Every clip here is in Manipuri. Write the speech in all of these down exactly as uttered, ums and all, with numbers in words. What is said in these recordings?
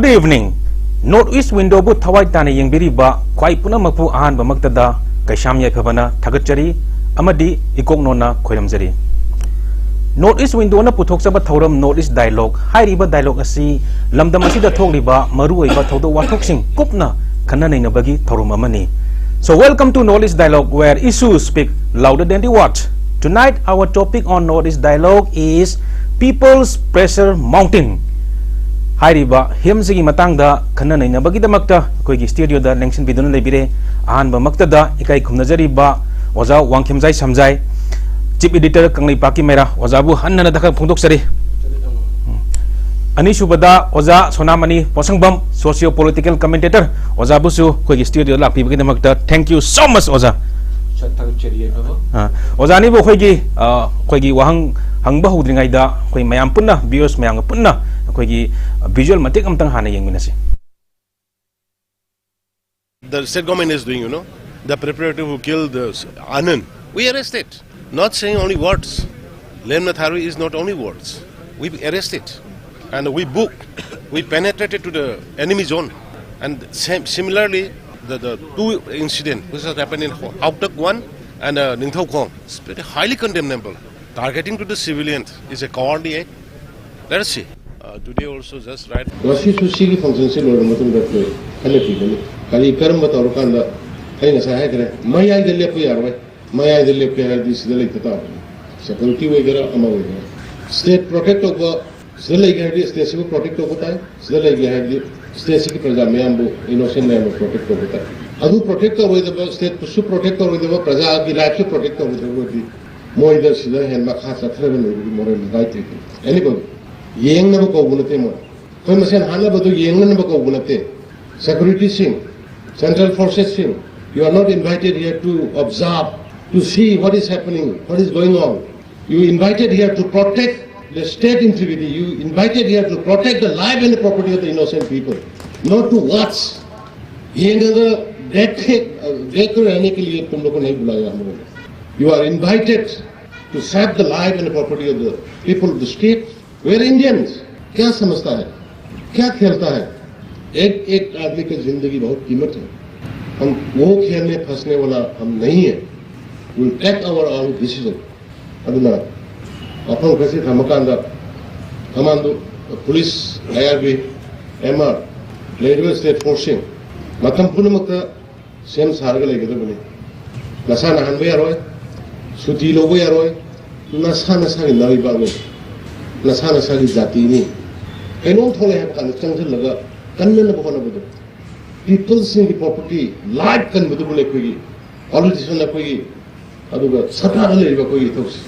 Good evening. North East Windowꯕꯨ ꯊꯋꯥꯏ ꯇꯥꯅ ꯌꯦꯡꯕꯤꯔꯤꯕ ꯈ꯭ꯋꯥꯏ ꯄꯨꯝꯅꯃꯛꯄꯨ ꯑꯍꯥꯟꯕꯃꯛꯇꯗ ꯀꯩꯁꯥꯝ ꯌꯥꯏꯐꯕꯅ ꯊꯥꯒꯠꯆꯔꯤ ꯑꯃꯗꯤ ꯏꯀꯣꯛꯅꯣꯅ ꯈꯣꯏꯔꯝꯖꯔꯤ꯫ North East Windowꯅ ꯄꯨꯊꯣꯛꯆꯕ ꯊꯧꯔꯝ North East Dialogue ꯍꯥꯏꯔꯤꯕ dialogue ꯑꯁꯤ ꯂꯝꯗꯝ ꯑꯁꯤꯗ ꯊꯣꯛꯂꯤꯕ ꯃꯔꯨꯑꯣꯏꯕ ꯊꯧꯗꯣꯛ ꯋꯥꯊꯣꯛꯁꯤꯡ ꯀꯨꯞꯅ ꯈꯟꯅ ꯅꯩꯅꯕꯒꯤ ꯊꯧꯔꯝ ꯑꯃꯅꯤ꯫ So welcome to North East Dialogue, where issues speak louder than the words. Tonight our topic on North East Dialogue is People's Pressure Mountain. ꯍꯥꯏꯔꯤꯕ ꯍꯤꯔꯝꯁꯤꯒꯤ ꯃꯇꯥꯡꯗ ꯈꯟꯅ ꯅꯩꯅꯕꯒꯤꯗꯃꯛꯇ ꯑꯩꯈꯣꯏꯒꯤ studioꯗ ꯂꯦꯡꯁꯤꯟꯕꯤꯗꯨꯅ ꯂꯩꯕꯤꯔꯦ꯫ ꯑꯍꯥꯟꯕꯃꯛꯇꯗ ꯏꯀꯥꯏ ꯈꯨꯝꯅꯖꯔꯤꯕ ꯑꯣꯖꯥ ꯋꯥꯡꯈꯦꯝꯖꯥꯏ ꯁꯝꯖꯥꯏ, Chief Editor ꯀꯪꯂꯩꯄꯥꯛꯀꯤ ꯃꯩꯔꯥ, ꯑꯣꯖꯥꯕꯨ ꯍꯟꯅ ꯍꯟꯅ ꯊꯥꯒꯠ ꯐꯣꯡꯗꯣꯛꯆꯔꯤ꯫ ꯑꯅꯤꯁꯨꯕꯗ ꯑꯣꯖꯥ ꯁꯣꯅꯥꯃꯅꯤ ꯄꯣꯠꯁꯪꯕꯝ, Socio Political Commentator, ꯑꯣꯖꯥꯕꯨꯁꯨ ꯑꯩꯈꯣꯏꯒꯤ studioꯗ ꯂꯥꯛꯄꯤꯕꯒꯤꯗꯃꯛꯇ thank you so much ꯑꯣꯖꯥ꯫ ꯁꯠ ꯊꯥꯒꯠꯆꯔꯤ ꯌꯥꯏꯐꯕ꯫ ꯑ, ꯑꯣꯖꯥ ꯑꯅꯤꯕꯨ ꯑꯩꯈꯣꯏꯒꯤ, ꯑ, ꯑꯩꯈꯣꯏꯒꯤ ꯋꯥꯍꯪ ꯍꯪꯕ ꯍꯧꯗ꯭ꯔꯤꯉꯩꯗ ꯑꯩꯈꯣꯏ ꯃꯌꯥꯝ ꯄꯨꯟꯅ, viewers ꯃꯌꯥꯝꯒ ꯄꯨꯟꯅ ꯑꯩꯈꯣꯏꯒꯤ visual ꯃꯇꯦꯛ ꯑꯃꯇꯪ ꯍꯥꯟꯅ ꯌꯦꯡꯃꯤꯟꯅꯁꯤ꯫ The state government is doing, you know, the preparative who killed the Anand. We arrested. Not saying only words. Lemna Tharwi is not only words. We arrested. And we booked. We penetrated to the enemy zone. And same, similarly, the, the two incident which has happened in Hautak one and uh, Ningthoukhong, it's very highly condemnable. Targeting to the civilian is a cowardly act. Let us see. Uh, today also just right. ꯉꯁꯤꯁꯨ ꯁꯤꯒꯤ functionꯁꯤ ꯂꯣꯏꯔꯕ ꯃꯇꯨꯡꯗ ꯑꯩꯈꯣꯏ ꯍꯜꯂꯛꯈꯤꯒꯅꯤ꯫ ꯀꯔꯤ, ꯀꯔꯝꯕ ꯇꯧꯔꯀꯥꯟꯗ? ꯑꯩ ꯉꯁꯥꯏ ꯍꯥꯏꯈ꯭ꯔꯦ, ꯃꯌꯥꯏꯗ ꯂꯦꯞꯄ ꯌꯥꯔꯣꯏ꯫ ꯃꯌꯥꯏꯗ ꯂꯦꯞꯀꯦ ꯍꯥꯏꯔꯗꯤ ꯁꯤꯗ ꯂꯩꯇ ꯇꯥꯕꯅꯤ꯫ Security ꯑꯣꯏꯒꯦꯔꯥ, ꯑꯃ ꯑꯣꯏꯒꯦꯔꯥ, state protect ꯇꯧꯕ, ꯁꯤꯗ ꯂꯩꯒꯦ ꯍꯥꯏꯔꯗꯤ stateꯁꯤꯕꯨ protect ꯇꯧꯕ ꯇꯥꯏ꯫ ꯁꯤꯗ ꯂꯩꯒꯦ ꯍꯥꯏꯔꯗꯤ stateꯁꯤꯒꯤ ꯄ꯭ꯔꯖꯥ ꯃꯌꯥꯝꯕꯨ, innocent ꯃꯌꯥꯝꯕꯨ protect ꯇꯧꯕ ꯇꯥꯏ꯫ ꯑꯗꯨ protect ꯇꯧꯔꯣꯏꯗꯕ, stateꯁꯨ protect ꯇꯧꯔꯣꯏꯗꯕ, ꯄ꯭ꯔꯖꯥꯒꯤ lifeꯁꯨ protect ꯇꯧꯔꯣꯏꯗꯕ ꯑꯣꯏꯔꯗꯤ ꯃꯣꯏꯗ ꯁꯤꯗ ꯍꯦꯟꯅ ꯃꯈꯥ ꯆꯠꯊꯔꯒ ꯂꯩꯕꯒꯤ moral right ꯂꯩꯇꯦ꯫ Anybody꯫ ꯌꯦꯡꯅꯕ ꯀꯧꯕ ꯅꯠꯇꯦ ꯃꯣꯏ꯫ ꯑꯩꯈꯣꯏ ꯃꯁꯦꯟ ꯍꯥꯠꯅꯕꯗꯨ ꯌꯦꯡꯅꯅꯕ ꯀꯧꯕ ꯅꯠꯇꯦ꯫ Securityꯁꯤꯡ, central forcesꯁꯤꯡ, you are not invited here to observe, to see what is happening, what is going on. You invited here to protect the state integrity. You invited here to protect the life and the property of the innocent people, not to watch. ꯌꯦꯡꯉꯒ ꯕ꯭ꯔꯦꯛ ꯐꯦꯛ, ꯕ꯭ꯔꯦꯛ ꯔꯍꯅꯦ ꯀꯦ ꯂꯤꯌꯦ ꯇꯨꯝ ꯂꯣꯒꯣ ꯅꯍꯤ ꯕꯨꯂꯥꯌꯥ ꯍꯝ ꯂꯣꯒꯣ ꯅꯦ. You are invited to save the life and the property of the people of the state. We are Indians. क्या समझता है? क्या खेलता है? एक एक आदमी की जिंदगी बहुत कीमत है। हम वो खेल में फंसने वाला हम नहीं है। We take our own decision. ꯑꯗꯨꯅ ꯋꯥꯐꯝ ꯈꯔꯁꯤ ꯊꯝꯃꯀꯥꯟꯗ ꯀꯃꯥꯟꯗꯣ, ꯄꯨꯂꯤꯁ, ꯑꯥꯏ ꯑꯥꯔ ꯕꯤ, ꯑꯦꯝ ꯑꯥꯔ, ꯂꯩꯔꯤꯕ ꯁ꯭ꯇꯦꯠ ꯐꯣꯔꯁꯁꯤꯡ ꯃꯇꯝ ꯄꯨꯝꯅꯃꯛꯇ ꯁꯦꯝ ꯁꯥꯔꯒ ꯂꯩꯒꯗꯕꯅꯤ꯫ ꯅꯁꯥ ꯅꯥꯍꯟꯕ ꯌꯥꯔꯣꯏ, ꯁꯨꯇꯤ ꯂꯧꯕ ꯌꯥꯔꯣꯏ, ꯅꯁꯥ ꯅꯁꯥꯒꯤ ꯅꯥꯔꯤꯕꯥꯛꯅꯤ, ꯅꯁꯥ ꯅꯁꯥꯒꯤ ꯖꯥꯇꯤꯅꯤ꯫ ꯀꯩꯅꯣꯝ ꯊꯣꯛꯂꯛꯑꯦ ꯍꯥꯏꯕ ꯀꯥꯟꯗ ꯆꯪꯁꯤꯜꯂꯒ ꯀꯟꯅꯅꯕ ꯍꯣꯠꯅꯕꯗꯣ꯫ ꯄꯤꯄꯜꯁꯤꯡꯒꯤ ꯄ꯭ꯔꯣꯄꯔꯇꯤ, ꯂꯥꯏꯐ ꯀꯟꯕꯗꯨꯕꯨꯅꯦ ꯑꯩꯈꯣꯏꯒꯤ ꯄꯣꯂꯤꯇꯤꯁꯤꯌꯟ ꯑꯩꯈꯣꯏꯒꯤ, ꯑꯗꯨꯒ ꯁꯔꯀꯥꯔꯗ ꯂꯩꯔꯤꯕ ꯑꯩꯈꯣꯏꯒꯤ ꯏꯊꯧꯁꯤ꯫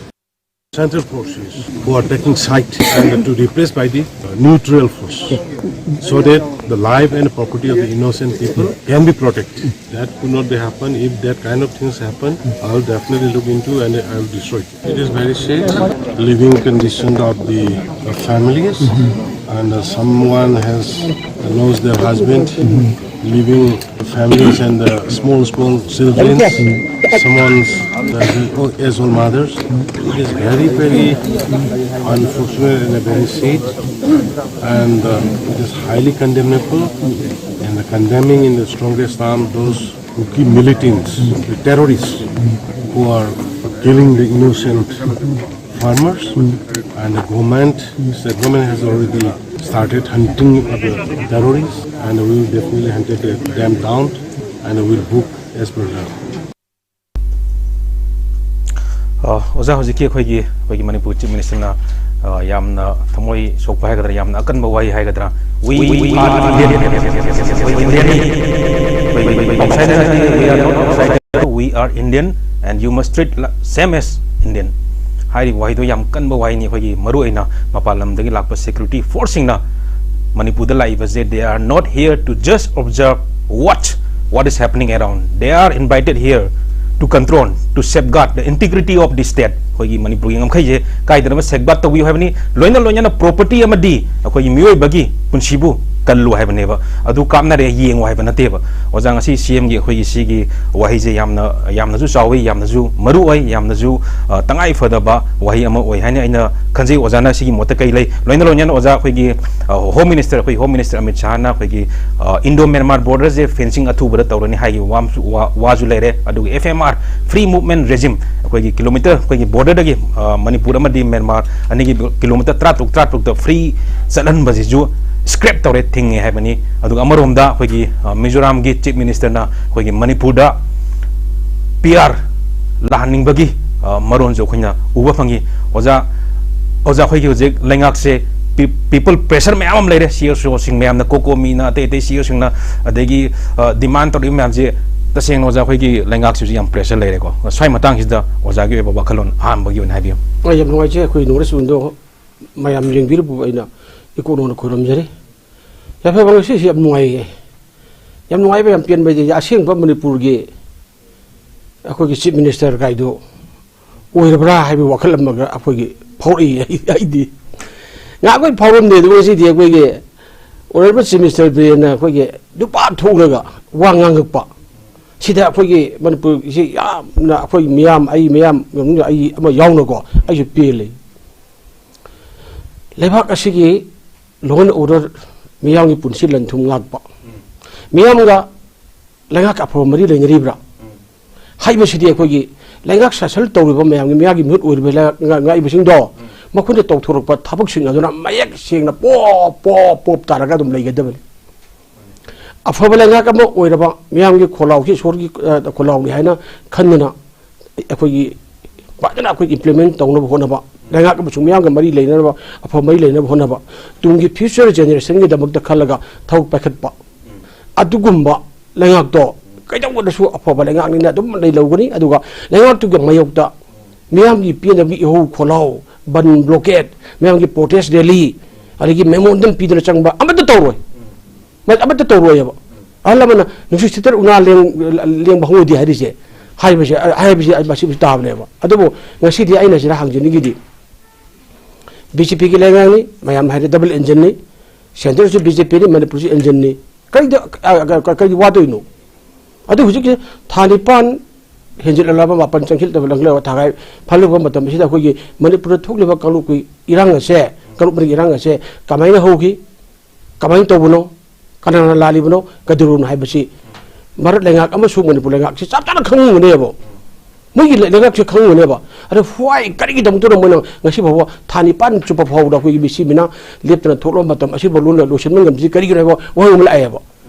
Central forces who are taking side and to replace by the uh, neutral force, so that the life and property of the innocent people can be protected. That could not be happen. If that kind of things happen, I'll definitely look into and I'll destroy it. It is very sad, living condition of the uh, families, and uh, someone has lost their husband, leaving families and uh, small, small children, someone's uh, he- oh, as well mothers. It is very, very unfortunate and very sad, and uh, it is highly condemnable, and condemning in the strongest term those Kuki militants, the terrorists who are killing the innocent farmers, and the government, the government has already started hunting of the terrorists, and we will definitely hunt them down, and we will book as per law. ꯑ, ꯑꯣꯖꯥ, ꯍꯧꯖꯤꯛꯀꯤ ꯑꯩꯈꯣꯏꯒꯤ ꯑꯩꯈꯣꯏꯒꯤ ꯃꯅꯤꯄꯨꯔ ꯆꯤꯐ ꯃꯤꯅꯤꯁꯇꯔꯅ ꯑ, ꯌꯥꯝꯅ ꯊꯃꯣꯏ ꯁꯣꯛꯄ ꯍꯥꯏꯒꯗ꯭ꯔꯥ, ꯌꯥꯝꯅ ꯑꯀꯟꯕ ꯋꯥꯍꯩ ꯍꯥꯏꯒꯗ꯭ꯔꯥ, "We are Indian, ꯑꯩꯈꯣꯏ ꯏꯟꯗꯤꯌꯟꯅꯤ, ꯑꯩꯈꯣꯏ ꯑꯥꯎꯠꯁꯥꯏꯗꯔ ꯅꯠꯇꯦ, we are not outsider, we are Indian and you must treat same as Indian" ꯍꯥꯏꯔꯤꯕ ꯋꯥꯍꯩꯗꯣ ꯌꯥꯝ ꯀꯟꯕ ꯋꯥꯍꯩꯅꯤ꯫ ꯑꯩꯈꯣꯏꯒꯤ ꯃꯔꯨꯑꯣꯏꯅ ꯃꯄꯥꯟ ꯂꯝꯗꯒꯤ ꯂꯥꯛꯄ ꯁꯦꯀ꯭ꯌꯨꯔꯤꯇꯤ ꯐꯣꯔꯁꯁꯤꯡꯅ ꯃꯅꯤꯄꯨꯔꯗ ꯂꯥꯛꯏꯕꯁꯦ, they are not here to just observe what what is happening around, they are invited here to control, to safeguard the integrity of the state. ꯑꯩꯈꯣꯏꯒꯤ ꯃꯅꯤꯄꯨꯔꯒꯤ ꯉꯝꯈꯩꯁꯦ ꯀꯥꯏꯗꯅꯕ safeguard ꯇꯧꯕꯤꯌꯨ ꯍꯥꯏꯕꯅꯤ꯫ ꯂꯣꯏꯅ ꯂꯣꯏꯅꯅ property ꯑꯃꯗꯤ ꯑꯩꯈꯣꯏꯒꯤ ꯃꯤꯑꯣꯏꯕꯒꯤ ꯄꯨꯟꯁꯤꯕꯨ ꯀꯜꯂꯨ ꯍꯥꯏꯕꯅꯦꯕ꯫ ꯑꯗꯨ ꯀꯥꯞꯅꯔꯦ ꯌꯦꯡꯉꯨ ꯍꯥꯏꯕ ꯅꯠꯇꯦꯕ꯫ ꯑꯣꯖꯥ, ꯉꯁꯤ C M ꯒꯤ ꯑꯩꯈꯣꯏꯒꯤ ꯁꯤꯒꯤ ꯋꯥꯍꯩꯁꯦ ꯌꯥꯝꯅ, ꯌꯥꯝꯅꯁꯨ ꯆꯥꯎꯋꯤ, ꯌꯥꯝꯅꯁꯨ ꯃꯔꯨ ꯑꯣꯏ, ꯌꯥꯝꯅꯁꯨ, ꯑ, ꯇꯉꯥꯏ ꯐꯗꯕ ꯋꯥꯍꯩ ꯑꯃ ꯑꯣꯏ ꯍꯥꯏꯅ ꯑꯩꯅ ꯈꯟꯖꯩ꯫ ꯑꯣꯖꯥꯅ ꯁꯤꯒꯤ ꯃꯣꯠꯇ ꯀꯩ ꯂꯩ? ꯂꯣꯏꯅ ꯂꯣꯏꯅꯅ ꯑꯣꯖꯥ ꯑꯩꯈꯣꯏꯒꯤ, ꯑ, Home Minister, ꯑꯩꯈꯣꯏ Home Minister ꯑꯃꯤꯠ ꯁꯥꯍꯅ ꯑꯩꯈꯣꯏꯒꯤ, ꯑ, Indo Myanmar border ꯁꯦ fencing ꯑꯊꯨꯕꯗ ꯇꯧꯔꯅꯤ ꯍꯥꯏꯈꯤꯕ ꯋꯥ-, ꯋꯥ-, ꯋꯥꯁꯨ ꯂꯩꯔꯦ꯫ ꯑꯗꯨꯒ F M R, free movement regime, ꯑꯩꯈꯣꯏꯒꯤ kilometre, ꯑꯩꯈꯣꯏꯒꯤ border ꯗꯒꯤ, ꯑ, ꯃꯅꯤꯄꯨꯔ ꯑꯃꯗꯤ ꯃ꯭ꯌꯥꯟꯃꯥꯔ ꯑꯅꯤꯒꯤ kilometre ꯇꯔꯥꯇꯔꯨꯛ, ꯇꯔꯥꯇꯔꯨꯛꯇ free ꯆꯠꯍꯟꯕꯁꯤꯁꯨ scrap ꯇꯧꯔꯦ, ꯊꯤꯡꯉꯦ ꯍꯥꯏꯕꯅꯤ꯫ ꯑꯗꯨꯒ ꯑꯃꯔꯣꯝꯗ ꯑꯩꯈꯣꯏꯒꯤ, ꯑ, ꯃꯤꯖꯣꯔꯥꯝꯒꯤ Chief Minister ꯅ ꯑꯩꯈꯣꯏꯒꯤ ꯃꯅꯤꯄꯨꯔꯗ P R ꯂꯥꯛꯍꯟꯅꯤꯡꯕꯒꯤ, ꯑ, ꯃꯔꯣꯟꯁꯨ ꯑꯩꯈꯣꯏꯅ ꯎꯕ ꯐꯪꯉꯤ꯫ ꯑꯣꯖꯥ, ꯑꯣꯖꯥ, ꯑꯩꯈꯣꯏꯒꯤ ꯍꯧꯖꯤꯛ ꯂꯩꯉꯥꯛꯁꯦ ꯄꯤ-, people pressure ꯃꯌꯥꯝ ꯑꯃ ꯂꯩꯔꯦ꯫ C S O ꯁꯤꯡ ꯃꯌꯥꯝꯅ, COCOMI ꯅ, ꯑꯇꯩ ꯑꯇꯩ C S O ꯁꯤꯡꯅ, ꯑꯗꯒꯤ, ꯑ, demand ꯇꯧꯔꯛꯏꯕ ꯃꯌꯥꯝꯁꯦ, ꯇꯁꯦꯡꯅ ꯑꯣꯖꯥ, ꯑꯩꯈꯣꯏꯒꯤ ꯂꯩꯉꯥꯛꯁꯤꯁꯨ ꯌꯥꯝ pressure ꯂꯩꯔꯦꯀꯣ꯫ ꯁ꯭ꯋꯥꯏ ꯃꯇꯥꯡꯁꯤꯗ ꯑꯣꯖꯥꯒꯤ ꯑꯣꯏꯕ ꯋꯥꯈꯜꯂꯣꯟ ꯑꯍꯥꯟꯕꯒꯤ ꯑꯣꯏꯅ ꯍꯥꯏꯕꯤꯌꯨ꯫ ꯑꯩ ꯌꯥꯝ ꯅꯨꯡꯉꯥꯏꯖꯩ, ꯑꯩꯈꯣꯏ North East Window ꯃꯌꯥꯝ ꯌꯦꯡꯕꯤꯔꯤꯕ ꯑꯩꯅ ꯏꯀꯣꯛ ꯅꯧꯅ ꯈꯣꯏꯔꯝꯖꯔꯤ꯫ ꯌꯥꯏꯐꯕ, ꯉꯁꯤꯁꯤ ꯌꯥꯝ ꯅꯨꯡꯉꯥꯏꯌꯦ, ꯌꯥꯝ ꯅꯨꯡꯉꯥꯏꯕ, ꯌꯥꯝ ꯄꯦꯟꯕ ꯏꯗꯤ꯫ ꯑꯁꯦꯡꯕ ꯃꯅꯤꯄꯨꯔꯒꯤ ꯑꯩꯈꯣꯏꯒꯤ Chief Minister ꯀꯥꯏꯗꯨ ꯑꯣꯏꯔꯕ꯭ꯔꯥ ꯍꯥꯏꯕꯒꯤ ꯋꯥꯈꯜ ꯑꯃꯒ ꯑꯩꯈꯣꯏꯒꯤ ꯐꯥꯎꯔꯛꯏ꯫ ꯑꯩ-, ꯑꯩꯗꯤ ꯉꯥꯏꯍꯥꯛ ꯑꯩꯈꯣꯏ ꯐꯥꯎꯔꯝꯗꯦ, ꯑꯗꯨꯕꯨ ꯉꯁꯤꯗꯤ ꯑꯩꯈꯣꯏꯒꯤ Honourable Chief Minister ꯕꯤꯔꯦꯟꯅ ꯑꯩꯈꯣꯏꯒꯤ ꯅꯨꯄꯥ ꯊꯣꯛꯂꯒ ꯋꯥ ꯉꯥꯡꯉꯛꯄ ꯁꯤꯗ ꯑꯩꯈꯣꯏꯒꯤ ꯃꯅꯤꯄꯨꯔꯁꯤ ꯌꯥꯝꯅ, ꯑꯩꯈꯣꯏ ꯃꯤꯌꯥꯝ, ꯑꯩ ꯃꯤꯌꯥꯝ, ꯑꯩ ꯑꯃ ꯌꯥꯎꯅꯀꯣ, ꯑꯩꯁꯨ ꯄꯦꯜꯂꯤ꯫ ꯂꯩꯕꯥꯛ ꯑꯁꯤꯒꯤ law and order, ꯃꯤꯌꯥꯝꯒꯤ ꯄꯨꯟꯁꯤ ꯂꯟ ꯊꯨꯝ ꯉꯥꯛꯄ, ꯃꯤꯌꯥꯝꯒ ꯂꯩꯉꯥꯛꯀ ꯑꯐꯕ ꯃꯔꯤ ꯂꯩꯅꯔꯤꯕ꯭ꯔꯥ ꯍꯥꯏꯕꯁꯤꯗꯤ ꯑꯩꯈꯣꯏꯒꯤ ꯂꯩꯉꯥꯛ ꯁꯥꯁꯟ ꯇꯧꯔꯤꯕ ꯃꯌꯥꯝꯒꯤ, ꯃꯤꯌꯥꯝꯒꯤ ꯃꯤꯍꯨꯠ ꯑꯣꯏꯔꯤꯕ ꯂꯩꯉꯥꯛ ꯉꯥꯛꯏꯕꯁꯤꯡꯗꯣ, ꯃꯈꯣꯏꯅ ꯇꯧꯊꯣꯔꯛꯄ ꯊꯕꯛꯁꯤꯡ ꯑꯗꯨꯅ ꯃꯌꯦꯛ ꯁꯦꯡꯅ ꯄꯣꯞ ꯄꯣꯞ ꯄꯣꯞ ꯇꯥꯔꯒ ꯑꯗꯨꯝ ꯂꯩꯒꯗꯕꯅꯤ꯫ ꯑꯐꯕ ꯂꯩꯉꯥꯛ ꯑꯃ ꯑꯣꯏꯔꯕ, ꯃꯤꯌꯥꯝꯒꯤ ꯈꯣꯜꯂꯥꯎꯁꯤ ꯏꯁꯣꯔꯒꯤ, ꯑ, ꯈꯣꯜꯂꯥꯎꯅꯤ ꯍꯥꯏꯅ ꯈꯟꯗꯅ ꯑꯩꯈꯣꯏꯒꯤ ꯐꯖꯅ ꯑꯩꯈꯣꯏ implement ꯇꯧꯅꯕ ꯍꯣꯠꯅꯕ, ꯂꯩꯉꯥꯛ ꯑꯃꯁꯨꯡ ꯃꯤꯌꯥꯝꯒ ꯃꯔꯤ ꯂꯩꯅꯅꯕ, ꯑꯐꯕ ꯃꯔꯤ ꯂꯩꯅꯕ ꯍꯣꯠꯅꯕ, ꯇꯨꯡꯒꯤ future generation ꯒꯤꯗꯃꯛꯇ ꯈꯜꯂꯒ ꯊꯕꯛ ꯄꯥꯏꯈꯠꯄ, ꯑꯗꯨꯒꯨꯝꯕ ꯂꯩꯉꯥꯛꯇꯣ ꯀꯩꯗꯧꯕꯗꯁꯨ ꯑꯐꯕ ꯂꯩꯉꯥꯛꯅꯤꯅ ꯑꯗꯨꯝ ꯂꯩꯍꯧꯒꯅꯤ꯫ ꯑꯗꯨꯒ ꯂꯩꯉꯥꯛꯇꯨꯒꯤ ꯃꯥꯌꯣꯛꯇ ꯃꯤꯌꯥꯝꯒꯤ ꯄꯦꯟꯗꯕꯒꯤ ꯏꯍꯧ ꯈꯣꯜꯂꯥꯎ, ꯕꯟ blockade, ꯃꯤꯌꯥꯝꯒꯤ protest rally, ꯑꯗꯒꯤ memorandum ꯄꯤꯗꯅ ꯆꯪꯕ ꯑꯃꯠꯇ ꯇꯧꯔꯣꯏ꯫ ꯃ-, ꯑꯃꯠꯇ ꯇꯧꯔꯣꯏꯑꯕ꯫ ꯑꯍꯜ ꯂꯃꯟꯅ ꯅꯨꯡꯁꯤꯠ ꯁꯤꯠꯇ꯭ꯔ ꯎꯅꯥ ꯂꯦꯡ-, ꯂꯦꯡꯕ ꯍꯧꯅꯗꯦ ꯍꯥꯏꯔꯤꯁꯦ꯫ ꯍꯥꯏꯕꯁꯦ, ꯍꯥꯏꯕꯁꯦ ꯑꯩ ꯃꯁꯤ ꯇꯥꯕꯅꯦꯕ꯫ ꯑꯗꯨꯕꯨ ꯉꯁꯤꯗꯤ ꯑꯩꯅ ꯁꯤꯗ ꯍꯪꯖꯅꯤꯡꯉꯤꯗꯤ, ꯕꯤ ꯖꯦ ꯄꯤꯒꯤ ꯂꯩꯉꯥꯛꯅꯤ, ꯃꯌꯥꯝꯅ ꯍꯥꯏꯔꯦ ꯗꯕꯜ ꯏꯟꯖꯤꯟꯅꯤ, ꯁꯦꯟꯇꯔꯁꯨ ꯕꯤ ꯖꯦ ꯄꯤꯅꯤ, ꯃꯅꯤꯄꯨꯔꯁꯨ ꯏꯟꯖꯤꯟꯅꯤ, ꯀꯔꯤꯗ, ꯑ, ꯑ, ꯀꯔꯤ ꯋꯥꯗꯣꯏꯅꯣ? ꯑꯗꯨ ꯍꯧꯖꯤꯛꯀꯤ ꯊꯥ ꯅꯤꯄꯥꯟ ꯍꯦꯟꯖꯤꯜꯂꯛꯂꯕ, ꯃꯥꯄꯟ ꯆꯪꯁꯤꯜꯂꯛꯂꯕ ꯊꯥꯒꯥꯏ ꯐꯜꯂꯨꯕ ꯃꯇꯝ ꯑꯁꯤꯗ ꯑꯩꯈꯣꯏꯒꯤ ꯃꯅꯤꯄꯨꯔꯗ ꯊꯣꯛꯂꯤꯕ ꯀꯥꯡꯂꯨꯞꯀꯤ ꯏꯔꯥꯡ ꯑꯁꯦ, ꯀꯥꯡꯂꯨꯞ ꯃꯔꯤꯒꯤ ꯏꯔꯥꯡ ꯑꯁꯦ ꯀꯃꯥꯏꯅ ꯍꯧꯈꯤ? ꯀꯃꯥꯏꯅ ꯇꯧꯕꯅꯣ? ꯀꯅꯥꯅ ꯂꯥꯜꯂꯤꯕꯅꯣ? ꯀꯩꯗꯧꯔꯕꯅꯣ ꯍꯥꯏꯕꯁꯤ ꯚꯥꯔꯠ ꯂꯩꯉꯥꯛ ꯑꯃꯁꯨꯡ ꯃꯅꯤꯄꯨꯔ ꯂꯩꯉꯥꯛꯁꯤ ꯆꯞ ꯆꯥꯅ ꯈꯪꯉꯝꯒꯅꯦꯕ꯫ ꯃꯣꯏꯒꯤ ꯂꯩ-, ꯂꯩꯉꯥꯛꯁꯦ ꯈꯪꯉꯝꯒꯅꯦꯕ꯫ ꯑꯗꯣ why, ꯀꯔꯤꯒꯤꯗꯃꯛꯇꯅꯣ ꯃꯣꯏꯅ ꯉꯁꯤ ꯐꯥꯎꯕ ꯊꯥ ꯅꯤꯄꯥꯟ ꯆꯨꯞꯄ ꯐꯥꯎꯕꯗ ꯑꯩꯈꯣꯏꯒꯤ ꯃꯤꯁꯤ ꯃꯤꯅꯥ ꯂꯦꯞꯇꯅ ꯊꯣꯛꯂꯕ ꯃꯇꯝ ꯑꯁꯤꯐꯥꯎ ꯂꯣꯟꯅ ꯂꯣꯏꯁꯤꯟꯕ ꯉꯝꯗ꯭ꯔꯤ? ꯀꯔꯤꯒꯤꯅꯣ ꯍꯥꯏꯕ ꯋꯥꯍꯪ ꯑꯃ ꯂꯥꯛꯑꯦꯕ꯫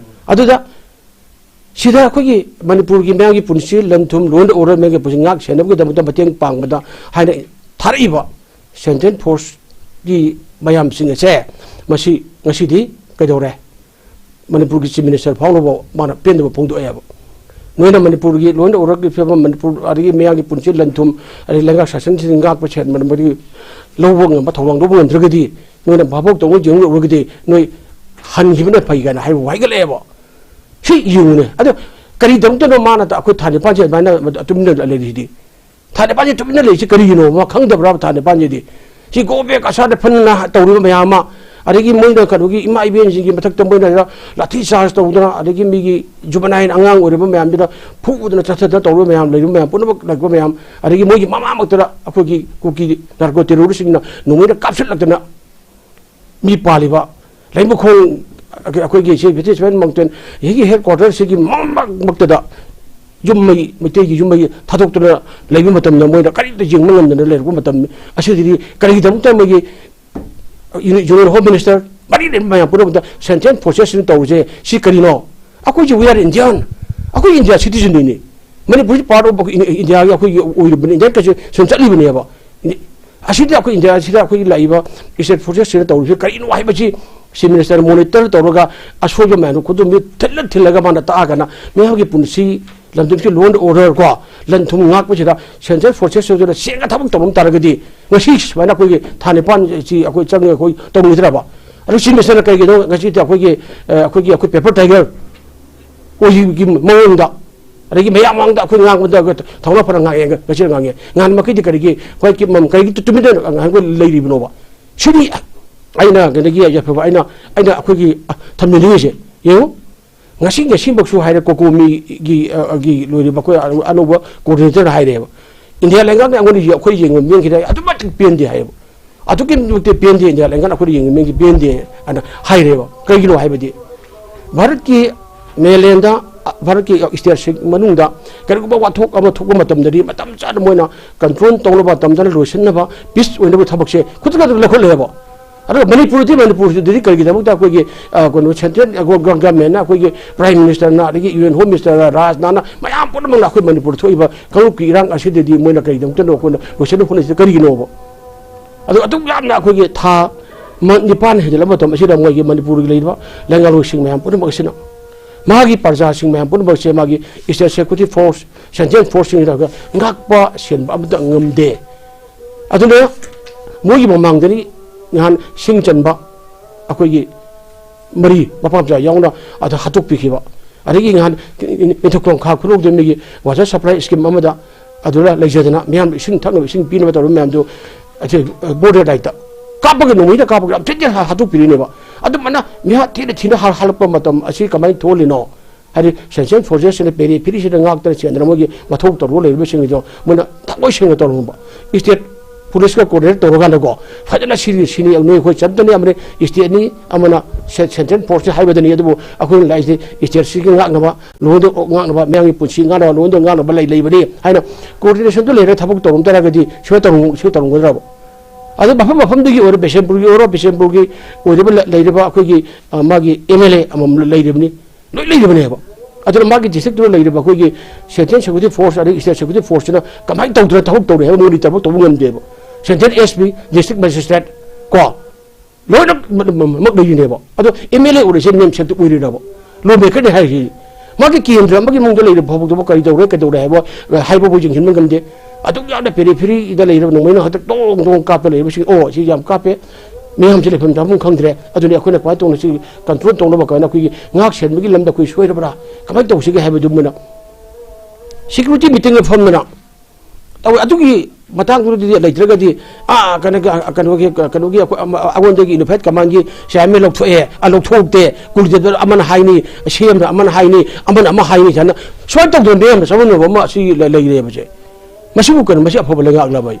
ꯑꯗꯨꯗ ꯁꯤꯗ ꯑꯩꯈꯣꯏꯒꯤ ꯃꯅꯤꯄꯨꯔꯒꯤ ꯃꯤꯌꯥꯝꯒꯤ ꯄꯨꯟꯁꯤ, ꯂꯟ ꯊꯨꯝ, law and order, ꯃꯤꯌꯥꯝꯒꯤ ꯄꯨꯟꯁꯤ ꯉꯥꯛ ꯁꯦꯟꯅꯕꯒꯤꯗꯃꯛꯇ ꯃꯇꯦꯡ ꯄꯥꯡꯕꯗ ꯍꯥꯏꯅ ꯊꯥꯔꯛꯏꯕ central forceꯀꯤ ꯃꯌꯥꯝꯁꯤꯡ ꯑꯁꯦ ꯃꯁꯤ ꯉꯁꯤꯗꯤ ꯀꯩꯗꯧꯔꯦ? ꯃꯅꯤꯄꯨꯔꯒꯤ Chief Minister ꯐꯥꯎꯅꯕ ꯃꯥꯅ ꯄꯦꯟꯗꯕ ꯐꯣꯡꯗꯣꯛꯑꯦꯕ꯫ ꯅꯣꯏꯅ ꯃꯅꯤꯄꯨꯔꯒꯤ law and orderꯒꯤ ꯐꯤꯕꯝ, ꯃꯅꯤꯄꯨꯔ ꯑꯗꯒꯤ ꯃꯤꯌꯥꯝꯒꯤ ꯄꯨꯟꯁꯤ, ꯂꯟ ꯊꯨꯝ, ꯑꯗꯒꯤ ꯂꯩꯉꯥꯛ ꯁꯥꯁꯟꯁꯤꯡ ꯉꯥꯛꯄ ꯁꯦꯟ ꯃꯗꯨꯒꯤ ꯂꯧꯕ ꯉꯝꯕ, ꯊꯧꯗꯥꯡ ꯂꯧꯕ ꯉꯝꯗ꯭ꯔꯒꯗꯤ, ꯅꯣꯏꯅ ꯚꯥꯕꯣꯛ ꯇꯧꯕ ꯌꯦꯡꯂꯨꯔꯒꯗꯤ ꯅꯣꯏ ꯍꯟꯈꯤꯕꯅ ꯐꯩ ꯀꯥꯏꯅ ꯍꯥꯏꯕ ꯍꯥꯏꯒꯠꯂꯛꯑꯦꯕ꯫ ꯁꯤ ꯌꯦꯡꯉꯨꯅꯦ꯫ ꯑꯗꯣ ꯀꯔꯤꯗꯃꯛꯇꯅꯣ ꯃꯥꯅ ꯇ-, ꯑꯩꯈꯣꯏ ꯊꯥ ꯅꯤꯄꯥꯟꯁꯦ ꯑꯗꯨꯃꯥꯏꯅ ꯇꯨꯃꯤꯟꯅ ꯂꯩꯔꯤꯁꯤꯗꯤ? ꯊꯥ ꯅꯤꯄꯥꯟꯁꯦ ꯇꯨꯃꯤꯟꯅ ꯂꯩꯔꯤꯁꯤ ꯀꯔꯤꯒꯤꯅꯣ? ꯃꯥ ꯈꯪꯗꯕ꯭ꯔꯥ ꯊꯥ ꯅꯤꯄꯥꯟꯁꯤꯗꯤ? ꯁꯤ go back ꯑꯁꯥꯗ ꯐꯅ ꯇꯧꯔꯤꯕ ꯃꯌꯥꯝ ꯑꯃ, ꯑꯗꯒꯤ ꯃꯣꯏꯅ ꯀꯩꯅꯣꯒꯤ ꯏꯃꯥ ꯏꯕꯦꯟꯁꯤꯡꯒꯤ ꯃꯊꯛꯇ ꯃꯣꯏꯅ ꯂꯥꯊꯤ ꯆꯥꯔꯖ ꯇꯧꯗꯅ, ꯑꯗꯒꯤ ꯃꯤꯒꯤ juvenile ꯑꯉꯥꯡ ꯑꯣꯏꯔꯤꯕ ꯃꯌꯥꯝꯗꯨꯗ ꯐꯨꯗꯅ ꯆꯠꯊꯗꯅ ꯇꯧꯔꯤꯕ ꯃꯌꯥꯝ, ꯂꯩꯔꯤꯕ ꯃꯌꯥꯝ ꯄꯨꯝꯅꯃꯛ ꯂꯩꯔꯤꯕ ꯃꯌꯥꯝ, ꯑꯗꯒꯤ ꯃꯣꯏꯒꯤ ꯃꯃꯥꯃꯛꯇꯗ ꯑꯩꯈꯣꯏꯒꯤ ꯀꯨꯀꯤ narco terroristꯁꯤꯡꯅ ꯅꯣꯡꯃꯩꯅ ꯀꯥꯞꯁꯤꯜꯂꯛꯇꯅ ꯃꯤ ꯄꯥꯜꯂꯤꯕ ꯂꯩꯃꯈꯣꯡ ꯑꯩꯈꯣꯏꯒꯤ ꯁꯤ ꯕ꯭ꯔꯤꯇꯤꯁ ꯃꯥꯎꯟꯇꯦꯟ ꯍꯤꯒꯤ headquarterꯁꯤꯒꯤ ꯃꯃꯛꯃꯛꯇꯗ ꯌꯨꯝ ꯃꯩ, ꯃꯩꯇꯩꯒꯤ ꯌꯨꯝ ꯃꯩ ꯊꯥꯗꯣꯛꯇꯨꯅ ꯂꯩꯕ ꯃꯇꯝꯗ ꯃꯣꯏꯅ ꯀꯔꯤꯝꯇ ꯌꯦꯡꯕ ꯉꯝꯗꯅ ꯂꯩꯔꯛꯄ ꯃꯇꯝ ꯑꯁꯤꯗꯗꯤ ꯀꯔꯤꯒꯤꯗꯃꯛꯇ ꯃꯣꯏꯒꯤ Union Home Minister ꯃꯔꯤ ꯂꯩꯅꯕ ꯃꯌꯥꯝ ꯄꯨꯝꯅꯃꯛꯇ central forcesꯁꯤꯡꯅ ꯇꯧꯔꯤꯁꯦ ꯁꯤ ꯀꯔꯤꯅꯣ? ꯑꯩꯈꯣꯏꯁꯦ we are Indian, ꯑꯩꯈꯣꯏ ꯏꯟꯗꯤꯌꯥ citizenꯅꯤꯅꯦ꯫ ꯃꯅꯤꯄꯨꯔꯁꯤ part of Indiaꯒꯤ ꯑꯩꯈꯣꯏꯒꯤ ꯑꯣꯏꯔꯤꯕꯅꯤ, Indian constitution ꯆꯠꯂꯤꯕꯅꯦꯕ꯫ ꯑꯁꯤꯗ ꯑꯩꯈꯣꯏ ꯏꯟꯗꯤꯌꯥꯁꯤꯗ ꯑꯩꯈꯣꯏꯒꯤ ꯂꯥꯛꯏꯕ state forcesꯁꯤꯡꯅ ꯇꯧꯔꯤꯁꯤ ꯀꯔꯤꯅꯣ ꯍꯥꯏꯕꯁꯤ Chief Minister monitor ꯇꯧꯔꯒ ꯑꯁꯣꯏꯕ ꯃꯌꯥꯝꯗꯣ ꯈꯨꯗꯣꯝꯕꯤ ꯊꯤꯜꯂ ꯊꯤꯜꯂꯒ ꯃꯥꯅ ꯇꯥꯛꯑꯒꯅ ꯃꯤꯌꯥꯝꯒꯤ ꯄꯨꯟꯁꯤ, ꯂꯝꯗꯝꯒꯤ law and order ꯀꯣ, ꯂꯟ ꯊꯨꯝ ꯉꯥꯛꯄꯁꯤꯗ central forcesꯁꯤꯡꯗꯨꯅ ꯁꯦꯡꯅ ꯊꯕꯛ ꯇꯧꯔꯝ ꯇꯥꯔꯒꯗꯤ ꯉꯁꯤ ꯁꯨꯃꯥꯏꯅ ꯑꯩꯈꯣꯏꯒꯤ ꯊꯥ ꯅꯤꯄꯥꯟ ꯁꯤ ꯑꯩꯈꯣꯏ ꯆꯪꯉꯦ ꯑꯩꯈꯣꯏ ꯇꯧꯔꯣꯏꯗ꯭ꯔꯕ? ꯑꯗꯨ Chief Ministerꯅ ꯀꯩꯒꯤꯅꯣ ꯉꯁꯤꯗꯤ ꯑꯩꯈꯣꯏꯒꯤ, ꯑ, ꯑꯩꯈꯣꯏꯒꯤ, ꯑꯩꯈꯣꯏ paper tiger ꯑꯣꯏꯒꯤ ꯃꯑꯣꯡꯗ ꯑꯗꯒꯤ ꯃꯌꯥꯝ ꯃꯃꯥꯡꯗ ꯑꯩꯈꯣꯏ ꯉꯥꯡꯕꯗ ꯊꯧꯅꯥ ꯐꯅ ꯉꯥꯡꯉꯦ, ꯉꯁꯤꯅ ꯉꯥꯡꯉꯦ꯫ ꯉꯍꯥꯟꯃꯛꯀꯤꯗꯤ ꯀꯔꯤꯒꯤ ꯍꯣꯏ ꯀꯤ-, ꯃꯝ-, ꯀꯔꯤꯒꯤ ꯇꯨꯃꯤꯟꯅ ꯉꯥꯡꯕ ꯂꯩꯔꯤꯕꯅꯣꯕ? ꯁꯤꯅꯤ ꯑꯩꯅ ꯀꯩꯅꯣꯒꯤ ꯌꯥꯏꯐꯕ ꯑꯩꯅ, ꯑꯩꯅ ꯑꯩꯈꯣꯏꯒꯤ, ꯑ, ꯊꯝꯖꯅꯤꯡꯉꯤꯁꯦ꯫ ꯌꯦꯡꯉꯨ, ꯉꯁꯤ, ꯉꯁꯤꯃꯛꯁꯨ ꯍꯥꯏꯔꯦ, ꯀꯣꯀꯣꯃꯤꯒꯤ, ꯑ, ꯒꯤ ꯂꯣꯏꯔꯤꯕ ꯑꯩꯈꯣꯏ ꯑꯅꯧꯕ coordinator ꯍꯥꯏꯔꯦꯕ꯫ ꯏꯟꯗꯤꯌꯥ ꯂꯩꯉꯥꯛꯅ ꯑꯩꯉꯣꯟꯗ ꯑꯩꯈꯣꯏ ꯌꯦꯡꯕ ꯃꯤꯠꯌꯦꯡꯁꯤꯗ ꯑꯗꯨꯛꯀꯤ ꯃꯇꯤꯛ ꯄꯦꯟꯗꯦ ꯍꯥꯏꯌꯦꯕ꯫ ꯑꯗꯨꯛꯀꯤ ꯃꯇꯤꯛ ꯄꯦꯟꯗꯦ, ꯏꯟꯗꯤꯌꯥ ꯂꯩꯉꯥꯛꯅ ꯑꯩꯈꯣꯏꯗ ꯌꯦꯡꯕ ꯃꯤꯠꯌꯦꯡꯁꯤ ꯄꯦꯟꯗꯦ ꯍꯥꯏꯅ ꯍꯥꯏꯔꯦꯕ꯫ ꯀꯩꯒꯤꯅꯣ ꯍꯥꯏꯕꯗꯤ ꯚꯥꯔꯠꯀꯤ mainland, ꯚꯥꯔꯠꯀꯤ stateꯁꯤꯡ ꯃꯅꯨꯡꯗ ꯀꯔꯤꯒꯨꯝꯕ ꯋꯥꯊꯣꯛ ꯑꯃ ꯊꯣꯛꯄ ꯃꯇꯝꯗꯗꯤ ꯃꯇꯝ ꯆꯥꯅ ꯃꯣꯏꯅ control ꯇꯧꯅꯕ, ꯃꯇꯝ ꯆꯥꯅ ꯂꯣꯏꯁꯤꯟꯅꯕ, peace ꯑꯣꯏꯅꯕ ꯊꯕꯛꯁꯦ ꯈꯨꯗꯛ ꯈꯨꯗꯛꯇ ꯂꯧꯈꯠꯂꯦꯕ꯫ ꯑꯗꯨꯒ ꯃꯅꯤꯄꯨꯔꯗꯤ, ꯃꯅꯤꯄꯨꯔꯁꯤꯗꯗꯤ ꯀꯔꯤꯒꯤꯗꯃꯛꯇ ꯑꯩꯈꯣꯏꯒꯤ, ꯑ, ꯀꯩꯅꯣ, central, ꯑ, ꯒꯣ-, ꯒꯣ-, governmentꯅ, ꯑꯩꯈꯣꯏꯒꯤ Prime Ministerꯅ, ꯑꯗꯒꯤ UN Home Ministerꯅ, ꯔꯥꯖꯅꯥꯊꯅ, ꯃꯌꯥꯝ ꯄꯨꯝꯅꯃꯛꯅ ꯑꯩꯈꯣꯏ ꯃꯅꯤꯄꯨꯔꯗ ꯊꯣꯛꯏꯕ ꯀꯥꯡꯂꯨꯞꯀꯤ ꯏꯔꯥꯡ ꯑꯁꯤꯗꯗꯤ ꯃꯣꯏꯅ ꯀꯔꯤꯒꯤꯗꯃꯛꯇꯅꯣ ꯑꯩꯈꯣꯏꯅ ꯂꯣꯏꯁꯤꯟꯅ ꯍꯣꯠꯅꯁꯤꯗ ꯀꯔꯤꯒꯤꯅꯣꯕ? ꯑꯗꯨ ꯑꯗꯨꯛ ꯌꯥꯝꯅ ꯑꯩꯈꯣꯏꯒꯤ ꯊꯥ ꯃ-, ꯅꯤꯄꯥꯟ ꯍꯦꯟꯖꯜꯂꯕ ꯃꯇꯝ ꯑꯁꯤꯗ ꯃꯣꯏꯒꯤ ꯃꯅꯤꯄꯨꯔꯒꯤ ꯂꯩꯔꯤꯕ ꯂꯩꯉꯥꯛꯂꯣꯏꯁꯤꯡ ꯃꯌꯥꯝ ꯄꯨꯝꯅꯃꯛ ꯑꯁꯤꯅ, ꯃꯥꯒꯤ ꯄ꯭ꯔꯖꯥꯁꯤꯡ ꯃꯌꯥꯝ ꯄꯨꯝꯅꯃꯛꯁꯦ ꯃꯥꯒꯤ state security force, central forceꯁꯤꯡꯅ ꯉꯥꯛꯄ ꯁꯦꯟꯕ ꯑꯃꯇ ꯉꯝꯗꯦ꯫ ꯑꯗꯨꯅ ꯃꯣꯏꯒꯤ ꯃꯃꯥꯡꯗꯅꯤ ꯅꯍꯥꯟ ꯁꯤꯡ ꯆꯟꯕ ꯑꯩꯈꯣꯏꯒꯤ ꯃꯔꯤ, ꯃꯄꯥ ꯃꯆꯥ ꯌꯥꯎꯅ ꯑꯗ ꯍꯥꯠꯇꯣꯛꯄꯤꯈꯤꯕ꯫ ꯑꯗꯒꯤ ꯅꯍꯥꯟ ꯅꯤꯡꯊꯧꯈꯣꯡ ꯈꯥ ꯈꯨꯅꯧꯗ ꯃꯤꯒꯤ water supply scheme ꯑꯃꯗ ꯑꯗꯨꯗ ꯂꯩꯖꯗꯅ ꯃꯤꯌꯥꯝꯗ ꯏꯁꯤꯡ ꯊꯛꯅꯕ ꯏꯁꯤꯡ ꯄꯤꯅꯕ ꯇꯧꯔꯕ ꯃꯌꯥꯝꯗꯨ ꯑꯁꯤ border lineꯇ ꯀꯥꯞꯄꯒ, ꯅꯣꯡꯃꯩꯗ ꯀꯥꯞꯄꯒ ꯌꯥꯝ ꯊꯤꯅ ꯍꯥꯠꯇꯣꯛꯄꯤꯔꯤꯅꯦꯕ꯫ ꯑꯗꯨꯃꯥꯏꯅ ꯃꯤꯍꯥꯠ ꯊꯤꯅ ꯊꯤꯅ ꯍꯥ-, ꯍꯥꯠꯂꯛꯄ ꯃꯇꯝ ꯑꯁꯤ ꯀꯃꯥꯏꯅ ꯊꯣꯛꯍꯜꯂꯤꯅꯣ? ꯍꯥꯏꯗꯤ central forcesꯁꯤꯅ ꯄꯦꯔꯤ ꯐꯤꯔꯤꯁꯤꯗ ꯉꯥꯛꯇꯅ ꯆꯦꯟꯗꯅ ꯃꯣꯏꯒꯤ ꯃꯊꯧ ꯇꯧꯔꯒ ꯂꯩꯔꯤꯕꯁꯤꯡꯗꯣ ꯃꯣꯏꯅ ꯊꯃꯣꯏ ꯁꯦꯡꯅ ꯇꯧꯔꯝꯕ꯫ Stateꯒ coordinate ꯇꯧꯔꯀꯥꯟꯗꯀꯣ, ꯐꯖꯅ ꯁꯤꯅꯤ, ꯁꯤꯅꯤ, ꯅꯣꯏ ꯑꯩꯈꯣꯏ ꯆꯠꯇꯅꯤ, ꯑꯃꯅ stateꯅꯤ, ꯑꯃꯅ ce-, central forceꯅꯤ ꯍꯥꯏꯕꯗꯅꯤ, ꯑꯗꯨꯕꯨ ꯑꯩꯈꯣꯏꯅ ꯂꯥꯛꯏꯁꯦ stateꯁꯤꯒꯤ ꯉꯥꯛꯅꯕ, ꯂꯣꯟꯗ ꯉꯥꯛꯅꯕ, ꯃꯌꯥꯝꯒꯤ ꯄꯨꯟꯁꯤ ꯉꯥꯛꯅꯕ, ꯂꯣꯟꯗ ꯉꯥꯛꯅꯕ ꯂꯩ-, ꯂꯩꯕꯅꯤ ꯍꯥꯏꯅ coordinationꯗꯨ ꯂꯩꯔꯒ ꯊꯕꯛ ꯇꯧꯔꯝ ꯇꯥꯔꯒꯗꯤ ꯁꯤꯃꯥꯏ ꯇꯧꯔꯝ-, ꯁꯤꯃꯥꯏ ꯇꯧꯔꯝꯒꯗ꯭ꯔꯕ? ꯑꯗꯨ ꯃꯐꯝ ꯃꯐꯝꯗꯨꯒꯤ ꯑꯣꯏꯔꯣ, ꯕꯤꯁꯦꯝꯄꯨꯔꯒꯤ ꯑꯣꯏꯔꯣ, ꯕꯤꯁꯦꯝꯄꯨꯔꯒꯤ ꯑꯣꯏꯔꯤꯕ ꯂ-, ꯂꯩꯔꯤꯕ ꯑꯩꯈꯣꯏꯒꯤ, ꯑ, ꯃꯥꯒꯤ MLA ꯑꯃꯃꯝ ꯂꯩꯔꯤꯕꯅꯤ, ꯂꯣꯏ ꯂꯩꯔꯤꯕꯅꯦꯕ꯫ ꯑꯗꯨꯅ ꯃꯥꯒꯤ districtꯇꯨꯗ ꯂꯩꯔꯤꯕ ꯑꯩꯈꯣꯏꯒꯤ central security force ꯑꯗꯒꯤ state security forceꯁꯤꯅ ꯀꯃꯥꯏꯅ ꯇꯧꯗꯅ ꯊꯕꯛ ꯇꯧꯔꯤ ꯍꯥꯏꯕ ꯃꯣꯏꯅ ꯊꯕꯛ ꯇꯧꯕ ꯉꯝꯗꯦꯕ꯫ Central SP, district magistrate ꯀꯣ, ꯂꯣꯏꯅꯃꯛ ꯂꯩꯔꯤꯅꯦꯕ꯫ ꯑꯗꯣ MLA ꯑꯣꯏꯔꯤꯁꯦ ꯅꯦꯝꯁꯦꯛꯇ ꯑꯣꯏꯔꯤꯔꯕ? Lawmakerꯅꯦ ꯍꯥꯏꯔꯤꯁꯤ꯫ ꯃꯥꯒꯤ ꯀꯦꯟꯗ꯭ꯔ ꯑꯃꯒꯤ ꯃꯅꯨꯡꯗ ꯂꯩꯔꯤꯕ ꯐꯥꯎꯕꯗꯨꯕꯨ ꯀꯔꯤ ꯇꯧꯔꯦ, ꯀꯩꯗꯧꯔꯦ ꯍꯥꯏꯕ, ꯍꯥꯏꯕꯕꯨ ꯌꯦꯡꯁꯤꯟꯕ ꯉꯝꯗꯦ꯫ ꯑꯗꯨꯛ ꯌꯥꯝꯅ ꯄꯦꯔꯤꯐꯦꯔꯤꯗ ꯂꯩꯔꯤꯕ ꯅꯣꯡꯃꯩꯅ ꯍꯟꯗꯛ ꯗꯣꯡ ꯗꯣꯡ ꯀꯥꯞꯄ ꯂꯩꯔꯤꯕꯁꯤꯡ, ꯑꯣ, ꯁꯤ ꯌꯥꯝ ꯀꯥꯞꯄꯦ, ꯃꯤꯌꯥꯝꯁꯦ ꯂꯩꯐꯝ ꯆꯥꯐꯝ ꯈꯪꯗ꯭ꯔꯦ, ꯑꯗꯨꯅꯤ ꯑꯩꯈꯣꯏꯅ ꯀꯃꯥꯏꯅ ꯇꯧꯅ ꯁꯤ control ꯇꯧꯅꯕ ꯀꯃꯥꯏꯅ ꯑꯩꯈꯣꯏꯒꯤ ꯉꯥꯛ ꯁꯦꯟꯕꯒꯤ ꯂꯝꯗ ꯑꯩꯈꯣꯏ ꯁꯣꯏꯔꯕ꯭ꯔꯥ, ꯀꯃꯥꯏꯅ ꯇꯧꯁꯤꯒꯦ ꯍꯥꯏꯕꯗꯨ ꯃꯣꯏꯅ ꯁꯦꯀ꯭ꯌꯨꯔꯤꯇꯤ ꯃꯤꯇꯤꯡꯗ ꯐꯝꯗꯅ ꯇꯧꯋꯦ꯫ ꯑꯗꯨꯒꯤ ꯃꯇꯥꯡꯗꯨꯗꯗꯤ ꯂꯩꯇ꯭ꯔꯒꯗꯤ, ꯑꯥ, ꯀꯩꯅꯣꯒꯤ, ꯀꯩꯅꯣꯒꯤ, ꯀꯩꯅꯣꯒꯤ ꯑꯩꯈꯣꯏ ꯑꯃ-, ꯑꯩꯉꯣꯟꯗꯒꯤ ꯏꯅꯣꯐꯦꯠ ꯀꯃꯥꯟꯒꯤ ꯁꯤ ꯑꯥꯏ ꯑꯦꯝ ꯑꯦ ꯂꯧꯊꯣꯛꯑꯦ, ꯑꯥ, ꯂꯧꯊꯣꯛꯇꯦ, ꯀꯨꯜꯗꯦꯕ ꯑꯃꯅ ꯍꯥꯏꯅꯤ, ꯁꯤ ꯑꯦꯝꯅ ꯑꯃꯅ ꯍꯥꯏꯅꯤ, ꯑꯃꯅ ꯑꯃ ꯍꯥꯏꯅꯤ, ꯁꯨꯃꯥꯏꯅ, ꯁꯨꯃꯥꯏꯅ ꯇꯧꯗꯅ ꯃꯌꯥꯝꯅ ꯆꯃꯝꯅꯕ ꯑꯃ ꯑꯁꯤ ꯂꯩ-, ꯂꯩꯔꯦꯕꯁꯦ꯫ ꯃꯁꯤꯕꯨ ꯀꯩꯅꯣ? ꯃꯁꯤ ꯑꯐꯕ ꯂꯩꯉꯥꯛꯂꯕ?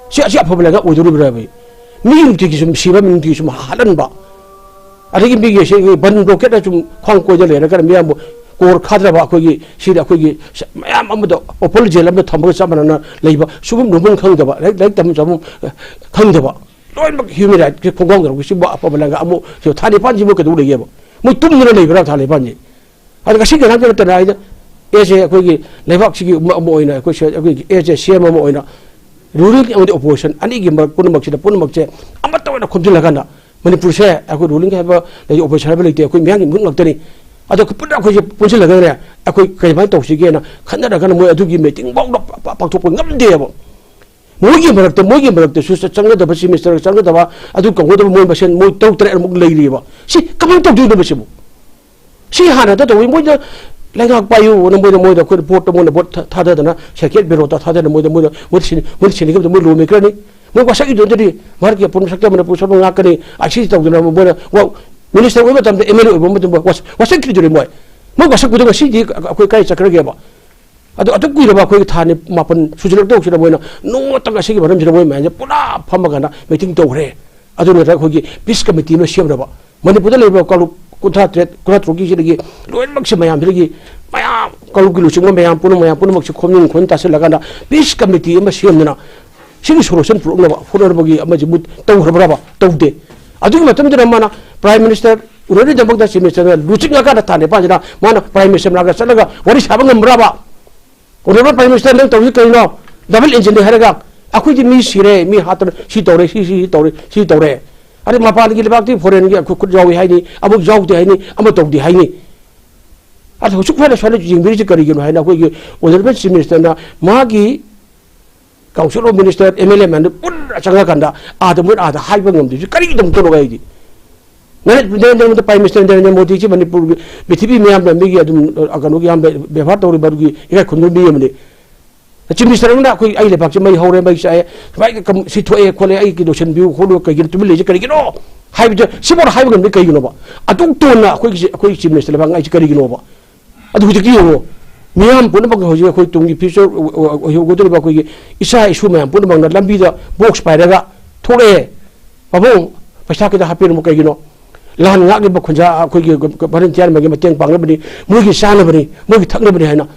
ꯁꯤ, ꯑꯁꯤ ꯑꯐꯕ ꯂꯩꯉꯥꯛ ꯑꯣꯏꯗꯣꯔꯤꯕ꯭ꯔꯕ? ꯃꯤ ꯅꯨꯡꯇꯤꯒꯤ ꯁꯨꯝ ꯁꯤꯕ, ꯃꯤ ꯅꯨꯡꯇꯤꯒꯤ ꯁꯨꯝ ꯍꯥꯠꯍꯟꯕ, ꯑꯗꯒꯤ ꯃꯤꯒꯤ ꯁꯤ ꯕꯟ ꯕ꯭ꯂꯣꯀꯦꯠꯅ ꯁꯨꯝ ꯈ꯭ꯋꯥꯡ ꯀꯣꯏꯗ ꯂꯩꯔꯒ ꯃꯤꯌꯥꯝꯕꯨ ꯀꯣꯔ ꯈꯥꯗ꯭ꯔꯕ ꯑꯩꯈꯣꯏꯒꯤ, ꯁꯤꯗ ꯑꯩꯈꯣꯏꯒꯤ ꯃꯌꯥꯝ ꯑꯃꯗ ꯑꯣꯄꯟ ꯖꯦꯜ ꯑꯃꯗ ꯊꯝꯕꯒ ꯆꯞ ꯃꯥꯟꯅꯅ ꯂꯩꯕ, ꯁꯨꯐꯝ ꯅꯣꯝꯐꯝ ꯈꯪꯗꯕ, ꯂꯥꯏꯔꯤꯛ, ꯂꯥꯏꯔꯤꯛ ꯇꯝꯐꯝ ꯆꯥꯐꯝ ꯈꯪꯗꯕ, ꯂꯣꯏꯅꯃꯛ ꯍ꯭ꯌꯨꯃꯦꯟ ꯔꯥꯏꯠꯀꯤ ꯈꯣꯡꯒꯥꯎ ꯇꯧꯔꯛꯄ ꯁꯤꯕꯨ ꯑꯐꯕ ꯂꯩꯉꯥꯛ ꯑꯃꯨꯛ ꯁꯤ ꯊꯥ ꯅꯤꯄꯥꯟꯁꯤꯃꯨꯛ ꯀꯩꯗꯧ ꯂꯩꯒꯦꯕ? ꯃꯣꯏ ꯇꯨꯝꯗꯅ ꯂꯩꯕ꯭ꯔꯥ ꯊꯥ ꯅꯤꯄꯥꯟꯁꯤ? ꯑꯗ ꯉꯁꯤ ꯉꯔꯥꯡꯗ ꯅꯠꯇꯅ ꯑꯩꯅ ꯑꯦꯁ ꯑꯦ ꯑꯩꯈꯣꯏꯒꯤ ꯂꯩꯕꯥꯛꯁꯤꯒꯤ ꯑꯃ, ꯑꯃ ꯑꯣꯏꯅ, ꯑꯩꯈꯣꯏ ꯁ-, ꯑꯩꯈꯣꯏꯒꯤ ꯑꯦꯁ ꯑꯦ ꯁꯤ ꯑꯦꯝ ꯑꯃ ꯑꯣꯏꯅ ꯔꯨꯂꯤꯡ ꯑꯃꯗꯤ ꯑꯣꯄꯣꯖꯤꯁꯟ ꯑꯅꯤꯒꯤ ꯃꯔꯛ ꯄꯨꯝꯅꯃꯛꯁꯤꯗ ꯄꯨꯝꯅꯃꯛꯁꯦ ꯑꯃꯠꯇ ꯑꯣꯏꯅ ꯈꯣꯝꯖꯤꯜꯂꯒꯅ ꯃꯅꯤꯄꯨꯔꯁꯦ ꯑꯩꯈꯣꯏ ꯔꯨꯂꯤꯡ ꯍꯥꯏꯕ ꯂꯩ, ꯑꯣꯄꯣꯖꯤꯁꯟ ꯍꯥꯏꯕ ꯂꯩꯇꯦ, ꯑꯩꯈꯣꯏ ꯃꯤꯌꯥꯝꯒꯤ ꯃꯤꯍꯨꯠ ꯉꯥꯛꯇꯅꯤ꯫ ꯑꯗꯣ ꯄꯨꯟꯅ ꯑꯩꯈꯣꯏꯁꯦ ꯄꯨꯟꯁꯤꯜꯂꯒꯅꯦ ꯑꯩꯈꯣꯏ ꯀꯔꯤꯃꯥꯏꯅ ꯇꯧꯁꯤꯒꯦꯅ ꯈꯟꯅꯔꯒꯅ ꯃꯣꯏ ꯑꯗꯨꯒꯤ ꯃꯤꯇꯤꯡ ꯐꯥꯎꯗ ꯄ-, ꯄ-, ꯄꯥꯡꯊꯣꯛꯄ ꯉꯝꯗꯦꯕ꯫ ꯃꯣꯏꯒꯤ ꯃꯔꯛꯇ, ꯃꯣꯏꯒꯤ ꯃꯔꯛꯇꯁꯨ ꯆ-, ꯆꯪꯅꯗꯕ, ꯆꯤꯐ ꯃꯤꯅꯤꯁꯇꯔꯒ ꯆꯪꯅꯗꯕ, ꯑꯗꯨ ꯀꯧꯅꯗꯕ ꯃꯣꯏ ꯃꯁꯦꯟ ꯃꯣꯏ ꯇꯔꯨꯛ ꯇꯔꯦꯠꯃꯨꯛ ꯂꯩꯔꯤꯕ꯫ ꯁꯤ ꯀꯃꯥꯏꯅ ꯇꯧꯗꯣꯏꯅꯣꯕ ꯁꯤꯕꯨ? ꯁꯤ ꯍꯥꯟꯅ ꯇꯧꯏ꯫ ꯃꯣꯏꯗ ꯂꯩꯉꯥꯛ ꯄꯥꯏꯌꯨꯅ ꯃꯣꯏꯗ, ꯃꯣꯏꯗ ꯑꯩꯈꯣꯏꯅ ꯚꯣꯠꯇ ꯃꯣꯏꯅ ꯚꯣꯠ ꯊꯥ-, ꯊꯥꯗꯗꯅ, ꯁꯦꯀ꯭ꯔꯦꯠ ꯕꯦꯂꯣꯠꯇ ꯊꯥꯗꯅ ꯃꯣꯏꯗ, ꯃꯣꯏꯗ, ꯃꯣꯏꯗ ꯁꯤꯟ-, ꯃꯣꯏꯗ ꯁꯤꯟꯅꯤꯡꯉꯕꯗ ꯃꯣꯏ ꯂꯣ ꯃꯦꯀꯔꯅꯤ꯫ ꯃꯣꯏ ꯋꯥꯁꯛ ꯏꯗꯨꯗꯗꯤ ꯃꯍꯥꯛꯀꯤ ꯑꯄꯨꯟꯕ ꯁꯛꯇꯝ ꯃꯅꯤꯄꯨꯔ ꯁꯛꯇꯝ ꯉꯥꯛꯀꯅꯤ꯫ ꯑꯁꯤ ꯇꯧꯗꯅ ꯃꯣꯏꯅ ꯋꯥ-, ꯃꯤꯅꯤꯁꯇꯔ ꯑꯣꯏꯕ ꯃꯇꯝꯗ ꯑꯦꯝ ꯑꯦꯜ ꯑꯦ ꯑꯣꯏꯕ ꯃꯇꯝꯗ ꯋꯥꯁ-, ꯋꯥꯁꯛꯈꯤꯗꯣꯏꯅꯤ ꯃꯣꯏ꯫ ꯃꯣꯏ ꯋꯥꯁꯛꯄꯗꯣ ꯉꯁꯤꯗꯤ ꯑꯩꯈꯣꯏ ꯀꯥꯏ ꯆꯠꯈ꯭ꯔꯒꯦꯕ? ꯑꯗꯣ ꯑꯗꯨꯛ ꯀꯨꯏꯔꯕ ꯑꯩꯈꯣꯏꯒꯤ ꯊꯥ ꯅꯤ-, ꯃꯥꯄꯟ ꯁꯨꯖꯤꯜꯂꯛꯇꯧꯁꯤꯗ ꯃꯣꯏꯅ ꯅꯣꯡꯃꯇꯪ ꯑꯁꯤꯒꯤ ꯃꯔꯝꯁꯤꯗ ꯃꯣꯏ ꯃꯌꯥꯝꯁꯦ ꯄꯨꯂꯞ ꯐꯝꯃꯒꯅ ꯃꯤꯇꯤꯡ ꯇꯧꯈ꯭ꯔꯦ꯫ ꯑꯗꯨ ꯅꯠꯇ꯭ꯔꯒ ꯑꯩꯈꯣꯏꯒꯤ ꯄꯤꯁ ꯀꯃꯤꯇꯤ ꯑꯃ ꯁꯦꯝꯅꯕ, ꯃꯅꯤꯄꯨꯔꯗ ꯂꯩꯔꯤꯕ ꯀꯥꯡꯂꯨꯞ ꯀꯨꯟꯊ꯭ꯔꯥ ꯇꯔꯦꯠ, ꯀꯨꯟꯊ꯭ꯔꯥ ꯇꯔꯨꯛꯀꯤꯁꯤꯗꯒꯤ ꯂꯣꯏꯅꯃꯛꯁꯦ, ꯃꯌꯥꯝꯁꯤꯗꯒꯤ ꯃꯌꯥꯝ ꯀꯥꯡꯂꯨꯞꯀꯤ ꯂꯨꯆꯤꯡꯕ ꯃꯌꯥꯝ ꯄꯨꯝꯅꯃꯛ, ꯃꯌꯥꯝ ꯄꯨꯝꯅꯃꯛꯁꯦ ꯈꯣꯝꯖꯤꯟ ꯈꯣꯝꯖꯤꯟ ꯇꯥꯁꯤꯜꯂꯀꯥꯟꯗ ꯄꯤꯁ ꯀꯃꯤꯇꯤ ꯑꯃ ꯁꯦꯝꯗꯅ ꯁꯤꯒꯤ ꯁꯣꯂꯨꯁꯟ ꯄꯨꯔꯛꯅꯕ ꯍꯣꯠꯅꯕꯒꯤ ꯑꯃꯁꯤꯕꯨ ꯇꯧꯈ꯭ꯔꯕ꯭ꯔꯕ? ꯇꯧꯗꯦ꯫ ꯑꯗꯨꯒꯤ ꯃꯇꯝꯗꯨꯗ ꯃꯥꯅ ꯄ꯭ꯔꯥꯏꯝ ꯃꯤꯅꯤꯁꯇꯔ ꯎꯅꯔꯤꯗꯃꯛꯇ ꯆꯤꯐ ꯃꯤꯅꯤꯁꯇꯔꯅ ꯂꯨꯆꯤꯡꯉꯀꯥꯟꯗ ꯊꯥ ꯅꯤꯄꯥꯟꯁꯤꯗ ꯃꯥꯅ ꯄ꯭ꯔꯥꯏꯝ ꯃꯤꯅꯤꯁꯇꯔ ꯃꯅꯥꯛꯇ ꯆꯠꯂꯒ ꯋꯥꯔꯤ ꯁꯥꯕ ꯉꯝꯕ꯭ꯔꯕ? ꯑꯣꯅꯔꯦꯕꯜ ꯄ꯭ꯔꯥꯏꯝ ꯃꯤꯅꯤꯁꯇꯔ, ꯅꯪ ꯇꯧꯔꯤ ꯀꯩꯅꯣ? ꯗꯕꯜ ꯏꯟꯖꯤꯟꯅꯤ ꯍꯥꯏꯔꯒ ꯑꯩꯈꯣꯏꯗꯤ ꯃꯤ ꯁꯤꯔꯦ, ꯃꯤ ꯍꯥꯠꯇꯅ ꯁꯤ ꯇꯧꯔꯦ, ꯁꯤ, ꯁꯤ, ꯁꯤ ꯇꯧꯔꯦ, ꯁꯤ ꯇꯧꯔꯦ꯫ ꯑꯗꯩ ꯃꯄꯥꯟꯒꯤ ꯂꯩꯕꯥꯛꯇꯤ ꯐꯣꯔꯦꯟꯒꯤ ꯑꯩꯈꯣꯏ ꯈꯨꯠ ꯌꯥꯎꯏ ꯍꯥꯏꯅꯤ, ꯑꯃꯨꯛ ꯌꯥꯎꯗꯦ ꯍꯥꯏꯅꯤ, ꯑꯃ ꯇꯧꯗꯦ ꯍꯥꯏꯅꯤ꯫ ꯑꯗ ꯍꯧꯖꯤꯛ ꯐꯥꯎꯗ ꯁꯨꯃꯥꯏꯅ ꯌꯦꯡꯕꯤꯔꯤꯁꯤ ꯀꯔꯤꯒꯤꯅꯣ ꯍꯥꯏꯅ ꯑꯩꯈꯣꯏꯒꯤ ꯑꯣꯅꯔꯦꯕꯜ ꯆꯤꯐ ꯃꯤꯅꯤꯁꯇꯔꯅ ꯃꯥꯒꯤ council of minister, M L A ꯃꯌꯥꯝꯗꯨ ꯄꯨꯟꯅ ꯆꯪꯉꯀꯥꯟꯗ ꯑꯥꯗ ꯃꯣꯏꯅ ꯑꯥꯗ ꯍꯥꯏꯕ ꯉꯝꯗꯣꯏꯁꯤ ꯀꯔꯤꯒꯤꯗꯃꯛꯇꯅꯣ ꯑꯩꯗꯤ? ꯅꯔꯦꯟꯗ꯭ꯔ ꯃꯣꯗꯤ, ꯄ꯭ꯔꯥꯏꯝ ꯃꯤꯅꯤꯁꯇꯔ ꯅꯔꯦꯟꯗ꯭ꯔ ꯃꯣꯗꯤꯁꯤ ꯃꯅꯤꯄꯨꯔꯒꯤ, ꯄ꯭ꯔꯤꯊꯤꯕꯤ ꯃꯌꯥꯝꯅ ꯃꯤꯒꯤ ꯑꯗꯨꯝ, ꯑ, ꯀꯩꯅꯣꯒꯤ ꯌꯥꯝꯅ ꯕꯦꯕꯥꯔ ꯇꯧꯔꯤꯕ ꯑꯗꯨꯒꯤ ꯏꯀꯥꯏ ꯈꯨꯝꯅꯕ ꯃꯤ ꯑꯃꯅꯤ꯫ ꯆꯤꯐ ꯃꯤꯅꯤꯁꯇꯔ ꯑꯃꯅ ꯑꯩꯈꯣꯏ, "ꯑꯩ ꯂꯩꯕꯥꯛꯁꯤ ꯃꯩ ꯍꯧꯔꯦ, ꯃꯩ ꯆꯥꯛꯑꯦ, ꯁꯨꯃꯥꯏꯅ ꯀꯝ-, ꯁꯤ ꯊꯣꯛꯑꯦ ꯈꯣꯠꯂꯦ, ꯑꯩꯒꯤ ꯂꯣꯏꯁꯤꯟꯕꯤꯌꯨ ꯈꯣꯠꯂꯨ, ꯀꯩꯒꯤꯅꯣ ꯇꯨꯃꯤꯟ ꯂꯩꯁꯦ ꯀꯔꯤꯒꯤꯅꯣ?" ꯍꯥꯏꯕꯗ ꯁꯤꯐꯥꯎ ꯍꯥꯏꯕ ꯉꯝꯗꯦ꯫ ꯀꯩꯒꯤꯅꯣꯕ? ꯑꯗꯨꯛ ꯇꯣꯟꯅ ꯑꯩꯈꯣꯏꯒꯤ, ꯑꯩꯈꯣꯏ ꯆꯤꯐ ꯃꯤꯅꯤꯁꯇꯔ ꯂꯩꯕꯥꯛ ꯉꯥꯛꯏꯁꯦ ꯀꯔꯤꯒꯤꯅꯣꯕ? ꯑꯗꯨ ꯍꯧꯖꯤꯛꯇꯤ ꯌꯦꯡꯉꯣ, ꯃꯤꯌꯥꯝ ꯄꯨꯝꯅꯃꯛ ꯍꯧꯖꯤꯛ ꯑꯩꯈꯣꯏ ꯇꯨꯡꯒꯤ ꯐ꯭ꯌꯨꯆꯔ ꯑꯣꯏꯍꯧꯒꯗꯧꯔꯤꯕ ꯑꯩꯈꯣꯏꯒꯤ ꯏꯆꯥ ꯏꯁꯨ ꯃꯌꯥꯝ ꯄꯨꯝꯅꯃꯛꯅ ꯂꯝꯕꯤꯗ ꯕꯣꯛꯁ ꯄꯥꯏꯔꯒ ꯊꯣꯛꯂꯛꯑꯦ꯫ "ꯄꯥꯕꯨꯡ, ꯄꯩꯁꯥ ꯈꯤꯇ ꯍꯥꯞꯄꯤꯔꯝꯃꯨ, ꯀꯩꯒꯤꯅꯣ? ꯂꯥꯟ ꯉꯥꯛꯂꯤꯕ ꯈꯨꯟꯖꯥ ꯑꯩꯈꯣꯏꯒꯤ ꯚꯣꯂꯨꯟꯇꯤꯌꯥꯔ ꯃꯌꯥꯝꯒꯤ ꯃꯇꯦꯡ ꯄꯥꯡꯅꯕꯅꯤ, ꯃꯣꯏꯒꯤ ꯆꯥꯅꯕꯅꯤ, ꯃꯣꯏꯒꯤ ꯊꯛꯅꯕꯅꯤ" ꯍꯥꯏꯅ꯫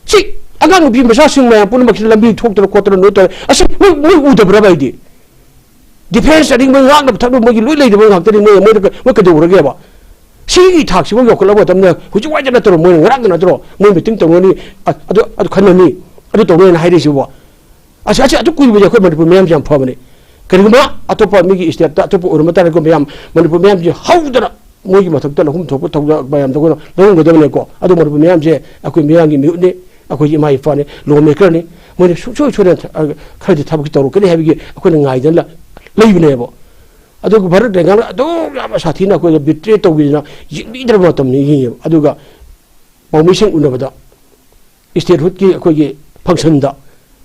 ꯁꯤ ꯑꯉꯥꯡ ꯅꯨꯄꯤ ꯃꯆꯥꯁꯤꯡ ꯃꯌꯥꯝ ꯄꯨꯝꯅꯃꯛꯁꯤꯅ ꯂꯝꯕꯤ ꯊꯣꯛꯇꯅ ꯈꯣꯠꯇꯅ ꯅꯣꯏ ꯇꯧꯔꯦ꯫ ꯑꯁꯤ ꯃꯣꯏ, ꯃꯣꯏ ꯎꯗꯕ꯭ꯔꯕ ꯑꯩꯗꯤ? ꯗꯤꯐꯦꯟꯁ ꯑꯅꯤ ꯃꯣꯏ ꯉꯥꯛꯅꯕ ꯊꯛꯅꯕ ꯃꯣꯏꯒꯤ ꯂꯣꯏ ꯂꯩꯗꯕ ꯉꯥꯛꯇꯅꯤ꯫ ꯃꯣꯏ, ꯃꯣꯏꯗ, ꯃꯣꯏ ꯀꯩꯗꯧꯔꯒꯦꯕ? ꯁꯤꯒꯤ ꯊꯥꯛꯁꯤꯐꯥꯎ ꯌꯧꯈꯠꯂꯕ ꯃꯇꯝꯗ ꯍꯧꯖꯤꯛ ꯋꯥꯏꯗ ꯅꯠꯇ꯭ꯔꯣ? ꯃꯣꯏꯅ ꯉꯔꯥꯡꯗ ꯅꯠꯇ꯭ꯔꯣ ꯃꯣꯏ ꯃꯤꯇꯤꯡ ꯇꯧꯅꯅꯤ, ꯑ-, ꯑꯗꯨ, ꯑꯗꯨ ꯈꯟꯅꯅꯤ, ꯑꯗꯨ ꯇꯧꯅꯦꯅ ꯍꯥꯏꯔꯤꯁꯤꯕꯣ? ꯑꯁ, ꯑꯁꯤ ꯑꯗꯨ ꯀꯨꯏꯕꯁꯦ ꯑꯩꯈꯣꯏ ꯃꯅꯤꯄꯨꯔ ꯃꯌꯥꯝꯁꯦ ꯌꯥꯝ ꯐꯕꯅꯤ꯫ ꯀꯔꯤꯒꯨꯝꯕ ꯑꯇꯣꯞꯄ ꯃꯤꯒꯤ ꯁ꯭ꯇꯦꯠꯇ ꯑꯇꯣꯞꯄ ꯑꯣꯏꯔꯝꯕ ꯇꯥꯔꯒ ꯃꯌꯥꯝ ꯃꯅꯤꯄꯨꯔ ꯃꯌꯥꯝꯁꯦ ꯍꯧꯗꯅ ꯃꯣꯏꯒꯤ ꯃꯊꯛꯇ ꯂꯧꯐꯝ ꯊꯣꯛꯄ ꯊꯧꯗꯥꯡ ꯃꯌꯥꯝꯗꯣ ꯑꯩꯈꯣꯏꯅ ꯂꯧꯔꯝꯒꯗꯕꯅꯤꯀꯣ꯫ ꯑꯗꯣ ꯃꯅꯤꯄꯨꯔ ꯃꯌꯥꯝꯁꯦ ꯑꯩꯈꯣꯏ ꯃꯤꯌꯥꯝꯒꯤ ꯃꯤꯍꯨꯠꯅꯤ, ꯑꯩꯈꯣꯏꯒꯤ ꯏꯃꯥ ꯏꯄꯥꯅꯤ, ꯂꯣ ꯃꯦꯀꯔꯅꯤ꯫ ꯃꯣꯏꯅ ꯁꯨꯡꯁꯣꯏ ꯁꯣꯏꯗꯅ ꯊ-, ꯑ, ꯈꯔꯗꯤ ꯊꯕꯛꯁꯤ ꯇꯧꯔꯛꯀꯅꯤ ꯍꯥꯏꯕꯒꯤ ꯑꯩꯈꯣꯏꯅ ꯉꯥꯏꯗꯅ ꯂ-, ꯂꯩꯕꯅꯦꯕ꯫ ꯑꯗꯨꯒ ꯚꯥꯔꯠ ꯂꯩꯉꯥꯛꯅ ꯑꯗꯨꯛ ꯌꯥꯝꯅ ꯁꯥꯊꯤꯅ ꯑꯩꯈꯣꯏꯗ ꯕꯤꯇ꯭ꯔꯦ ꯇꯧꯕꯤꯗꯅ ꯌꯦꯡꯕꯤꯗ꯭ꯔꯕ ꯃꯇꯝꯅꯤ ꯌꯦꯡꯉꯦꯕ꯫ ꯑꯗꯨꯒ ꯄꯥꯎꯃꯤꯁꯤꯡ ꯎꯅꯕꯗ ꯁ꯭ꯇꯦꯠꯍꯨꯗꯀꯤ ꯑꯩꯈꯣꯏꯒꯤ ꯐꯪꯁꯟꯗ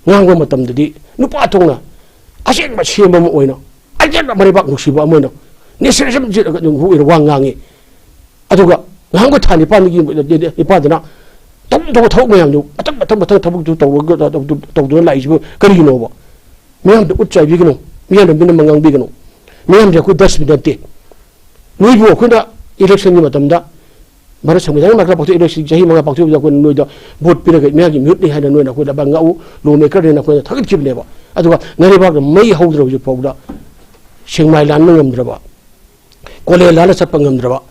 ꯉꯥꯡꯕ ꯃꯇꯝꯗꯗꯤ ꯅꯨꯄꯥ ꯊꯣꯛꯅ ꯑꯁꯦꯡꯕ ꯁꯦꯝꯕ ꯑꯃ ꯑꯣꯏꯅ, ꯑꯁꯦꯡꯕ ꯃꯔꯩꯕꯥꯛ ꯅꯨꯡꯁꯤꯕ ꯑꯃ ꯑꯣꯏꯅ, ꯅꯦꯁꯅꯦꯂꯤꯖꯝ ꯖꯤꯠ ꯑꯣꯏꯅ ꯋꯥ ꯉꯥꯡꯉꯤ꯫ ꯑꯗꯨꯒ ꯉꯍꯥꯟꯈꯣꯏ ꯊꯥ ꯅꯤꯄꯥꯟꯗꯒꯤ, ꯅꯤꯄꯥꯟꯗꯅ ꯇꯧꯐꯝ ꯊꯣꯛꯄ ꯊꯕꯛ ꯃꯌꯥꯝꯗꯨ ꯃꯊꯪ ꯃꯊꯪ ꯃꯊꯪ ꯊꯕꯛꯇꯨ ꯇꯧꯔꯒ, ꯇꯧꯗꯨꯅ ꯂꯥꯛꯏꯁꯤꯕꯨ ꯀꯔꯤꯒꯤꯅꯣꯕ? ꯃꯤꯌꯥꯝꯗ ꯎꯠ ꯆꯥꯏꯕꯤꯒꯅꯨ, ꯃꯤꯌꯥꯝꯗ ꯃꯤꯅꯝ ꯉꯥꯡꯕꯤꯒꯅꯨ꯫ ꯃꯤꯌꯥꯝꯁꯦ ꯑꯩꯈꯣꯏ ꯗꯁꯕꯤꯟ ꯅꯠꯇꯦ꯫ ꯅꯣꯏꯕꯨ ꯑꯩꯈꯣꯏꯅ ꯏꯂꯦꯛꯁꯟꯒꯤ ꯃꯇꯝꯗ, ꯚꯥꯔꯠ ꯁꯪꯕꯤꯙꯥꯟ ꯃꯈꯥ ꯄꯥꯛꯊꯣꯛ ꯏꯂꯦꯛꯁꯟ ꯆꯍꯤ ꯃꯉꯥ ꯄꯥꯛꯊꯣꯛꯄꯗ ꯑꯩꯈꯣꯏꯅ ꯅꯣꯏꯗ ꯚꯣꯠ ꯄꯤꯔꯒ ꯃꯤꯌꯥꯝꯒꯤ ꯃꯤꯍꯨꯠꯅꯤ ꯍꯥꯏꯅ ꯅꯣꯏꯅ ꯑꯩꯈꯣꯏꯗ ꯂꯩꯕꯥꯛ ꯉꯥꯛꯎ, ꯂꯣ ꯃꯦꯀꯔꯅꯦꯅ ꯑꯩꯈꯣꯏꯅ ꯊꯥꯒꯠꯈꯤꯕꯅꯦꯕ꯫ ꯑꯗꯨꯒ ꯅꯔꯩꯕꯥꯛꯅ ꯃꯩ ꯍꯧꯗ꯭ꯔ ꯍꯧꯖꯤꯛ ꯐꯥꯎꯗ ꯁꯦꯛꯃꯥꯏ ꯂꯥꯟꯕ ꯉꯝꯗ꯭ꯔꯕ, ꯀꯣꯂꯦꯟ ꯂꯥꯟꯅ ꯆꯠꯄ ꯉꯝꯗ꯭ꯔꯕ,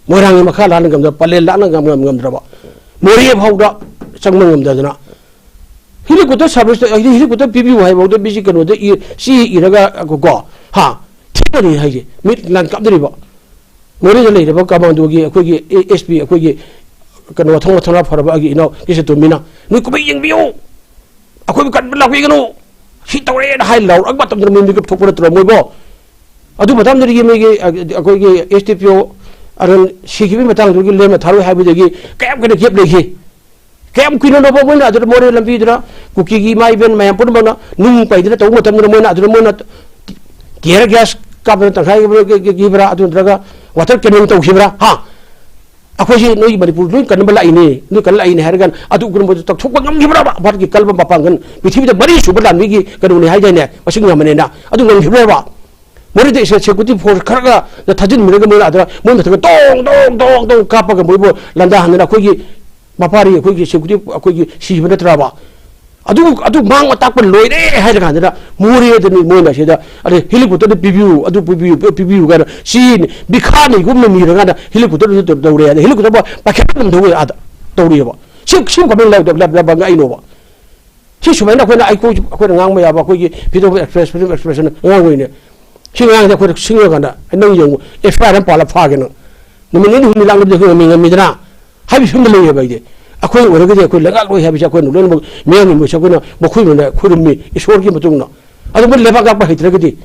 ꯃꯣꯏꯔꯥꯡꯒꯤ ꯃꯈꯥ ꯂꯥꯟꯅ ꯉꯝꯗ꯭ꯔꯕ, ꯄꯂꯦꯟ ꯂꯥꯟꯅ ꯉꯝ-, ꯉꯝ-, ꯉꯝꯗ꯭ꯔꯕ, ꯃꯣꯔꯦ ꯐꯥꯎꯗ ꯆꯪꯕ ꯉꯝꯗꯗꯅ, ꯍꯦꯂꯤꯀꯣꯞꯇꯔ ꯁꯥꯔꯚꯤꯁꯇ, ꯍꯦꯂꯤꯀꯣꯞꯇꯔ ꯄꯤꯕꯤꯌꯨ ꯍꯥꯏꯐꯥꯎꯗ ꯃꯤꯁꯤ ꯀꯩꯅꯣꯗ ꯏ-, ꯆꯦ ꯏꯔꯒ, ꯀꯣ, ꯍꯥ, ꯊꯦꯠꯅꯔꯤ ꯍꯥꯏꯁꯦ, ꯃꯤꯠ ꯂꯥꯟ ꯀꯥꯞꯅꯔꯤꯕ꯫ ꯃꯣꯔꯦꯗ ꯂꯩꯔꯤꯕ ꯀꯃꯥꯟꯗꯣꯒꯤ ꯑꯩꯈꯣꯏꯒꯤ ꯑꯦ-, ꯑꯦꯁ ꯄꯤ ꯑꯩꯈꯣꯏꯒꯤ ꯀꯩꯅꯣ ꯃꯊꯪ ꯃꯊꯪ ꯐꯔꯕ ꯑꯩꯒꯤ ꯏꯅꯥꯎ ꯀꯦꯁꯦꯇꯣꯃꯤꯅ, "ꯅꯣꯏ ꯀꯨꯝꯍꯩ ꯌꯦꯡꯕꯤꯌꯨ, ꯑꯩꯈꯣꯏꯕꯨ ꯀꯟꯕ ꯂꯥꯛꯄꯤꯒꯅꯨ, ꯁꯤ ꯇꯧꯔꯦꯅ" ꯍꯥꯏ ꯂꯥꯎꯔꯛꯄ ꯃꯇꯝꯗ ꯃꯣꯏ ꯃꯤꯀꯞ ꯊꯣꯛꯄ ꯅꯠꯇ꯭ꯔꯣ ꯃꯣꯏꯕꯣ? ꯑꯗꯨ ꯃꯇꯝꯗꯨꯗꯒꯤ ꯃꯣꯏꯒꯤ, ꯑ, ꯑꯩꯈꯣꯏꯒꯤ S D P O ꯑꯔꯟ ꯁꯤꯈꯤꯕꯒꯤ ꯃꯇꯥꯡꯗꯨꯒꯤ ꯂꯦꯝꯅ ꯊꯥꯔꯣꯏ ꯍꯥꯏꯕꯗꯒꯤ ꯀꯌꯥꯝ ꯀꯨꯏꯅ gap ꯂꯩꯈꯤ? ꯀꯌꯥꯝ ꯀꯨꯏꯅꯅꯣꯕ ꯃꯣꯏꯅ ꯑꯗꯨꯗ ꯃꯣꯔꯦ ꯂꯝꯕꯤꯗꯨꯗ ꯀꯨꯀꯤꯒꯤ ꯏꯃꯥ ꯏꯕꯦꯟ ꯃꯌꯥꯝ ꯄꯨꯝꯅꯃꯛꯅ ꯅꯨꯡ ꯄꯩꯗꯅ ꯇꯧꯕ ꯃꯇꯝꯗꯨꯗ ꯃꯣꯏꯅ ꯑꯗꯨꯗ ꯃꯣꯏꯅ tear gas ꯀꯥꯞꯇꯅ ꯇꯪꯈꯥꯏꯈꯤꯕ꯭ꯔꯥ, ꯑꯗꯨ ꯅꯠꯇ꯭ꯔꯒ water cannon ꯇꯧꯈꯤꯕ꯭ꯔꯥ? ꯍꯥ? ꯑꯩꯈꯣꯏꯁꯤ ꯅꯣꯏ ꯃꯅꯤꯄꯨꯔ ꯂꯣꯏ ꯀꯟꯅꯕ ꯂꯥꯛꯏꯅꯦ, ꯂꯣꯏ ꯀꯟꯅ ꯂꯥꯛꯏꯅꯦ ꯍꯥꯏꯔꯒ ꯑꯗꯨ ꯎꯒ꯭ꯔꯝꯕꯗꯨ ꯇꯧꯊꯣꯛꯄ ꯉꯝꯈꯤꯕ꯭ꯔꯕ? ꯚꯥꯔꯠꯀꯤ ꯀꯜꯂꯕ ꯃꯄꯥꯡꯒꯜ, ꯄ꯭ꯔꯤꯊꯤꯕꯤꯗ ꯃꯔꯤ ꯁꯨꯕ ꯂꯥꯟꯃꯤꯒꯤ ꯀꯩꯅꯣꯅꯤ ꯍꯥꯏꯗꯥꯏꯅꯦ, ꯃꯁꯤꯡ ꯌꯥꯝꯕꯅꯦꯅ, ꯑꯗꯨ ꯉꯝꯈꯤꯕ꯭ꯔꯕ? ꯃꯣꯔꯦꯗ ꯁꯦ-, security force ꯈꯔꯒ ꯊꯥꯖꯤꯟꯕꯤꯔꯒ ꯃꯣꯏꯅ ꯑꯗ ꯃꯣꯏ ꯃꯊꯛꯇ ꯇꯣꯡ ꯇꯣꯡ ꯇꯣꯡ ꯇꯣꯡ ꯀꯥꯞꯄꯒ ꯃꯣꯏꯕꯨ ꯂꯥꯟꯗꯥꯍꯟꯗꯅ ꯑꯩꯈꯣꯏꯒꯤ ꯃꯄꯥꯔꯤ ꯑꯩꯈꯣꯏꯒꯤ security ꯑꯩꯈꯣꯏꯒꯤ ꯁꯤꯕ ꯅꯠꯇ꯭ꯔꯕ? ꯑꯗꯨ, ꯑꯗꯨ ꯃꯥꯡ ꯇꯥꯛꯄ ꯂꯣꯏꯔꯦ ꯍꯥꯏꯔ ꯀꯥꯟꯗ ꯃꯣꯔꯦꯗꯅꯤ ꯃꯣꯏꯅ ꯁꯤꯗ, "ꯑꯗꯩ helicopter ꯗ ꯄꯤꯕꯤꯌꯨ, ꯑꯗꯨ ꯄꯤꯕꯤꯌꯨ, ꯄꯤꯕꯤꯌꯨ" ꯀꯥꯏꯅ ꯁꯤ ꯕꯤꯈꯥꯅꯤꯒꯨꯝꯅ ꯅꯤꯔꯀꯥꯟꯗ helicopter ꯗ ꯇꯧꯔꯦ꯫ ꯑꯗ helicopter ꯄꯥꯏꯈꯠꯄ ꯉꯝꯗꯧꯕ ꯑꯥꯗ ꯇꯧꯔꯤꯑꯕ꯫ ꯁꯤ, ꯁꯤ ꯀꯃꯥꯏꯅ ꯂꯩꯕ, ꯂꯩꯕ, ꯂꯩꯕ ꯉꯛꯏꯅꯣꯕ? ꯁꯤ ꯁꯨꯃꯥꯏꯅ ꯑꯩꯈꯣꯏꯅ, ꯑꯩꯈꯣꯏ, ꯑꯩꯈꯣꯏꯅ ꯉꯥꯡꯕ ꯌꯥꯕ ꯑꯩꯈꯣꯏꯒꯤ freedom of express, freedom of expression ꯉꯥꯡꯕꯩꯅꯦ꯫ ꯁꯤ ꯉꯥꯡꯁꯦ ꯑꯩꯈꯣꯏꯅ ꯁꯤꯡꯉꯀꯥꯟꯗ, "ꯑꯩ ꯅꯪ ꯌꯦꯡꯉꯨ, F I R ꯑꯃ ꯄꯥꯜꯂ ꯐꯥꯒꯦ ꯅꯪ꯫ ꯅꯨꯃꯤꯠ ꯅꯤꯅꯤ ꯍꯨꯝꯅꯤ ꯂꯥꯛꯅꯕꯗꯤ ꯑꯩꯈꯣꯏ ꯉꯝꯃꯤ, ꯉꯝꯃꯤꯗꯅ?" ꯍꯥꯏꯕ ꯐꯤꯕꯝꯗ ꯂꯩꯌꯦꯕ ꯑꯩꯗꯤ꯫ ꯑꯩꯈꯣꯏ ꯑꯣꯏꯔꯒꯗꯤ ꯑꯩꯈꯣꯏ ꯂꯩꯉꯥꯛ ꯂꯣꯏ ꯍꯥꯏꯕꯁꯦ ꯑꯩꯈꯣꯏꯅ ꯂꯣꯏꯅꯃꯛ ꯃꯤꯌꯥꯝꯒꯤ ꯃꯣꯏꯁꯦ ꯑꯩꯈꯣꯏꯅ ꯃꯈꯣꯏ ꯂꯣꯏꯅ ꯈꯨꯔꯨꯝꯃꯤ, ꯏꯁꯣꯔꯒꯤ ꯃꯇꯨꯡ ꯏꯟꯅ꯫ ꯑꯗꯨ ꯃꯣꯏ ꯂꯩꯕꯥꯛ ꯉꯥꯛꯄ ꯍꯩꯇ꯭ꯔꯒꯗꯤ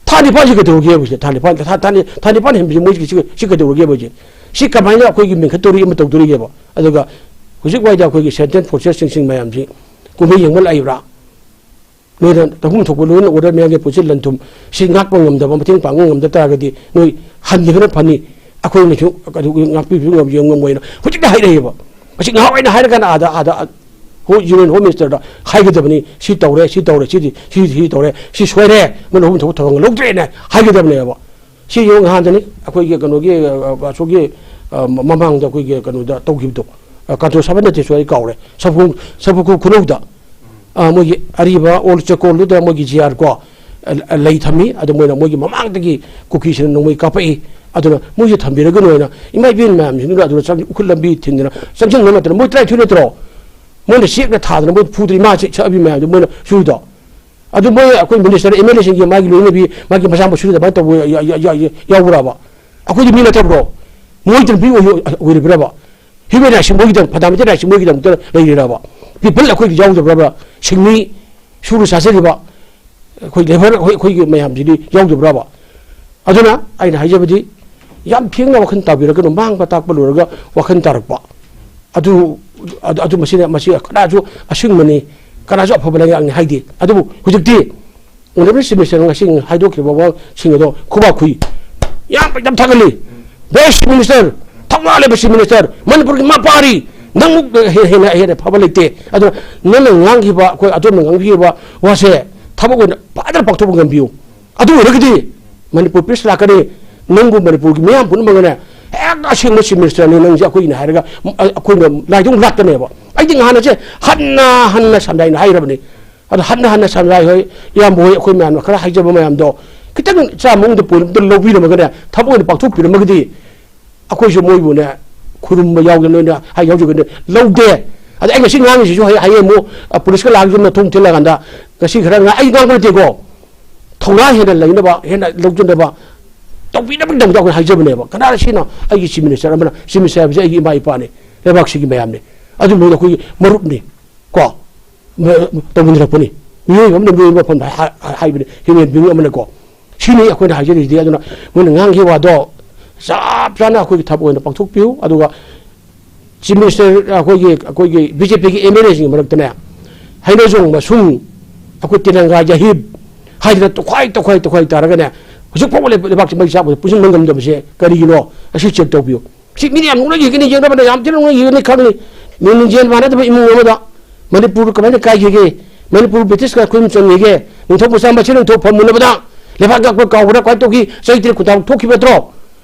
ꯊꯥ ꯅꯤꯄꯥꯟꯁꯤ ꯀꯩꯗꯧꯔꯒꯦꯕ ꯁꯤꯗ? ꯊꯥ ꯅꯤꯄꯥꯟ, ꯊꯥ, ꯊꯥ ꯅꯤ-, ꯊꯥ ꯅꯤꯄꯥꯟ ꯍꯦꯟꯕꯁꯤ ꯃꯣꯏꯁꯤ ꯁꯤ, ꯁꯤ ꯀꯩꯗꯧꯔꯒꯦꯕ ꯁꯤ? ꯁꯤ ꯀꯃꯥꯏꯅ ꯑꯩꯈꯣꯏꯒꯤ ꯃꯤꯡꯈꯠꯇꯧꯔꯤ ꯑꯃ ꯇꯧꯗꯣꯔꯤꯒꯦꯕ? ꯑꯗꯨꯒ ꯍꯧꯖꯤꯛ ꯋꯥꯏꯗ ꯑꯩꯈꯣꯏꯒꯤ central forces ꯁꯤꯡ ꯃꯌꯥꯝꯁꯤ ꯀꯨꯝꯍꯩ ꯌꯦꯡꯕ ꯂꯥꯛꯏꯕ꯭ꯔꯥ? ꯂꯣꯏꯅ ꯇꯧꯐꯝ ꯊꯣꯛꯄ ꯂꯣꯏꯅ order ꯃꯌꯥꯝꯒꯤ ꯄꯨꯟꯁꯤ ꯂꯟ ꯊꯨꯝ ꯁꯤ ꯉꯥꯛꯄ ꯉꯝꯗꯕ, ꯃꯇꯦꯡ ꯄꯥꯡꯕ ꯉꯝꯗ ꯇꯥꯔꯒꯗꯤ ꯅꯣꯏ ꯍꯟꯈꯤꯕꯅ ꯐꯅꯤ, ꯑꯩꯈꯣꯏꯅꯁꯨ ꯀꯩꯗꯧ-, ꯉꯥꯛꯄꯤꯕꯁꯨ ꯉꯝ-, ꯉꯝꯃꯣꯏꯅ ꯍꯧꯖꯤꯛꯇ ꯍꯥꯏꯔꯛꯑꯦꯕ꯫ ꯃꯁꯤ ꯉꯍꯥꯟꯋꯥꯏꯅ ꯍꯥꯏꯔꯀꯥꯟꯗ ꯑꯥꯗ, ꯑꯥꯗ, ꯍꯣꯏ, Union Home Minister ꯗ ꯍꯥꯏꯒꯗꯕꯅꯤ, "ꯁꯤ ꯇꯧꯔꯦ, ꯁꯤ ꯇꯧꯔꯦ, ꯁꯤꯗꯤ, ꯁꯤ, ꯁꯤ ꯇꯧꯔꯦ, ꯁꯤ ꯁꯣꯏꯔꯦ, ꯃꯣꯏꯅ ꯍꯣꯝ ꯊꯕꯛ ꯊꯧꯔꯥꯡ ꯂꯧꯗ꯭ꯔꯦꯅ" ꯍꯥꯏꯒꯗꯕꯅꯦꯕ꯫ ꯁꯤ ꯌꯦꯡꯉꯨ, ꯅꯍꯥꯟꯗꯅꯤ ꯑꯩꯈꯣꯏꯒꯤ ꯀꯩꯅꯣꯒꯤ, ꯑ, ꯑꯁꯣꯝꯒꯤ, ꯑ, ꯃꯃꯥꯡꯗ ꯑꯩꯈꯣꯏꯒꯤ ꯀꯩꯅꯣꯗ ꯇꯧꯈꯤꯕꯗꯣ, ꯑ, ꯀꯥꯟꯇꯣ ꯁꯚꯥ ꯅꯠꯇꯦ, ꯁꯣꯏ, ꯑꯩ ꯀꯥꯎꯔꯦ, ꯁꯐꯨ-, ꯁꯐꯨ ꯈꯨ-, ꯈꯨꯅꯧꯗ, ꯑ, ꯃꯣꯏꯒꯤ ꯑꯔꯤꯕ ꯑꯣꯜ ꯆꯦꯀꯣꯜꯗꯨꯗ ꯃꯣꯏꯒꯤ G R ꯀꯣ, ꯑ, ꯑ, ꯂꯩ ꯊꯝꯃꯤ꯫ ꯑꯗꯨ ꯃꯣꯏꯅ ꯃꯣꯏꯒꯤ ꯃꯃꯥꯡꯗꯒꯤ ꯀꯨꯀꯤꯁꯤꯡꯅ ꯅꯣꯡꯃꯩ ꯀꯥꯞꯄꯛꯏ꯫ ꯑꯗꯨꯅ ꯃꯣꯏꯁꯦ ꯊꯝꯕꯤꯔꯒꯅꯨ ꯍꯥꯏꯅ ꯏꯃꯥ ꯏꯕꯦꯟ ꯃꯌꯥꯝꯁꯤꯡꯗꯨꯅ ꯑꯗꯨꯅ ꯆꯪ-, ꯎꯈ꯭ꯔꯨꯜ ꯂꯝꯕꯤ ꯊꯤꯡꯗꯅ ꯆꯪꯁꯤꯟꯕ ꯅꯠꯇꯅ ꯃꯣꯏ ꯇꯔꯥꯅꯤꯊꯣꯏ ꯅꯠꯇ꯭ꯔꯣ? ꯃꯣꯏꯅ ꯆꯦꯛꯅ ꯊꯥꯗꯅ ꯃꯣꯏ ꯐꯨꯗꯅ ꯏꯃꯥ ꯆꯦ-, ꯆꯦ-, ꯑꯕꯤ ꯃꯌꯥꯝꯗꯣ ꯃꯣꯏꯅ ꯁꯨꯏꯗꯣ꯫ ꯑꯗꯨ ꯃꯣꯏ ꯑꯩꯈꯣꯏ minister, M L A ꯁꯤꯡꯒꯤ ꯃꯥꯒꯤ ꯂꯣꯏꯅꯕꯤ, ꯃꯥꯒꯤ ꯃꯆꯥ ꯃꯁꯨꯗ ꯑꯗꯨꯃꯥꯏꯅ ꯇꯧꯕ ꯌꯥ-, ꯌꯥ-, ꯌꯥ-, ꯌꯥ-, ꯌꯥꯎꯕ꯭ꯔꯕ? ꯑꯩꯈꯣꯏꯗꯤ ꯃꯤ ꯅꯠꯇꯕ꯭ꯔꯣ? ꯃꯣꯏꯗꯅ ꯃꯤ ꯑꯣꯏ-, ꯑꯣꯏꯔꯤꯕ꯭ꯔꯕ? Human rights ꯁꯤ ꯃꯣꯏꯒꯤꯗꯃꯛ, fundamental rights ꯁꯤ ꯃꯣꯏꯒꯤꯗꯃꯛꯇ ꯂꯩꯔꯤꯔꯕ? People ꯑꯩꯈꯣꯏꯒꯤ ꯌꯥꯎꯗꯕ꯭ꯔꯕ? ꯁꯤꯟꯃꯤ ꯁꯨꯔ ꯆꯥꯖꯔꯤꯕ ꯑꯩꯈꯣꯏ labour, ꯑꯩꯈꯣꯏ, ꯑꯩꯈꯣꯏꯒꯤ ꯃꯌꯥꯝꯁꯤꯗꯤ ꯌꯥꯎꯗꯕ꯭ꯔꯕ? ꯑꯗꯨꯅ ꯑꯩꯅ ꯍꯥꯏꯖꯕꯗꯤ, ꯌꯥꯝ ꯊꯦꯡꯅ ꯋꯥꯈꯜ ꯇꯥꯕꯤꯔꯒꯅꯨ꯫ ꯃꯥꯡꯕ ꯇꯥꯛꯄ ꯂꯣꯏꯔꯒ ꯋꯥꯈꯜ ꯇꯥꯔꯛꯄ, ꯑꯗꯨ, ꯑꯗꯨ, ꯑꯗꯨ ꯃꯁꯤꯅ, ꯃꯁꯤ ꯀꯅꯥꯁꯨ ꯑꯁꯤꯡꯕꯅꯤ, ꯀꯅꯥꯁꯨ ꯑꯐꯕ ꯂꯩꯉꯥꯛꯅꯤ ꯍꯥꯏꯗꯦ꯫ ꯑꯗꯨꯕꯨ ꯍꯧꯖꯤꯛꯇꯤ ꯑꯣꯅꯔꯦꯕꯜ ꯆꯤꯐ ꯃꯤꯅꯤꯁꯇꯔ ꯉꯁꯤ ꯍꯥꯏꯗꯣꯛꯈꯤꯕ ꯋꯥꯁꯤꯡ ꯑꯗꯣ ꯈꯨꯕꯥꯛ ꯈꯨꯏ, ꯌꯥꯝ, ꯌꯥꯝ ꯊꯥꯒꯠꯂꯤ꯫ ꯕꯦꯁ ꯆꯤꯐ ꯃꯤꯅꯤꯁꯇꯔ, ꯊꯧꯅꯥ ꯂꯩꯕ ꯆꯤꯐ ꯃꯤꯅꯤꯁꯇꯔ, ꯃꯅꯤꯄꯨꯔꯒꯤ ꯃꯄꯥꯔꯤ, ꯅꯪꯃꯨꯛ ꯍꯦ-, ꯍꯦꯟꯅ, ꯍꯦꯟꯅ ꯐꯕ ꯂꯩꯇꯦ꯫ ꯑꯗꯨꯅ ꯅꯪꯅ ꯉꯥꯡꯈꯤꯕ, ꯑꯩꯈꯣꯏ ꯑꯗꯣꯝꯅ ꯉꯥꯡꯕꯤꯈꯤꯕ ꯋꯥꯁꯦ ꯊꯕꯛ ꯑꯣꯏꯅ ꯐꯖꯅ ꯄꯥꯡꯊꯣꯛꯄ ꯉꯝꯕꯤꯌꯨ꯫ ꯑꯗꯨ ꯑꯣꯏꯔꯒꯗꯤ ꯃꯅꯤꯄꯨꯔ ꯄꯤꯁ ꯂꯥꯛꯀꯅꯤ꯫ ꯅꯪꯕꯨ ꯃꯅꯤꯄꯨꯔꯒꯤ ꯃꯤꯌꯥꯝ ꯄꯨꯝꯅꯃꯛꯅꯅꯦ, ꯍꯦꯛꯇ ꯑꯁꯦꯡꯕ ꯆꯤꯐ ꯃꯤꯅꯤꯁꯇꯔꯅꯤ ꯅꯪꯁꯦ ꯑꯩꯈꯣꯏꯒꯤꯅꯦ ꯍꯥꯏꯔꯒ, ꯑ, ꯑꯩꯈꯣꯏꯅ ꯂꯥꯏꯗꯨ ꯂꯥꯠꯀꯅꯦꯕ꯫ ꯑꯩꯗꯤ ꯉꯍꯥꯟꯅꯁꯦ ꯍꯟꯅ ꯍꯟꯅ ꯁꯝꯖꯥꯏꯅ ꯍꯥꯏꯔꯕꯅꯤ꯫ ꯑꯗꯣ ꯍꯟꯅ ꯍꯟꯅ ꯁꯝꯖꯥꯏ ꯍꯣꯏ, ꯏꯌꯥꯝꯕ ꯍꯣꯏ, ꯑꯩꯈꯣꯏ ꯃꯌꯥꯝꯅ ꯈꯔ ꯍꯥꯏꯖꯕ ꯃꯌꯥꯝꯗꯣ ꯈꯤꯇꯪ ꯆꯥꯝꯃ ꯃꯅꯨꯡꯗ ꯄꯣꯏꯟ ꯑꯝꯇ ꯂꯧꯕꯤꯔꯝꯃꯒꯅꯦ, ꯊꯕꯛ ꯑꯣꯏꯅ ꯄꯥꯡꯊꯣꯛꯄꯤꯔꯝꯃꯒꯗꯤ ꯑꯩꯈꯣꯏꯁꯨ ꯃꯣꯏꯕꯨꯅꯦ ꯈꯨꯔꯨꯝꯕ ꯌꯥꯎꯗꯅ ꯅꯣꯏꯅ ꯍꯥꯏ ꯌꯥꯎꯖꯒꯅꯤ, ꯂꯧꯗꯦ꯫ ꯑꯗ ꯑꯩ ꯉꯁꯤ ꯉꯥꯡꯉꯤꯁꯤꯁꯨ ꯍꯌꯦꯡ, ꯍꯌꯦꯡ ꯑꯃꯨꯛ, ꯑ, ꯄꯨꯂꯤꯁꯀ ꯂꯥꯛꯑꯒ ꯌꯨꯝꯗ ꯊꯣꯡ ꯊꯤꯜꯂꯀꯥꯟꯗ ꯉꯁꯤ ꯈꯔ ꯉꯥꯡ-, ꯑꯩ ꯉꯥꯡꯕ ꯅꯠꯇꯦꯀꯣ꯫ ꯊꯧꯅꯥ ꯍꯦꯟꯅ ꯂꯩꯅꯕ, ꯍꯦꯟꯅ ꯂꯧꯁꯤꯟꯅꯕ ꯇꯧꯕꯤꯅꯕꯒꯤꯗꯃꯛꯇ ꯑꯩꯈꯣꯏ ꯍꯥꯏꯖꯕꯅꯦꯕ꯫ ꯀꯅꯥꯅ ꯁꯤꯅ ꯑꯩꯒꯤ ꯆꯤꯐ ꯃꯤꯅꯤꯁꯇꯔ ꯑꯃꯅ, ꯆꯤꯐ ꯃꯤꯅꯤꯁꯇꯔ ꯍꯥꯏꯕꯁꯦ ꯑꯩꯒꯤ ꯏꯃꯥ ꯏꯄꯥꯅꯤ, ꯂꯩꯕꯥꯛꯁꯤꯒꯤ ꯃꯌꯥꯝꯅꯤ, ꯑꯗꯨꯝꯕꯗ ꯑꯩꯈꯣꯏꯒꯤ ꯃꯔꯨꯞꯅꯤ꯫ ꯀꯣ, ꯃ-, ꯇꯧꯃꯤꯟꯅꯔꯛꯄꯅꯤ꯫ ꯃꯤꯑꯣꯏꯕ ꯑꯃꯅ ꯃꯤꯑꯣꯏꯕ ꯃꯐꯝꯗ ꯍꯥ-, ꯍꯥ-, ꯍꯥꯏꯕꯅꯤ, ꯍ꯭ꯌꯨꯃꯦꯟ ꯕꯤꯡ ꯑꯃꯅꯀꯣ꯫ ꯁꯤꯅꯤ ꯑꯩꯈꯣꯏꯅ ꯍꯥꯏꯖꯔꯤꯁꯤꯗꯤ꯫ ꯑꯗꯨꯅ ꯃꯣꯏꯅ ꯉꯥꯡꯈꯤꯕ ꯋꯥꯗꯣ ꯆꯞ ꯆꯥꯅ ꯑꯩꯈꯣꯏꯒꯤ ꯊꯕꯛ ꯑꯣꯏꯅ ꯄꯥꯡꯊꯣꯛꯄꯤꯌꯨ꯫ ꯑꯗꯨꯒ ꯆꯤꯐ ꯃꯤꯅꯤꯁꯇꯔ, ꯑꯩꯈꯣꯏꯒꯤ, ꯑꯩꯈꯣꯏꯒꯤ ꯕꯤ ꯖꯦ ꯄꯤꯒꯤ ꯑꯦꯝ ꯑꯦꯜ ꯑꯦꯁꯤꯡꯒꯤ ꯃꯔꯛꯇꯅꯦ, ꯍꯩꯅꯧꯖꯣꯡ ꯃꯁꯨꯡ, ꯑꯩꯈꯣꯏ ꯇꯤꯂꯪꯒꯥ ꯌꯥꯍꯤꯞ ꯍꯥꯏꯗꯅ ꯇꯣꯈꯥꯏ, ꯇꯣꯈꯥꯏ, ꯇꯣꯈꯥꯏ ꯇꯥꯔꯒꯅꯦ, ꯍꯧꯖꯤꯛ ꯐꯥꯎꯕ ꯂꯩ-, ꯂꯩꯕꯥꯛꯁꯤ ꯃꯩ ꯆꯥꯛꯄꯗ ꯄꯨꯟꯁꯤꯟꯕ ꯉꯝꯗꯕꯁꯦ ꯀꯔꯤꯒꯤꯅꯣ? ꯑꯁꯤ ꯆꯦꯛ ꯇꯧꯕꯤꯌꯨ꯫ ꯁꯤ ꯃꯤꯅ ꯌꯥꯝ ꯅꯣꯛꯅ ꯌꯦꯡꯒꯅꯤ, ꯌꯦꯡꯅꯕꯗ ꯌꯥꯝ ꯊꯤꯅ ꯅꯣꯛꯅ ꯌꯦꯡꯒꯅꯤ ꯈꯪꯅꯤ꯫ ꯃꯤꯡꯖꯦꯜ ꯃꯥꯟꯅꯗꯕ ꯏꯃꯨꯡ ꯑꯃꯗ ꯃꯅꯤꯄꯨꯔ ꯀꯃꯥꯏꯅ ꯀꯥꯏꯈꯤꯒꯦ? ꯃꯅꯤꯄꯨꯔ ꯕ꯭ꯔꯤꯇꯤꯁꯀ ꯈꯨꯗꯨꯝ ꯆꯟꯈꯤꯒꯦ? ꯅꯤꯡꯊꯧ ꯃꯆꯥ ꯃꯁꯦꯜ ꯅꯤꯡꯊꯧ ꯐꯝꯃꯨꯅꯕꯗ ꯂꯩꯕꯥꯛ ꯉꯥꯛꯄ ꯀꯥꯎꯕ꯭ꯔꯥ? ꯀꯃꯥꯏꯅ ꯇꯧꯈꯤ? ꯆꯍꯤ ꯇꯔꯦꯠ ꯈꯨꯟꯊꯥꯡ ꯊꯣꯛꯈꯤꯕ ꯅꯠꯇ꯭ꯔꯣ?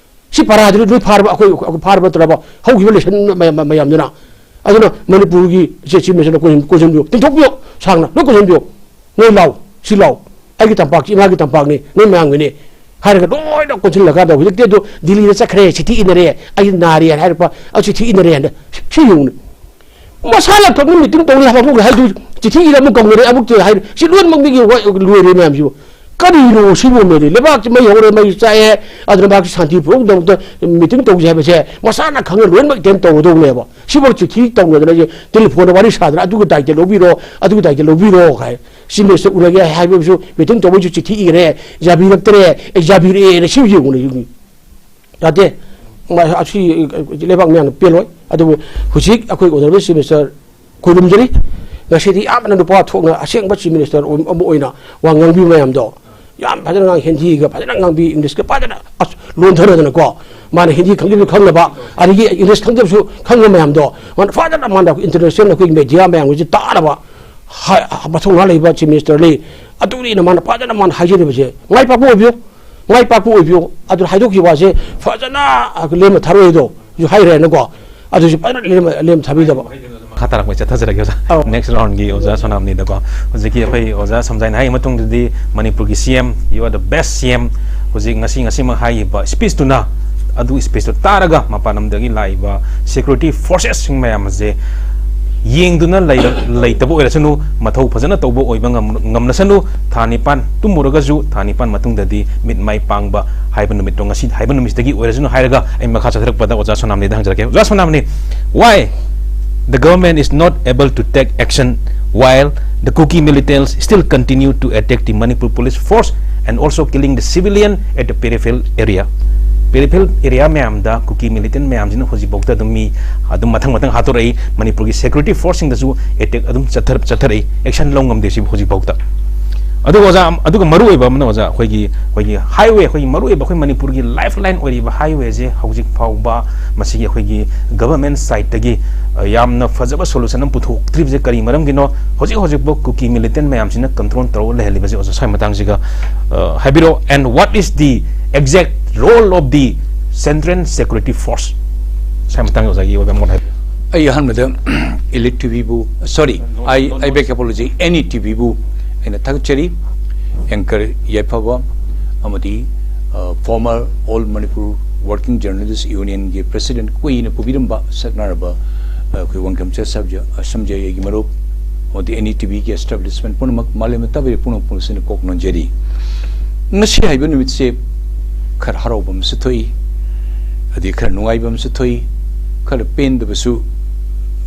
ꯁꯤ ꯄꯔꯥꯗꯨꯗꯤ ꯂꯣꯏ ꯐꯥꯔꯕ, ꯑꯩꯈꯣꯏ, ꯑꯩꯈꯣꯏ ꯐꯥꯔꯕ ꯅꯠꯇ꯭ꯔꯕ? ꯍꯧꯈꯤꯕ ꯂꯦꯁꯟ ꯃꯌꯥꯝ, ꯃꯌꯥꯝꯗꯨꯅ꯫ ꯑꯗꯨꯅ ꯃꯅꯤꯄꯨꯔꯒꯤ ꯁꯦ ꯆꯤꯐ ꯃꯤꯅꯤꯁꯇꯔꯅ ꯀꯣꯏꯁꯟ-, ꯀꯣꯏꯁꯟꯕꯤꯌꯨ, ꯇꯤꯡꯊꯣꯛꯄꯤꯌꯨ, ꯁꯥꯡꯅ ꯂꯣꯏ ꯀꯣꯏꯁꯟꯕꯤꯌꯨ꯫ ꯅꯣꯏ ꯂꯥꯎ, ꯁꯤ ꯂꯥꯎ, ꯑꯩꯒꯤ ꯇꯝꯄꯥꯛꯁꯤ ꯏꯃꯥꯒꯤ ꯇꯝꯄꯥꯛꯅꯤ, ꯅꯣꯏ ꯃꯌꯥꯝꯒꯤꯅꯤ ꯍꯥꯏꯔꯒ ꯂꯣꯏꯅ ꯀꯣꯟꯁꯤꯜꯂꯀꯥꯟꯗ ꯍꯧꯖꯤꯛꯇꯤ ꯑꯗꯨ ꯗꯤꯜꯂꯤꯗ ꯆꯠꯈ꯭ꯔꯦ, ꯆꯤꯊꯤ ꯏꯟꯅꯔꯦ, ꯑꯩ ꯅꯥꯔꯦ ꯍꯥꯏꯅ ꯍꯥꯏꯔꯛꯄ, ꯑ, ꯆꯤꯊꯤ ꯏꯟꯅꯔꯦ ꯍꯥꯏꯅ꯫ ꯁꯤ ꯌꯦꯡꯉꯨꯅꯦ꯫ ꯃꯁꯥ ꯂꯥꯛꯊꯣꯛꯅ ꯃꯤꯇꯤꯡ ꯇꯧꯅꯤ ꯍꯥꯏꯕ ꯍꯥꯏꯗꯨ ꯆꯤꯊꯤ ꯏꯔ ꯑꯃꯨꯛ ꯀꯧꯅꯔꯦ, ꯑꯃꯨꯛ ꯍꯥꯏ-, ꯁꯤ ꯂꯣꯏꯅꯃꯛ ꯃꯤꯒꯤ ꯋꯥ-, ꯂꯣꯏꯔꯦ ꯃꯌꯥꯝꯁꯤꯕꯨ꯫ ꯀꯔꯤꯅꯣ ꯁꯤꯕꯨ ꯃꯦꯂꯤ? ꯂꯩꯕꯥꯛꯁꯤ ꯃꯩ ꯍꯧꯔꯦ, ꯃꯩ ꯆꯥꯛꯑꯦ, ꯑꯗꯨꯅ ꯃꯍꯥꯛꯁꯤ ꯁꯥꯟꯇꯤ ꯄꯨꯔꯛꯅꯕꯗ ꯃꯤꯇꯤꯡ ꯇꯧꯁꯦ ꯍꯥꯏꯕꯁꯦ ꯃꯁꯥꯅ ꯈꯪꯅ ꯂꯣꯏꯅꯃꯛ ꯑꯦꯇꯦꯟ ꯇꯧꯒꯗꯧꯕꯅꯦꯕ꯫ ꯁꯤꯐꯥꯎ ꯆꯤꯊꯤ ꯇꯧꯅꯗꯅ, ꯇꯦꯂꯤꯐꯣꯟꯗ ꯋꯥꯔꯤ ꯁꯥꯗꯅ, "ꯑꯗꯨꯒꯤ ꯗꯥꯏꯇ ꯂꯧꯕꯤꯔꯣ, ꯑꯗꯨꯒꯤ ꯗꯥꯏꯇ ꯂꯧꯕꯤꯔꯣ" ꯍꯥꯏ꯫ ꯆꯤꯐ ꯃꯤꯅꯤꯁꯇꯔ ꯎꯅꯒꯦ ꯍꯥꯏꯕꯁꯨ, ꯃꯤꯇꯤꯡ ꯇꯧꯕꯩꯁꯨ ꯆꯤꯊꯤ ꯏꯔꯦ, ꯌꯥꯕꯤꯔꯛꯇ꯭ꯔꯦ꯫ ꯑꯦ, ꯌꯥꯕꯤꯔꯛꯑꯦꯅ ꯁꯤ ꯌꯦꯡꯉꯨꯅꯦ꯫ ꯌꯥꯗꯦ꯫ ꯃꯥ-, ꯑꯁꯤ ꯂꯩꯕꯥꯛ ꯃꯌꯥꯝꯅ ꯄꯦꯜꯂꯣꯏ꯫ ꯑꯗꯨꯕꯨ ꯍꯧꯖꯤꯛ ꯑꯩꯈꯣꯏ ꯑꯣꯅꯔꯦꯕꯜ ꯆꯤꯐ ꯃꯤꯅꯤꯁꯇꯔ ꯈꯣꯏꯔꯨꯝꯖꯔꯤ꯫ ꯉꯁꯤꯗꯤ ꯌꯥꯝꯅ ꯅꯨꯄꯥ ꯊꯣꯛꯅ ꯑꯁꯦꯡꯕ ꯆꯤꯐ ꯃꯤꯅꯤꯁꯇꯔ ꯑꯃ ꯑꯣꯏꯅ ꯋꯥ ꯉꯥꯡꯕꯤꯕ ꯃꯌꯥꯝꯗꯣ, ꯌꯥꯝ ꯐꯖꯅ ꯉꯥꯡ-, ꯍꯤꯟꯗꯤꯒ ꯐꯖꯅ ꯉꯥꯡꯕꯤ, ꯏꯪꯂꯤꯁꯀ ꯐꯖꯅ ꯑꯁ ꯂꯣꯟꯊꯅꯗꯅꯀꯣ, ꯃꯥꯅ ꯍꯤꯟꯗꯤ ꯈꯪꯖꯕꯁꯨ ꯈꯪꯅꯕ, ꯑꯗꯒꯤ ꯏꯪꯂꯤꯁ ꯈꯪꯖꯕꯁꯨ ꯈꯪꯕ ꯃꯌꯥꯝꯗꯣ ꯃꯥꯅ ꯐꯖꯅ, ꯃꯥꯅ ꯏꯟꯇꯔꯅꯦꯁꯅꯦꯜ ꯑꯩꯈꯣꯏꯒꯤ ꯃꯦꯗꯤꯌꯥ ꯃꯌꯥꯝꯒꯤꯁꯨ ꯇꯥꯅꯕ ꯍꯥꯏ-, ꯃꯊꯧꯅꯥ ꯂꯩꯕ ꯆꯤꯐ ꯃꯤꯅꯤꯁꯇꯔꯅꯤ꯫ ꯑꯗꯨꯅꯤꯅ ꯃꯥꯅ ꯐꯖꯅ ꯃꯥꯅ ꯍꯥꯏꯖꯔꯤꯕꯁꯦ, ꯃꯥꯏ ꯄꯥꯛꯄ ꯑꯣꯏꯕꯤꯌꯨ, ꯃꯥꯏ ꯄꯥꯛꯄ ꯑꯣꯏꯕꯤꯌꯨ꯫ ꯑꯗꯨꯅ ꯍꯥꯏꯗꯣꯛꯈꯤꯕ ꯋꯥꯁꯦ ꯐꯖꯅ ꯂꯦꯝꯅ ꯊꯥꯔꯣꯏꯗꯣ ꯍꯥꯏꯔꯦꯅꯀꯣ, ꯑꯗꯨꯁꯨ ꯐꯖꯅ ꯂꯦꯝ, ꯂꯦꯝ ꯊꯥꯕꯤꯗꯕ꯫ ꯃꯈꯥ ꯇꯥꯔꯛꯄ ꯑꯩ ꯆꯠꯊꯖꯔꯒꯦ ꯑꯣꯖꯥ꯫ ꯑꯧ꯫ Next round ꯒꯤ ꯑꯣꯖꯥ ꯁꯣꯅꯥꯝꯅꯤꯗꯀꯣ꯫ ꯍꯧꯖꯤꯛꯀꯤ ꯑꯩꯈꯣꯏ ꯑꯣꯖꯥ ꯁꯝꯖꯥꯏꯅ ꯍꯥꯏ ꯃꯇꯨꯡꯗꯗꯤ ꯃꯅꯤꯄꯨꯔꯒꯤ C M, you are the best C M꯫ ꯍꯧꯖꯤꯛ ꯉꯁꯤ ꯉꯁꯤꯃꯛ ꯍꯥꯏꯈꯤꯕ speech ꯇꯨꯅ, ꯑꯗꯨ speech ꯇꯨ ꯇꯥꯔꯒ ꯃꯄꯥꯟ ꯂꯝꯗꯒꯤ ꯂꯥꯛꯏꯕ security forces ꯁꯤꯡ ꯃꯌꯥꯝ ꯑꯁꯦ ꯌꯦꯡꯗꯨꯅ ꯂꯩꯔ-, ꯂꯩꯇꯕ ꯑꯣꯏꯔꯁꯅꯨ, ꯃꯊꯧ ꯐꯖꯅ ꯇꯧꯕ ꯑꯣꯏꯕ ꯉꯝ-, ꯉꯝꯂꯁꯅꯨ꯫ ꯊꯥ ꯅꯤꯄꯥꯟ ꯇꯨꯝꯃꯨꯔꯒꯁꯨ ꯊꯥ ꯅꯤꯄꯥꯟ ꯃꯇꯨꯡꯗꯗꯤ ꯃꯤꯠ ꯃꯥꯏ ꯄꯥꯡꯕ ꯍꯥꯏꯕ ꯅꯨꯃꯤꯠꯇꯣ ꯉꯁꯤ ꯍꯥꯏꯕ ꯅꯨꯃꯤꯠꯇꯒꯤ ꯑꯣꯏꯔꯁꯅꯨ ꯍꯥꯏꯔꯒ ꯑꯩ ꯃꯈꯥ ꯆꯠꯊꯔꯛꯄꯗ ꯑꯣꯖꯥ ꯁꯣꯅꯥꯝꯅꯤꯗ ꯍꯪꯖꯔꯛꯀꯦ꯫ ꯑꯣꯖꯥ ꯁꯣꯅꯥꯝꯅꯤ, why the government is not able to take action while the Kuki militants still continue to attack the Manipur police force and also killing the civilian at the peripheral area? Peripheral area ꯃꯌꯥꯝꯗ ꯀꯨꯀꯤ militant ꯃꯌꯥꯝꯁꯤꯅ ꯍꯧꯖꯤꯛꯐꯥꯎꯗ ꯑꯗꯨꯝ ꯃꯤ ꯑꯗꯨꯝ ꯃꯊꯪ ꯃꯊꯪ ꯍꯥꯠꯇꯣꯔꯛꯏ, ꯃꯅꯤꯄꯨꯔꯒꯤ security force ꯁꯤꯡꯗꯁꯨ attack ꯑꯗꯨꯝ ꯆꯠꯊꯔ-, ꯆꯠꯊꯔꯛꯏ, action ꯂꯧ ꯉꯝꯗꯦ ꯁꯤꯕꯨ ꯍꯧꯖꯤꯛꯐꯥꯎꯗ꯫ ꯑꯗꯨꯒ ꯑꯣꯖꯥ, ꯑꯗꯨꯒ ꯃꯔꯨꯑꯣꯏꯕ ꯑꯃꯅ ꯑꯣꯖꯥ, ꯑꯩꯈꯣꯏꯒꯤ, ꯑꯩꯈꯣꯏꯒꯤ highway, ꯑꯩꯈꯣꯏꯒꯤ ꯃꯔꯨꯑꯣꯏꯕ ꯑꯩꯈꯣꯏ ꯃꯅꯤꯄꯨꯔꯒꯤ lifeline ꯑꯣꯏꯔꯤꯕ highway ꯁꯦ ꯍꯧꯖꯤꯛ ꯐꯥꯎꯕ ꯃꯁꯤꯒꯤ ꯑꯩꯈꯣꯏꯒꯤ government side ꯇꯒꯤ, ꯑ, ꯌꯥꯝꯅ ꯐꯖꯕ solution ꯑꯃ ꯄꯨꯊꯣꯛꯇ꯭ꯔꯤꯕꯁꯦ ꯀꯔꯤ ꯃꯔꯝꯒꯤꯅꯣ? ꯍꯧꯖꯤꯛ ꯍꯧꯖꯤꯛꯐꯥꯎ ꯀꯨꯀꯤ militant ꯃꯌꯥꯝꯁꯤꯅ control ꯇꯧꯔꯒ ꯂꯩꯍꯜꯂꯤꯕꯁꯦ ꯑꯣꯖꯥ, ꯁ꯭ꯋꯥꯏ ꯃꯇꯥꯡꯁꯤꯒ, ꯑ, ꯍꯥꯏꯕꯤꯔꯛꯑꯣ꯫ And what is the exact role of the Central Security Force? ꯁ꯭ꯋꯥꯏ ꯃꯇꯥꯡꯗ ꯑꯣꯖꯥꯒꯤ ꯑꯣꯏꯕ ꯃꯣꯠ ꯍꯥꯏꯕꯤꯌꯨ꯫ ꯑꯩ ꯑꯍꯥꯟꯕꯗ Elite ꯇꯤꯚꯤꯕꯨ, sorry, I, I beg apology, N E ꯇꯤꯚꯤꯕꯨ ꯑꯩꯅ ꯊꯥꯒꯠꯆꯔꯤ꯫ Anchor ꯌꯥꯏꯐꯕ ꯑꯃꯗꯤ, ꯑ, former All Manipur Working Journalist Union ꯒꯤ president ꯀꯨꯏꯅ ꯄꯨꯕꯤꯔꯝꯕ ꯁꯛꯅꯔꯕ, ꯑ, ꯑꯩꯈꯣꯏ ꯋꯥꯡꯈꯦꯝꯆꯠ ꯁꯝꯖ-, ꯑ, ꯁꯝꯖꯩ ꯑꯩꯒꯤ ꯃꯔꯨꯞ, ꯑꯃꯗꯤ ꯑꯦꯟ ꯏ ꯇꯤꯚꯤꯒꯤ establishment ꯄꯨꯝꯅꯃꯛ, ꯃꯥꯂꯦꯝꯗ ꯇꯥꯕꯤꯔꯤꯕ ꯄꯨꯝꯅꯃꯛ ꯄꯨꯝꯅꯃꯛꯁꯤꯅ ꯀꯣꯛ ꯅꯣꯟꯖꯔꯤ꯫ ꯉꯁꯤ ꯍꯥꯏꯕ ꯅꯨꯃꯤꯠꯁꯦ ꯈꯔ ꯍꯔꯥꯎꯕ ꯑꯃꯁꯨ ꯊꯣꯛꯏ, ꯑꯗꯩ ꯈꯔ ꯅꯨꯡꯉꯥꯏꯕ ꯑꯃꯁꯨ ꯊꯣꯛꯏ, ꯈꯔ ꯄꯦꯟꯗꯕꯁꯨ,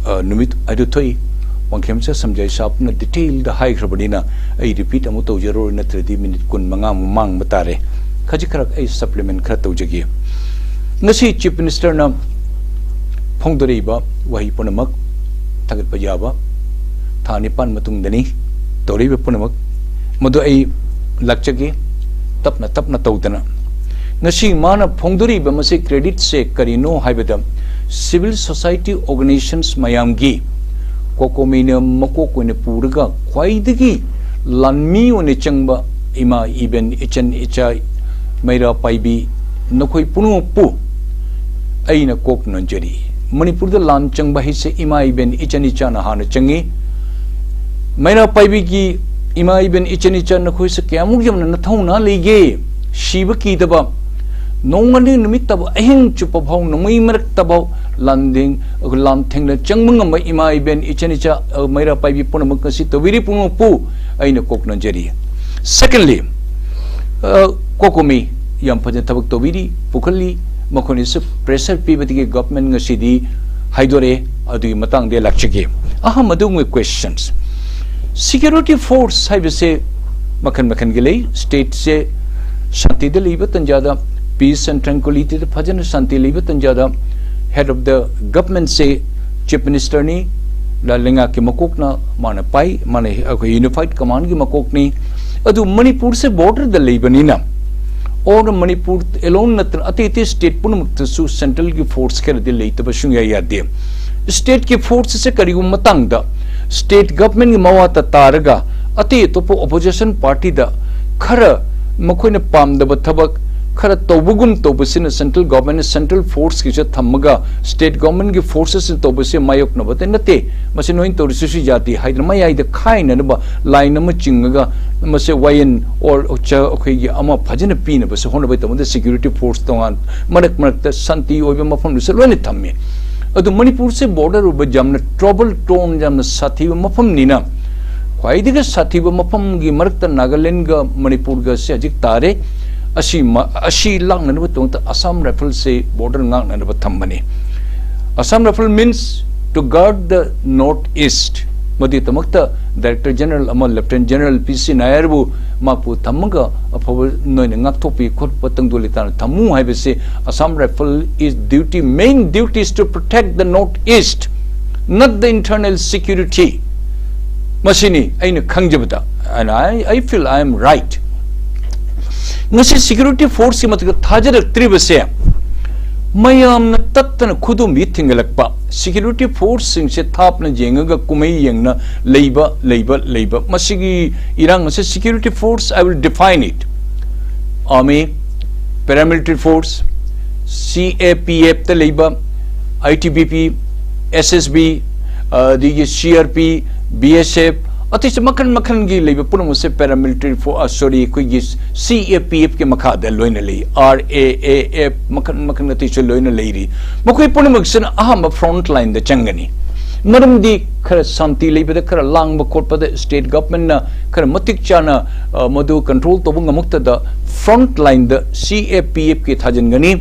ꯑ, ꯅꯨꯃꯤꯠ ꯍꯥꯏꯗꯨ ꯊꯣꯛꯏ꯫ ꯋꯥꯡꯈꯦꯝꯆꯥ ꯁꯝꯖꯥꯏ ꯁꯥꯍꯕꯅ ꯗꯤꯇꯦꯜꯗ ꯍꯥꯏꯈ꯭ꯔꯕꯅꯤꯅ ꯑꯩ ꯔꯤꯄꯤꯠ ꯑꯃꯨꯛ ꯇꯧꯖꯔꯔꯣꯏ, ꯅꯠꯇ꯭ꯔꯗꯤ ꯃꯤꯅꯤꯠ ꯀꯨꯟ ꯃꯉꯥꯃꯨꯛ ꯃꯥꯡꯕ ꯇꯥꯔꯦ꯫ ꯈꯖꯤꯛ ꯈꯔ ꯑꯩ ꯁꯄ꯭ꯂꯤꯃꯦꯟ ꯈꯔ ꯇꯧꯖꯒꯦ꯫ ꯉꯁꯤ ꯆꯤꯐ ꯃꯤꯅꯤꯁꯇꯔꯅ ꯐꯣꯡꯗꯣꯔꯛꯏꯕ ꯋꯥꯍꯩ ꯄꯨꯝꯅꯃꯛ ꯊꯥꯒꯠꯄ ꯌꯥꯕ, ꯊꯥ ꯅꯤꯄꯥꯟ ꯃꯇꯨꯡꯗꯅꯤ ꯇꯧꯔꯛꯏꯕ ꯄꯨꯝꯅꯃꯛ, ꯃꯗꯨ ꯑꯩ ꯂꯥꯛꯆꯒꯦ ꯇꯞꯅ ꯇꯞꯅ ꯇꯧꯗꯅ꯫ ꯉꯁꯤ ꯃꯥꯅ ꯐꯣꯡꯗꯣꯔꯛꯏꯕ ꯃꯁꯤ ꯀ꯭ꯔꯦꯗꯤꯠꯁꯦ ꯀꯔꯤꯅꯣ ꯍꯥꯏꯕꯗ, ꯁꯤꯚꯤꯜ ꯁꯣꯁꯥꯏꯇꯤ ꯑꯣꯔꯒꯅꯥꯏꯖꯦꯁꯟꯁ ꯃꯌꯥꯝꯒꯤ, ꯀꯣꯀꯣꯃꯤꯅ ꯃꯀꯣꯛ ꯑꯣꯏꯅ ꯄꯨꯔꯒ ꯈ꯭ꯋꯥꯏꯗꯒꯤ ꯂꯥꯟꯃꯤ ꯑꯣꯏꯅ ꯆꯪꯕ ꯏꯃꯥ ꯏꯕꯦꯟ ꯏꯆꯟ ꯏꯆꯥ ꯃꯩꯔꯥ ꯄꯥꯏꯕꯤ ꯅꯈꯣꯏ ꯄꯨꯝꯅꯃꯛꯄꯨ ꯑꯩꯅ ꯀꯣꯛ ꯅꯣꯟꯖꯔꯤ꯫ ꯃꯅꯤꯄꯨꯔꯗ ꯂꯥꯟ ꯆꯪꯕ ꯍꯥꯏꯁꯦ ꯏꯃꯥ ꯏꯕꯦꯟ ꯏꯆꯟ ꯏꯆꯥꯅ ꯍꯥꯟꯅ ꯆꯪꯉꯤ꯫ ꯃꯩꯔꯥ ꯄꯥꯏꯕꯤꯒꯤ ꯏꯃꯥ ꯏꯕꯦꯟ ꯏꯆꯟ ꯏꯆꯥ ꯅꯈꯣꯏꯁꯦ ꯀꯌꯥꯃꯨꯛ ꯌꯥꯝꯅ ꯅꯊꯧꯅꯥ ꯂꯩꯒꯦ? ꯁꯤꯕ ꯀꯤꯗꯕ, ꯅꯣꯡꯃꯗꯤ ꯅꯨꯃꯤꯠꯇꯕꯨ ꯑꯍꯤꯡ ꯆꯨꯞꯄ ꯐꯥꯎ ꯅꯣꯡꯃꯩ ꯃꯔꯛꯇꯐꯥꯎ ꯂꯥꯟꯗꯦꯡ-, ꯂꯥꯟ ꯊꯦꯡꯅ ꯆꯪꯕ ꯉꯝꯕ ꯏꯃꯥ ꯏꯕꯦꯟ ꯏꯆꯟ ꯏꯆꯥ, ꯑ, ꯃꯩꯔꯥ ꯄꯥꯏꯕꯤ ꯄꯨꯝꯅꯃꯛ ꯉꯁꯤ ꯇꯧꯕꯤꯔꯤ ꯄꯨꯝꯅꯃꯛꯄꯨ ꯑꯩꯅ ꯀꯣꯛ ꯅꯣꯟꯖꯔꯤ꯫ Secondly, ꯑ, ꯀꯣꯀꯣꯃꯤ ꯌꯥꯝ ꯐꯖꯅ ꯊꯕꯛ ꯇꯧꯕꯤꯔꯤ, ꯄꯨꯈꯠꯂꯤ, ꯃꯈꯣꯏꯅꯁꯨ ꯄ꯭ꯔꯦꯁꯔ ꯄꯤꯕꯗꯒꯤ ꯒꯚꯔꯟꯃꯦꯟ ꯉꯁꯤꯗꯤ ꯍꯥꯏꯗꯣꯔꯛꯑꯦ꯫ ꯑꯗꯨꯒꯤ ꯃꯇꯥꯡꯗ ꯂꯥꯛꯆꯒꯦ꯫ ꯑꯍꯥꯟꯕꯗ ꯑꯃꯨꯛ ꯀ꯭ꯋꯦꯁꯟꯁ꯫ ꯁꯤꯀ꯭ꯌꯨꯔꯤꯇꯤ ꯐꯣꯔꯁ ꯍꯥꯏꯕꯁꯦ ꯃꯈꯜ ꯃꯈꯜꯒꯤ ꯂꯩ꯫ ꯁ꯭ꯇꯦꯠꯁꯦ ꯁꯥꯟꯇꯤꯗ ꯂꯩꯕ ꯇꯟꯖꯥꯗ, peace and tranquility ꯗ ꯐꯖꯅ ꯁꯥꯟꯇꯤ ꯂꯩꯕ ꯇꯟꯖꯥꯗ, head of the government ꯁꯦ ꯆꯤꯐ ꯃꯤꯅꯤꯁꯇꯔꯅꯤ, ꯂ-, ꯂꯩꯉꯥꯛꯀꯤ ꯃꯀꯣꯛꯅ ꯃꯥꯅ ꯄꯥꯏ, ꯃꯥꯅ ꯑꯩꯈꯣꯏ ꯌꯨꯅꯤꯐꯥꯏꯠ ꯀꯃꯥꯟꯒꯤ ꯃꯀꯣꯛꯅꯤ꯫ ꯑꯗꯨ ꯃꯅꯤꯄꯨꯔꯁꯦ ꯕꯣꯔꯗꯔꯗ ꯂꯩꯕꯅꯤꯅ, or ꯃꯅꯤꯄꯨꯔ alone ꯅꯠꯇꯅ ꯑꯇꯩ ꯑꯇꯩ ꯁ꯭ꯇꯦꯠ ꯄꯨꯝꯅꯃꯛꯇꯁꯨ ꯁꯦꯟꯇ꯭ꯔꯦꯜꯒꯤ ꯐꯣꯔꯁ ꯈꯔꯗꯤ ꯂꯩꯇꯕ ꯁꯨꯡꯌꯥ ꯌꯥꯗꯦ꯫ ꯁ꯭ꯇꯦꯠꯀꯤ ꯐꯣꯔꯁ ꯑꯁꯦ ꯀꯔꯤꯒꯨꯝꯕ ꯃꯇꯥꯡꯗ ꯁ꯭ꯇꯦꯠ ꯒꯚꯔꯟꯃꯦꯟꯒꯤ ꯃꯋꯥ ꯇ-, ꯇꯥꯔꯒ ꯑꯇꯩ ꯑꯇꯣꯞꯄ ꯑꯣꯄꯣꯖꯤꯁꯟ ꯄꯥꯔꯇꯤꯗ ꯈꯔ ꯃꯈꯣꯏꯅ ꯄꯥꯝꯗꯕ ꯊꯕꯛ ꯈꯔ ꯇꯧꯕꯒꯨꯝ ꯇꯧꯕꯁꯤꯅ ꯁꯦꯟꯇ꯭ꯔꯦꯜ ꯒꯚꯔꯟꯃꯦꯟꯅ ꯁꯦꯟꯇ꯭ꯔꯦꯜ ꯐꯣꯔꯁꯀꯤꯁꯨ ꯊꯝꯃꯒ ꯁ꯭ꯇꯦꯠ ꯒꯚꯔꯟꯃꯦꯟꯒꯤ ꯐꯣꯔꯁꯦꯁꯅ ꯇꯧꯕꯁꯦ ꯃꯥꯌꯣꯛꯅꯕꯗ ꯅꯠꯇꯦ꯫ ꯃꯁꯤ ꯅꯣꯏꯅ ꯇꯧꯔꯤꯁꯤꯁꯨ ꯌꯥꯗꯦ ꯍꯥꯏꯗꯅ ꯃꯌꯥꯏꯗ ꯈꯥꯏꯅꯅꯕ ꯂꯥꯏꯟ ꯑꯃ ꯆꯤꯡꯉꯒ ꯃꯁꯤ ꯋꯥꯌꯦꯟ or ꯆ-, ꯑꯩꯈꯣꯏꯒꯤ ꯑꯃ ꯐꯖꯅ ꯄꯤꯅꯕꯁꯨ ꯍꯣꯠꯅꯕꯒꯤꯗꯃꯛꯇ ꯁꯦꯀ꯭ꯌꯨꯔꯤꯇꯤ ꯐꯣꯔꯁ ꯇꯣꯉꯥꯟ ꯃꯔꯛ ꯃꯔꯛꯇ ꯁꯥꯟꯇꯤ ꯑꯣꯏꯕ ꯃꯐꯝꯗꯨꯁꯨ ꯂꯣꯏꯅ ꯊꯝꯃꯤ꯫ ꯑꯗꯨ ꯃꯅꯤꯄꯨꯔꯁꯦ ꯕꯣꯔꯗꯔ ꯑꯣꯏꯕ ꯌꯥꯝꯅ ꯇ꯭ꯔꯕꯜ ꯇꯣꯟ, ꯌꯥꯝꯅ ꯁꯥꯊꯤꯕ ꯃꯐꯝꯅꯤꯅ, ꯈ꯭ꯋꯥꯏꯗꯒꯤ ꯁꯥꯊꯤꯕ ꯃꯐꯝꯒꯤ ꯃꯔꯛꯇ ꯅꯥꯒꯥꯂꯦꯟꯒ ꯃꯅꯤꯄꯨꯔꯒꯁꯦ ꯍꯧꯖꯤꯛ ꯇꯥꯔꯦ꯫ ꯑꯁꯤ ꯃ-, ꯑꯁꯤ ꯂꯥꯛꯅꯅꯕ ꯇꯣꯡꯇ ꯑꯁꯥꯝ ꯔꯥꯏꯐꯜꯁꯦ ꯕꯣꯔꯗꯔ ꯉꯥꯛꯅꯅꯕ ꯊꯝꯕꯅꯤ꯫ Assam Rifle means to guard the north east. ꯃꯗꯨꯒꯤꯗꯃꯛꯇ Director General ꯑꯃ Lieutenant General P C Nair ꯕꯨ ꯃꯍꯥꯛꯄꯨ ꯊꯝꯃꯒ ꯑꯐꯕ ꯅꯣꯏꯅ ꯉꯥꯛꯊꯣꯛꯄꯤ ꯈꯣꯠꯄ ꯇꯪꯗꯨ ꯂꯩꯇꯥꯅ ꯊꯝꯃꯨ ꯍꯥꯏꯕꯁꯤ Assam Rifle is duty, main duty is to protect the North East, not the internal security. ꯃꯁꯤꯅꯤ ꯑꯩꯅ ꯈꯪꯖꯕꯗ, and I, I feel I am right. ꯉꯁꯤ security force ꯀꯤ ꯃꯊꯛꯇ ꯊꯥꯖꯔꯛꯇ꯭ꯔꯤꯕꯁꯦ ꯃꯌꯥꯝꯅ ꯇꯠꯇꯅ ꯈꯨꯗꯣꯝꯕꯤ ꯊꯤꯡꯒꯠꯂꯛꯄ, security force ꯁꯤꯡꯁꯦ ꯊꯥꯞꯅ ꯌꯦꯡꯉꯒ ꯀꯨꯝꯍꯩ ꯌꯦꯡꯅ ꯂꯩꯕ, ꯂꯩꯕ, ꯂꯩꯕ꯫ ꯃꯁꯤꯒꯤ ꯏꯔꯥꯡ ꯑꯁꯤ security force, I will define it. Army, paramilitary force, C A P F ꯇ ꯂꯩꯕ, I T B P, S S B, ꯑꯗꯒꯤ C R P, B S F, ꯑꯇꯩꯁꯨ ꯃꯈꯜ ꯃꯈꯜꯒꯤ ꯂꯩꯕ ꯄꯨꯝꯅꯃꯛꯁꯦ paramilitary force, sorry, ꯑꯩꯈꯣꯏꯒꯤ C A P F ꯀꯤ ꯃꯈꯥꯗ ꯂꯣꯏꯅ ꯂꯩ꯫ R A A F, ꯃꯈꯜ ꯃꯈꯜ ꯑꯇꯩꯁꯨ ꯂꯣꯏꯅ ꯂꯩꯔꯤ꯫ ꯃꯈꯣꯏ ꯄꯨꯝꯅꯃꯛꯁꯤꯅ ꯑꯍꯥꯟꯕ front line ꯗ ꯆꯪꯒꯅꯤ꯫ ꯃꯔꯝꯗꯤ ꯈꯔ ꯁꯥꯟꯇꯤ ꯂꯩꯕꯗ, ꯈꯔ ꯂꯥꯡꯕ ꯈꯣꯠꯄꯗ state government ꯅ ꯈꯔ ꯃꯇꯤꯛ ꯆꯥꯅ, ꯑ, ꯃꯗꯨ control ꯇꯧꯕ ꯉꯝꯃꯛꯇꯗ front line the C A P F ꯀꯤ ꯊꯥꯖꯤꯟꯒꯅꯤ꯫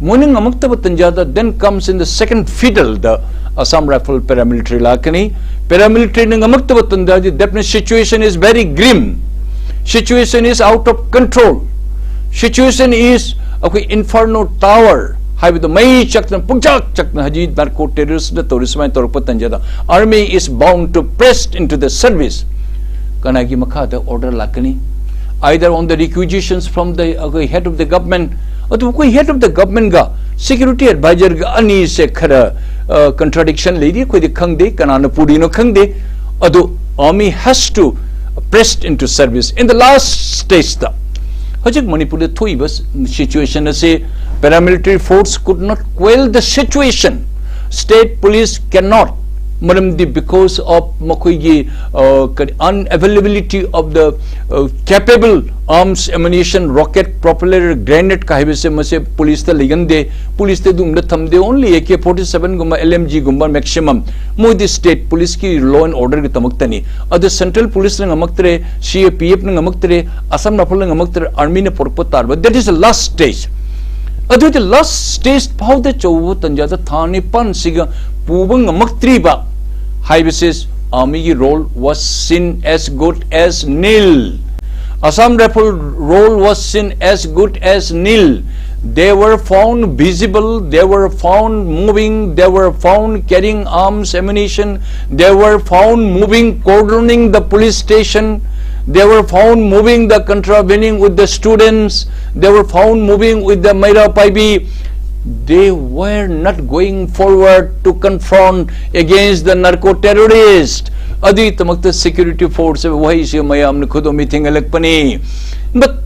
ꯃꯣꯏꯅ ꯉꯝꯃꯛꯇꯕ ꯇꯟꯖꯥꯗ, then comes in the second fiddle the Assam Rifle paramilitary ꯂꯥꯛꯀꯅꯤ꯫ Paramilitary ꯅ ꯉꯝꯃꯛꯇꯕ ꯇꯟꯖꯥꯗꯤ, definitely situation is very grim, situation is out of control, situation is ꯑꯩꯈꯣꯏ inferno tower ꯍꯥꯏꯕꯗꯣ ꯃꯩ ꯆꯥꯛꯇꯅ, ꯄꯨꯡꯆꯥꯛ ꯆꯥꯛꯇꯅ ꯍꯧꯖꯤꯛ narco terrorist ꯅ ꯇꯧꯔꯤ꯫ ꯁꯨꯃꯥꯏꯅ ꯇꯧꯔꯛꯄ ꯇꯟꯖꯥꯗ army is bound to press into the service. ꯀꯅꯥꯒꯤ ꯃꯈꯥꯗ order ꯂꯥꯛꯀꯅꯤ? Either on the requisitions from the, ꯑꯩꯈꯣꯏ head of the government, ꯑꯗꯨ ꯑꯩꯈꯣꯏ head of the government ꯒ security advisor ꯒ ꯑꯅꯤꯁꯦ ꯈꯔ, ꯑ, contradiction ꯂꯩꯔꯤ꯫ ꯑꯩꯈꯣꯏꯗꯤ ꯈꯪꯗꯦ, ꯀꯅꯥꯅ ꯄꯨꯔꯤꯅꯣ ꯈꯪꯗꯦ꯫ ꯑꯗꯨ army has to pressed into service in the last stage ꯗ꯫ ꯍꯧꯖꯤꯛ ꯃꯅꯤꯄꯨꯔꯗ ꯊꯣꯛꯏꯕ situation ꯑꯁꯤ paramilitary force could not quell the situation. State police cannot. ꯃꯔꯝꯗꯤ because of ꯃꯈꯣꯏꯒꯤ, ꯑ, ꯀꯔꯤ, unavailability of the, ꯑ, capable arms, ammunition, rocket, propeller, grenade ꯀ ꯍꯥꯏꯕꯁꯦ ꯃꯁꯦ police ꯇ ꯂꯩꯒꯟꯗꯦ꯫ Police ꯇ ꯑꯗꯨꯒꯨꯝꯕ ꯊꯝꯗꯦ꯫ Only A K forty seven ꯒꯨꯝꯕ, L M G ꯒꯨꯝꯕ maximum꯫ ꯃꯣꯏꯗꯤ state police ꯀꯤ law and order ꯒꯤꯗꯃꯛꯇꯅꯤ꯫ ꯑꯗꯨ central police ꯅ ꯉꯝꯃꯛꯇ꯭ꯔꯦ, C A P F ꯅ ꯉꯝꯃꯛꯇ꯭ꯔꯦ, Assam Rifle ꯅ ꯉꯝꯃꯛꯇ꯭ꯔꯦ, army ꯅ ꯄꯨꯔꯛꯄ ꯇꯥꯔꯕ꯫ That is the last stage. ꯑꯗꯨꯗꯤ last stage ꯐꯥꯎꯗ ꯆꯧꯕ ꯇꯟꯖꯥꯗ ꯊꯥ ꯅꯤꯄꯥꯟꯁꯤꯒ ꯄꯨꯕ ꯉꯝꯃꯛꯇ꯭ꯔꯤꯕ ꯍꯥꯏꯕꯁꯤ Army ꯒꯤ role was seen as good as nil. Assam Rifle role was seen as good as nil. They were found visible, they were found moving, they were found carrying arms, ammunition, they were found moving, cordoning the police station, they were found moving the contravening with the students, they were found moving with the Meira Paibi. They were not going forward to confront against the narco terrorist. ꯑꯗꯨꯒꯤꯗꯃꯛꯇ security force ꯍꯥꯏꯕ ꯋꯥꯍꯩꯁꯤ ꯃꯌꯥꯝꯅ ꯈꯨꯗꯣꯝꯕꯤ ꯊꯦꯡꯒꯠꯂꯛꯄꯅꯤ꯫ But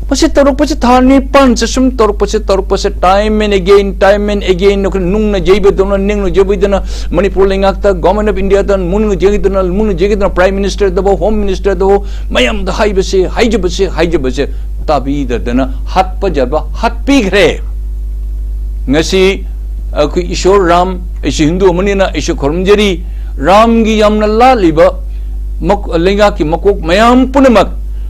ꯃꯁꯤ ꯇꯧꯔꯛꯄꯁꯤ ꯊꯥ ꯅꯤꯄꯥꯟ ꯆꯥꯁꯨꯝ ꯇꯧꯔꯛꯄꯁꯤ ꯇꯧꯔꯛꯄꯁꯤ time and again, time and again, ꯑꯩꯈꯣꯏ ꯅꯨꯡꯅ ꯌꯩꯕꯗꯧꯅ, ꯅꯤꯡꯅ ꯌꯩꯕꯗꯧꯅ, ꯃꯅꯤꯄꯨꯔ ꯂꯩꯉꯥꯛꯇ, Government of India ꯗ ꯃꯨꯟꯅ ꯌꯩꯗꯅ, ꯃꯨꯟꯅ ꯌꯩꯗꯅ, Prime Minister ꯗꯕꯨ, Home Minister ꯗꯕꯨ, ꯃꯌꯥꯝꯗ ꯍꯥꯏꯕꯁꯤ, ꯍꯥꯏꯖꯕꯁꯤ, ꯍꯥꯏꯖꯕꯁꯤ ꯇꯥꯕꯤꯗꯗꯅ ꯍꯥꯠꯄꯖꯕ ꯍꯥꯠꯄꯤꯈ꯭ꯔꯦ꯫ ꯉꯁꯤ ꯑꯩꯈꯣꯏ ꯏꯁꯣꯔ ꯔꯥꯝ, ꯑꯩꯁꯨ ꯍꯤꯟꯗꯨ ꯑꯃꯅꯤꯅ ꯑꯩꯁꯨ ꯈꯨꯔꯨꯝꯖꯔꯤ, ꯔꯥꯝꯒꯤ ꯌꯥꯝꯅ ꯂꯥꯠꯂꯤꯕ ꯃꯛ-, ꯂꯩꯉꯥꯛꯀꯤ ꯃꯀꯣꯛ ꯃꯌꯥꯝ ꯄꯨꯝꯅꯃꯛ,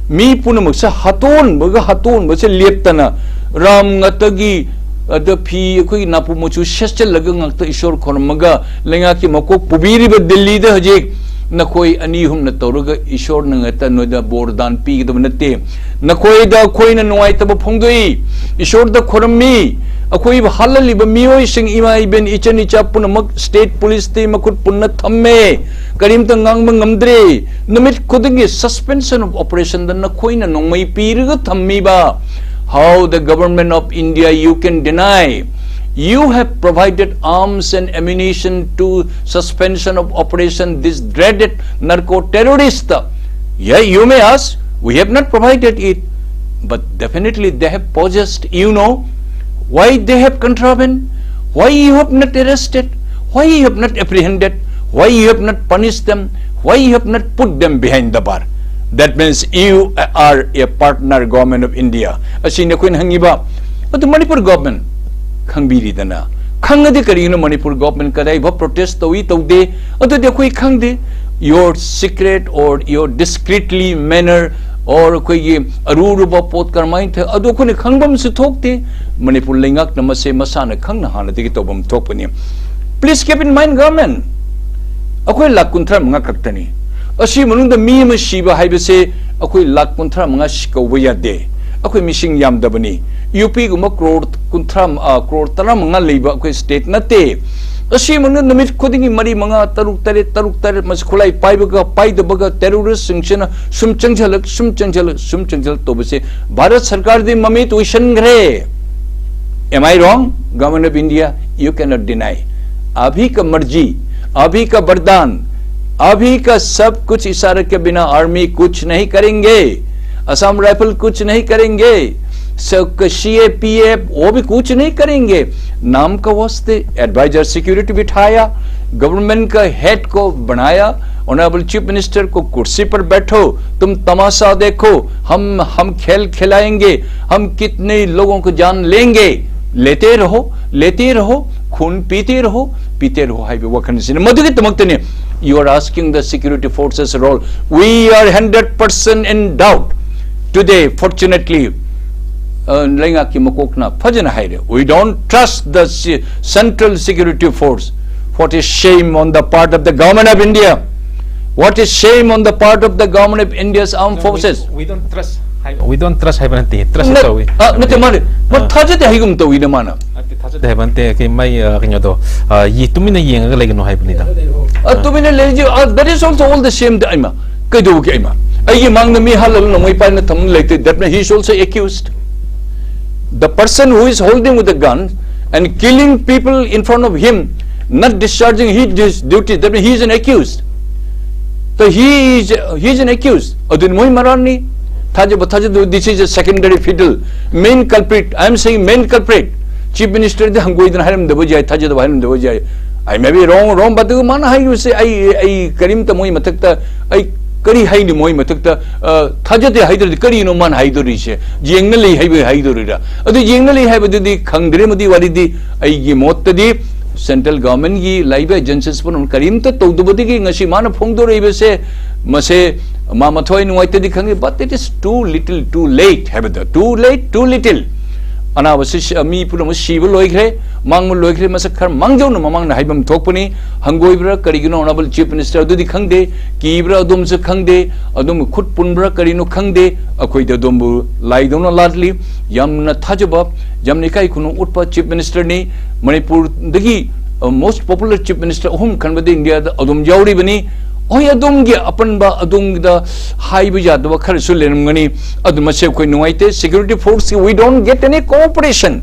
ꯃꯤ ꯄꯨꯝꯅꯃꯛꯁꯦ ꯍꯥꯠꯇꯣꯛꯍꯟꯕꯒ ꯍꯥꯠꯇꯣꯛꯍꯟꯕꯁꯦ ꯂꯦꯞꯇꯅ, ꯔꯥꯝ ꯉꯥꯛꯇꯒꯤ ꯑꯗ ꯐꯤ ꯑꯩꯈꯣꯏꯒꯤ ꯅꯥꯄꯨ ꯃꯆꯨ ꯁꯦꯠꯆꯜꯂꯒ ꯉꯥꯛꯇ ꯏꯁꯣꯔ ꯈꯨꯔꯨꯝꯃꯒ ꯂꯩꯉꯥꯛꯀꯤ ꯃꯀꯣꯛ ꯄꯨꯕꯤꯔꯤꯕ ꯗꯤꯜꯂꯤꯗ ꯍꯧꯖꯤꯛ ꯅꯈꯣꯏ ꯑꯅꯤ ꯑꯍꯨꯝꯅ ꯇꯧꯔꯒ ꯏꯁꯣꯔꯅ ꯉꯥꯛꯇ ꯅꯣꯏꯗ ꯕꯣꯔꯗꯥꯟ ꯄꯤꯒꯗꯕ ꯅꯠꯇꯦ꯫ ꯅꯈꯣꯏꯗ ꯑꯩꯈꯣꯏꯅ ꯅꯨꯡꯉꯥꯏꯇꯕ ꯐꯣꯡꯗꯣꯛꯏ꯫ ꯏꯁꯣꯔꯗ ꯈꯨꯔꯨꯝꯃꯤ꯫ ꯑꯩꯈꯣꯏꯕꯨ ꯍꯥꯠꯍꯜꯂꯤꯕ ꯃꯤꯑꯣꯏꯁꯤꯡ, ꯏꯃꯥ ꯏꯕꯦꯟ, ꯏꯆꯟ ꯏꯆꯥ ꯄꯨꯝꯅꯃꯛ state police ꯇꯒꯤ ꯃꯈꯨꯠ ꯄꯨꯟꯅ ꯊꯝꯃꯦ꯫ ꯀꯔꯤꯝꯇ ꯉꯥꯡꯕ ꯉꯝꯗ꯭ꯔꯦ꯫ ꯅꯨꯃꯤꯠ ꯈꯨꯗꯤꯡꯒꯤ suspension of operation ꯗ ꯅꯈꯣꯏꯅ ꯅꯣꯡꯃꯩ ꯄꯤꯔꯒ ꯊꯝꯃꯤꯕ꯫ How the Government of India, you can deny? You have provided arms and ammunition to suspension of operation this dreaded narco terrorist. Yeah, you may ask, we have not provided it, but definitely they have possessed. You know why they have contraband? Why you have not arrested? Why you have not apprehended? Why you have not punished them? Why you have not put them behind the bar? That means you are a partner, Government of India. ꯑꯁꯤꯅꯤ ꯑꯩꯈꯣꯏꯅ ꯍꯪꯉꯤꯕ꯫ ꯑꯗꯨ ꯃꯅꯤꯄꯨꯔ government ꯈꯪꯕꯤꯔꯤꯗꯅ, ꯈꯪꯉꯗꯤ ꯀꯔꯤꯒꯤꯅꯣ ꯃꯅꯤꯄꯨꯔ government ꯀꯗꯥꯏꯐꯥꯎ protest ꯇꯧꯏ ꯇꯧꯗꯦ? ꯑꯗꯨꯗꯤ ꯑꯩꯈꯣꯏ ꯈꯪꯗꯦ꯫ Your secret or your discreetly manner or ꯑꯩꯈꯣꯏꯒꯤ ꯑꯔꯨ ꯑꯔꯨꯕ ꯄꯣꯠ ꯀꯔꯝꯍꯥꯏꯅ ꯊ-, ꯑꯗꯨ ꯑꯩꯈꯣꯏꯅ ꯈꯪꯕ ꯑꯃꯁꯨ ꯊꯣꯛꯇꯦ꯫ ꯃꯅꯤꯄꯨꯔ ꯂꯩꯉꯥꯛꯅ ꯃꯁꯦ ꯃꯁꯥꯅ ꯈꯪꯅ ꯍꯥꯟꯅꯗꯒꯤ ꯇꯧꯐꯝ ꯊꯣꯛꯄꯅꯤ꯫ Please keep in mind, government, ꯑꯩꯈꯣꯏ ꯂꯥꯈ ꯀꯨꯟꯊ꯭ꯔꯥ ꯃꯉꯥ ꯈꯛꯇꯅꯤ꯫ ꯑꯁꯤ ꯃꯅꯨꯡꯗ ꯃꯤ ꯑꯃ ꯁꯤꯕ ꯍꯥꯏꯕꯁꯦ ꯑꯩꯈꯣꯏ ꯂꯥꯈ ꯀꯨꯟꯊ꯭ꯔꯥ ꯃꯉꯥ ꯁꯤ ꯀꯧꯕ ꯌꯥꯗꯦ꯫ ꯑꯩꯈꯣꯏ ꯃꯤꯁꯤꯡ ꯌꯥꯝꯗꯕꯅꯤ꯫ ꯌꯨ ꯄꯤꯒꯨꯝꯕ ꯀ꯭ꯔꯣꯔ ꯀꯨꯟꯊ꯭ꯔꯥ, ꯑ, ꯀ꯭ꯔꯣꯔ ꯇꯔꯥꯃꯉꯥ ꯂꯩꯕ ꯑꯩꯈꯣꯏ ꯁ꯭ꯇꯦꯠ ꯅꯠꯇꯦ꯫ ꯑꯁꯤ ꯃꯅꯨꯡꯗ ꯅꯨꯃꯤꯠ ꯈꯨꯗꯤꯡꯒꯤ ꯃꯔꯤ, ꯃꯉꯥ, ꯇꯔꯨꯛ, ꯇꯔꯦꯠ, ꯇꯔꯨꯛ, ꯇꯔꯦꯠ ꯃꯁꯤ ꯈꯨꯠꯂꯥꯏ ꯄꯥꯏꯕꯒ ꯄꯥꯏꯗꯕꯒ ꯇꯦꯔꯣꯔꯤꯁꯁꯤꯡꯁꯤꯅ ꯁꯨꯝ ꯆꯪꯁꯤꯜꯂꯛ, ꯁꯨꯝ ꯆꯪꯁꯤꯜꯂꯛ, ꯁꯨꯝ ꯆꯪꯁꯤꯜꯂꯛ ꯇꯧꯕꯁꯦ ꯚꯥꯔꯠ ꯁꯔꯀꯥꯔꯗꯤ ꯃꯃꯤꯠ ꯎꯏꯁꯟꯈ꯭ꯔꯦ꯫ Am I wrong? Government of India, you cannot deny. आप ही का मर्जी, आप ही का वरदान, आप ही का सब कुछ इशारे के बिना आर्मी कुछ नहीं करेंगे, असम राइफल कुछ नहीं करेंगे, सी ए पी एफ वो भी कुछ नहीं करेंगे। नाम का वास्ते एडवाइजर सिक्योरिटी बिठाया, गवर्नमेंट का हेड को बनाया, ऑनरेबल चीफ मिनिस्टर को कुर्सी पर बैठो, तुम तमाशा देखो, हम हम खेल खिलाएंगे, हम कितने लोगों को जान लेंगे। लेते रहो, लेते रहो, खून पीते रहो, पीते रहो ꯍꯥꯏꯕ ꯋꯥꯈꯜꯁꯤꯅ ꯃꯗꯨꯒꯤꯗꯃꯛꯇꯅꯤ꯫ You are asking the security forces role. We are hundred percent in doubt. Today, fortunately, uh, ꯂꯩꯉꯥꯛꯀꯤ ꯃꯀꯣꯛꯅ ꯐꯖꯅ ꯍꯥꯏꯔꯦ, "We don't trust the se- central security force." What a shame on the part of the government of India. What a shame on the part of the government of India's armed forces. We don't trust ꯍꯥꯏꯕ, we don't trust ꯍꯥꯏꯕ ꯅꯠꯇꯦ, trust ꯅꯠ- ꯇꯧꯏ꯫ ꯑ, ꯅꯠꯇꯦ, ꯃꯥꯅꯦ꯫ ꯃꯥ ꯑ꯫ ꯊꯥꯖꯗꯦ ꯍꯥꯏꯒꯨꯝ ꯇꯧꯋꯤꯅꯦ ꯃꯥꯅ꯫ ꯅꯠꯇꯦ, ꯊꯥꯖꯗꯦ ꯍꯥꯏꯕ ꯅꯠꯇꯦ, ꯑꯩꯈꯣꯏ ꯃꯥꯏ, ꯑ, ꯀꯩꯅꯣꯗꯣ, ꯑ, ꯌꯦ-, ꯇꯨꯃꯤꯟꯅ ꯌꯦꯡꯉꯒ ꯂꯩꯒꯅꯨ ꯍꯥꯏꯕꯅꯤꯗ꯫ ꯑ, ꯇꯨꯃꯤꯟꯅ ꯂꯩꯔꯤꯁꯦ, ꯑ, that is also all the same. ꯑꯩꯃ, ꯀꯩꯗꯧꯒꯦ ꯑꯩꯃ? ꯑꯩꯒꯤ ꯃꯥꯡꯗ ꯃꯤ ꯍꯥꯠꯂꯒ ꯅꯣꯡꯃꯩ ꯄꯥꯏꯅ ꯊꯝ ꯂꯩꯇꯦ, that means he is also accused. The person who is holding with the gun and killing people in front of him, not discharging his dis- duty, that means he is an accused. So he is, he is an accused. ꯑꯗꯨꯅ ꯃꯣꯏ ꯃꯔꯥꯜꯅꯤ꯫ ꯊꯥꯖꯕ ꯊꯥꯖꯗꯕ, this is a secondary fiddle. Main culprit, I am saying main culprit. Chief ꯃꯤꯅꯤꯁꯇꯔꯗꯤ ꯍꯪꯒꯣꯏꯗꯅ ꯍꯥꯏꯔꯝꯗꯕ ꯌꯥꯏ, ꯊꯥꯖꯗꯕ ꯍꯥꯏꯔꯝꯗꯕ ꯌꯥꯏ꯫ I may be wrong, wrong, but ꯃꯥꯅ ꯍꯥꯏꯔꯤꯕꯁꯦ ꯑꯩ, ꯑꯩ ꯀꯔꯤꯝꯇ ꯃꯣꯏ ꯃꯊꯛꯇ, ꯑꯩ ꯀꯔꯤ ꯍꯥꯏꯅꯤ ꯃꯣꯏ ꯃꯊꯛꯇ, ꯑ, ꯊꯥꯖꯗꯦ ꯍꯥꯏꯗ꯭ꯔꯗꯤ ꯀꯔꯤꯅꯣ ꯃꯥꯅ ꯍꯥꯏꯗꯣꯔꯤꯁꯦ? ꯌꯦꯡꯅ ꯂꯩ ꯍꯥꯏꯕ ꯍꯥꯏꯗꯣꯔꯤꯔꯥ? ꯑꯗꯨ ꯌꯦꯡꯅ ꯂꯩ ꯍꯥꯏꯕꯗꯨꯗꯤ ꯈꯪꯗ꯭ꯔꯦ, ꯃꯗꯨꯒꯤ ꯋꯥꯔꯤꯗꯤ꯫ ꯑꯩꯒꯤ ꯃꯣꯠꯇꯗꯤ ꯁꯦꯟꯇ꯭ꯔꯦꯜ ꯒꯚꯔꯟꯃꯦꯟꯠꯀꯤ ꯂꯥꯛꯏꯕ ꯑꯦꯖꯦꯟꯁꯤꯁ ꯄꯨꯝꯅꯃꯛ ꯀꯔꯤꯝꯇ ꯇꯧꯗꯕꯗꯒꯤ ꯉꯁꯤ ꯃꯥꯅ ꯐꯣꯡꯗꯣꯔꯛꯏꯕꯁꯦ, ꯃꯁꯦ ꯃꯥ ꯃꯊ꯭ꯋꯥꯏ ꯅꯨꯡꯉꯥꯏꯇꯗꯤ ꯈꯪꯉꯤ, but it is too little, too late ꯍꯥꯏꯕꯗꯣ, too late, too little꯫ ꯑꯅꯥꯕꯁꯤ ꯁꯤ-, ꯃꯤ ꯄꯨꯝꯅꯃꯛ ꯁꯤꯕ ꯂꯣꯏꯈ꯭ꯔꯦ꯫ ꯃꯥꯡꯕ ꯂꯣꯏꯈ꯭ꯔꯦ꯫ ꯃꯁꯛ ꯈꯔ ꯃꯥꯡꯖꯧꯅ ꯃꯃꯥꯡꯗ ꯍꯥꯏꯐꯝ ꯊꯣꯛꯄꯅꯤ꯫ ꯍꯪꯒꯣꯏꯕ꯭ꯔꯥ ꯀꯔꯤꯒꯤꯅꯣ, Honourable Chief Minister, ꯑꯗꯨꯗꯤ ꯈꯪꯗꯦ꯫ ꯀꯤꯕ꯭ꯔꯥ ꯑꯗꯣꯝꯁꯨ ꯈꯪꯗꯦ꯫ ꯑꯗꯣꯝꯒꯤ ꯈꯨꯠ ꯄꯨꯟꯕ꯭ꯔꯥ ꯀꯔꯤꯅꯣ ꯈꯪꯗꯦ꯫ ꯑꯩꯈꯣꯏꯗ ꯑꯗꯣꯝꯕꯨ ꯂꯥꯏꯗꯧꯅ ꯂꯥꯠꯂꯤ꯫ ꯌꯥꯝꯅ ꯊꯥꯖꯕ, ꯌꯥꯝꯅ ꯏꯀꯥꯏ ꯈꯨꯝꯅꯧ ꯎꯠꯄ Chief Minister ꯅꯤ꯫ ꯃꯅꯤꯄꯨꯔꯗꯒꯤ most popular Chief Minister ꯑꯍꯨꯝ ꯈꯟꯕꯗ ꯏꯟꯗꯤꯌꯥꯗ ꯑꯗꯨꯝ ꯌꯥꯎꯔꯤꯕꯅꯤ꯫ ꯍꯣꯏ, ꯑꯗꯣꯝꯒꯤ ꯑꯄꯟꯕ, ꯑꯗꯣꯝꯗ ꯍꯥꯏꯕ ꯌꯥꯗꯕ ꯈꯔꯁꯨ ꯂꯩꯔꯝꯒꯅꯤ꯫ ꯑꯗꯨ ꯃꯁꯤ ꯑꯩꯈꯣꯏ ꯅꯨꯡꯉꯥꯏꯇꯦ꯫ Security force ꯀꯤ we don't get any cooperation.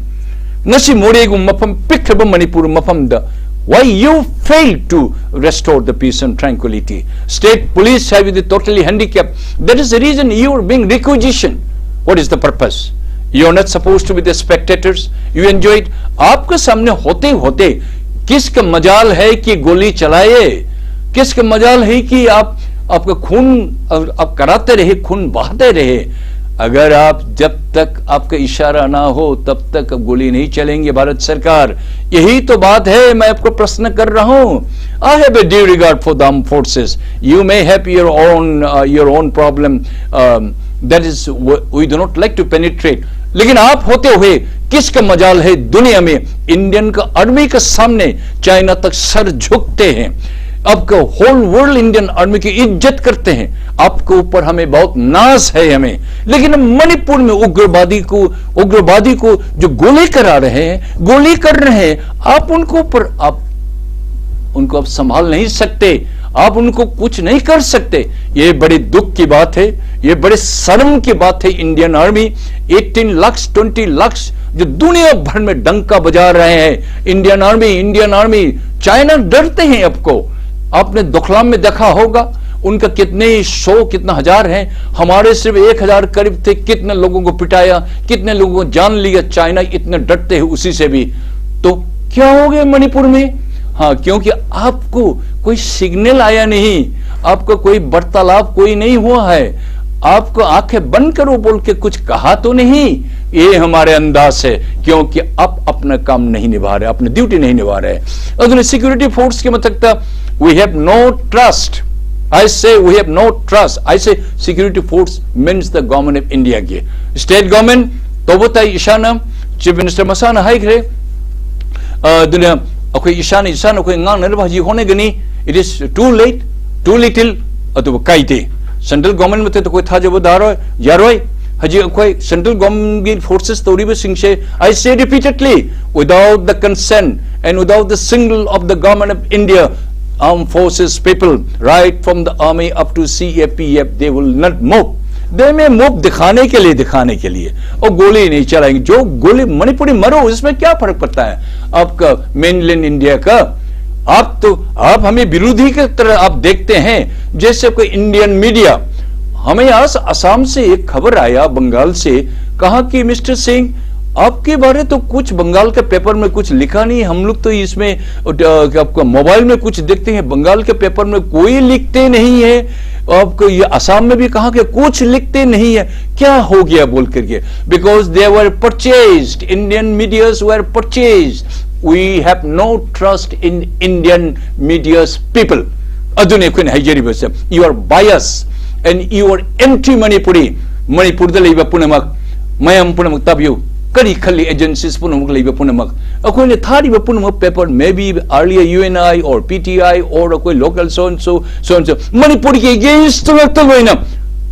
ꯉꯁꯤ ꯃꯣꯔꯦꯒꯨꯝꯕ ꯃꯐꯝ ꯄꯤꯛꯈ꯭ꯔꯕ ꯃꯅꯤꯄꯨꯔ ꯃꯐꯝꯗ, why you fail to restore the peace and tranquility? State police ꯍꯥꯏꯕꯗꯤ totally handicap. That is the reason you are being requisition. What is the purpose? You are not supposed to be the spectators. You enjoy it. आपके सामने होते होते किसका मजाल है कि गोली चलाए? किसका मजाल है कि आप, आपका खून, आप कराते रहे, खून बहाते रहे? अगर आप, जब तक आपका इशारा ना हो, तब तक गोली नहीं चलेंगे। भारत सरकार, यही तो बात है। मैं आपको प्रश्न कर रहा हूँ। I have a due regard for the armed forces. You may have your own, uh, your own problem. Um, that is, we do not like to penetrate. लेकिन आप होते हुए किसका मजाल है दुनिया में? इंडियन का आर्मी के सामने चाइना तक सर झुकते हैं। आपका होल वर्ल्ड इंडियन आर्मी की इज्जत करते हैं। आपके ऊपर हमें बहुत नाज है हमें। लेकिन मणिपुर में उग्रवादी को, उग्रवादी को जो गोली करा रहे हैं, गोली कर रहे हैं, आप उनको ऊपर, आप उनको आप संभाल नहीं सकते, आप उनको कुछ नहीं कर सकते। ये बड़े दुख की बात है, ये बड़े शर्म की बात है। Indian army, eighteen lakhs, twenty lakhs, जो दुनिया भर में डंका बजा रहे हैं, Indian army, Indian army, China डरते हैं आपको। आपने डोकलाम में देखा होगा, उनका कितने सौ, कितना हजार हैं, हमारे सिर्फ एक हजार करीब थे। कितने लोगों को पिटाया, कितने लोगों को जान लिया। चाइना इतने डरते हैं उसी से भी। तो क्या हो गया मणिपुर में? हाँ, क्योंकि आपको कोई सिग्नल आया नहीं, आपका कोई वार्तालाप कोई नहीं हुआ है। आपको आंखें बंद करो बोल के कुछ कहा तो नहीं। ये हमारे अंदाज है, क्योंकि आप अपना काम नहीं निभा रहे, अपनी ड्यूटी नहीं निभा रहे। अदुꯅ security force ꯀꯤ ꯃꯊꯛꯇ, we have no trust. I say we have no trust. I say security force means the government of India ꯒꯤ, state government ꯇꯧꯕ ꯇꯥꯏ꯫ ꯏꯁꯥꯅ, Chief Minister ꯃꯁꯥꯅ ꯍꯥꯏꯈ꯭ꯔꯦ, ꯑꯗꯨꯅ ꯑꯩꯈꯣꯏ ꯏꯁꯥꯅ ꯏꯁꯥꯅ ꯑꯩꯈꯣꯏ ꯉꯥꯡꯅꯅꯕ ꯍꯧꯖꯤꯛ ꯍꯣꯠꯅꯒꯅꯤ꯫ It is too late, too little꯫ ꯑꯗꯨꯕꯨ ꯀꯥꯏꯗꯦ꯫ Central government ꯃꯊꯛꯇ ꯑꯩꯈꯣꯏ ꯊꯥꯖꯕ ꯊꯥꯔꯣꯏ, ꯌꯥꯔꯣꯏ꯫ ꯍꯧꯖꯤꯛ ꯑꯩꯈꯣꯏ central government ꯒꯤ forces ꯇꯧꯔꯤꯕꯁꯤꯡꯁꯦ, I say repeatedly, without the consent and without the signal of the government of India, armed forces people, right from the army up to C A P F, they will not move. They may move दिखाने के लिए, दिखाने के लिए, और गोली नहीं चलाएंगे। जो गोली, मणिपुरी मरो, इसमें क्या फर्क पड़ता है? आपका mainland India का, आप तो, आप हमें विरोधी की तरह आप देखते हैं। जैसे कोई Indian media, हमें आज असम से एक खबर आया, बंगाल से, कहा कि मिस्टर सिंह, आपके बारे तो कुछ बंगाल के पेपर में कुछ लिखा नहीं। हम लोग तो इसमें, अ, आपका मोबाइल में कुछ देखते हैं, बंगाल के पेपर में कोई लिखते नहीं है। आपको ये असम में भी कहा कि कुछ लिखते नहीं है, क्या हो गया बोल करके? Because they were purchased, Indian medias were purchased. We have no trust in Indian media's people. ꯑꯗꯨꯅꯤ ꯑꯩꯈꯣꯏꯅ ꯍꯥꯏꯖꯔꯤꯕꯁꯦ꯫ You are biased and you are anti Manipuri. ꯃꯅꯤꯄꯨꯔꯗ ꯂꯩꯕ ꯄꯨꯝꯅꯃꯛ, ꯃꯌꯥꯝ ꯄꯨꯝꯅꯃꯛ ꯇꯥꯕꯤꯌꯨ꯫ ꯀꯔꯤ ꯈꯜꯂꯤ agencies ꯄꯨꯝꯅꯃꯛ ꯂꯩꯕ ꯄꯨꯝꯅꯃꯛ? ꯑꯩꯈꯣꯏꯅ ꯊꯥꯔꯤꯕ ꯄꯨꯝꯅꯃꯛ paper, maybe earlier U N I or P T I or ꯑꯩꯈꯣꯏ local so and so, so and so, ꯃꯅꯤꯄꯨꯔꯒꯤ against ꯉꯥꯛꯇ ꯂꯣꯏꯅ,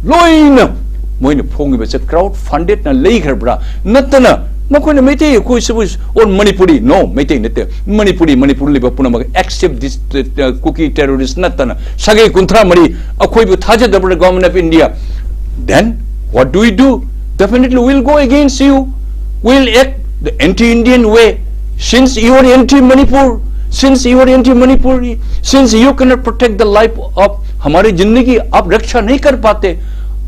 ꯂꯣꯏꯅ ꯃꯣꯏꯅ ꯐꯣꯡꯉꯤꯕꯁꯦ crowd funded ꯅ ꯂꯩꯈ꯭ꯔꯕ꯭ꯔꯥ? ꯅꯠꯇꯅ ꯃꯈꯣꯏꯅ Meitei ꯑꯩꯈꯣꯏꯁꯤꯕꯨ, or Manipuri, no, Meitei ꯅꯠꯇꯦ, ꯃꯅꯤꯄꯨꯔꯤ, ꯃꯅꯤꯄꯨꯔ ꯂꯩꯕ ꯄꯨꯝꯅꯃꯛ, except this, uh, Kuki terrorist ꯅꯠꯇꯅ, ꯁꯥꯒꯩ ꯀꯨꯟꯊ꯭ꯔꯥ ꯃꯔꯤ ꯑꯩꯈꯣꯏꯕꯨ ꯊꯥꯖꯗꯕ꯭ꯔꯥ government of India? Then what do we do? Definitely we'll go against you. We'll act the anti-Indian way. Since you are anti-Manipur, since you are anti-Manipuri, since you cannot protect the life of, हमारी जिंदगी आप रक्षा नहीं कर पाते,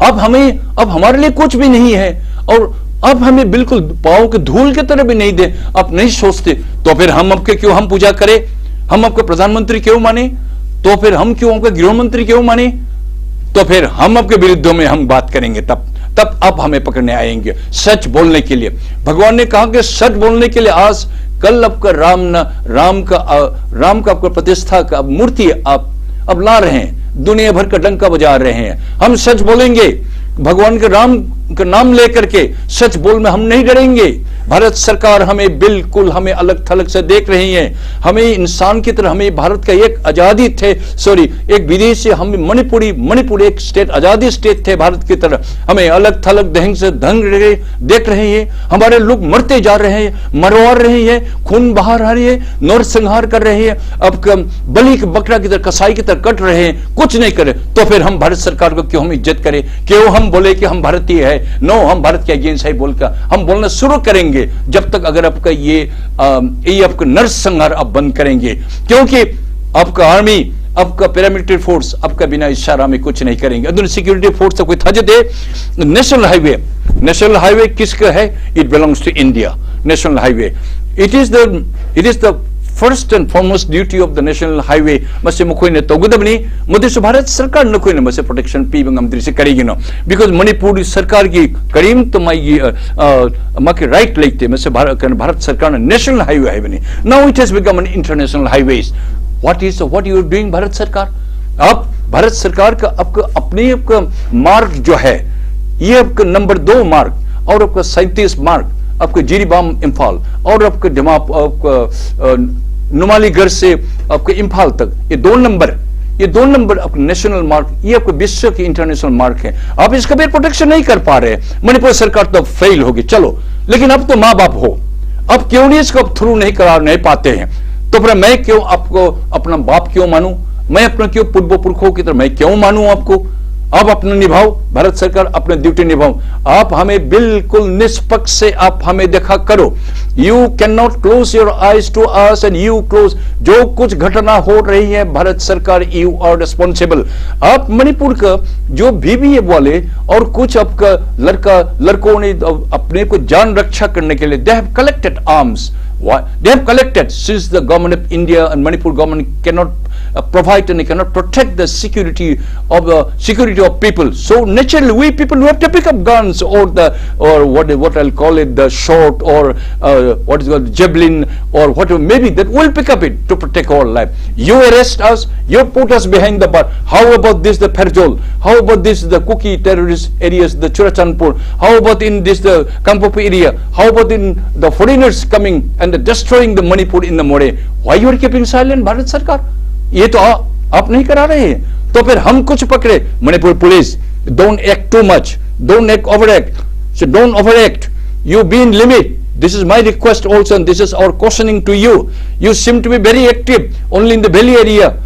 अब हमें, अब हमारे लिए कुछ भी नहीं है, और अब हमें बिल्कुल पाँव के धूल की तरह भी नहीं दे, आप नहीं सोचते, तो फिर हम आपके क्यों हम पूजा करें? हम आपको प्रधानमंत्री क्यों माने? तो फिर हम क्यों आपका गृह मंत्री क्यों माने? तो फिर हम आपके विरुद्ध में हम बात करेंगे, तब, तब आप हमें पकड़ने आएंगे सच बोलने के लिए। भगवान ने कहा कि सच बोलने के लिए आज, कल आपका राम न, राम का, अ, राम का आपका प्रतिष्ठा का मूर्ति आप अब ला रहे हैं, दुनिया भर का डंका बजा रहे हैं। हम सच बोलेंगे, भगवान के राम का नाम लेकर के सच बोल में हम नहीं डरेंगे। भारत सरकार हमें बिल्कुल, हमें अलग थलग से देख रही है। हमें इंसान की तरह, हमें भारत का एक आजादी थे, सॉरी, एक विदेशी, हम मणिपुरी, मणिपुर एक स्टेट, आजादी स्टेट थे भारत की तरह, हमें अलग थलग ढंग से ढंग रहे, देख रहे हैं। हमारे लोग मरते जा रहे हैं, मरवा रहे हैं, खून बहा रहे हैं, नरसंहार कर रहे हैं, अब क-, बलि के बकरा की तरह, कसाई की तरह कट रहे हैं, कुछ नहीं करे, तो फिर हम भारत सरकार को क्यों हम इज्जत करें? क्यों हम बोले कि हम भारतीय है? नो, हम भारत के अगेंस्ट है बोलकर हम बोलना शुरू करेंगे, जब तक अगर आपका ये, अ, ये आपका नरसंहार आप बंद करेंगे, क्योंकि आपका आर्मी, आपका पैरामिलिट्री फोर्स आपका बिना इशारा में कुछ नहीं करेंगे। अदन सिक्योरिटी फोर्स तो कोई था जो दे। नेशनल हाईवे, नेशनल हाईवे किसका है? It belongs to India. National highway, it is the, it is the first and foremost duty of the national highway. ꯃꯁꯤ ꯃꯈꯣꯏꯅ ꯇꯧꯒꯗꯕꯅꯤ꯫ ꯃꯗꯨꯁꯨ ꯚꯥꯔꯠ ꯁꯔꯀꯥꯔꯅ ꯅꯈꯣꯏꯅ ꯃꯁꯤ ꯄ꯭ꯔꯣꯇꯦꯛꯁꯟ ꯄꯤꯕ ꯉꯝꯗ꯭ꯔꯤꯁꯤ ꯀꯔꯤꯒꯤꯅꯣ? Because ꯃꯅꯤꯄꯨꯔ ꯁꯔꯀꯥꯔꯒꯤ ꯀꯔꯤꯝꯇ ꯃꯥꯒꯤ, ꯑ, ꯑ, ꯃꯥꯒꯤ ꯔꯥꯏꯠ ꯂꯩꯇꯦ꯫ ꯃꯁꯤ ꯚꯥꯔꯠ, ꯀꯩꯅꯣ, ꯚꯥꯔꯠ ꯁꯔꯀꯥꯔꯅ ꯅꯦꯁꯅꯦꯜ ꯍꯥꯏꯋꯦ ꯍꯥꯏꯕꯅꯤ꯫ Now it has become an international highways. What is, what you are doing, Bharat ꯁꯔꯀꯥꯔ? आप भारत सरकार का आपका अपने आपका मार्ग जो है, ये आपका नंबर दो मार्ग और आपका सैंतीस मार्ग, आपका जिरीबाम इम्फाल और आपका दिमा-, आपका, अ, नुमालीगढ़ से आपका इम्फाल तक, ये दो नंबर, ये दो नंबर आपका नेशनल मार्ग, ये आपका विश्व के इंटरनेशनल मार्ग है। आप इसका भी प्रोटेक्शन नहीं कर पा रहे। मणिपुर सरकार तो फेल होगी, चलो, लेकिन अब तो माँ बाप हो, अब क्यों नहीं इसको थ्रू नहीं करा, नहीं पाते हैं? तो फिर मैं क्यों आपको अपना बाप क्यों मानूं? मैं अपना क्यों पूर्व पुरखों की तरह मैं क्यों मानूं आपको? आप अपना निभाओ, भारत सरकार अपने ड्यूटी निभाओ। आप हमें बिल्कुल निष्पक्ष से आप हमें देखा करो। You cannot close your eyes to us and you close। जो कुछ घटना हो रही है, भारत सरकार, you are responsible। आप मणिपुर का जो बीबीए वाले और कुछ आपका लड़का, लड़कों ने अपने को जान रक्षा करने के लिए, they have collected arms। Why? They have collected, since the government of India and Manipur government cannot uh, provide and cannot protect the security of the security of people. So naturally, we people, we have to pick up guns or the, or what, what I'll call it, the shot or, uh, what is called, javelin or whatever, maybe that will pick up it to protect our life. You arrest us, you put us behind the bar. How about this, the Pherzawl? How about this, the Kuki terrorist areas, the Churachandpur? How about in this, the Kangpokpi area? How about in the foreigners coming and destroying the Manipur in the Moreh? Why you are keeping silent, Bharat Sarkar? ये तो आप, आप नहीं करा रहे हैं, तो फिर हम कुछ पकड़े? Manipur police, don't act too much, don't act, overact. So don't overact. You be in limit. This is my request also, and this is our cautioning to you. You seem to be very active only in the Delhi area.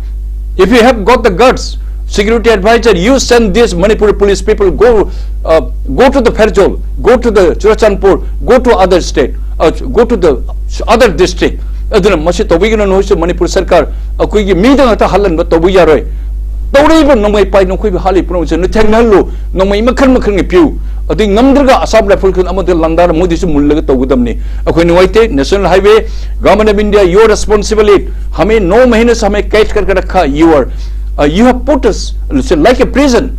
If you have got the guts, security advisor, you send these Manipur police people, go, uh, go to the Pherzawl, go to the Churachandpur, go to other state, uh, go to the other district. ꯑꯗꯨꯅ ꯃꯁꯤ ꯇꯧꯕꯤꯒꯅꯨ, ꯅꯣꯏꯁꯨ ꯃꯅꯤꯄꯨꯔ ꯁꯔꯀꯥꯔ ꯑꯩꯈꯣꯏꯒꯤ ꯃꯤꯗ ꯉꯥꯛꯇ ꯍꯥꯜꯍꯟꯕ ꯇꯧꯕ ꯌꯥꯔꯣꯏ꯫ ꯇꯧꯔꯛꯏꯕ ꯅꯣꯡꯃꯩ ꯄꯥꯏ ꯅꯈꯣꯏꯕꯨ ꯍꯥꯠꯂꯤ ꯄꯨꯝꯅꯃꯛꯁꯦ ꯅꯣꯏ ꯊꯦꯡꯅꯍꯜꯂꯨ, ꯅꯣꯡꯃꯩ ꯃꯈꯜ ꯃꯈꯜꯒꯤ ꯄꯤꯌꯨ꯫ ꯑꯗꯨꯏ ꯉꯝꯗ꯭ꯔꯒ ꯑꯁꯥꯝ ꯔꯥꯏꯐꯜ ꯈꯨꯟ ꯑꯃꯗ ꯂꯥꯟꯗꯥꯔ ꯃꯣꯏꯗꯁꯨ ꯃꯨꯜꯂꯒ ꯇꯧꯒꯗꯕꯅꯤ꯫ ꯑꯩꯈꯣꯏ ꯅꯨꯡꯉꯥꯏꯇꯦ꯫ National Highway, Government of India, you are responsible it. हमें नौ महीने से हमें कैद करके रखा। You are, uh, you have put us like a prison.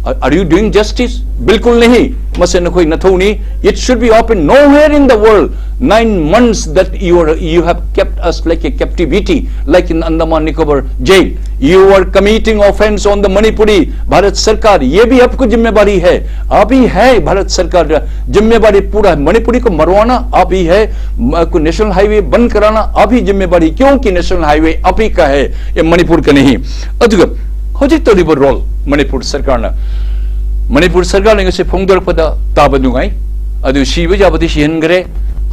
Are, are you doing justice? बिल्कुल नहीं। ꯃꯁꯦ ꯅꯈꯣꯏ ꯅꯊꯧꯅꯤ꯫ It should be open. Nowhere in the world, nine months that you are, you have kept us like a captivity, like in Andaman Nicobar jail. You are committing offense on the Manipuri. Bharat सरकार, ये भी आपको जिम्मेवारी है। आप ही है भारत सरकार, जिम्मेवारी पूरा है। मणिपुरी को मरवाना आप ही है, म-, को नेशनल हाईवे बंद कराना आप ही जिम्मेवारी, क्योंकि नेशनल हाईवे आप ही का है, ये मणिपुर का नहीं। ꯑꯗꯨꯒ ꯍꯧꯖꯤꯛ ꯇꯧꯔꯤꯕ ꯔꯣꯜ ꯃꯅꯤꯄꯨꯔ ꯁꯔꯀꯥꯔꯅ, ꯃꯅꯤꯄꯨꯔ ꯁꯔꯀꯥꯔꯅ ꯉꯁꯤ ꯐꯣꯡꯗꯣꯔꯛꯄꯗ ꯇꯥꯕ ꯅꯨꯡꯉꯥꯏ꯫ ꯑꯗꯨ ꯁꯤꯕ ꯌꯥꯕꯗꯤ ꯁꯤꯍꯟꯈ꯭ꯔꯦ,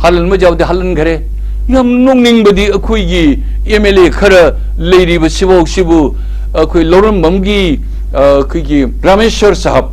ꯍꯥꯜꯍꯟꯕ ꯌꯥꯕꯗꯤ ꯍꯥꯜꯍꯟꯈ꯭ꯔꯦ꯫ ꯌꯥꯝ ꯅꯣꯛꯅꯤꯡꯕꯗꯤ ꯑꯩꯈꯣꯏꯒꯤ ꯑꯦꯝ ꯑꯦꯜ ꯑꯦ ꯈꯔ ꯂꯩꯔꯤꯕꯁꯤꯐꯥꯎ ꯁꯤꯕꯨ ꯑꯩꯈꯣꯏ ꯂꯧꯔꯝꯕꯝꯒꯤ, ꯑ, ꯑꯩꯈꯣꯏꯒꯤ ꯔꯥꯃꯦꯁ꯭ꯋꯔ ꯁꯥꯍꯕ,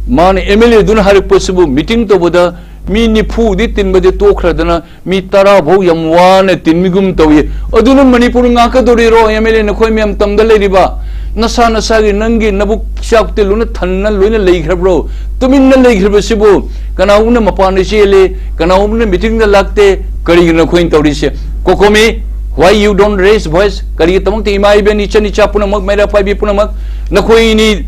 ꯃꯥꯅ ꯑꯦꯝ ꯑꯦꯜ ꯑꯦꯗꯨꯅ ꯍꯥꯏꯔꯛꯄꯁꯤꯕꯨ ꯃꯤꯇꯤꯡ ꯇꯧꯕꯗ ꯃꯤ ꯅꯤꯐꯨꯗꯤ ꯇꯤꯟꯕꯗꯤ ꯇꯣꯛꯈ꯭ꯔꯗꯅ ꯃꯤ ꯇꯔꯥ ꯐꯥꯎ ꯌꯥꯝ ꯋꯥꯅ ꯇꯤꯟꯕꯤꯒꯨꯝ ꯇꯧꯏ꯫ ꯑꯗꯨꯅ ꯃꯅꯤꯄꯨꯔ ꯉꯥꯛꯀꯗꯧꯔꯤꯔꯣ? ꯑꯦꯝ ꯑꯦꯜ ꯑꯦ ꯅꯈꯣꯏ ꯃꯌꯥꯝ ꯇꯝꯗ ꯂꯩꯔꯤꯕ ꯅꯁꯥ ꯅꯁꯥꯒꯤ ꯅꯪꯒꯤ ꯅꯕꯨꯛ ꯆꯥꯛꯇꯤ ꯂꯣꯏꯅ ꯊꯟꯅ ꯂꯣꯏꯅ ꯂꯩꯈ꯭ꯔꯕ꯭ꯔꯣ? ꯇꯨꯃꯤꯟꯅ ꯂꯩꯈ꯭ꯔꯕꯁꯤꯕꯨ ꯀꯅꯥꯒꯨꯝꯕꯅ ꯃꯄꯥꯟꯗ ꯆꯦꯜꯂꯤ, ꯀꯅꯥꯒꯨꯝꯕꯅ ꯃꯤꯇꯤꯡꯗ ꯂꯥꯛꯇꯦ, ꯀꯔꯤꯒꯤꯅꯣ ꯑꯩꯈꯣꯏꯅ ꯇꯧꯔꯤꯁꯦ? ꯀꯣꯀꯣꯃꯤ, Why you don't raise voice? ꯀꯔꯤꯒꯤꯗꯃꯛꯇ ꯏꯃꯥ ꯏꯕꯦꯟ, ꯏꯆꯟ ꯏꯆꯥ ꯄꯨꯝꯅꯃꯛ, ꯃꯩꯔꯥ ꯄꯥꯏꯕꯤ ꯄꯨꯝꯅꯃꯛ, ꯅꯈꯣꯏꯅꯤ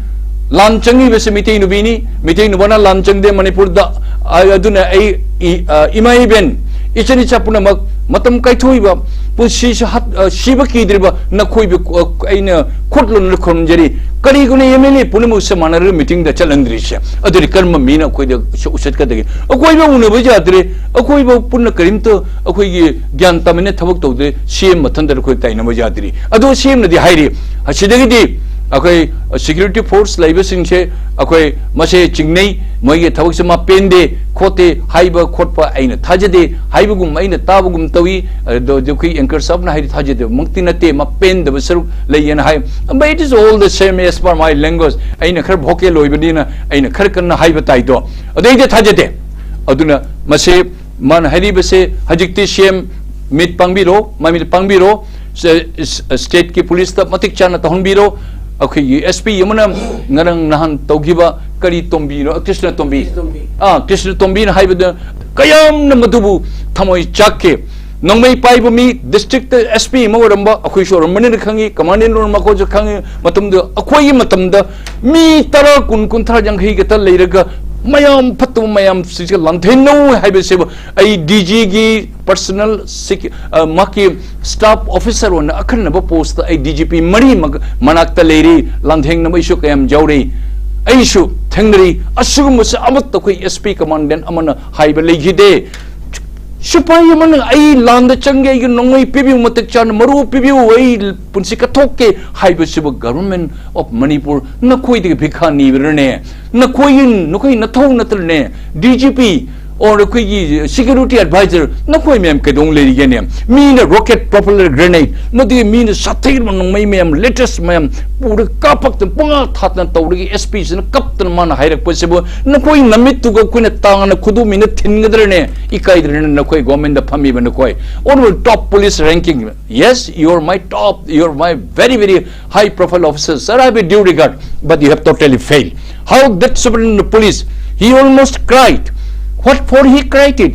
ꯂꯥꯟ ꯆꯪꯉꯤꯕꯁꯤ ꯃꯩꯇꯩ ꯅꯨꯄꯤꯅꯤ, ꯃꯩꯇꯩ ꯅꯨꯄꯥꯅ ꯂꯥꯟ ꯆꯪꯗꯦ ꯃꯅꯤꯄꯨꯔꯗ꯫ ꯑ, ꯑꯗꯨꯅ ꯑꯩ ꯏ-, ꯑ, ꯏꯃꯥ ꯏꯕꯦꯟ, ꯏꯆꯟ ꯏꯆꯥ ꯄꯨꯝꯅꯃꯛ, ꯃꯇꯝ ꯀꯥꯏꯊꯣꯛꯏꯕ, ꯄꯨꯟꯁꯤꯁꯤ ꯍꯥꯠ-, ꯑ, ꯁꯤꯕ ꯀꯤꯗ꯭ꯔꯤꯕ ꯅꯈꯣꯏꯕꯨ, ꯑ, ꯑꯩꯅ ꯈꯨꯠ ꯂꯣꯟꯅ ꯈꯨꯔꯨꯝꯖꯔꯤ꯫ ꯀꯔꯤꯒꯨꯝꯕ ꯑꯦꯝ ꯑꯦꯜ ꯑꯦ ꯄꯨꯝꯅꯃꯛꯁꯦ ꯃꯥꯟꯅꯔꯒ ꯃꯤꯇꯤꯡꯗ ꯆꯠꯍꯟꯗ꯭ꯔꯤꯁꯦ? ꯑꯗꯨꯗꯤ ꯀꯔꯝꯕ ꯃꯤꯅ ꯑꯩꯈꯣꯏꯗ ꯎꯁ-, ꯎꯁꯤꯠꯀꯗꯒꯦ? ꯑꯩꯈꯣꯏꯕ ꯎꯅꯕ ꯌꯥꯗ꯭ꯔꯦ, ꯑꯩꯈꯣꯏꯕ ꯄꯨꯟꯅ ꯀꯔꯤꯝꯇ ꯑꯩꯈꯣꯏꯒꯤ ꯒ꯭ꯌꯥꯟ ꯇꯥꯃꯤꯟꯅ ꯊꯕꯛ ꯇꯧꯗ꯭ꯔꯦ, ꯁꯤ ꯑꯦꯝ ꯃꯊꯟꯇ ꯑꯩꯈꯣꯏ ꯇꯥꯏꯅꯕ ꯌꯥꯗ꯭ꯔꯤ꯫ ꯑꯗꯣ ꯁꯤ ꯑꯦꯝꯅꯗꯤ ꯍꯥꯏꯔꯤ, ꯑꯁꯤꯗꯒꯤꯗꯤ ꯑꯩꯈꯣꯏ ꯁꯦꯀ꯭ꯌꯨꯔꯤꯇꯤ ꯐꯣꯔꯁ ꯂꯩꯕꯁꯤꯡꯁꯦ ꯑꯩꯈꯣꯏ ꯃꯁꯦ ꯆꯤꯡꯅꯩ, ꯃꯣꯏꯒꯤ ꯊꯕꯛꯁꯦ ꯃꯥ ꯄꯦꯟꯗꯦ ꯈꯣꯠꯇꯦ ꯍꯥꯏꯕ ꯈꯣꯠꯄ ꯑꯩꯅ ꯊꯥꯖꯗꯦ ꯍꯥꯏꯕꯒꯨꯝ ꯑꯩꯅ ꯇꯥꯕꯒꯨꯝ ꯇꯧꯏ꯫ ꯑꯗꯣ ꯑꯩꯈꯣꯏ ꯑꯦꯡꯀꯔ ꯁꯥꯍꯕꯅ ꯍꯥꯏꯗꯤ ꯊꯥꯖꯗꯕꯃꯛꯇꯤ ꯅꯠꯇꯦ, ꯃꯥ ꯄꯦꯟꯗꯕ ꯁꯔꯨꯛ ꯂꯩꯌꯦꯅ ꯍꯥꯏ꯫ But it is all the same as per my language. ꯑꯩꯅ ꯈꯔ ꯚꯣꯀꯦꯜ ꯑꯣꯏꯕꯅꯤꯅ ꯑꯩꯅ ꯈꯔ ꯀꯟꯅ ꯍꯥꯏꯕ ꯇꯥꯏꯗꯣ, ꯑꯗꯩꯗꯤ ꯊꯥꯖꯗꯦ꯫ ꯑꯗꯨꯅ ꯃꯁꯦ ꯃꯥꯅ ꯍꯥꯏꯔꯤꯕꯁꯦ, ꯍꯧꯖꯤꯛꯇꯤ ꯁꯤ ꯑꯦꯝ ꯃꯤꯠ ꯄꯥꯡꯕꯤꯔꯣ, ꯃꯃꯤꯠ ꯄꯥꯡꯕꯤꯔꯣ, ꯁ-, ꯁ-, ꯁ꯭ꯇꯦꯠꯀꯤ ꯄꯨꯂꯤꯁꯇ ꯃꯇꯤꯛ ꯆꯥꯅ ꯇꯧꯍꯟꯕꯤꯔꯣ꯫ ꯑꯩꯈꯣꯏꯒꯤ ꯑꯦꯁ ꯄꯤ ꯑꯃꯅ ꯉꯔꯥꯡ ꯅꯍꯥꯟ ꯇꯧꯈꯤꯕ ꯀꯔꯤ ꯇꯣꯝꯕꯤꯅꯣ? ꯀ꯭ꯔꯤꯁꯅ ꯇꯣꯝꯕꯤ꯫ ꯀ꯭ꯔꯤꯁꯅ ꯇꯣꯝꯕꯤ꯫ ꯑꯥ, ꯀ꯭ꯔꯤꯁꯅ ꯇꯣꯝꯕꯤꯅ ꯍꯥꯏꯕꯗ ꯀꯌꯥꯝꯅ ꯃꯗꯨꯕꯨ ꯊꯃꯣꯏ ꯆꯥꯛꯈꯤ꯫ ꯅꯣꯡꯃꯩ ꯄꯥꯏꯕ ꯃꯤ, ꯗꯤꯁꯇ꯭ꯔꯤꯛꯇ ꯑꯦꯁ ꯄꯤ ꯑꯃ ꯑꯣꯏꯔꯝꯕ, ꯑꯩꯈꯣꯏꯁꯨ ꯑꯣꯏꯔꯝꯕꯅꯤꯅ ꯈꯪꯉꯤ, ꯀꯃꯥꯟꯗꯦꯟ ꯑꯣꯏꯔꯝꯕ ꯑꯩꯈꯣꯏꯁꯨ ꯈꯪꯉꯤ꯫ ꯃꯇꯝꯗꯨ, ꯑꯩꯈꯣꯏꯒꯤ ꯃꯇꯝꯗ ꯃꯤ ꯇꯔꯥ, ꯀꯨꯟ, ꯀꯨꯟꯊ꯭ꯔꯥ, ꯌꯥꯡꯈꯩ ꯈꯛꯇ ꯂꯩꯔꯒ ꯃꯌꯥꯝ ꯐꯠꯇꯕ ꯃꯌꯥꯝꯁꯤꯒ ꯂꯥꯟꯊꯦꯡꯅꯧ ꯍꯥꯏꯕꯁꯤꯕꯨ ꯑꯩ ꯗꯤ ꯖꯤꯒꯤ ꯄꯔꯁꯅꯦꯜ ꯁꯤꯛ-, ꯑ, ꯃꯍꯥꯛꯀꯤ ꯁ꯭ꯇꯥꯐ ꯑꯣꯐꯤꯁꯔ ꯑꯣꯏꯅ ꯑꯈꯟꯅꯕ ꯄꯣꯁꯇ ꯑꯩ ꯗꯤ ꯖꯤ ꯄꯤ ꯃꯔꯤ ꯃꯛ-, ꯃꯅꯥꯛꯇ ꯂꯩꯔꯤ, ꯂꯥꯟꯊꯦꯡꯅꯕ ꯑꯩꯁꯨ ꯀꯌꯥꯝ ꯌꯥꯎꯔꯤ, ꯑꯩꯁꯨ ꯊꯦꯡꯅꯔꯤ꯫ ꯑꯁꯤꯒꯨꯝꯕꯁꯦ ꯑꯃꯠꯇ ꯑꯩꯈꯣꯏ ꯑꯦꯁ ꯄꯤ ꯀꯃꯥꯟꯗꯦꯟ ꯑꯃꯅ ꯍꯥꯏꯕ ꯂꯩꯈꯤꯗꯦ꯫ ꯁꯤꯐꯥꯏ ꯑꯃꯅ ꯑꯩ ꯂꯥꯟꯗ ꯆꯪꯒꯦ, ꯑꯩꯒꯤ ꯅꯣꯡꯃꯩ ꯄꯤꯕꯤꯌꯨ, ꯃꯇꯤꯛ ꯆꯥꯅ ꯃꯔꯨ ꯄꯤꯕꯤꯌꯨ, ꯑꯩ ꯄꯨꯟꯁꯤ ꯀꯠꯊꯣꯛꯀꯦ ꯍꯥꯏꯕꯁꯤꯕꯨ Government of Manipur ꯅꯈꯣꯏꯗꯒꯤ ꯚꯤꯈꯥ ꯅꯤꯕ꯭ꯔꯅꯦ? ꯅꯈꯣꯏ, ꯅꯈꯣꯏ ꯅꯊꯧ ꯅꯠꯇ꯭ꯔꯅꯦ? ꯗꯤ ꯖꯤ ꯄꯤ or ꯑꯩꯈꯣꯏꯒꯤ ꯁꯦꯀ꯭ꯌꯨꯔꯤꯇꯤ ꯑꯦꯗꯚꯥꯏꯖꯔ ꯅꯈꯣꯏ ꯃꯌꯥꯝ ꯀꯩꯗꯧ ꯂꯩꯔꯤꯒꯦꯅꯦ? ꯃꯤꯅ ꯔꯣꯀꯦꯠ, ꯄ꯭ꯔꯣꯄꯦꯂꯔ, ꯒ꯭ꯔꯦꯅꯦꯗ, ꯃꯗꯨꯒꯤ ꯃꯤꯅ ꯁꯥꯊꯤꯔꯕ ꯅꯣꯡꯃꯩ ꯃꯌꯥꯝ, ꯂꯦꯇꯦꯁ ꯃꯌꯥꯝ ꯄꯨꯔꯒ ꯀꯥꯞꯄꯛꯇꯅ ꯄꯨꯡꯉꯥ ꯊꯥꯗꯅ ꯇꯧꯔꯒ ꯑꯦꯁ ꯄꯤꯁꯤꯅ ꯀꯞꯇꯅ ꯃꯥꯅ ꯍꯥꯏꯔꯛꯄꯁꯤꯕꯨ ꯅꯈꯣꯏ ꯅꯃꯤꯠꯇꯨꯒ ꯑꯩꯈꯣꯏꯅ ꯇꯥꯡꯅ ꯈꯨꯗꯣꯝꯃꯤꯅ ꯊꯤꯟꯒꯗ꯭ꯔꯅꯦ? ꯏꯀꯥꯏꯗ꯭ꯔꯅꯦ ꯅꯈꯣꯏ ꯒꯣꯔꯃꯦꯟꯗ ꯐꯝꯃꯤꯕ ꯅꯈꯣꯏ? On top police ranking, yes, you are my top, you are my very, very high profile officer, sir, I have a due regard, but you have totally failed. How that superintendent of police, he almost cried. What for he cried it?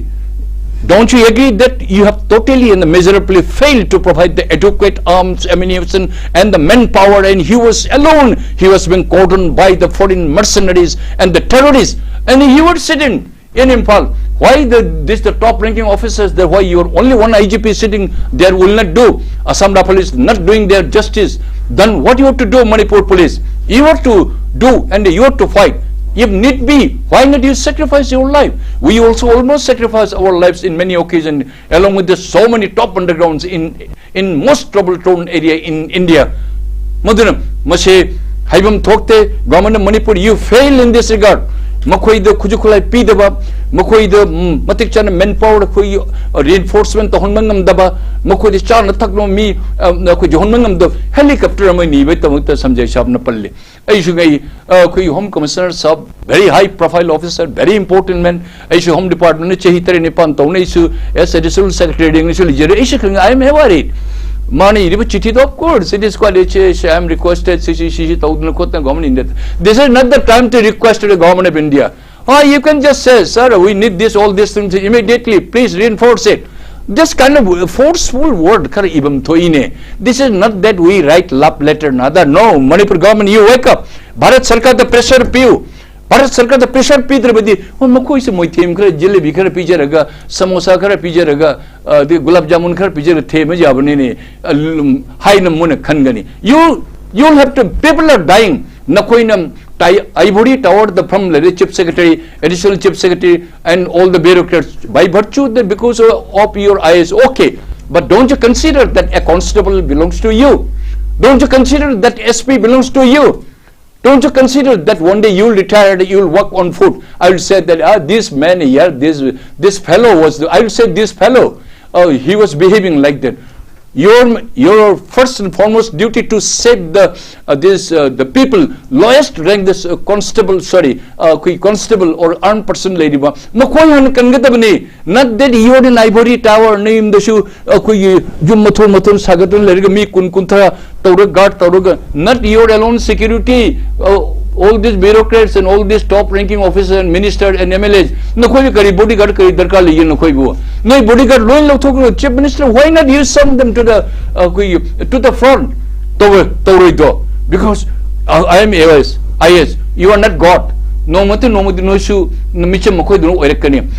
Don't you agree that you have totally and miserably failed to provide the adequate arms, ammunition, and the manpower, and he was alone? He was being cordoned by the foreign mercenaries and the terrorists, and you were sitting in Imphal. Why the, this the top ranking officers there? Why your only one I G P sitting there will not do? Assam Rifle is not doing their justice. Then what you have to do, Manipur police? You have to do and you have to fight. If need be, why not you sacrifice your life? We also almost sacrifice our lives in many occasions, along with the so many top undergrounds in in most trouble torn area in India. ꯃꯗꯨꯅ ꯃꯁꯤ ꯍꯥꯏꯐꯝ ꯊꯣꯛꯇꯦ꯫ Government of Manipur, you fail in this regard. ꯃꯈꯣꯏꯗ ꯈꯨꯠꯁꯨ ꯈꯨꯠꯂꯥꯏ ꯄꯤꯗꯕ, ꯃꯈꯣꯏꯗ ꯎꯝ, ꯃꯇꯤꯛ ꯆꯥꯅ manpower ꯑꯩꯈꯣꯏ reinforcement ꯇꯧꯍꯟꯕ ꯉꯝꯗꯕ, ꯃꯈꯣꯏꯗ ꯆꯥꯅ ꯊꯛꯅꯕ ꯃꯤ ꯑ, ꯑꯩꯈꯣꯏ ꯌꯧꯍꯟꯕ ꯉꯝꯗꯕ helicopter ꯑꯃ ꯅꯤꯕꯒꯤꯗꯃꯛꯇ ꯁꯝꯖꯩ ꯁꯥꯕꯅ ꯄꯜꯂꯤ꯫ ꯑꯩꯁꯨ ꯉꯩ ꯑ, ꯑꯩꯈꯣꯏꯒꯤ Home Commissioner ꯁꯥꯕ, very high profile officer, very important man. ꯑꯩꯁꯨ Home Department ꯆꯍꯤ ꯇꯔꯦꯠ ꯅꯤꯄꯥꯟ ꯇꯧꯅ ꯑꯩꯁꯨ as Additional Secretary ꯉꯩꯁꯨ ꯂꯩꯖꯔꯦ꯫ ꯑꯩꯁꯨ ꯈꯪꯉꯦ, I am aware it. ꯃꯥꯅ ꯏꯔꯤꯕ ꯆꯤꯊꯤꯗꯣ, of course, it is quite, I am requested, ꯁꯤ ꯁꯤ ꯁꯤ ꯁꯤ ꯇꯧꯗꯅ ꯈꯣꯠꯇꯅ government in that. This is not the time to request to the Government of India. Ah, you can just say, sir, we need this, all these things immediately. Please reinforce it. This kind of forceful word ꯈꯔ ꯏꯕꯝ ꯊꯣꯛꯏꯅꯦ꯫ This is not that we write love letter, nada. No, Manipur government, you wake up. Bharat ꯁꯔꯀꯥꯔꯗ pressure ꯄꯤꯌꯨ꯫ ꯚꯥꯔꯠ ꯁꯔꯀꯥꯔꯗ pressure ꯄꯤꯗ꯭ꯔꯕꯗꯤ, ꯍꯣꯏ, ꯃꯈꯣꯏꯁꯨ ꯃꯣꯏꯊꯦꯝ ꯈꯔ, ꯖꯤꯂꯦꯕꯤ ꯈꯔ ꯄꯤꯖꯔꯒ, ꯁꯃꯣꯁꯥ ꯈꯔ ꯄꯤꯖꯔꯒ, ꯑ, ꯑꯗꯩ ꯒꯨꯂꯥꯞ ꯖꯥꯃꯨꯟ ꯈꯔ ꯄꯤꯖꯔꯒ ꯊꯦꯝꯕ ꯌꯥꯕꯅꯤꯅꯦ, ꯑ, ꯂꯨꯝ-, ꯍꯥꯏꯅ ꯃꯣꯏꯅ ꯈꯟꯒꯅꯤ꯫ You, you'll have to, people are dying. ꯅꯈꯣꯏꯅ ꯇꯥꯏ-, ivory tower the from the Chief Secretary, Additional Chief Secretary, and all the bureaucrats by virtue that because of, of your I A S, okay. But don't you consider that a constable belongs to you? Don't you consider that S P belongs to you? Don't you consider that one day you'll retire, you'll walk on foot? I will say that, ah, this man here, this, this fellow was, I will say this fellow, uh, he was behaving like that. Your, your first and foremost duty to save the, uh, this, uh, the people, lowest rank, this, uh, constable, sorry, uh, ꯑꯩꯈꯣꯏ constable or armed person ꯂꯩꯔꯤꯕ ꯃꯈꯣꯏ ꯍꯥꯟꯅ ꯀꯟꯒꯗꯕꯅꯤ꯫ Not that you are in ivory tower, ꯅꯌꯨꯝꯗꯁꯨ ꯑꯩꯈꯣꯏꯒꯤ ꯌꯨꯝ ꯃꯊꯣꯟ ꯃꯊꯣꯟ ꯁꯥꯒꯠꯇꯨꯅ ꯂꯩꯔꯒ ꯃꯤ ꯀꯨꯟ ꯀꯨꯟꯊ꯭ꯔꯥ ꯇꯧꯔꯒ guard ꯇꯧꯔꯒ, not your alone security, uh, All these bureaucrats and all these top ranking officers and ministers and M L As, ꯅꯈꯣꯏꯒꯤ ꯀꯔꯤ bodyguard ꯀꯔꯤ ꯗꯔꯀꯥꯔ ꯂꯩꯒꯦ ꯅꯈꯣꯏꯕꯨ? ꯅꯣꯏ bodyguard ꯂꯣꯏ ꯂꯧꯊꯣꯛꯈ꯭ꯔꯣ꯫ Chief Minister, why not you send them to the, ꯑꯩꯈꯣꯏꯒꯤ, to the front? ꯇꯧꯔꯣꯏ, ꯇꯧꯔꯣꯏꯗꯣ? Because I am I A S, I A S, you are not God. ꯅꯣꯡꯃꯇ ꯅꯣꯡꯃꯗꯤ ꯅꯣꯏꯁꯨ ꯃꯤꯆꯝ ꯃꯈꯣꯏꯗꯧꯅ ꯑꯣꯏꯔꯛꯀꯅꯤ꯫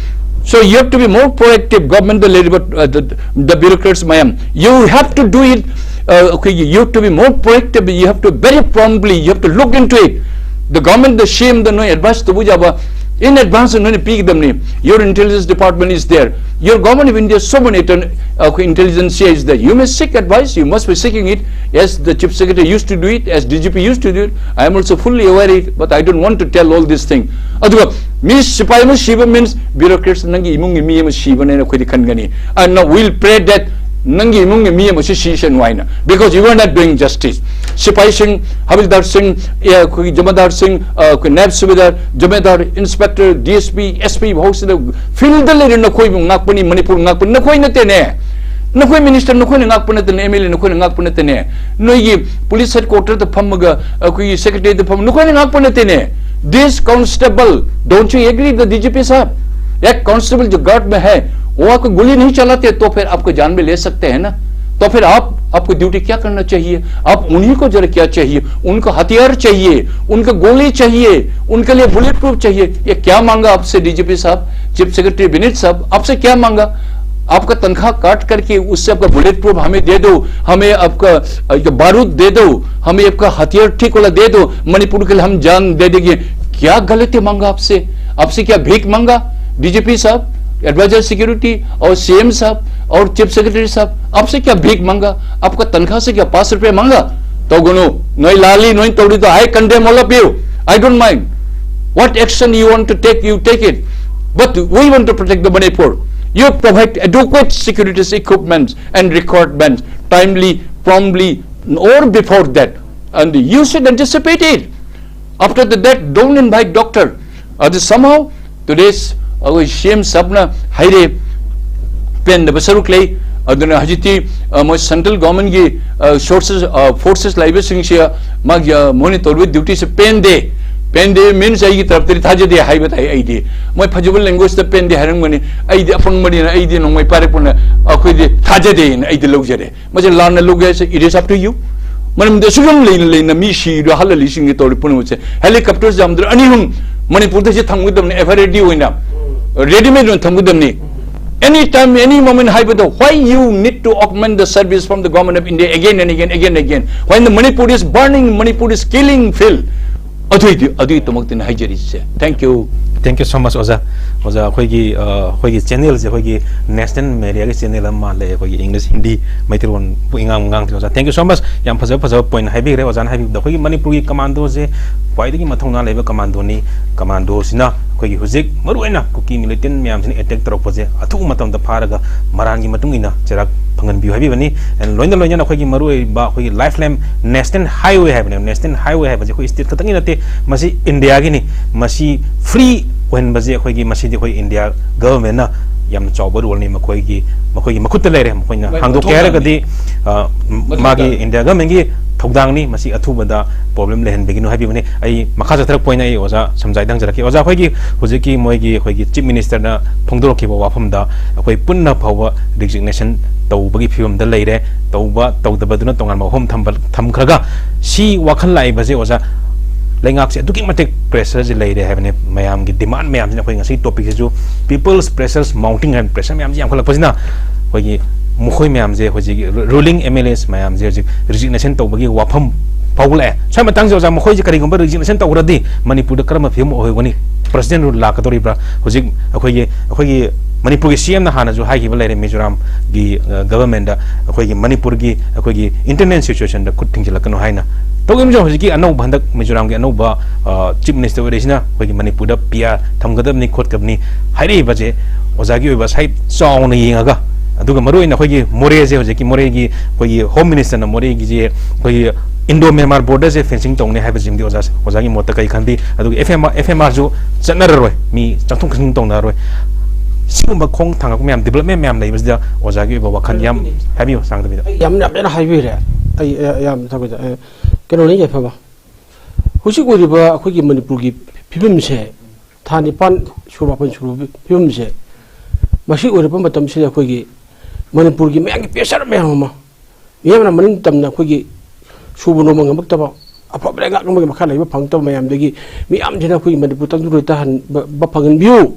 So you have to be more proactive, government ꯗ ꯂꯩꯔꯤꯕ, uh, the, the bureaucrats ꯃꯌꯥꯝ, you have to do it. Uh, okay, you have to be more proactive, you have to very promptly, you have to look into it. The government the, C M ꯗ ꯅꯣꯏ advice ꯇꯧꯕ ꯌꯥꯕ in advance ꯅꯣꯏꯅ ꯄꯤꯒꯗꯕꯅꯤ꯫ Your intelligence department is there, your government of India sovereign intel-, uh, intelligentsia is there. You may seek advice, you must be seeking it, as the chief secretary used to do it, as D G P used to do it. I am also fully aware of it, but I don't want to tell all this thing. ꯑꯗꯨꯒ ꯃꯤ ꯁꯤꯐꯥꯏ ꯑꯃ ꯁꯤꯕ means bureaucrats ꯅꯪꯒꯤ ꯏꯃꯨꯡꯒꯤ ꯃꯤ ꯑꯃ ꯁꯤꯕꯅꯦꯅ ꯑꯩꯈꯣꯏꯗꯤ ꯈꯟꯒꯅꯤ꯫ And now we'll pray that ꯅꯪꯒꯤ ꯏꯃꯨꯡꯒꯤ ꯃꯤ ꯑꯃꯁꯨ ꯁꯤꯁꯅꯨ ꯍꯥꯏꯅ, because you are not doing justice. ꯁꯤꯐꯥꯏꯁꯤꯡ, ꯍꯕꯤꯜꯗꯥꯔꯁꯤꯡ, ꯑꯦ, ꯑꯩꯈꯣꯏꯒꯤ ꯖꯃꯥꯗꯥꯔꯁꯤꯡ, ꯑ, ꯑꯩꯈꯣꯏ ꯅꯥꯌꯕ ꯁꯨꯕꯦꯗꯥꯔ, ꯖꯃꯥꯗꯥꯔ, inspector, D S P, S P ꯐꯥꯎꯁꯤꯗ field ꯗ ꯂꯩꯔꯤ ꯅꯈꯣꯏꯕꯨ ꯉꯥꯛꯄꯅꯤ, ꯃꯅꯤꯄꯨꯔ ꯉꯥꯛꯄꯅꯤ, ꯅꯈꯣꯏ ꯅꯠꯇꯦꯅꯦ꯫ ꯅꯈꯣꯏ minister ꯅꯈꯣꯏꯅ ꯉꯥꯛꯄ ꯅꯠꯇꯦꯅꯦ, M L A ꯅꯈꯣꯏꯅ ꯉꯥꯛꯄ ꯅꯠꯇꯦꯅꯦ꯫ ꯅꯣꯏꯒꯤ police headquarter ꯗ ꯐꯝꯃꯒ, ꯑꯩꯈꯣꯏꯒꯤ secretary ꯗ ꯐꯝꯃ ꯅꯈꯣꯏꯅ ꯉꯥꯛꯄ ꯅꯠꯇꯦꯅꯦ꯫ This constable, don't you agree, the D G P साहब? एक constable जो guard में है, वो आपको गोली नहीं चलाते तो फिर आपको जान भी ले सकते हैं ना। तो फिर आप, आपको duty क्या करना चाहिए? आप उन्हीं को जरा क्या चाहिए? उनको हथियार चाहिए, उनको गोली चाहिए, उनके लिए bullet proof चाहिए। ये क्या मांगा आपसे D G P साहब, chief secretary विनीत साहब, आपसे क्या मांगा? आपका तनख्वाह काट करके उससे आपका bullet proof हमें दे दो, हमें आपका, अ, ये बारूद दे दो, हमें आपका हथियार ठीक वाला दे दो, मणिपुर के लिए हम जान दे देंगे। क्या गलती मांगा आपसे? आपसे क्या भीख मांगा? D G P साहब, advisor security और C M साहब और chief secretary साहब, आपसे क्या भीख मांगा? आपका तनख्वाह से क्या पाँच रुपए मांगा? ꯇꯧꯒꯅꯨ꯫ ꯅꯣꯏ ꯂꯥꯜꯂꯤ, ꯅꯣꯏ ꯇꯧꯔꯤꯗꯣ, I condemn all of you. I don't mind. What action you want to take, you take it. But we want to protect the Manipur. You provide adequate security equipments and requirements timely, promptly, or before that. And you should anticipate it. After the death, don't invite doctor. ꯑꯗꯨ somehow today's ꯑꯩꯈꯣꯏ C M ꯁꯥꯕꯅ ꯍꯥꯏꯔꯦ, ꯄꯦꯟꯗꯕ ꯁꯔꯨꯛ ꯂꯩ꯫ ꯑꯗꯨꯅ ꯍꯧꯖꯤꯛꯇꯤ, ꯑ, ꯃꯣꯏ central government ꯀꯤ, ꯑ, sources, ꯑ, forces ꯂꯩꯕꯁꯤꯡꯁꯦ ꯃꯥꯒꯤ, ꯑ, ꯃꯣꯏꯅ ꯇꯧꯔꯤꯕ duty ꯁꯦ ꯄꯦꯟꯗꯦ꯫ ꯄꯦꯟꯗꯦ means ꯑꯩꯒꯤ ꯇꯔꯞꯇꯗꯤ ꯊꯥꯖꯗꯦ ꯍꯥꯏꯕ ꯇꯥꯏ ꯑꯩꯗꯤ꯫ ꯃꯣꯏ ꯐꯖꯕ language ꯇ ꯄꯦꯟꯗꯦ ꯍꯥꯏꯔꯝꯒꯅꯤ꯫ ꯑꯩꯗꯤ ꯑꯄꯪꯕꯅꯤꯅ ꯑꯩꯗꯤ ꯅꯣꯡꯃꯩ ꯄꯥꯏꯔꯛꯄꯅ ꯑꯩꯈꯣꯏꯗꯤ ꯊꯥꯖꯗꯦꯅ ꯑꯩꯗꯤ ꯂꯧꯖꯔꯦ꯫ ꯃꯁꯤ ꯂꯥꯟꯅ ꯂꯧꯒꯦ ꯍꯥꯏꯁꯦ, it is up to you꯫ ꯃꯔꯝꯗꯤ ꯑꯁꯨꯛ ꯌꯥꯝ ꯂꯩꯅ ꯂꯩꯅ ꯃꯤ ꯁꯤꯔꯤꯗꯣ, ꯍꯜꯂꯜꯂꯤꯁꯤꯡꯒꯤ ꯇꯧꯔꯤ ꯄꯨꯝꯅꯃꯛꯁꯦ helicopter ꯌꯥꯝꯗ꯭ꯔ ꯑꯅꯤ ꯑꯍꯨꯝ ꯃꯅꯤꯄꯨꯔꯗ ꯁꯤ ꯊꯝꯒꯗꯕꯅꯤ, F R A D ꯑꯣꯏꯅ readymade ꯑꯣꯏꯅ ꯊꯝꯒꯗꯕꯅꯤ꯫ Any time, any moment ꯍꯥꯏꯕꯗꯣ, why you need to augment the service from the government of India again and again, again and again, when the Manipur is burning, Manipur is killing field? ꯑꯗꯨꯏꯗꯤ, ꯑꯗꯨꯒꯤꯗꯃꯛꯇꯅꯤ ꯍꯥꯏꯖꯔꯤꯁꯦ꯫ Thank you꯫ Thank you so much, ꯑꯣꯖꯥ꯫ ꯑꯣꯖꯥ, ꯑꯩꯈꯣꯏꯒꯤ, ꯑ, ꯑꯩꯈꯣꯏꯒꯤ channel ꯁꯦ ꯑꯩꯈꯣꯏꯒꯤ national media ꯒꯤ channel ꯑꯃ ꯃꯥꯜꯂꯦ, ꯑꯩꯈꯣꯏꯒꯤ English, Hindi, ꯃꯩꯇꯩꯂꯣꯟ ꯏꯉꯥꯡ ꯉꯥꯡꯗꯦ꯫ ꯑꯣꯖꯥ, thank you so much꯫ ꯌꯥꯝ ꯐꯖ ꯐꯖꯕ point ꯍꯥꯏꯕꯤꯈ꯭ꯔꯦ ꯑꯣꯖꯥꯅ ꯍꯥꯏꯕꯤꯕꯗ꯫ ꯑꯩꯈꯣꯏꯒꯤ ꯃꯅꯤꯄꯨꯔꯒꯤ commando ꯁꯦ ꯈ꯭ꯋꯥꯏꯗꯒꯤ ꯃꯊꯧꯅꯥ ꯂꯩꯕ commando ꯅꯤ꯫ Commando ꯁꯤꯅ ꯑꯩꯈꯣꯏꯒꯤ ꯍꯧꯖꯤꯛ ꯃꯔꯨꯑꯣꯏꯅ ꯀꯨꯀꯤ militant ꯃꯌꯥꯝꯁꯤꯅ attack ꯇꯧꯔꯛꯄꯁꯦ ꯑꯊꯨꯕ ꯃꯇꯝꯗ ꯐꯥꯔꯒ ꯃꯔꯥꯟꯒꯤ ꯃꯇꯨꯡ ꯏꯟꯅ ꯆꯩꯔꯥꯛ ꯐꯪꯍꯟꯕꯤꯌꯨ ꯍꯥꯏꯕꯤꯕꯅꯤ꯫ And ꯂꯣꯏꯅ ꯂꯣꯏꯅꯅ ꯑꯩꯈꯣꯏꯒꯤ ꯃꯔꯨꯑꯣꯏꯕ ꯑꯩꯈꯣꯏꯒꯤ lifeline national highway ꯍꯥꯏꯕꯅꯦꯕ꯫ National highway ꯍꯥꯏꯕꯁꯦ ꯑꯩꯈꯣꯏ state ꯈꯛꯇꯪꯒꯤ ꯅꯠꯇꯦ, ꯃꯁꯤ ꯏꯟꯗꯤꯌꯥꯒꯤꯅꯤ꯫ ꯃꯁꯤ free ꯑꯣꯏꯍꯟꯕꯁꯦ ꯑꯩꯈꯣꯏꯒꯤ, ꯃꯁꯤꯗꯤ ꯑꯩꯈꯣꯏ ꯏꯟꯗꯤꯌꯥ government ꯅ ꯌꯥꯝꯅ ꯆꯥꯎꯕ role ꯅꯤ ꯃꯈꯣꯏꯒꯤ, ꯃꯈꯣꯏꯒꯤ ꯃꯈꯨꯠꯇ ꯂꯩꯔꯦ꯫ ꯃꯈꯣꯏꯅ ꯃꯣꯏ ꯍꯥꯡꯗꯣꯛꯀꯦ ꯃꯊꯧꯗꯥꯡꯅꯤ꯫ ꯍꯥꯏꯔꯒꯗꯤ, ꯑ, ꯃꯊꯧꯗꯥꯡ꯫ ꯃꯥꯒꯤ ꯏꯟꯗꯤꯌꯥ government ꯀꯤ ꯊꯧꯗꯥꯡꯅꯤ꯫ ꯃꯁꯤ ꯑꯊꯨꯕꯗ problem ꯂꯩꯍꯟꯕꯤꯒꯅꯨ ꯍꯥꯏꯕꯤꯕꯅꯤ꯫ ꯑꯩ ꯃꯈꯥ ꯆꯠꯊꯔꯛꯄ ꯑꯣꯏꯅ ꯑꯩ ꯑꯣꯖꯥ ꯁꯝꯖꯥꯏꯗ ꯍꯪꯖꯔꯛꯀꯦ꯫ ꯑꯣꯖꯥ, ꯑꯩꯈꯣꯏꯒꯤ ꯍꯧꯖꯤꯛꯀꯤ ꯃꯣꯏꯒꯤ, ꯑꯩꯈꯣꯏꯒꯤ Chief Minister ꯅ ꯐꯣꯡꯗꯣꯔꯛꯈꯤꯕ ꯋꯥꯐꯝꯗ ꯑꯩꯈꯣꯏ ꯄꯨꯟꯅ ꯐꯥꯎꯕ resignation ꯇꯧꯕꯒꯤ ꯐꯤꯕꯝꯗ ꯂꯩꯔꯦ꯫ ꯇꯧꯕ ꯇꯧꯗꯕꯗꯨꯅ ꯇꯣꯉꯥꯟꯕ ꯋꯥꯐꯝ ꯊꯝꯕ, ꯊꯝꯈ꯭ꯔꯒ, ꯁꯤ ꯋꯥꯈꯜ ꯂꯥꯛꯏꯕꯁꯦ ꯑꯣꯖꯥ, ꯂꯩꯉꯥꯛꯁꯦ ꯑꯗꯨꯛꯀꯤ ꯃꯇꯤꯛ pressure ꯁꯦ ꯂꯩꯔꯦ ꯍꯥꯏꯕꯅꯦ꯫ ꯃꯌꯥꯝꯒꯤ demand ꯃꯌꯥꯝꯁꯤꯅ, ꯑꯩꯈꯣꯏ ꯉꯁꯤ topic ꯁꯤꯁꯨ people's pressures mounting ꯍꯥꯏꯕ pressure ꯃꯌꯥꯝꯁꯤ ꯌꯥꯝꯈꯠꯂꯛꯄꯁꯤꯅ ꯑꯩꯈꯣꯏꯒꯤ ꯃꯈꯣꯏ ꯃꯌꯥꯝꯁꯦ, ꯍꯧꯖꯤꯛ ru-, ruling M L As ꯃꯌꯥꯝꯁꯦ ꯍꯧꯖꯤꯛ resignation ꯇꯧꯕꯒꯤ ꯋꯥꯐꯝ ꯐꯥꯎꯒꯠꯂꯛꯑꯦ꯫ ꯁ꯭ꯋꯥꯏ ꯃꯇꯥꯡꯁꯦ ꯑꯣꯖꯥ, ꯃꯈꯣꯏꯁꯦ ꯀꯔꯤꯒꯨꯝꯕ resignation ꯇꯧꯈ꯭ꯔꯗꯤ ꯃꯅꯤꯄꯨꯔꯗ ꯀꯔꯝꯕ ꯐꯤꯕꯝ ꯑꯣꯏꯍꯧꯒꯅꯤ? President rule ꯂꯥꯛꯀꯗꯧꯔꯤꯕ꯭ꯔꯥ? ꯍꯧꯖꯤꯛ ꯑꯩꯈꯣꯏꯒꯤ, ꯑꯩꯈꯣꯏꯒꯤ ꯃꯅꯤꯄꯨꯔꯒꯤ C M ꯅ ꯍꯥꯟꯅꯁꯨ ꯍꯥꯏꯈꯤꯕ ꯂꯩꯔꯦ, ꯃꯤꯖꯣꯔꯥꯝꯒꯤ, ꯑ, government ꯗ ꯑꯩꯈꯣꯏꯒꯤ ꯃꯅꯤꯄꯨꯔꯒꯤ ꯑꯩꯈꯣꯏꯒꯤ internal situation ꯗ ꯈꯨꯠ ꯊꯤꯡꯖꯤꯜꯂꯛꯀꯅꯨ ꯍꯥꯏꯅ꯫ ꯇꯧꯔꯤꯕꯁꯤ ꯍꯧꯖꯤꯛꯀꯤ ꯑꯅꯧꯕ, ꯍꯟꯗꯛ ꯃꯤꯖꯣꯔꯥꯝꯒꯤ ꯑꯅꯧꯕ, ꯑ, Chief Minister ꯑꯣꯏꯔꯤꯁꯤꯅ ꯑꯩꯈꯣꯏꯒꯤ ꯃꯅꯤꯄꯨꯔꯗ P R ꯊꯝꯒꯗꯕꯅꯤ ꯈꯣꯠꯀꯗꯕꯅꯤ ꯍꯥꯏꯔꯛꯏꯕꯁꯦ ꯑꯣꯖꯥꯒꯤ ꯑꯣꯏꯕ side ꯆꯥꯎꯅ ꯌꯦꯡꯉꯒ, ꯑꯗꯨꯒ ꯃꯔꯨꯑꯣꯏꯅ ꯑꯩꯈꯣꯏꯒꯤ ꯃꯣꯔꯦꯁꯦ, ꯍꯧꯖꯤꯛꯀꯤ ꯃꯣꯔꯦꯒꯤ ꯑꯩꯈꯣꯏꯒꯤ Home Minister ꯅ ꯃꯣꯔꯦꯒꯤꯁꯦ ꯑꯩꯈꯣꯏꯒꯤ Indo Myanmar border ꯁꯦ fencing ꯇꯧꯅꯤ ꯍꯥꯏꯕꯁꯤꯃꯗꯤ ꯑꯣꯖꯥ, ꯑꯣꯖꯥꯒꯤ ꯃꯣꯠꯇ ꯀꯔꯤ ꯈꯟꯕꯤ? ꯑꯗꯨꯒ F M R, F M R ꯁꯨ ꯆꯠꯅꯔꯔꯣꯏ, ꯃꯤ ꯆꯪꯊꯣꯛ ꯆꯪꯁꯤꯟ ꯇꯧꯅꯔꯔꯣꯏ꯫ ꯁꯤꯒꯨꯝꯕ ꯈꯣꯡ ꯊꯥꯡꯉꯛꯄ ꯃꯌꯥꯝ, ꯗꯤꯕꯂꯞꯃꯦꯟ ꯃꯌꯥꯝ ꯂꯩꯕꯁꯤꯗ ꯑꯣꯖꯥꯒꯤ ꯑꯣꯏꯕ ꯋꯥꯈꯜ ꯌꯥꯝ ꯍꯥꯏꯕꯤꯌꯨ ꯁꯥꯡꯗꯕꯤꯗ꯫ ꯑꯩ ꯌꯥꯝ ꯌꯥꯝ ꯐꯖꯅ ꯍꯥꯏꯕꯤꯔꯦ꯫ ꯑꯩ ꯑ, ꯌꯥꯝ ꯊꯥꯒꯠꯆꯩ꯫ ꯑ, ꯀꯩꯅꯣꯅꯤ ꯌꯥꯏꯐꯕ, ꯍꯧꯖꯤꯛ ꯑꯣꯏꯔꯤꯕ ꯑꯩꯈꯣꯏꯒꯤ ꯃꯅꯤꯄꯨꯔꯒꯤ ꯐꯤꯕꯝꯁꯦ, ꯊꯥ ꯅꯤꯄꯥꯟ ꯁꯨꯕ ꯃꯥꯄꯟ ꯁꯨꯕ ꯐꯤꯕꯝꯁꯦ, ꯃꯁꯤ ꯑꯣꯏꯔꯛꯄ ꯃꯇꯝꯁꯤꯗ ꯑꯩꯈꯣꯏꯒꯤ ꯃꯅꯤꯄꯨꯔꯒꯤ ꯃꯌꯥꯝꯒꯤ ꯄ꯭ꯔꯦꯁꯔ ꯃꯌꯥꯝ ꯑꯃ, ꯃꯤꯌꯥꯝꯅ ꯃꯅꯤꯡ ꯇꯝꯅ ꯑꯩꯈꯣꯏꯒꯤ ꯁꯨꯕ ꯅꯣꯝꯕ ꯉꯝꯃꯛꯇꯕ, ꯑꯐꯕ ꯂꯩꯉꯥꯛ ꯑꯃꯒꯤ ꯃꯈꯥ ꯂꯩꯕ ꯐꯪꯉꯛꯇꯕ ꯃꯌꯥꯝꯗꯒꯤ ꯃꯤꯌꯥꯝꯁꯤꯅ ꯑꯩꯈꯣꯏꯒꯤ ꯃꯅꯤꯄꯨꯔ ꯇꯪꯗꯨ ꯂꯣꯏꯇꯥꯍꯟꯕ ꯐꯪꯍꯟꯕꯤꯌꯨ꯫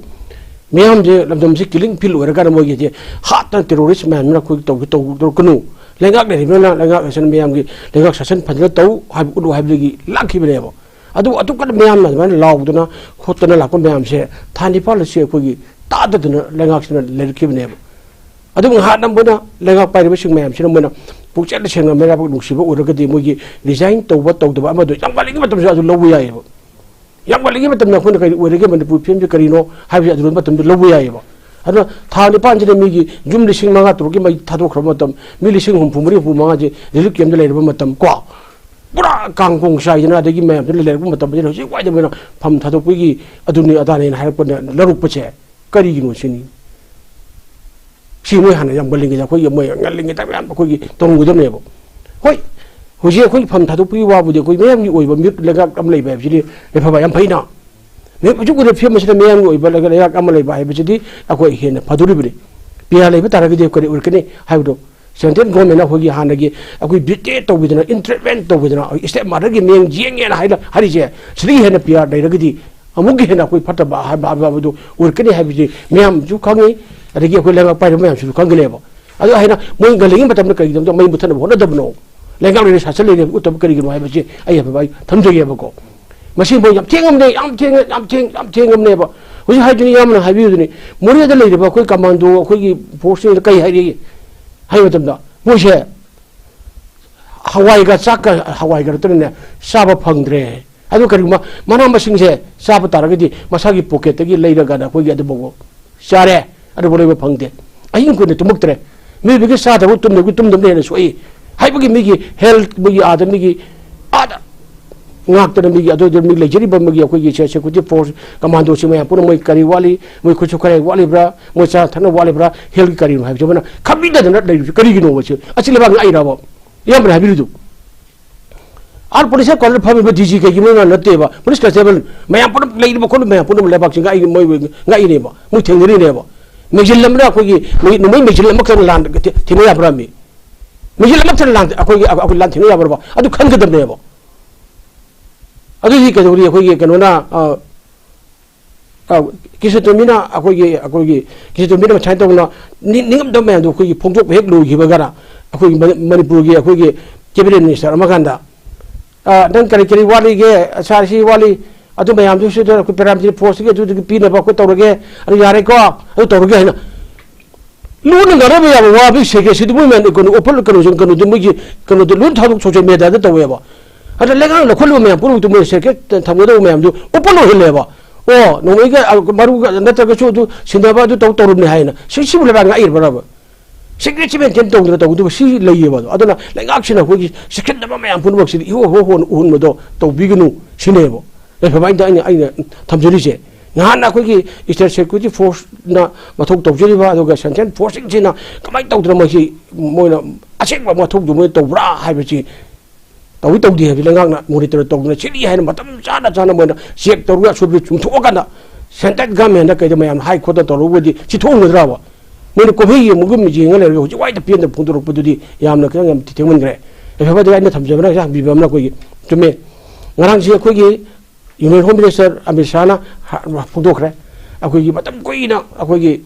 ꯃꯤꯌꯥꯝꯁꯦ ꯂꯝꯗꯝꯁꯤ ꯀꯤꯂꯤꯡ ꯐꯤꯜ ꯑꯣꯏꯔꯀꯥꯟꯗ ꯃꯣꯏꯒꯤꯁꯦ ꯍꯥꯠꯇꯅ ꯇꯦꯔꯣꯔꯤꯁ ꯃꯌꯥꯝꯁꯤꯅ ꯑꯩꯈꯣꯏ ꯇꯧ-, ꯇꯧ-, ꯇꯧꯔꯛꯀꯅꯨ꯫ ꯂꯩꯉꯥꯛ ꯂꯩꯔꯤꯕꯅ ꯂꯩꯉꯥꯛ ꯑꯁꯤꯅ ꯃꯌꯥꯝꯒꯤ ꯂꯩꯉꯥꯛ ꯁꯥꯁꯟ ꯐꯖꯅ ꯇꯧ ꯍꯥꯏꯕ ꯎꯠꯂꯨ ꯍꯥꯏꯕꯗꯒꯤ ꯂꯥꯛꯈꯤꯕꯅꯦꯕ꯫ ꯑꯗꯨ ꯑꯗꯨꯛ ꯀꯟꯅ ꯃꯌꯥꯝꯅ ꯑꯗꯨꯃꯥꯏꯅ ꯂꯥꯎꯗꯅ ꯈꯣꯠꯇꯅ ꯂꯥꯛꯄ ꯃꯌꯥꯝꯁꯦ ꯊꯥ ꯅꯤꯄꯥꯜ ꯑꯁꯤ ꯑꯩꯈꯣꯏꯒꯤ ꯇꯥꯗꯗꯅ ꯂꯩꯉꯥꯛꯁꯤꯅ ꯂꯩꯔꯛꯈꯤꯕꯅꯦꯕ꯫ ꯑꯗꯨ ꯉꯥꯏꯍꯥꯛ ꯃꯣꯏꯅ ꯂꯩꯉꯥꯛ ꯄꯥꯏꯔꯤꯕꯁꯤꯡ ꯃꯌꯥꯝꯁꯤꯅ ꯃꯣꯏꯅ ꯄꯨꯛꯆꯦꯜ ꯁꯦꯡꯅ ꯃꯩꯔꯥꯕꯛ ꯅꯨꯡꯁꯤꯕ ꯑꯣꯏꯔꯒꯗꯤ ꯃꯣꯏꯒꯤ ꯔꯤꯖꯥꯏꯟ ꯇꯧꯕ ꯇꯧꯗꯕ ꯑꯃꯗꯣ ꯌꯥꯝ ꯋꯥꯠꯂꯤꯉꯩ ꯃꯇꯝꯁꯤꯗ ꯑꯗꯨ ꯂꯧꯕ ꯌꯥꯏꯑꯕ꯫ ꯌꯥꯝ ꯋꯥꯠꯂꯤꯉꯩ ꯃꯇꯝꯗ ꯑꯩꯈꯣꯏꯅ ꯀꯔꯤ ꯑꯣꯏꯔꯒꯦ, ꯃꯅꯤꯄꯨꯔ ꯐꯤꯕꯝꯁꯦ ꯀꯔꯤꯅꯣ ꯍꯥꯏꯕꯁꯦ ꯑꯗꯨ ꯃꯇꯝꯗ ꯂꯧꯕ ꯌꯥꯏꯑꯕ꯫ ꯑꯗꯨꯅ ꯊꯥ ꯅꯤꯄꯥꯟꯁꯤꯗ ꯃꯤꯒꯤ ꯌꯨꯝ ꯂꯤꯁꯤꯡ ꯃꯉꯥ ꯇꯔꯨꯛꯀꯤ ꯃꯩ ꯊꯥꯗꯣꯛꯈ꯭ꯔꯕ ꯃꯇꯝ, ꯃꯤ ꯂꯤꯁꯤꯡ ꯍꯨꯝꯐꯨ ꯃꯔꯤ ꯍꯨꯝꯐꯨ ꯃꯉꯥꯁꯦ ꯔꯤꯂꯤꯐ ꯀꯦꯝꯞꯇ ꯂꯩꯔꯕ ꯃꯇꯝ ꯀꯣ, ꯄꯨꯔꯥ ꯀꯥꯡ ꯀꯣꯡ ꯆꯥꯏꯗꯅ ꯑꯗꯒꯤ ꯃꯌꯥꯝꯁꯤꯅ ꯂꯩꯔꯛꯄ ꯃꯇꯝꯗ ꯍꯧꯖꯤꯛ ꯋꯥꯏꯗ ꯃꯣꯏꯅ ꯐꯝ ꯊꯥꯗꯣꯛꯄꯒꯤ ꯑꯗꯨꯅꯤ ꯑꯗꯥꯅꯦꯅ ꯍꯥꯏꯔꯛꯄꯅ ꯂꯧꯔꯛꯄꯁꯦ ꯀꯔꯤꯒꯤꯅꯣ ꯁꯤꯅꯤ꯫ ꯁꯤ ꯃꯣꯏ ꯍꯥꯟꯅ ꯌꯥꯝ ꯉꯜꯂꯤꯉꯩꯗ ꯑꯩꯈꯣꯏꯒꯤ ꯃꯣꯏ ꯉꯜꯂꯤꯉꯩꯗ ꯃꯌꯥꯝ ꯑꯩꯈꯣꯏꯒꯤ ꯇꯧꯔꯝꯒꯗꯕꯅꯦꯕ꯫ ꯍꯣꯏ, ꯍꯧꯖꯤꯛ ꯑꯩꯈꯣꯏ ꯐꯝ ꯊꯥꯗꯣꯛꯄꯒꯤ ꯋꯥꯕꯨꯗꯤ ꯑꯩꯈꯣꯏ ꯃꯌꯥꯝꯒꯤ ꯑꯣꯏꯕ ꯃꯤꯍꯨꯠ ꯂꯩꯉꯥꯛ ꯑꯃ ꯂꯩꯕ ꯍꯥꯏꯕꯁꯤꯗꯤ ꯌꯥꯏꯐꯕ ꯌꯥꯝ ꯐꯩꯅ꯫ ꯃꯤꯍꯨꯠ ꯍꯧꯖꯤꯛ ꯑꯣꯏꯔꯤꯕ ꯐꯤꯕꯝ ꯑꯁꯤꯗ ꯃꯤꯌꯥꯝꯒꯤ ꯑꯣꯏꯕ ꯂꯩꯉꯥꯛ ꯑꯃ ꯂꯩꯕ ꯍꯥꯏꯕꯁꯤꯗꯤ ꯑꯩꯈꯣꯏ ꯍꯦꯟꯅ ꯐꯗꯣꯔꯤꯕꯅꯤ꯫ ꯄꯤ ꯑꯥꯔ ꯂꯩꯕ ꯇꯥꯔꯒꯗꯤ ꯀꯔꯤ ꯑꯣꯏꯔꯛꯀꯅꯤ ꯍꯥꯏꯕꯗꯣ ꯁꯦꯟꯇ꯭ꯔꯦꯜ ꯒꯣꯔꯃꯦꯟꯅ ꯑꯩꯈꯣꯏꯒꯤ ꯍꯥꯟꯅꯒꯤ ꯑꯩꯈꯣꯏ ꯕꯤꯇꯦ ꯇꯧꯕꯤꯗꯅ, ꯏꯟꯇꯔꯚꯦꯟ ꯇꯧꯕꯤꯗꯅ, ꯑꯩꯈꯣꯏ ꯏꯁꯇꯦꯠ ꯃꯥꯗꯔꯒꯤ ꯃꯤꯠꯌꯦꯡ ꯌꯦꯡꯉꯦꯅ ꯍꯥꯏꯅ ꯍꯥꯏꯔꯤꯁꯦ, ꯁꯤꯗꯒꯤ ꯍꯦꯟꯅ ꯄꯤ ꯑꯥꯔ ꯂꯩꯔꯒꯗꯤ ꯑꯃꯨꯛꯀ ꯍꯦꯟꯅ ꯑꯩꯈꯣꯏ ꯐꯠꯇꯕ ꯍꯥꯏꯕ ꯍꯥꯏꯕ ꯑꯗꯨ ꯑꯣꯏꯔꯛꯀꯅꯤ ꯍꯥꯏꯕꯁꯤ ꯃꯌꯥꯝꯁꯨ ꯈꯪꯉꯤ, ꯑꯗꯒꯤ ꯑꯩꯈꯣꯏ ꯂꯩꯉꯥꯛ ꯄꯥꯏꯔꯤꯕ ꯃꯌꯥꯝꯁꯤꯁꯨ ꯈꯪꯒꯅꯦꯕ꯫ ꯑꯗꯨ ꯍꯥꯏꯅ ꯃꯣꯏ ꯉꯜꯂꯤꯉꯩ ꯃꯇꯝꯗ ꯀꯔꯤꯒꯤꯗꯃꯛꯇ ꯃꯩ ꯃꯨꯊꯠꯅꯕ ꯍꯣꯠꯅꯗꯕꯅꯣ? ꯂꯩꯉꯥꯛ ꯂꯩꯔꯦ, ꯁꯥꯁꯟ ꯂꯩꯔꯦ, ꯎꯠꯇꯕ ꯀꯔꯤꯒꯤꯅꯣ ꯍꯥꯏꯕꯁꯤ ꯑꯩ ꯍꯥꯏꯐꯦꯠ ꯑꯩ ꯊꯝꯖꯒꯦꯕꯀꯣ꯫ ꯃꯁꯤ ꯃꯣꯏ ꯌꯥꯝ ꯊꯦꯡꯉꯝꯅꯦ, ꯌꯥꯝ ꯊꯦꯡꯉ-, ꯌꯥꯝ ꯊꯦꯡ-, ꯌꯥꯝ ꯊꯦꯡꯉꯝꯅꯦꯕ꯫ ꯍꯧꯖꯤꯛ ꯍꯥꯏꯗꯨꯅꯤ, ꯌꯥꯝꯅ ꯍꯥꯏꯕꯤꯌꯨꯗꯨꯅꯤ, ꯃꯣꯔꯦꯗ ꯂꯩꯔꯤꯕ ꯑꯩꯈꯣꯏ ꯀꯃꯥꯟꯗꯣ, ꯑꯩꯈꯣꯏꯒꯤ ꯐꯣꯔꯁꯁꯤꯡꯗ ꯀꯩ ꯍꯥꯏꯔꯤ ꯍꯥꯏꯕ ꯃꯇꯝꯗ, ꯃꯣꯏꯁꯦ ꯍꯋꯥꯏꯒ ꯆꯥꯛꯀ, ꯍꯋꯥꯏꯒ ꯅꯠꯇꯅꯅꯦ ꯆꯥꯕ ꯐꯪꯗ꯭ꯔꯦ꯫ ꯑꯗꯨ ꯀꯔꯤꯒꯨꯝꯕ ꯃꯅꯥ ꯃꯁꯤꯡꯁꯦ ꯆꯥꯕ ꯇꯥꯔꯒꯗꯤ ꯃꯁꯥꯒꯤ ꯄꯣꯀꯦꯠꯇꯒꯤ ꯂꯩꯔꯒꯅ ꯑꯩꯈꯣꯏꯒꯤ ꯑꯗꯨꯐꯥꯎ ꯆꯥꯔꯦ, ꯑꯗꯨꯕꯨ ꯂꯩꯕ ꯐꯪꯗꯦ꯫ ꯑꯍꯤꯡ ꯀꯨꯏꯅ ꯇꯨꯝꯃꯛꯇ꯭ꯔꯦ꯫ ꯃꯤꯑꯣꯏꯕꯒꯤ ꯆꯥꯗꯕ ꯇꯨꯝꯗꯕꯒꯤ ꯇꯨꯝꯗꯕꯅ ꯍꯦꯟꯅ ꯁꯣꯛꯏ ꯍꯥꯏꯕꯒꯤ ꯃꯤꯒꯤ ꯍꯦꯜꯊ, ꯃꯤꯒꯤ ꯑꯥꯗ ꯃꯤꯒꯤ ꯑꯥꯗ ꯉꯥꯛꯇꯅ ꯃꯤꯒꯤ ꯑꯗꯨꯗ ꯃꯤ ꯂꯩꯖꯔꯤꯕ ꯃꯣꯏꯒꯤ ꯑꯩꯈꯣꯏꯒꯤ ꯁꯦ-, ꯁꯦꯀ꯭ꯌꯨꯔꯤꯇꯤ ꯐꯣꯔꯁ ꯀꯃꯥꯟꯗꯣꯁꯤꯡ ꯃꯌꯥꯝ ꯄꯨꯝꯅꯃꯛ ꯃꯣꯏ ꯀꯔꯤ ꯋꯥꯠꯂꯤ, ꯃꯣꯏ ꯈꯨꯠꯁꯨ ꯈꯨꯠꯂꯥꯏ ꯋꯥꯠꯂꯤꯕ꯭ꯔꯥ, ꯃꯣꯏ ꯆꯥ ꯊꯛꯅ ꯋꯥꯠꯂꯤꯕ꯭ꯔꯥ, ꯍꯦꯜꯊꯀꯤ ꯀꯔꯤꯅꯣ ꯍꯥꯏꯕꯁꯤ ꯑꯃꯅ ꯈꯪꯕꯤꯗꯗꯅ ꯂꯩꯔꯤꯕꯁꯤ ꯀꯔꯤꯒꯤꯅꯣꯕ? ꯁꯤ ꯑꯁꯤ ꯂꯩꯕꯥꯛ ꯉꯥꯛꯏꯔꯕ? ꯏꯌꯥꯝꯕꯅ ꯍꯥꯏꯕꯤꯔꯤꯗꯨ꯫ R police head ꯀ꯭ꯋꯥꯇꯔꯗ ꯐꯝꯃꯤꯕ D G ꯀꯩꯒꯤ ꯃꯣꯏ ꯉꯥ ꯅꯠꯇꯦꯕ, ꯄꯨꯂꯤꯁ ꯀꯟꯁꯇꯦꯕꯜ ꯃꯌꯥꯝ ꯄꯨꯝꯅꯃꯛ ꯂꯩꯔꯤꯕ ꯈꯣꯠꯂꯤꯕ ꯃꯌꯥꯝ ꯄꯨꯝꯅꯃꯛ ꯂꯩꯕꯥꯛꯁꯤ ꯉꯥꯛꯏ, ꯃꯣꯏ ꯉꯥꯛꯏꯅꯦꯕ, ꯃꯣꯏ ꯊꯦꯡꯅꯔꯤꯅꯦꯕ꯫ ꯃꯦꯖꯤꯜ ꯑꯃꯅ ꯑꯩꯈꯣꯏꯒꯤ ꯅꯣꯡꯃꯩ, ꯅꯣꯡꯃꯩ ꯃꯦꯖꯤꯜ ꯑꯃꯈꯛꯇꯪ ꯂꯥꯟ ꯊꯦ-, ꯊꯦꯡꯅ ꯌꯥꯕ꯭ꯔꯥ ꯃꯤ? ꯃꯦꯖꯤꯜ ꯑꯃꯈꯛꯇꯪ ꯂꯥꯟ ꯑꯩꯈꯣꯏꯒꯤ, ꯑꯩꯈꯣꯏ ꯂꯥꯟ ꯊꯦꯡꯅ ꯌꯥꯕ꯭ꯔꯕ? ꯑꯗꯨ ꯈꯟꯒꯗꯕꯅꯦꯕ꯫ ꯑꯗꯨꯗꯤ ꯀꯩꯗꯧꯔꯤ ꯑꯩꯈꯣꯏꯒꯤ ꯀꯩꯅꯣꯅ, ꯑ, ꯑ, ꯀꯤꯁꯟꯇꯣꯝꯕꯤꯅ ꯑꯩꯈꯣꯏꯒꯤ, ꯑꯩꯈꯣꯏꯒꯤ ꯀꯤꯁꯟꯇꯣꯝꯕꯤꯅ ꯁꯨꯃꯥꯏꯅ ꯇꯧꯗꯅ ꯅꯤ-, ꯅꯤꯡꯉꯝꯗꯕ ꯃꯌꯥꯝꯗꯣ ꯑꯩꯈꯣꯏꯒꯤ ꯐꯣꯡꯗꯣꯛꯄ ꯍꯦꯛ ꯂꯣꯏꯈꯤꯕꯒꯅ ꯑꯩꯈꯣꯏꯒꯤ ꯃꯅꯤ-, ꯃꯅꯤꯄꯨꯔꯒꯤ ꯑꯩꯈꯣꯏꯒꯤ ꯀꯦꯕꯤꯅꯦꯠ ꯃꯤꯅꯤꯁꯇꯔ ꯑꯃ ꯀꯥꯟꯗ, "ꯑ, ꯅꯪ ꯀꯔꯤ ꯀꯔꯤ ꯋꯥꯠꯂꯤꯒꯦ? ꯁꯥꯔ, ꯁꯤ ꯋꯥꯠꯂꯤ, ꯑꯗꯨ ꯃꯌꯥꯝꯗꯨꯁꯨ ꯑꯩꯈꯣꯏ ꯄꯦꯔꯥꯃꯤꯂꯤꯇꯔꯤ ꯐꯣꯔꯁꯇꯒꯤ ꯑꯗꯨꯗꯒꯤ ꯄꯤꯅꯕ ꯑꯩꯈꯣꯏ ꯇꯧꯔꯒꯦ, ꯑꯗꯨ ꯌꯥꯔꯦꯀꯣ, ꯑꯗꯨ ꯇꯧꯔꯒꯦ" ꯍꯥꯏꯅ ꯂꯨꯅ ꯉꯥꯡꯅꯕ ꯌꯥꯕ ꯋꯥ ꯃꯤ ꯁꯦꯀ꯭ꯔꯦꯁꯤꯗꯤ ꯃꯣꯏ ꯃꯌꯥꯝ ꯀꯩꯅꯣ ꯑꯣꯄꯟ ꯀꯩꯅꯣꯁꯤꯡ ꯀꯩꯅꯣꯗꯤ ꯃꯣꯏꯒꯤ ꯀꯩꯅꯣꯗꯤ ꯂꯣꯏ ꯊꯥꯗꯣꯛ ꯁꯣꯁꯤꯌꯦꯜ ꯃꯦꯗꯤꯌꯥꯗ ꯇꯧꯋꯦꯕ꯫ ꯑꯗ ꯂꯩꯉꯥꯛ ꯂꯧꯈꯠꯂꯤꯕ ꯃꯌꯥꯝ ꯄꯨꯝꯅꯃꯛꯇꯨ ꯃꯣꯏ ꯁꯦꯀ꯭ꯔꯦꯠ ꯊꯝꯒꯗꯧꯕ ꯃꯌꯥꯝꯗꯨ ꯑꯣꯄꯟ ꯑꯣꯏꯍꯜꯂꯦꯕ꯫ ꯑꯣ, ꯅꯣꯡꯃꯩꯒ, ꯑ, ꯃꯔꯨꯒ ꯅꯠꯇ꯭ꯔꯒꯁꯨ ꯑꯗꯨ ꯁꯤꯟꯅꯕ ꯑꯗꯨ ꯇꯧ ꯇꯧꯔꯕꯅꯤ ꯍꯥꯏꯅ꯫ ꯁꯤ, ꯁꯤꯕꯨ ꯂꯩꯕꯥꯛ ꯉꯥꯛꯏꯔꯕ꯭ꯔꯕ? ꯁꯦꯀ꯭ꯔꯦꯠꯁꯤ ꯃꯦꯟꯇꯦꯟ ꯇꯧꯗꯅ ꯇꯧꯒꯗꯧꯕ ꯁꯤ ꯂꯩꯌꯦꯕ ꯑꯗꯣ꯫ ꯑꯗꯨꯅ ꯂꯩꯉꯥꯛꯁꯤꯅ ꯑꯩꯈꯣꯏꯒꯤ ꯁꯦꯀ꯭ꯔꯦꯠ ꯑꯃ ꯃꯌꯥꯝ ꯄꯨꯝꯅꯃꯛꯁꯤꯗ ꯏꯍꯣ ꯍꯣ ꯍꯣ ꯎꯍꯟꯕꯗꯣ ꯇꯧꯕꯤꯒꯅꯨ ꯁꯤꯅꯦꯕ꯫ ꯌꯥꯏꯐꯕ ꯑꯩꯅ, ꯑꯩꯅ, ꯑꯩꯅ ꯊꯝꯖꯔꯤꯁꯦ꯫ ꯅꯍꯥꯟ ꯑꯩꯈꯣꯏꯒꯤ ꯏꯁꯇꯦꯠ ꯁꯦꯀ꯭ꯌꯨꯔꯤꯇꯤ ꯐꯣꯔꯁꯅ ꯃꯊꯧ ꯇꯧꯖꯔꯤꯕ, ꯑꯗꯨꯒ ꯁꯦꯟꯇ꯭ꯔꯦꯜ ꯐꯣꯔꯁꯁꯤꯡꯁꯤꯅ ꯀꯃꯥꯏꯅ ꯇꯧꯗꯅ ꯃꯁꯤ ꯃꯣꯏꯅ ꯑꯁꯦꯡꯕ ꯃꯊꯧꯗꯨ ꯃꯣꯏꯅ ꯇꯧꯕ꯭ꯔꯥ ꯍꯥꯏꯕꯁꯤ ꯇꯧꯏ ꯇꯧꯗꯦ ꯍꯥꯏꯕꯁꯤ ꯂꯩꯉꯥꯛꯅ ꯃꯣꯅꯤꯇꯔ ꯇꯧꯗꯅ ꯁꯤꯅꯤ ꯍꯥꯏꯅ ꯃꯇꯝ ꯆꯥꯅ ꯆꯥꯅ ꯃꯣꯏꯅ ꯆꯦꯛ ꯇꯧꯔꯒ ꯑꯁꯣꯏꯕ ꯆꯨꯝꯊꯣꯛꯑꯀꯥꯟꯗ ꯁꯦꯟꯇ꯭ꯔꯦꯜ ꯒꯃꯦꯟꯗ ꯀꯩꯗ ꯃꯌꯥꯝꯅ ꯍꯥꯏ ꯈꯣꯠꯇꯅ ꯇꯧꯔꯨꯕꯗꯤ ꯁꯤ ꯊꯣꯛꯑꯝꯒꯗ꯭ꯔꯕ? ꯃꯣꯏꯅ ꯀꯨꯝꯍꯩ ꯌꯦꯡꯕꯒꯨꯝ ꯌꯦꯡꯉ ꯂꯩꯔꯒ ꯍꯧꯖꯤꯛ ꯋꯥꯏꯗ ꯄꯦꯟꯗ ꯐꯣꯡꯗꯣꯔꯛꯄꯗꯨꯗꯤ ꯌꯥꯝꯅ ꯈꯤꯇꯪ ꯌꯥꯝ ꯊꯦꯡꯃꯟꯈ꯭ꯔꯦ꯫ ꯌꯥꯏꯐꯕꯗ ꯑꯩꯅ ꯊꯝꯖꯕꯅ ꯍꯛꯆꯥꯡ ꯄꯤꯕ ꯑꯃꯅ ꯑꯩꯈꯣꯏꯒꯤ ꯆꯨꯝꯃꯦ꯫ ꯉꯔꯥꯡꯁꯤ ꯑꯩꯈꯣꯏꯒꯤ ꯌꯨꯅꯤꯌꯟ ꯍꯣꯝ ꯃꯤꯅꯤꯁꯇꯔ ꯑꯃꯤꯠ ꯁꯥꯍꯅ ꯍ-, ꯐꯣꯡꯗꯣꯛꯈ꯭ꯔꯦ꯫ ꯑꯩꯈꯣꯏꯒꯤ ꯃꯇꯝ ꯀꯨꯏꯅ ꯑꯩꯈꯣꯏꯒꯤ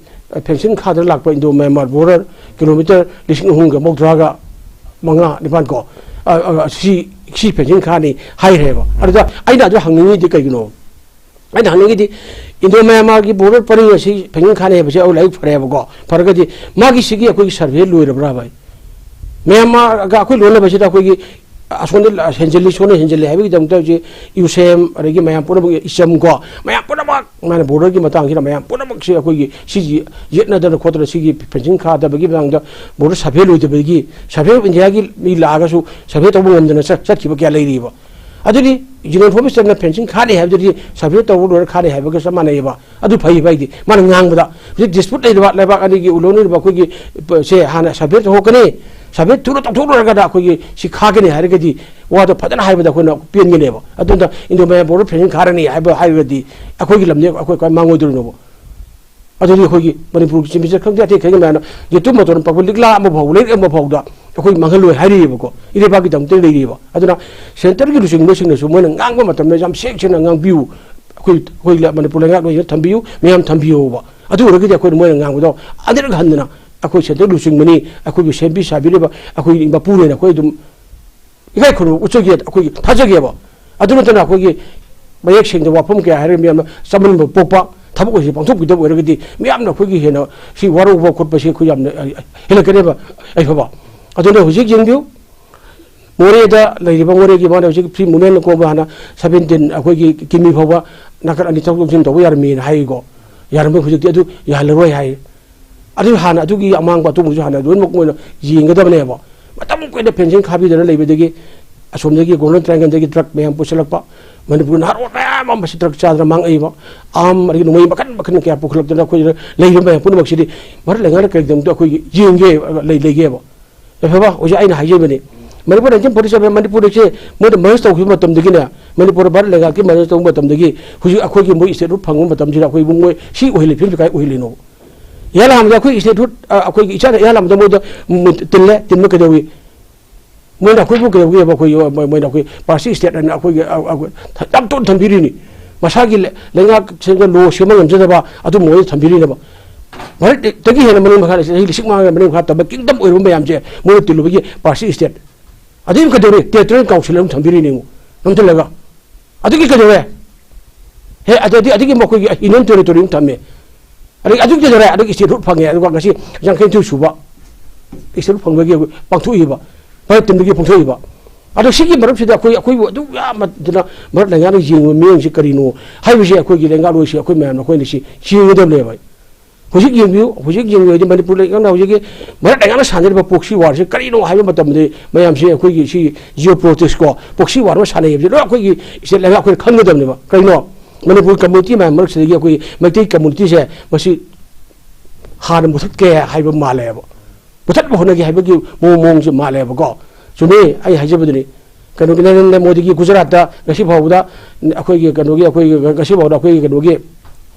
ꯐꯦꯟꯁꯤꯡ ꯈꯥꯗꯅ ꯂꯥꯛꯄ ꯏꯟꯗꯣ ꯃ꯭ꯌꯥꯟꯃꯥꯔ ꯕꯣꯔꯗꯔ ꯀꯤꯂꯣꯃꯤꯇꯔ ꯂꯤꯁꯤꯡ ꯑꯍꯨꯝꯒ ꯃꯧꯗ꯭ꯔꯥꯒ ꯃꯉꯥ, ꯅꯤꯄꯥꯟ ꯀꯣ, ꯑ, ꯑ, ꯁꯤ, ꯁꯤ ꯐꯦꯟꯁꯤꯡ ꯈꯥꯅꯤ ꯍꯥꯏꯈ꯭ꯔꯦꯕ꯫ ꯑꯗꯨꯗ ꯑꯩꯅ ꯑꯗꯨ ꯍꯪꯅꯤꯡꯉꯤꯗꯤ ꯀꯩꯒꯤꯅꯣ? ꯑꯩꯅ ꯍꯪꯅꯤꯡꯉꯤꯗꯤ ꯏꯟꯗꯣ ꯃ꯭ꯌꯥꯟꯃꯥꯔꯒꯤ ꯕꯣꯔꯗꯔ ꯄꯔꯤꯡ ꯑꯁꯤ ꯐꯦꯟꯁꯤꯡ ꯈꯥꯅꯤ ꯍꯥꯏꯕꯁꯤ ꯑꯩ ꯂꯥꯏꯔꯤꯛ ꯐꯔꯦꯕꯀꯣ꯫ ꯐꯔꯒꯗꯤ ꯃꯥꯒꯤ ꯁꯤꯒꯤ ꯑꯩꯈꯣꯏꯒꯤ ꯁꯔꯚꯦ ꯂꯣꯏꯔꯕ꯭ꯔꯥ ꯚꯥꯏ? ꯃ꯭ꯌꯥꯟꯃꯥꯔꯒ ꯑꯩꯈꯣꯏ ꯂꯣꯟꯅꯕꯁꯤꯗ ꯑꯩꯈꯣꯏꯒꯤ ꯑꯁꯣꯝꯗ ꯍꯦꯟꯖꯜꯂꯤ, ꯁꯣꯝꯗ ꯍꯦꯟꯖꯜꯂꯤ ꯍꯥꯏꯕꯒꯤꯗꯃꯛꯇ ꯍꯧꯖꯤꯛ ꯌꯨꯁꯦꯝ, ꯑꯗꯒꯤ ꯃꯌꯥꯝ ꯄꯨꯝꯅꯃꯛ, ꯏꯆꯝ ꯀꯣ, ꯃꯌꯥꯝ ꯄꯨꯝꯅꯃꯛ ꯃꯥꯅ ꯕꯣꯔꯗꯔꯒꯤ ꯃꯇꯥꯡꯁꯤꯗ ꯃꯌꯥꯝ ꯄꯨꯝꯅꯃꯛꯁꯦ ꯑꯩꯈꯣꯏꯒꯤ ꯁꯤꯒꯤ ꯌꯦꯠꯅꯗꯅ ꯈꯣꯠꯇꯅ ꯁꯤꯒꯤ ꯐꯦꯟꯁꯤꯡ ꯈꯥꯗꯕꯒꯤ ꯃꯇꯥꯡꯗ ꯕꯣꯔꯗꯔ ꯁꯔꯚꯦ ꯂꯣꯏꯗꯕꯒꯤ ꯁꯔꯚꯦ ꯑꯣꯐ ꯏꯟꯗꯤꯌꯥꯒꯤ ꯃꯤ ꯂꯥꯛꯑꯒꯁꯨ ꯁꯔꯚꯦ ꯇꯧꯕ ꯉꯝꯗꯅ ꯆꯠ-, ꯆꯠꯈꯤꯕ ꯀꯌꯥ ꯂꯩꯔꯤꯕ꯫ ꯑꯗꯨꯗꯤ ꯖꯤꯅꯣꯟ ꯐꯣꯔꯝ ꯁꯤꯁꯇꯦꯝꯅ ꯐꯦꯟꯁꯤꯡ ꯈꯥꯅꯤ ꯍꯥꯏꯕꯗꯨꯗꯤ ꯁꯔꯚꯦ ꯇꯧꯕ ꯂꯣꯏꯔ ꯈꯥꯅꯤ ꯍꯥꯏꯕꯒ ꯆꯞ ꯃꯥꯟꯅꯩꯌꯦꯕ꯫ ꯑꯗꯨ ꯐꯩꯌꯦꯕ꯫ ꯑꯩꯗꯤ ꯃꯥꯅ ꯉꯥꯡꯕꯗ ꯍꯧꯖꯤꯛ ꯗꯤꯁꯄ꯭ꯌꯨꯠ ꯂꯩꯔꯤꯕ ꯂꯩꯕꯥꯛ ꯑꯅꯤꯒꯤ ꯎ ꯂꯧꯅꯔꯤꯕ ꯑꯩꯈꯣꯏꯒꯤ ꯁꯦ ꯍꯥꯟꯅ ꯁꯔꯚꯦ ꯇꯧꯊꯣꯛꯀꯅꯤ, ꯁꯔꯚꯦ ꯊꯨꯅ ꯇꯧꯊꯣꯛꯂꯨꯔꯒꯗ ꯑꯩꯈꯣꯏꯒꯤ ꯁꯤ ꯈꯥꯒꯅꯤ ꯍꯥꯏꯔꯒꯗꯤ ꯋꯥꯗꯣ ꯐꯖꯅ ꯍꯥꯏꯕꯗ ꯑꯩꯈꯣꯏꯅ ꯄꯦꯟꯒꯅꯦꯕ꯫ ꯑꯗꯨꯅ ꯏꯟꯗꯣ ꯃꯌꯥꯝ ꯕꯣꯔꯗꯔ ꯐꯦꯟꯁꯤꯡ ꯈꯥꯔꯅꯤ ꯍꯥꯏꯕ ꯍꯥꯏꯔꯒꯗꯤ ꯑꯩꯈꯣꯏꯒꯤ ꯂꯝꯅꯦ ꯑꯩꯈꯣꯏ ꯀꯃꯥꯏ ꯃꯥꯡꯉꯣꯏꯗꯣꯔꯤꯅꯣꯕ? ꯑꯗꯨꯗꯤ ꯑꯩꯈꯣꯏꯒꯤ ꯃꯅꯤꯄꯨꯔꯒꯤ ꯆꯤꯞ ꯃꯤꯅꯤꯁꯇꯔ ꯈꯪꯗꯦ, ꯑꯇꯩ ꯈꯪꯗꯦ ꯃꯌꯥꯝꯅ ꯌꯦꯇꯨꯝ ꯃꯇꯣꯟ ꯄꯥꯛꯄ ꯂꯤꯛꯂꯥ ꯑꯃ ꯐꯥꯎ, ꯂꯩꯔꯛ ꯑꯃ ꯐꯥꯎꯗ ꯑꯩꯈꯣꯏ ꯃꯥꯡꯍꯜꯂꯣꯏ ꯍꯥꯏꯔꯤꯑꯕꯀꯣ꯫ ꯏꯔꯩꯄꯥꯛꯀꯤꯗꯃꯛꯇ ꯂꯩꯔꯤꯑꯕ꯫ ꯑꯗꯨꯅ ꯁꯦꯟꯇꯔꯒꯤ ꯂꯨꯆꯤꯡꯕꯁꯤꯡꯅꯁꯨ ꯃꯣꯏꯅ ꯉꯥꯡꯕ ꯃꯇꯝꯗ ꯌꯥꯝ ꯁꯦꯡ ꯁꯦꯡꯅ ꯉꯥꯡꯕꯤꯌꯨ꯫ ꯑꯩꯈꯣꯏ, ꯑꯩꯈꯣꯏ ꯂ-, ꯃꯅꯤꯄꯨꯔ ꯂꯩꯉꯥꯛ ꯂꯣꯏꯅ ꯊꯝꯕꯤꯌꯨ, ꯃꯌꯥꯝ ꯊꯝꯕꯤꯌꯣꯕ꯫ ꯑꯗꯨ ꯑꯣꯏꯔꯒꯗꯤ ꯑꯩꯈꯣꯏꯅ ꯃꯣꯏꯅ ꯉꯥꯡꯕꯗꯣ ꯑꯅꯤꯔꯛ ꯍꯟꯗꯅ ꯑꯩꯈꯣꯏ ꯁꯦꯟꯇꯔ ꯂꯨꯆꯤꯡꯕꯅꯤ, ꯑꯩꯈꯣꯏꯕꯨ ꯁꯦꯝꯕꯤ ꯁꯥꯕꯤꯔꯤꯕ ꯑꯩꯈꯣꯏ ꯃꯄꯨꯅꯦꯅ ꯑꯩꯈꯣꯏ ꯑꯗꯨꯝ ꯏꯀꯥꯏ ꯈꯨꯝꯅꯕ ꯎꯠꯆꯒꯦ, ꯑꯩꯈꯣꯏꯒꯤ ꯊꯥꯖꯒꯦꯕ꯫ ꯑꯗꯨ ꯅꯠꯇꯅ ꯑꯩꯈꯣꯏꯒꯤ ꯃꯌꯦꯛ ꯁꯦꯡꯗꯕ ꯋꯥꯐꯝ ꯀꯌꯥ ꯍꯥꯏꯔꯒ ꯃꯤꯌꯥꯝꯅ ꯆꯃꯝꯅꯕ ꯄꯣꯛꯄ, ꯊꯕꯛ ꯑꯣꯏꯁꯤ ꯄꯥꯡꯊꯣꯛꯄꯤꯗꯕ ꯑꯣꯏꯔꯒꯗꯤ ꯃꯤꯌꯥꯝꯅ ꯑꯩꯈꯣꯏꯒꯤ ꯍꯦꯟꯅ ꯁꯤ ꯋꯥꯔꯧꯕ ꯈꯣꯠꯄꯁꯤ ꯑꯩꯈꯣꯏ ꯌꯥꯝꯅ, ꯑ, ꯍꯦꯜꯂꯛꯀꯅꯦꯕ꯫ ꯑꯩꯐꯕ꯫ ꯑꯗꯨꯅ ꯍꯧꯖꯤꯛ ꯌꯦꯡꯕꯤꯌꯨ, ꯃꯣꯔꯦꯗ ꯂꯩꯔꯤꯕ, ꯃꯣꯔꯦꯒꯤ ꯃꯥꯅ ꯍꯧꯖꯤꯛ ꯐ꯭ꯔꯤ ꯃꯨꯞꯃꯦꯟ ꯀꯧꯕ ꯍꯥꯟꯅ ꯁꯚꯦꯟꯇꯤꯟ ꯑꯩꯈꯣꯏꯒꯤ ꯀꯤꯃꯤ ꯐꯥꯎꯕ ꯅꯥꯀꯟ ꯑꯅꯤ ꯊꯧꯗꯣꯛ ꯊꯧꯖꯤꯟ ꯇꯧꯕ ꯌꯥꯔꯝꯃꯤꯅ ꯍꯥꯏꯀꯣ꯫ ꯌꯥꯔꯝꯕ ꯍꯧꯖꯤꯛꯇꯤ ꯑꯗꯨ ꯌꯥꯍꯜꯂꯔꯣꯏ ꯍꯥꯏ꯫ ꯑꯗꯨ ꯍꯥꯟꯅ ꯑꯗꯨꯒꯤ ꯑꯃꯥꯡꯕ ꯑꯇꯣꯡꯕꯁꯨ ꯍꯥꯟꯅ ꯂꯣꯏꯅꯃꯛ ꯃꯣꯏꯅ ꯌꯦꯡꯒꯗꯕꯅꯦꯕ꯫ ꯃꯇꯝ ꯀꯨꯏꯅ ꯐꯦꯟꯁꯤꯡ ꯈꯥꯕꯤꯗꯅ ꯂꯩꯕꯗꯒꯤ ꯑꯁꯣꯝꯗꯒꯤ ꯒꯣꯜꯗꯟ ꯇ꯭ꯔꯥꯏꯡꯒꯜꯗꯒꯤ ꯗ꯭ꯔꯒ ꯃꯌꯥꯝ ꯄꯨꯁꯤꯜꯂꯛꯄ, ꯃꯅꯤꯄꯨꯔ ꯅꯍꯥꯔꯣꯜ ꯃꯌꯥꯝ ꯑꯃ ꯃꯁꯤ ꯗ꯭ꯔꯒ ꯆꯥꯗꯅ ꯃꯥꯡꯉꯛꯏꯕ, ꯑꯥꯝ ꯑꯗꯒꯤ ꯅꯣꯡꯃꯩ ꯃꯈꯟ ꯃꯈꯟ ꯀꯌꯥ ꯄꯨꯈꯠꯂꯛꯇꯅ ꯑꯩꯈꯣꯏꯗ ꯂꯩꯔꯤꯕ ꯃꯌꯥꯝ ꯄꯨꯝꯅꯃꯛꯁꯤꯗꯤ ꯚꯥꯔꯠ ꯂꯩꯉꯥꯛꯅ ꯀꯔꯤꯒꯤꯗꯃꯛꯇ ꯑꯩꯈꯣꯏꯒꯤ ꯌꯦꯡꯒꯦ, ꯂꯩ-, ꯂꯩꯒꯦꯕ? ꯌꯥꯏꯐꯕ, ꯍꯧꯖꯤꯛ ꯑꯩꯅ ꯍꯥꯏꯖꯕꯅꯤ, ꯃꯅꯤꯄꯨꯔ ꯅꯥꯏꯟꯇꯤꯟ ꯐꯣꯔꯇꯤ ꯁꯚꯦꯟ ꯃꯅꯤꯄꯨꯔꯁꯦ ꯃꯣꯏꯅ ꯃꯔꯖ ꯇꯧꯈꯤꯕ ꯃꯇꯝꯗꯒꯤꯅꯦ, ꯃꯅꯤꯄꯨꯔ ꯚꯥꯔꯠ ꯂꯩꯉꯥꯛꯀꯤ ꯃꯔꯖ ꯇꯧꯕ ꯃꯇꯝꯗꯒꯤ ꯍꯧꯖꯤꯛ ꯑꯩꯈꯣꯏꯒꯤ ꯃꯣꯏ ꯁ꯭ꯇꯦꯠꯍꯨꯗ ꯐꯪꯕ ꯃꯇꯝꯁꯤꯗ ꯑꯩꯈꯣꯏ ꯃꯣꯏ ꯁꯤ ꯑꯣꯏꯍꯜꯂꯤ, ꯐꯤꯕꯝꯁꯤ ꯀꯥꯏ ꯑꯣꯏꯍꯜꯂꯤꯅꯣ? ꯏꯍꯥꯟ ꯍꯥꯟꯕꯗ ꯑꯩꯈꯣꯏ ꯁ꯭ꯇꯦꯠꯍꯨꯗ, ꯑ, ꯑꯩꯈꯣꯏꯒꯤ ꯏꯆꯥꯗ ꯏꯍꯥꯟ ꯍꯥꯟꯕꯗ ꯃꯣꯏꯗ, ꯎꯝ, ꯇꯤꯜꯂꯦ, ꯇꯤꯟꯕ ꯀꯩꯗꯧꯏ? ꯃꯣꯏꯅ ꯑꯩꯈꯣꯏꯕꯨ ꯀꯩꯗꯧꯒꯦꯕ? ꯑꯩꯈꯣꯏ, ꯃꯣꯏ-, ꯃꯣꯏꯅ ꯑꯩꯈꯣꯏ ꯄꯥꯔꯁꯤ ꯁ꯭ꯇꯦꯠ ꯍꯥꯏꯅ ꯑꯩꯈꯣꯏꯒꯤ, ꯑ, ꯑ, ꯌꯥꯝ ꯇꯣꯟ ꯊꯝꯕꯤꯔꯤꯅꯤ꯫ ꯃꯁꯥꯒꯤ ꯂꯩ-, ꯂꯩꯉꯥꯛꯁꯤꯡꯗ ꯂꯣ ꯁꯦꯝꯕ ꯉꯝꯖꯗꯕ ꯑꯗꯨꯝꯕ ꯃꯣꯏꯅ ꯊꯝꯕꯤꯔꯤꯅꯦꯕ꯫ ꯚꯥꯔꯠꯇꯒꯤ ꯍꯦꯟꯅ ꯃꯅꯤꯡ ꯃꯈꯥ, ꯆꯍꯤ ꯂꯤꯁꯤꯡ ꯃꯉꯥꯒ ꯃꯅꯤꯡ ꯃꯈꯥ ꯇꯝꯕ ꯀꯤꯡꯗꯝ ꯑꯣꯏꯔꯕ ꯃꯌꯥꯝꯁꯦ ꯃꯣꯏꯅ ꯇꯤꯜꯂꯨꯕꯒꯤ ꯄꯥꯔꯁꯤ ꯁ꯭ꯇꯦꯠ꯫ ꯑꯗꯨꯒꯤ ꯀꯩꯗꯧꯔꯤ? ꯇꯦꯔꯤꯇꯣꯔꯤꯌꯦꯜ ꯀꯥꯎꯟꯁꯤꯜ ꯑꯃ ꯊꯝꯕꯤꯔꯤꯅꯦ ꯑꯃꯨꯛ꯫ ꯅꯝꯊꯜꯂꯒ꯫ ꯑꯗꯨꯒꯤ ꯀꯩꯗꯧꯔꯦ? ꯍꯦ, ꯑꯗꯨꯗꯤ ꯑꯗꯨꯒꯤ ꯃꯈꯣꯏꯒꯤ ꯌꯨꯅꯤꯌꯟ ꯇꯦꯔꯤꯇꯣꯔꯤ ꯑꯃ ꯊꯝꯃꯦ꯫ ꯑꯗꯒꯤ ꯑꯗꯨꯒꯤ ꯀꯩꯗꯧꯔꯦ? ꯑꯗꯨꯒꯤ ꯁ꯭ꯇꯦꯠꯍꯨꯗ ꯐꯪꯉꯦ꯫ ꯑꯗꯨꯒ ꯉꯁꯤ ꯌꯥꯡꯈꯩ ꯅꯤꯊꯣꯏ ꯁꯨꯕ ꯁ꯭ꯇꯦꯠꯍꯨꯗ ꯐꯪꯕꯒꯤ ꯄꯥꯡꯊꯣꯛꯏꯕ, ꯚꯥꯔꯠ ꯇꯤꯟꯕꯒꯤ ꯄꯥꯡꯊꯣꯛꯏꯕ꯫ ꯑꯗꯣ ꯁꯤꯒꯤ ꯃꯔꯛꯁꯤꯗ ꯑꯩꯈꯣꯏ, ꯑꯩꯈꯣꯏꯕꯨ ꯑꯗꯨꯛ ꯌꯥꯝꯅ ꯃꯔꯛ ꯂꯩꯉꯥꯛꯅ ꯌꯦꯡꯕ ꯃꯤꯠꯌꯦꯡꯁꯤ ꯀꯔꯤꯅꯣ ꯍꯥꯏꯕꯁꯦ ꯑꯩꯈꯣꯏꯒꯤ ꯂꯩꯉꯥꯛꯂꯣꯏꯁꯤ ꯑꯩꯈꯣꯏ ꯃꯌꯥꯝꯅ ꯑꯩꯈꯣꯏꯅ ꯁꯤ ꯌꯦꯡꯒꯗꯕꯅꯦꯕ꯫ ꯍꯧꯖꯤꯛ ꯌꯦꯡꯕꯤꯌꯨ, ꯍꯧꯖꯤꯛ ꯌꯦꯡꯕꯤꯌꯨ ꯍꯥꯏꯗꯤ ꯃꯅꯤꯄꯨꯔ ꯂꯩꯉꯥꯛꯅ ꯍꯧꯖꯤꯛꯀꯤ ꯃꯔꯛ ꯂꯩꯉꯥꯛꯅ ꯁꯥꯟꯅꯔꯤꯕ ꯄ꯭ꯔꯣꯛꯁꯤ ꯋꯥꯔꯁꯤ ꯀꯔꯤꯅꯣ ꯍꯥꯏꯕ ꯃꯇꯝꯗ, ꯃꯌꯥꯝꯁꯦ ꯑꯩꯈꯣꯏꯒꯤ ꯁꯤ ꯖꯤꯑꯣ ꯄꯣꯂꯤꯇꯤꯛꯁ ꯀꯣ, ꯄ꯭ꯔꯣꯛꯁꯤ ꯋꯥꯔ ꯑꯃ ꯁꯥꯟꯅꯩ ꯍꯥꯏꯕꯁꯦ ꯂꯣꯏ ꯑꯩꯈꯣꯏꯒꯤ ꯏꯁꯇꯦꯠ ꯂꯩꯉꯥꯛ ꯑꯩꯈꯣꯏꯅ ꯈꯪꯒꯗꯕꯅꯦꯕ꯫ ꯀꯩꯅꯣ, ꯃꯅꯤꯄꯨꯔ ꯀꯝꯃ꯭ꯌꯨꯅꯤꯇꯤ ꯃꯌꯥꯝ ꯃꯔꯛꯁꯤꯗꯒꯤ ꯑꯩꯈꯣꯏ ꯃꯩꯇꯩ ꯀꯝꯃ꯭ꯌꯨꯅꯤꯇꯤꯁꯦ ꯃꯁꯤ ꯍꯥꯟꯅ ꯃꯨꯊꯠꯀꯦ ꯍꯥꯏꯕ ꯃꯥꯜꯂꯦꯕ, ꯃꯨꯊꯠꯅꯕ ꯍꯣꯠꯅꯒꯦ ꯍꯥꯏꯕꯒꯤ ꯃꯑꯣꯡ, ꯃꯑꯣꯡꯁꯦ ꯃꯥꯜꯂꯦꯕꯀꯣ꯫ ꯆꯨꯝꯃꯤ, ꯑꯩ ꯍꯥꯏꯖꯕꯗꯨꯅꯤ꯫ ꯀꯩꯅꯣꯒꯤ ꯅꯔꯦꯟꯗ꯭ꯔ ꯃꯣꯗꯤꯒꯤ ꯒꯨꯖꯔꯥꯠꯇ ꯉꯁꯤ ꯐꯥꯎꯕꯗ ꯑꯩꯈꯣꯏꯒꯤ ꯀꯩꯅꯣꯒꯤ, ꯑꯩꯈꯣꯏꯒꯤ ꯉꯁꯤ ꯐꯥꯎꯗ ꯑꯩꯈꯣꯏꯒꯤ ꯀꯩꯅꯣꯒꯤ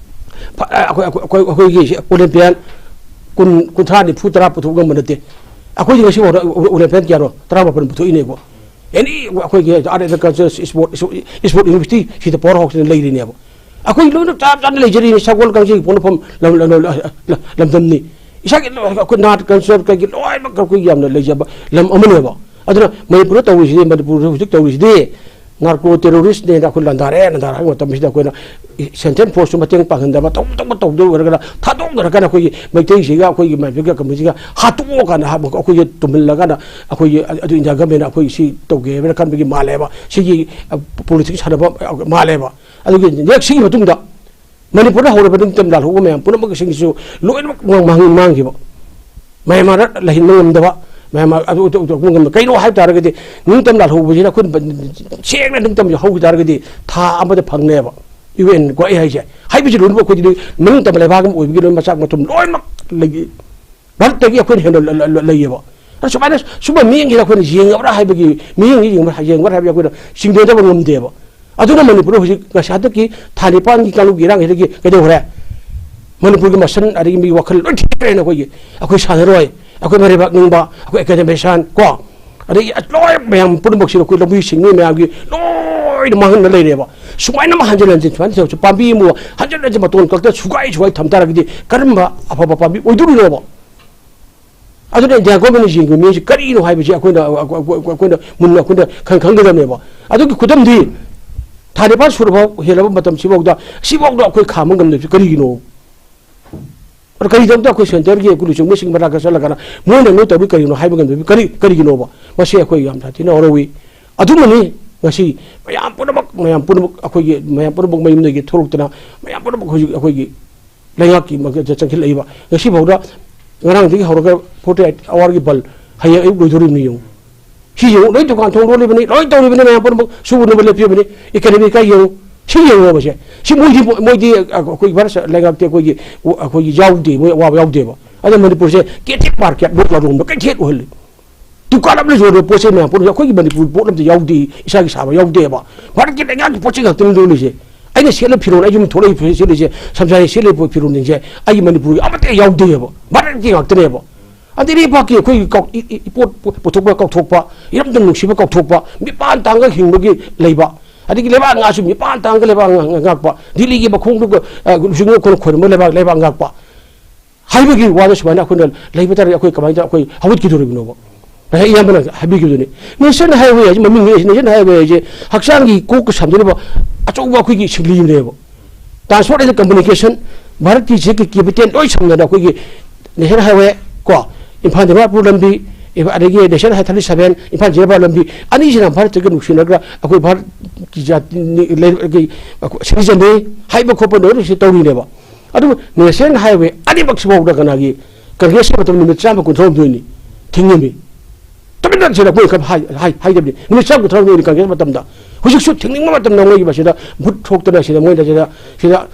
ꯐ-, ꯑꯩꯈꯣꯏ, ꯑꯩꯈꯣꯏ, ꯑꯩꯈꯣꯏ, ꯑꯩꯈꯣꯏꯒꯤ ꯑꯣꯂꯦꯝꯄꯤꯌꯥꯟ ꯀꯨꯟ, ꯀꯨꯟꯊ꯭ꯔꯥ, ꯅꯤꯐꯨ, ꯇꯔꯥ ꯄꯨꯊꯣꯛ ꯉꯝꯕ ꯅꯠꯇꯦ꯫ ꯑꯩꯈꯣꯏꯗꯤ ꯉꯁꯤ ꯐꯥꯎꯗ ꯑꯣꯂꯦꯝꯄꯤꯌꯥꯟ ꯀꯌꯥꯅꯣ? ꯇꯔꯥꯃꯥꯄꯟ ꯄꯨꯊꯣꯛꯏꯅꯦꯕ꯫ ꯑꯦꯅꯤ ꯑꯩꯈꯣꯏꯒꯤ art and culture, sport, sport university ꯁꯤꯗ ꯄꯋꯥꯔ ꯍꯥꯎꯁꯅ ꯂꯩꯔꯤꯅꯦꯕ꯫ ꯑꯩꯈꯣꯏ ꯂꯣꯏꯅ ꯆꯞ ꯆꯥꯅ ꯂꯩꯖꯔꯤꯅꯤ, ꯁꯒꯣꯜ ꯀꯥꯡꯖꯩꯒꯤ ꯄꯣꯛꯅꯐꯝ ꯂꯝ-, ꯂꯝ-, ꯂꯝ-, ꯂꯝꯗꯝꯅꯤ꯫ ꯏꯁꯥꯒꯤ ꯑꯩꯈꯣꯏ ꯅꯥꯠ, ꯀꯜꯆꯔ, ꯀꯩꯒꯤ ꯂꯣꯏꯅꯃꯛ ꯑꯩꯈꯣꯏ ꯌꯥꯝꯅ ꯂꯩꯖꯕ ꯂꯝ ꯑꯃꯅꯦꯕ꯫ ꯑꯗꯨꯅ ꯃꯅꯤꯄꯨꯔꯗ ꯇꯧꯔꯤꯁꯤꯗꯤ, ꯃꯅꯤꯄꯨꯔꯗ ꯍꯧꯖꯤꯛ ꯇꯧꯔꯤꯁꯤꯗꯤ ꯅꯥꯔꯀꯣ ꯇꯦꯔꯣꯔꯤꯁ꯭ꯠꯅꯦꯅ ꯑꯩꯈꯣꯏ ꯂꯥꯟꯗꯥꯔꯦ, ꯂꯥꯟꯗꯥꯔꯦ ꯍꯥꯏꯕ ꯃꯇꯝꯁꯤꯗ ꯑꯩꯈꯣꯏꯅ ꯁꯦꯟꯇ꯭ꯔꯦꯜ ꯐꯣꯔꯁꯁꯨ ꯃꯇꯦꯡ ꯄꯥꯡꯍꯟꯗꯕ, ꯇꯧ-, ꯇꯧꯕ ꯇꯧꯗꯕ ꯑꯣꯏꯔꯒꯅ ꯊꯥꯗꯣꯛꯅꯔꯀꯥꯟꯗ ꯑꯩꯈꯣꯏꯒꯤ ꯃꯩꯇꯩꯁꯤꯒ ꯑꯩꯈꯣꯏꯒꯤ ꯃꯩꯇꯩꯒ ꯀꯝꯃ꯭ꯌꯨꯅꯤꯇꯤꯒ ꯍꯥꯠꯇꯣꯛꯑꯀꯥꯟꯗ ꯍꯥ-, ꯑꯩꯈꯣꯏꯒꯤ ꯇꯨꯝꯍꯜꯂꯀꯥꯟꯗ ꯑꯩꯈꯣꯏꯒꯤ ꯑꯗꯨ ꯏꯟꯗꯤꯌꯥ ꯒꯃꯦꯟꯅ ꯑꯩꯈꯣꯏ ꯁꯤ ꯇꯧꯒꯦ ꯍꯥꯏꯅ ꯈꯟꯕꯒꯤ ꯃꯥꯜꯂꯦꯕ꯫ ꯁꯤꯒꯤ, ꯑ, ꯄꯣꯂꯤꯇꯤꯛꯁ ꯁꯥꯟꯅꯕ ꯃꯥꯜꯂꯦꯕ꯫ ꯑꯗꯨꯒꯤ ꯅꯦꯛꯁ ꯁꯤꯒꯤ ꯃꯇꯨꯡꯗ ꯃꯅꯤꯄꯨꯔꯗ ꯍꯧꯔꯕ ꯅꯤꯡꯇꯝ ꯂꯥꯜꯍꯧꯕ ꯃꯌꯥꯝ ꯄꯨꯝꯅꯃꯛꯁꯤꯡꯁꯤꯁꯨ ꯂꯣꯏꯅꯃꯛ ꯃꯥꯡ-, ꯃꯥꯡ-, ꯃꯥꯡꯈꯤꯕ꯫ ꯃꯌꯥꯟꯃꯥꯔꯗ ꯂꯩꯍꯟꯕ ꯉꯝꯗꯕ, ꯃꯌꯥꯟꯃꯥꯔ ꯑꯗꯨ, ꯑꯗꯨ, ꯑꯗꯨ ꯉꯝꯗꯕ꯫ ꯀꯩꯅꯣ ꯍꯥꯏꯕ ꯇꯥꯔꯒꯗꯤ, ꯅꯤꯡꯇꯝ ꯂꯥꯜꯍꯧꯕꯁꯤꯅ ꯑꯩꯈꯣꯏꯅ ꯁꯦꯡꯅ ꯅꯤꯡꯇꯝꯁꯦ ꯍꯧꯈꯤ ꯇꯥꯔꯒꯗꯤ ꯊꯥ ꯑꯃꯗ ꯐꯪꯅꯦꯕ꯫ ꯌꯨ ꯑꯦꯟ ꯀꯣ ꯑꯩ ꯍꯥꯏꯁꯦ꯫ ꯍꯥꯏꯕꯁꯤ ꯂꯣꯏꯅꯃꯛ ꯑꯩꯈꯣꯏꯗꯤ ꯅꯤꯡꯇꯝꯕ ꯂꯩꯕꯥꯛ ꯑꯃ ꯑꯣꯏꯕꯒꯤ ꯂꯣꯏꯅ ꯃꯆꯥꯛ ꯃꯊꯨꯝ ꯂꯣꯏꯅꯃꯛ ꯂꯩ-, ꯚꯥꯔꯠꯇꯒꯤ ꯑꯩꯈꯣꯏꯅ ꯍꯦꯟꯅ ꯂ-, ꯂ-, ꯂ-, ꯂꯩꯌꯦꯕ꯫ ꯑꯗꯣ ꯁꯨꯃꯥꯏꯅ ꯁꯨꯝꯕ ꯃꯤꯠꯌꯦꯡꯁꯤꯗ ꯑꯩꯈꯣꯏꯅ ꯌꯦꯡꯉꯕ꯭ꯔꯥ ꯍꯥꯏꯕꯒꯤ, ꯃꯤꯠꯌꯦꯡꯁꯤ ꯌꯦꯡꯕ꯭ꯔꯥ, ꯌꯦꯡꯕ꯭ꯔꯥ ꯍꯥꯏꯕꯒꯤ ꯑꯩꯈꯣꯏꯅ ꯆꯤꯡꯅꯗꯕ ꯉꯝꯗꯦꯕ꯫ ꯑꯗꯨꯅ ꯃꯅꯤꯄꯨꯔꯗ ꯍꯧꯖꯤꯛ ꯉꯁꯤ ꯍꯟꯗꯛꯀꯤ ꯊꯥ ꯅꯤꯄꯥꯟꯒꯤ ꯀꯥꯡꯂꯨꯞꯀꯤ ꯏꯔꯥꯡꯁꯤꯗꯒꯤ ꯀꯩꯗꯧꯈ꯭ꯔꯦ? ꯃꯅꯤꯄꯨꯔꯒꯤ ꯃꯁꯟ ꯑꯗꯒꯤ ꯃꯤꯒꯤ ꯋꯥꯈꯜ ꯂꯣꯏ ꯊꯤꯈ꯭ꯔꯦꯅ ꯑꯩꯈꯣꯏꯒꯤ꯫ ꯑꯩꯈꯣꯏ ꯁꯥꯟꯅꯔꯣꯏ, ꯑꯩꯈꯣꯏ ꯃꯔꯩꯕꯥꯛ ꯅꯤꯡꯕ, ꯑꯩꯈꯣꯏ ꯑꯦꯀꯥꯗꯦꯃꯤꯁꯤꯌꯥꯟ ꯀꯣ, ꯑꯗꯒꯤ ꯂꯣꯏ ꯃꯌꯥꯝ ꯄꯨꯝꯅꯃꯛꯁꯤꯗ ꯑꯩꯈꯣꯏ ꯂꯧꯃꯤ ꯁꯤꯡꯃꯤ ꯃꯌꯥꯝꯒꯤ ꯂꯣꯏꯅ ꯃꯥꯡꯍꯟꯅ ꯂꯩꯔꯦꯕ꯫ ꯁꯨꯃꯥꯏꯅ ꯑꯃ ꯍꯟꯖꯤꯟ ꯍꯟꯖꯤꯟ ꯁꯨꯃꯥꯏꯅ ꯇꯧꯔꯁꯨ ꯄꯥꯝꯕꯤ ꯑꯃ ꯍꯟꯖꯤꯟ ꯍꯟꯖꯤꯟ ꯃꯇꯣꯟ ꯀꯛꯇ ꯁꯨꯒꯥꯏ ꯁꯨꯒꯥꯏ ꯊꯝ ꯇꯥꯔꯒꯗꯤ ꯀꯔꯝꯕ ꯑꯐꯕ ꯄꯥꯝꯕꯤ ꯑꯣꯏꯗꯣꯔꯤꯅꯣꯕ? ꯑꯗꯨꯅ ꯏꯟꯗꯤꯌꯥ ꯒꯣꯔꯃꯦꯟꯅ ꯌꯦꯡꯕ ꯃꯤꯁꯦ ꯀꯔꯤꯅꯣ ꯍꯥꯏꯕꯁꯤ ꯑꯩꯈꯣꯏꯅ, ꯑꯩꯈꯣꯏꯅ ꯃꯨꯟꯅ ꯑꯩꯈꯣꯏꯅ ꯈꯪ-, ꯈꯪꯒꯗꯕꯅꯦꯕ꯫ ꯑꯗꯨꯒꯤ ꯈꯨꯗꯝꯗꯤ ꯊꯥ ꯅꯤꯄꯥꯟ ꯁꯨꯔꯕ ꯍꯦꯜꯂꯕ ꯃꯇꯝꯁꯤꯐꯥꯎꯗ, ꯁꯤꯐꯥꯎꯗ ꯑꯩꯈꯣꯏ ꯈꯥꯝꯕ ꯉꯝꯗꯕꯁꯤ ꯀꯔꯤꯒꯤꯅꯣ? ꯑꯗꯣ ꯀꯔꯤꯒꯤꯗꯃꯛꯇ ꯑꯩꯈꯣꯏ ꯁꯦꯟꯇꯔꯒꯤ ꯑꯩꯈꯣꯏ ꯂꯨꯆꯤꯡꯕꯁꯤꯡ ꯃꯅꯥꯛꯇ ꯆꯠꯂꯒꯅ ꯃꯣꯏꯅ ꯅꯣꯏ ꯇꯧꯔꯤ ꯀꯔꯤꯅꯣ ꯍꯥꯏꯕ ꯉꯝꯗꯕꯤ ꯀꯔꯤ, ꯀꯔꯤꯒꯤꯅꯣꯕ? ꯃꯁꯤ ꯑꯩꯈꯣꯏ ꯌꯥꯝ ꯁꯥꯊꯤꯅ ꯍꯔꯥꯎꯏ꯫ ꯑꯗꯨꯃꯅꯤ ꯉꯁꯤ ꯃꯌꯥꯝ ꯄꯨꯝꯅꯃꯛ, ꯃꯌꯥꯝ ꯄꯨꯝꯅꯃꯛ ꯑꯩꯈꯣꯏꯒꯤ, ꯃꯌꯥꯝ ꯄꯨꯝꯅꯃꯛ ꯃꯌꯨꯝꯗꯒꯤ ꯊꯣꯛꯂꯛꯇꯅ ꯃꯌꯥꯝ ꯄꯨꯝꯅꯃꯛ ꯍꯧꯖꯤꯛ ꯑꯩꯈꯣꯏꯒꯤ ꯂꯩꯉꯥꯛꯀꯤ ꯃꯥꯏꯀꯩꯗ ꯆꯪꯁꯤꯜꯂꯛꯏꯕ꯫ ꯉꯁꯤꯐꯥꯎꯗ, ꯉꯔꯥꯡꯗꯒꯤ ꯍꯧꯔꯒ forty eight hourꯒꯤ ꯕꯟ, ꯍꯌꯦꯡ ꯑꯌꯨꯛ ꯂꯣꯏꯗꯣꯔꯤꯕꯅꯤ ꯌꯦꯡꯉꯨ꯫ ꯁꯤ ꯌꯦꯡꯉꯨ, ꯂꯣꯏ ꯗꯨꯀꯥꯟ ꯊꯣꯡ ꯂꯣꯜꯂꯤꯕꯅꯤ, ꯂꯣꯏ ꯇꯧꯔꯤꯕꯅꯤ, ꯃꯌꯥꯝ ꯄꯨꯝꯅꯃꯛ ꯁꯨꯅꯕ ꯂꯦꯞꯄꯤꯕꯅꯤ꯫ Economy ꯀꯥꯏ ꯌꯦꯡꯉꯨ, ꯁꯤ ꯌꯦꯡꯉꯣꯕꯁꯦ꯫ ꯁꯤ ꯃꯣꯏꯗꯤ, ꯃꯣꯏꯗꯤ ꯑꯩꯈꯣꯏ ꯚꯥꯔꯠ ꯂꯩꯉꯥꯛꯇꯤ ꯑꯩꯈꯣꯏꯒꯤ, ꯑꯩꯈꯣꯏꯒꯤ ꯌꯥꯎꯗꯦ, ꯃꯣꯏ ꯑꯋꯥꯕ ꯌꯥꯎꯗꯦꯕ꯫ ꯑꯗ ꯃꯅꯤꯄꯨꯔꯁꯦ ꯀꯦꯊꯦꯠ ꯃꯥꯔꯀꯦꯠ ꯂꯣꯛ ꯂꯥꯂꯣꯡꯗ ꯀꯩꯊꯦꯠ ꯑꯣꯏꯍꯜꯂꯤ꯫ ꯗꯨꯀꯥꯟ ꯑꯃ ꯂꯩꯖꯔꯦ, ꯄꯣꯠ ꯆꯩ ꯃꯌꯥꯝ ꯄꯨꯝꯅꯃꯛ ꯑꯩꯈꯣꯏꯒꯤ ꯃꯅꯤꯄꯨꯔ ꯄꯣꯠ ꯑꯝꯇ ꯌꯥꯎꯗꯦ, ꯏꯁꯥꯒꯤ ꯁꯥꯕ ꯌꯥꯎꯗꯦꯕ꯫ ꯚꯥꯔꯠꯀꯤ ꯂꯩꯉꯥꯛꯀꯤ ꯄꯣꯠ ꯆꯩ ꯉꯥꯛꯇꯅꯤ ꯂꯣꯜꯂꯤꯁꯦ꯫ ꯑꯩꯅ ꯁꯦꯠꯂ ꯐꯤꯔꯣꯜ, ꯑꯩ ꯌꯨꯝ ꯊꯣꯛꯂꯛꯏ ꯐꯤꯔꯣꯜ ꯁꯦꯠꯂꯤꯁꯦ, ꯁꯝꯁꯥꯏ ꯁꯦꯠꯂꯤꯕ ꯐꯤꯔꯣꯜꯁꯤꯡꯁꯦ ꯑꯩꯒꯤ ꯃꯅꯤꯄꯨꯔꯒꯤ ꯑꯃꯠꯇ ꯌꯥꯎꯗꯦꯕ, ꯚꯥꯔꯠꯀꯤ ꯉꯥꯛꯇꯅꯦꯕ꯫ ꯑꯗꯩ ꯏꯄꯥꯛꯀꯤ ꯑꯩꯈꯣꯏꯒꯤ ꯀꯥꯎ-, ꯏ-, ꯏ-, ꯏꯄꯣꯠ ꯄꯨ-, ꯄꯨꯊꯣꯛꯄ ꯀꯥꯎꯊꯣꯛꯄ, ꯏꯔꯝꯗꯝ ꯅꯨꯡꯁꯤꯕ ꯀꯥꯎꯊꯣꯛꯄ, ꯃꯤꯄꯥꯟ ꯇꯥꯡꯒ ꯍꯤꯡꯕꯒꯤ ꯂꯩꯕ, ꯑꯗꯒꯤ ꯂꯩꯕꯥꯛ ꯉꯥꯛꯁꯨ ꯃꯤꯄꯥꯟ ꯇꯥꯡꯒ ꯂꯩꯕꯥꯛ ꯉꯥ-, ꯉꯥꯛꯄ, ꯗꯤꯜꯂꯤꯒꯤ ꯃꯈꯣꯡꯗꯨꯒ, ꯑ, ꯂꯨꯆꯤꯡꯕ ꯑꯩꯈꯣꯏꯅ ꯈꯣꯏꯔꯝꯕ ꯂꯩꯕꯥꯛ, ꯂꯩꯕꯥꯛ ꯉꯥꯛꯄ ꯍꯥꯏꯕꯒꯤ ꯋꯥꯗ ꯁꯨꯃꯥꯏꯅ ꯑꯩꯈꯣꯏꯅ ꯂꯩꯕ ꯇꯥꯔꯗꯤ ꯑꯩꯈꯣꯏ ꯀꯃꯥꯏꯅ ꯑꯩꯈꯣꯏ ꯍꯧꯒꯠꯈꯤꯗꯣꯔꯤꯕꯅꯣꯕ? ꯉꯁꯥꯏ ꯏꯌꯥꯝꯕꯅ ꯍꯥꯏꯕꯤꯈꯤꯕꯗꯨꯅꯤ꯫ National Highway ꯍꯥꯏꯁꯦ ꯃꯃꯤꯡꯅꯤ, National Highway ꯍꯥꯏꯁꯦ ꯍꯛꯆꯥꯡꯒꯤ ꯀꯣꯛꯀ ꯁꯝꯅꯅꯕ ꯑꯆꯧꯕ ꯑꯩꯈꯣꯏꯒꯤ ꯁꯤꯡꯂꯤ ꯑꯃꯅꯦꯕ꯫ Transport and Communication, ꯚꯥꯔꯠꯀꯤ ꯁꯤꯒꯤ capital ꯂꯣꯏ ꯁꯝꯅꯅ ꯑꯩꯈꯣꯏꯒꯤ National Highway ꯀꯣ, ꯏꯝꯐꯥꯜ ꯗꯤꯃꯥꯄꯨꯔ ꯂꯝꯕꯤ, ꯑꯗꯒꯤ National Highway thirty seven, Imphal Jiribam ꯂꯝꯕꯤ, ꯑꯅꯤꯁꯤꯅ ꯚꯥꯔꯠꯇꯒ ꯅꯨꯡꯁꯤꯅꯔꯒ ꯑꯩꯈꯣꯏ ꯚꯥꯔꯠꯀꯤ ꯖꯥꯇꯤꯅꯤ, ꯂꯩ-, ꯑꯩꯈꯣꯏ citizenꯅꯤ ꯍꯥꯏꯕ ꯈꯣꯠꯄ ꯂꯣꯏꯅ ꯁꯤ ꯇꯧꯔꯤꯅꯦꯕ꯫ ꯑꯗꯨꯕꯨ National Highway ꯑꯅꯤꯃꯛꯁꯤꯐꯥꯎꯗ ꯀꯅꯥꯒꯤ? ꯀꯪꯒ꯭ꯔꯦꯁꯀꯤ ꯃꯇꯝ ꯅꯨꯃꯤꯠ ꯆꯥꯝꯃ ꯀꯨꯟꯊ꯭ꯔꯥꯍꯨꯝꯗꯣꯏꯅꯤ ꯊꯤꯡꯉꯤꯃꯤ꯫ ꯇꯨꯃꯤꯟꯅ ꯁꯤꯗ ꯃꯣꯏ ꯈꯔ ꯍꯥꯏ-, ꯍꯥꯏ-, ꯍꯥꯏꯗꯕꯅꯤ꯫ ꯅꯨꯃꯤꯠ ꯆꯥꯝꯃ ꯀꯨꯟꯊ꯭ꯔꯥꯍꯨꯝꯗꯣꯏꯅꯤ ꯀꯪꯒ꯭ꯔꯦꯁ ꯃꯇꯝꯗ꯫ ꯍꯧꯖꯤꯛꯁꯨ ꯊꯤꯡꯅꯤꯡꯕ ꯃꯇꯝꯗ ꯃꯣꯏꯒꯤ ꯃꯁꯤꯗ ꯚꯨꯠ ꯊꯣꯛꯇꯅ ꯁꯤꯗ ꯃꯣꯏꯅ ꯁꯤꯗ, ꯁꯤꯗ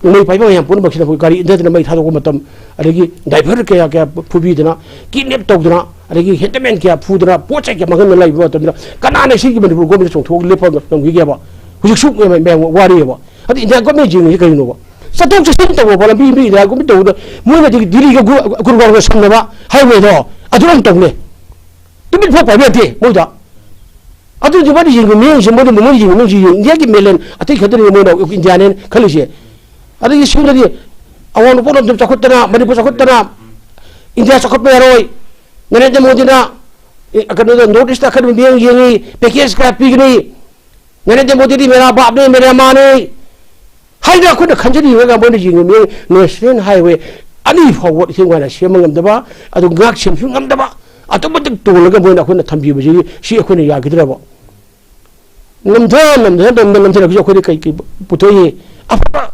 ꯅꯣꯡꯃꯩ ꯄꯥꯏꯕ ꯃꯌꯥꯝ ꯄꯨꯝꯅꯃꯛꯁꯤꯗ ꯑꯩꯈꯣꯏ ꯒꯥꯔꯤ ꯏꯟꯊꯗꯅ ꯃꯩ ꯊꯥꯗꯣꯛꯄ ꯃꯇꯝ, ꯑꯗꯒꯤ driver ꯀꯌꯥ ꯀꯌꯥ ꯐꯨꯕꯤꯗꯅ, kidnap ꯇꯧꯗꯅ, ꯑꯗꯒꯤ handyman ꯀꯌꯥ ꯐꯨꯗꯅ, ꯄꯣꯠ ꯆꯩ ꯀꯌꯥ ꯃꯥꯡꯍꯟꯗꯅ ꯂꯩꯕ ꯃꯇꯝꯗ ꯀꯅꯥꯅ ꯁꯤꯒꯤ ꯃꯅꯤꯄꯨꯔ government ꯆꯣꯡꯊꯣꯛꯑꯒ ꯂꯦꯞꯄ ꯉꯝꯈꯤꯒꯦꯕ? ꯍꯧꯖꯤꯛꯁꯨ ꯃꯌꯥꯝ ꯋꯥꯔꯤꯑꯕ꯫ ꯑꯗꯨ Indian government ꯌꯦꯡꯉꯤꯁꯤ ꯀꯔꯤꯅꯣꯕ? ꯆꯠꯊꯣꯛ ꯆꯠꯁꯤꯟ ꯇꯧꯕ ꯂꯝꯕꯤ, ꯃꯤ Indian government ꯇꯧꯕꯗ ꯃꯣꯏꯅꯗꯤ ꯗꯤꯜꯂꯤꯒ ꯒꯨ-, ꯒꯨꯔꯒꯥꯎꯟꯒ ꯁꯝꯅꯕ highwayꯗꯣ ꯑꯗꯨ ꯑꯗꯨꯝ ꯇꯧꯅꯦ꯫ ꯇꯨꯃꯤꯟ ꯐꯝ ꯄꯥꯏꯕ ꯌꯥꯗꯦ ꯃꯣꯏꯗ꯫ ꯑꯗꯨꯗꯤ ꯃꯣꯏꯅ ꯌꯦꯡꯕ ꯃꯤꯠꯌꯦꯡꯁꯦ, ꯃꯣꯏꯅ, ꯃꯣꯏꯅ ꯌꯦꯡꯕ ꯃꯤꯠꯌꯦꯡꯁꯦ ꯌꯦꯡꯉꯨ꯫ Indiaꯒꯤ mainland ꯑꯇꯩ ꯈꯛꯇꯅꯦ ꯃꯣꯏꯅ Indiaꯅꯦꯅ ꯈꯜꯂꯤꯁꯦ꯫ ꯑꯗꯒꯤ ꯁꯣꯝꯗꯗꯤ ꯑꯋꯥꯡ ꯅꯣꯡꯄꯣꯛ ꯂꯝꯗꯝ ꯆꯥꯎꯈꯠꯇꯅ, ꯃꯅꯤꯄꯨꯔ ꯆꯥꯎꯈꯠꯇꯅ, India ꯆꯥꯎꯈꯠꯄ ꯌꯥꯔꯣꯏ꯫ ꯅꯔꯦꯟꯗ꯭ꯔ ꯃꯣꯗꯤꯅ, ꯑꯦ, ꯀꯩꯅꯣꯗ, North Eastꯇ ꯑꯀꯟꯕ ꯃꯤꯠꯌꯦꯡ ꯌꯦꯡꯉꯤ, package ꯀꯌꯥ ꯄꯤꯒꯅꯤ꯫ ꯅꯔꯦꯟꯗ꯭ꯔ ꯃꯣꯗꯤꯗꯤ ꯃꯦꯔꯥ ꯕꯥꯞꯅꯦ, ꯃꯦꯔꯥ ꯃꯥꯅꯦ ꯍꯥꯏꯅ ꯑꯩꯈꯣꯏꯅ ꯈꯟꯖꯔꯤꯕꯒ ꯃꯣꯏꯅ ꯌꯦꯡꯉꯤꯕ ꯃꯤꯠꯌꯦꯡ, National Highway ꯑꯅꯤ ꯐꯥꯎꯕ ꯏꯊꯤꯡ ꯉꯥꯏꯅ ꯁꯦꯝꯕ ꯉꯝꯗꯕ, ꯑꯗꯨ ꯉꯥꯛ ꯁꯦꯝꯕꯁꯨ ꯉꯝꯗꯕ, ꯑꯗꯨꯛ ꯃꯇꯤꯛ ꯇꯣꯜꯂꯒ ꯃꯣꯏꯅ ꯑꯩꯈꯣꯏꯅ ꯊꯝꯕꯤꯕꯁꯤ, ꯁꯤ ꯑꯩꯈꯣꯏꯅ ꯌꯥꯈꯤꯗ꯭ꯔꯕ? ꯅꯝꯊ, ꯅꯝꯊ, ꯅꯝꯊ, ꯅꯝꯊꯔꯛꯄꯁꯤ ꯑꯩꯈꯣꯏꯗ ꯀꯩ, ꯀꯩ ꯄꯨꯊꯣꯛꯏ? ꯑꯐꯕ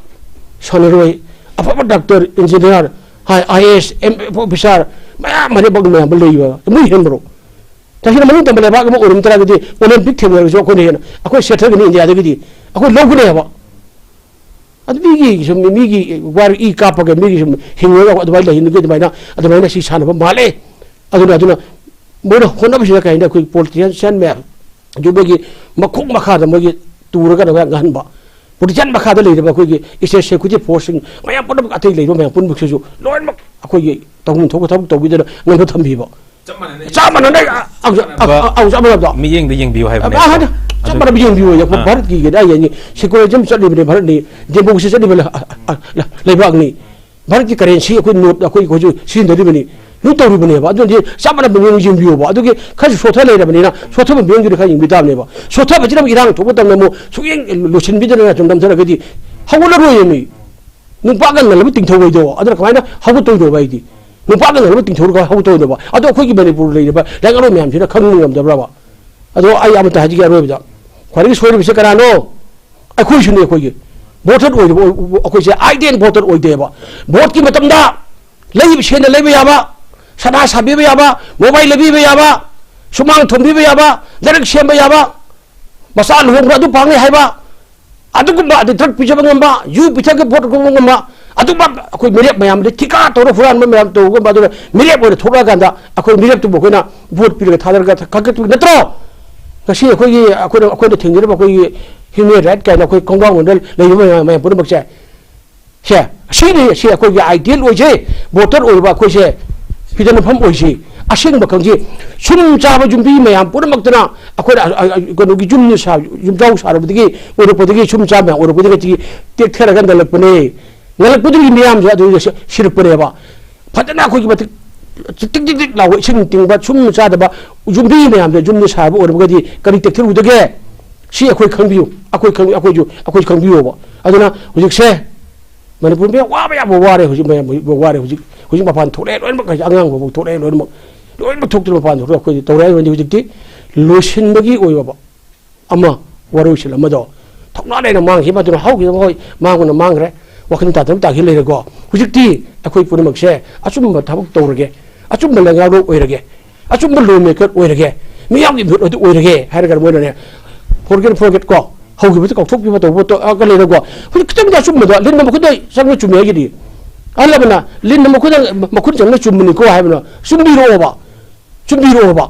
ꯁꯥꯟꯅꯔꯣꯏ, ꯑꯐꯕ doctor, engineer, high I A S, M officer ꯃꯌꯥꯝ, ꯃꯅꯦꯝꯕꯣꯛ ꯃꯌꯥꯝ ꯑꯃ ꯂꯩꯕ, ꯃꯣꯏ ꯍꯦꯟꯕ꯭ꯔꯣ? ꯆꯍꯤꯅ ꯃꯅꯨꯡ ꯇꯝꯕ ꯂꯩꯕꯥꯛ ꯑꯃ ꯑꯣꯏꯔꯝ ꯇꯥꯔꯒꯗꯤ Olympic ꯊꯦꯡꯅꯔꯒꯁꯨ ꯑꯩꯈꯣꯏꯅ ꯍꯦꯟꯅ, ꯑꯩꯈꯣꯏ ꯁꯦꯠꯊꯒꯅꯤ ꯏꯟꯗꯤꯌꯥꯗꯒꯤꯗꯤ, ꯑꯩꯈꯣꯏ ꯂꯧꯒꯅꯦꯕ꯫ ꯑꯗꯨ ꯃꯤꯒꯤ ꯁꯨꯝ, ꯃꯤꯒꯤ ꯋꯥꯔꯤ ꯏ ꯀꯥꯞꯄꯒ ꯃꯤꯒꯤ ꯁꯨꯝ ꯍꯤꯡꯉꯒ ꯑꯗꯨꯃꯥꯏꯅ ꯂꯩꯍꯟꯕꯒꯤ ꯑꯗꯨꯃꯥꯏꯅ, ꯑꯗꯨꯃꯥꯏꯅ ꯁꯤ ꯁꯥꯟꯅꯕ ꯃꯥꯜꯂꯦ꯫ ꯑꯗꯨꯅ, ꯑꯗꯨꯅ ꯃꯣꯏꯅ ꯍꯣꯠꯅꯕꯁꯤꯅ ꯀꯩ ꯍꯥꯏꯅꯤ, ꯑꯩꯈꯣꯏ politician ꯃꯌꯥꯝ ꯑꯗꯨ ꯃꯣꯏꯒꯤ ꯃꯈꯣꯡ ꯃꯈꯥꯗ ꯃꯣꯏꯒꯤ ꯇꯨꯔꯒ ꯑꯗꯨꯃꯥꯏꯅ ꯉꯥꯡꯍꯟꯕ꯫ Politician ꯃꯈꯥꯗ ꯂꯩꯔꯤꯕ ꯑꯩꯈꯣꯏꯒꯤ state security forceꯁꯤꯡ ꯃꯌꯥꯝ ꯄꯨꯝꯅꯃꯛ, ꯑꯇꯩ ꯂꯩꯕ ꯃꯌꯥꯝ ꯄꯨꯝꯅꯃꯛꯁꯤꯁꯨ ꯂꯣꯏꯅꯃꯛ ꯑꯩꯈꯣꯏꯒꯤ ꯇꯧꯐꯝ ꯊꯣꯛꯄ ꯊꯕꯛ ꯇꯧꯕꯤꯗꯅ ꯉꯝꯅ ꯊꯝꯕꯤꯕ꯫ ꯆꯞ ꯃꯥꯟꯅꯅ, ꯑꯧ, ꯆꯞ ꯃꯥꯟꯅꯕꯗꯣ꯫ ꯃꯤꯠꯌꯦꯡꯗ ꯌꯦꯡꯕꯤꯌꯨ ꯍꯥꯏꯕꯅꯦ꯫ ꯑꯥ, ꯍꯥꯏꯗꯤ ꯆꯞ ꯃꯥꯟꯅꯕ ꯌꯦꯡꯕꯤꯌꯨ ꯍꯥꯏ꯫ ꯑꯥ꯫ ꯚꯥꯔꯠꯀꯤ ꯀꯩꯗ ꯍꯥꯏꯅꯤ, secularism ꯆꯠꯂꯤꯕꯅꯦ ꯚꯥꯔꯠꯅꯤ, democracy ꯆꯠꯂꯤꯕ ꯂ-, ꯑ, ꯑ, ꯂ-, ꯂꯩꯕꯥꯛꯅꯤ꯫ ꯚꯥꯔꯠꯀꯤ currency ꯑꯩꯈꯣꯏ note ꯑꯩꯈꯣꯏ, ꯑꯩꯈꯣꯏꯁꯨ ꯁꯤꯖꯤꯟꯅꯔꯤꯕꯅꯤ꯫ ꯂꯣꯏ ꯇꯧꯔꯤꯕꯅꯦꯕ꯫ ꯑꯗꯨꯅꯗꯤ ꯆꯞ ꯃꯥꯟꯅꯕ ꯃꯤꯠꯌꯦꯡ ꯌꯦꯡꯕꯤꯌꯣꯕ꯫ ꯑꯗꯨꯒꯤ ꯈꯔꯁꯨ ꯁꯣꯠꯊ ꯂꯩꯔꯕꯅꯤꯅ ꯁꯣꯠꯊꯕ ꯃꯤꯠꯌꯦꯡꯗꯨꯗꯤ ꯈꯔ ꯌꯦꯡꯕꯤ ꯇꯥꯕꯅꯦꯕ꯫ ꯁꯣꯠꯊꯕꯁꯤꯅ ꯑꯃꯨꯛ ꯏꯔꯥꯡ ꯊꯣꯛꯄ ꯃꯇꯝꯗ ꯑꯃꯨꯛ ꯁꯨꯛꯌꯦꯡ ꯂꯣꯏꯁꯤꯟꯕꯤꯗꯅ ꯁꯨꯝ ꯅꯝꯊꯔꯒꯗꯤ ꯍꯧꯒꯠꯂꯔꯣꯏꯌꯦ ꯃꯤ꯫ ꯅꯨꯄꯥꯒ ꯉꯜꯂꯕ ꯇꯤꯡꯊꯧ ꯑꯣꯏꯗꯣ꯫ ꯑꯗꯨꯅ ꯀꯃꯥꯏꯅ ꯍꯧꯒꯠꯇꯣꯏꯅꯣꯕ ꯑꯩꯗꯤ? ꯅꯨꯄꯥꯒ ꯉꯜꯂꯕ ꯇꯤꯡꯊꯧꯔꯒ ꯍꯧꯒꯠꯇꯣꯏꯅꯣꯕ? ꯑꯗꯣ ꯑꯩꯈꯣꯏꯒꯤ ꯃꯅꯤꯄꯨꯔꯗ ꯂꯩꯔꯤꯕ ꯂꯥꯏꯀꯠꯂꯣꯟ ꯃꯌꯥꯝꯁꯤꯅ ꯈꯪꯕ ꯉꯝꯗꯕ꯭ꯔꯕ? ꯑꯗꯣ ꯑꯩ ꯑꯃꯇ ꯍꯥꯏꯖꯒꯦ ꯑꯔꯣꯏꯕꯗ꯫ ꯈ꯭ꯋꯥꯏꯗꯒꯤ ꯁꯣꯏꯔꯤꯕꯁꯦ ꯀꯅꯥꯅꯣ? ꯑꯩꯈꯣꯏꯁꯨꯅꯦ꯫ ꯑꯩꯈꯣꯏꯒꯤ voter ꯑꯣꯏꯗꯕ, ꯑꯩꯈꯣꯏꯁꯦ ideal voter ꯑꯣꯏꯗꯦꯕ꯫ Voteꯀꯤ ꯃꯇꯝꯗ ꯂꯩꯕ, ꯁꯦꯟꯅ ꯂꯩꯕ ꯌꯥꯕ, ꯁꯅꯥ ꯁꯥꯕꯤꯕ ꯌꯥꯕ, mobile ꯂꯩꯕꯤꯕ ꯌꯥꯕ, ꯁꯨꯃꯥꯡ ꯊꯣꯟꯕꯤꯕ ꯌꯥꯕ, ꯂꯥꯏꯔꯤꯛ ꯁꯦꯝꯕ ꯌꯥꯕ, ꯃꯆꯥ ꯂꯨꯍꯣꯡꯕꯗ ꯑꯗꯨ ꯐꯪꯉꯦ ꯍꯥꯏꯕ, ꯑꯗꯨꯒꯨꯝꯕ ꯑꯗꯩ drug ꯄꯤꯖꯕ ꯉꯝꯕ, ꯌꯨ ꯄꯤꯊꯛꯀꯤ ꯄꯣꯠ ꯀꯨꯝꯕ ꯉꯝꯕ, ꯑꯗꯨꯒꯨꯝꯕ ꯑꯩꯈꯣꯏ ꯃꯤꯔꯦꯞ ꯃꯌꯥꯝꯗ ꯊꯤꯀꯥ ꯇꯧꯔ ꯍꯨꯔꯥꯟꯕ ꯃꯌꯥꯝ ꯇꯧꯕ ꯉꯝꯕ, ꯑꯗꯨꯅ ꯃꯤꯔꯦꯞ ꯑꯣꯏꯅ ꯊꯣꯛꯂꯛꯑꯀꯥꯟꯗ ꯑꯩꯈꯣꯏ ꯃꯤꯔꯦꯞꯇꯨꯕꯨ ꯑꯩꯈꯣꯏꯅ vote ꯄꯤꯔꯒ ꯊꯥꯗꯔꯒ ꯈꯟꯒꯠꯄ ꯅꯠꯇ꯭ꯔꯣ? ꯉꯁꯤ ꯑꯩꯈꯣꯏꯒꯤ, ꯑꯩꯈꯣꯏꯅ, ꯑꯩꯈꯣꯏꯅ ꯊꯦꯡꯅꯔꯤꯕ ꯑꯩꯈꯣꯏꯒꯤ human right ꯀꯥꯏꯅ ꯑꯩꯈꯣꯏ ꯀꯣꯡꯒ꯭ꯔꯥꯎ ꯃꯟꯗꯜ ꯂꯩꯔꯤꯕ ꯃꯌꯥꯝ, ꯃꯌꯥꯝ ꯄꯨꯝꯅꯃꯛꯁꯦ, ꯁꯦ, ꯑꯁꯤꯅꯤ, ꯑꯁꯤ ꯑꯩꯈꯣꯏꯒꯤ ideal ꯑꯣꯏꯁꯦ, voter ꯑꯣꯏꯔꯤꯕ ꯑꯩꯈꯣꯏꯁꯦ, ꯐꯤꯗꯅꯐꯝ ꯑꯣꯏꯁꯤ, ꯑꯁꯦꯡꯕ ꯈꯪꯁꯤ꯫ ꯁꯨꯝ ꯆꯥꯕ ꯌꯨꯝꯕꯤ ꯃꯌꯥꯝ ꯄꯨꯝꯅꯃꯛꯇꯅ ꯑꯩꯈꯣꯏꯅ, ꯑ, ꯑ, ꯀꯩꯅꯣꯒꯤ ꯌꯨꯝꯅꯤ ꯁꯥ-, ꯌꯨꯝꯖꯥꯎ ꯁꯥꯔꯨꯕꯗꯒꯤ, ꯑꯣꯏꯔꯛꯄꯗꯒꯤ, ꯁꯨꯝ ꯆꯥꯕ ꯃꯌꯥꯝ ꯑꯣꯏꯔꯛꯄꯗꯒꯤ ꯉꯁꯤ ꯇꯦꯛꯊꯔꯒ ꯅꯜꯂꯛꯄꯅꯦ꯫ ꯅꯜꯂꯛꯄꯗꯨꯒꯤ ꯃꯤꯌꯥꯝꯁꯦ ꯑꯗꯨꯗ ꯁꯤ-, ꯁꯤꯔꯛꯄꯅꯦꯕ꯫ ꯐꯖꯅ ꯑꯩꯈꯣꯏꯒꯤ ꯃꯇꯤꯛ ꯇꯤꯛ ꯇꯤꯛ ꯇꯤꯛ ꯂꯥꯎꯕ ꯏꯁꯤꯡ ꯇꯤꯡꯕ ꯁꯨꯝ ꯆꯥꯗꯕ ꯌꯨꯝꯕꯤ ꯃꯌꯥꯝꯁꯦ ꯌꯨꯝꯗ ꯁꯥꯕ ꯑꯣꯏꯔꯝꯃꯒꯗꯤ ꯀꯔꯤ ꯇꯦꯛꯊꯔꯨꯗꯒꯦ? ꯁꯤ ꯑꯩꯈꯣꯏ ꯈꯪꯕꯤꯌꯨ, ꯑꯩꯈꯣꯏ ꯈꯪꯕꯤ-, ꯑꯩꯈꯣꯏꯁꯨ, ꯑꯩꯈꯣꯏꯁꯨ ꯈꯪꯕꯤꯌꯣꯕ꯫ ꯑꯗꯨꯅ ꯍꯧꯖꯤꯛꯁꯦ ꯃꯅꯤꯄꯨꯔ ꯃꯌꯥꯝ ꯋꯥꯕ ꯌꯥꯕ ꯋꯥꯔꯦ ꯍꯧꯖꯤꯛ, ꯃꯌꯥꯝ ꯍꯧꯖꯤꯛ ꯋꯥꯔꯦ ꯍꯧꯖꯤꯛ꯫ ꯍꯧꯖꯤꯛ ꯃꯄꯥꯟ ꯊꯣꯛꯂꯛꯑꯦ ꯂꯣꯏꯅꯃꯛ, ꯍꯧꯖꯤꯛ ꯑꯉꯥꯡ ꯐꯥꯎꯕ ꯊꯣꯛꯂꯛꯑꯦ ꯂꯣꯏꯅꯃꯛ꯫ ꯂꯣꯏꯅꯃꯛ ꯊꯣꯛꯇꯨꯅ ꯃꯄꯥꯟ ꯊꯣꯛꯂꯛꯑꯦ ꯑꯩꯈꯣꯏꯗꯤ ꯇꯧꯔꯦ ꯍꯥꯏꯕꯗꯤ ꯍꯧꯖꯤꯛꯇꯤ ꯂꯣꯏꯁꯤꯟꯕꯒꯤ ꯑꯣꯏꯕ ꯑꯃ, ꯋꯥꯔꯣꯏꯁꯤꯟ ꯑꯃꯗꯣ ꯊꯧꯅꯥ ꯂꯩꯅ ꯃꯥꯡꯈꯤ꯫ ꯃꯗꯨꯅ ꯍꯧꯈꯤꯕ ꯍꯣꯏ ꯃꯥꯡꯕꯅ ꯃꯥꯡꯈ꯭ꯔꯦ꯫ ꯋꯥꯈꯜ ꯇꯥꯗꯕ ꯇꯥꯈꯤ ꯂꯩꯔꯦꯀꯣ꯫ ꯍꯧꯖꯤꯛꯇꯤ ꯑꯩꯈꯣꯏ ꯄꯨꯝꯅꯃꯛꯁꯦ ꯑꯆꯨꯝꯕ ꯊꯕꯛ ꯇꯧꯔꯒꯦ, ꯑꯆꯨꯝꯕ ꯂꯩꯉꯥꯛꯂꯣꯟ ꯑꯣꯏꯔꯒꯦ, ꯑꯆꯨꯝꯕ ꯂꯣ ꯃꯦꯀꯔ ꯑꯣꯏꯔꯒꯦ, ꯃꯤꯌꯥꯝꯒꯤ ꯃꯤꯍꯨꯠ ꯑꯗꯨ ꯑꯣꯏꯔꯒꯦ ꯍꯥꯏꯔꯒ ꯃꯣꯏꯅꯅꯦ, ꯐꯣꯔꯒꯦꯠ ꯐꯣꯔꯒꯦꯠ ꯀꯣ, ꯍꯧꯈꯤꯕꯗꯨ ꯀꯥꯎꯊꯣꯛꯈꯤꯕ ꯇꯧꯕ ꯇꯧ-, ꯑ, ꯂꯩꯔꯦꯀꯣ꯫ ꯍꯧꯖꯤꯛ ꯈꯤꯇꯪꯗꯤ ꯑꯆꯨꯝꯕꯗꯣ ꯂꯤꯟꯅ ꯃꯈꯨꯠꯇ ꯆꯪꯅ ꯆꯨꯝꯃꯦ ꯍꯥꯏꯒꯤꯗꯤ꯫ ꯑꯍꯜ ꯂꯃꯟꯅ ꯂꯤꯟꯅ ꯃꯈꯨꯠꯇ, ꯃꯈꯨꯠ ꯆꯪꯅ ꯆꯨꯝꯕꯅꯤꯀꯣ ꯍꯥꯏꯕꯅ ꯆꯨꯝꯕꯤꯔꯛꯑꯣꯕ, ꯆꯨꯝꯕꯤꯔꯛꯑꯣꯕ꯫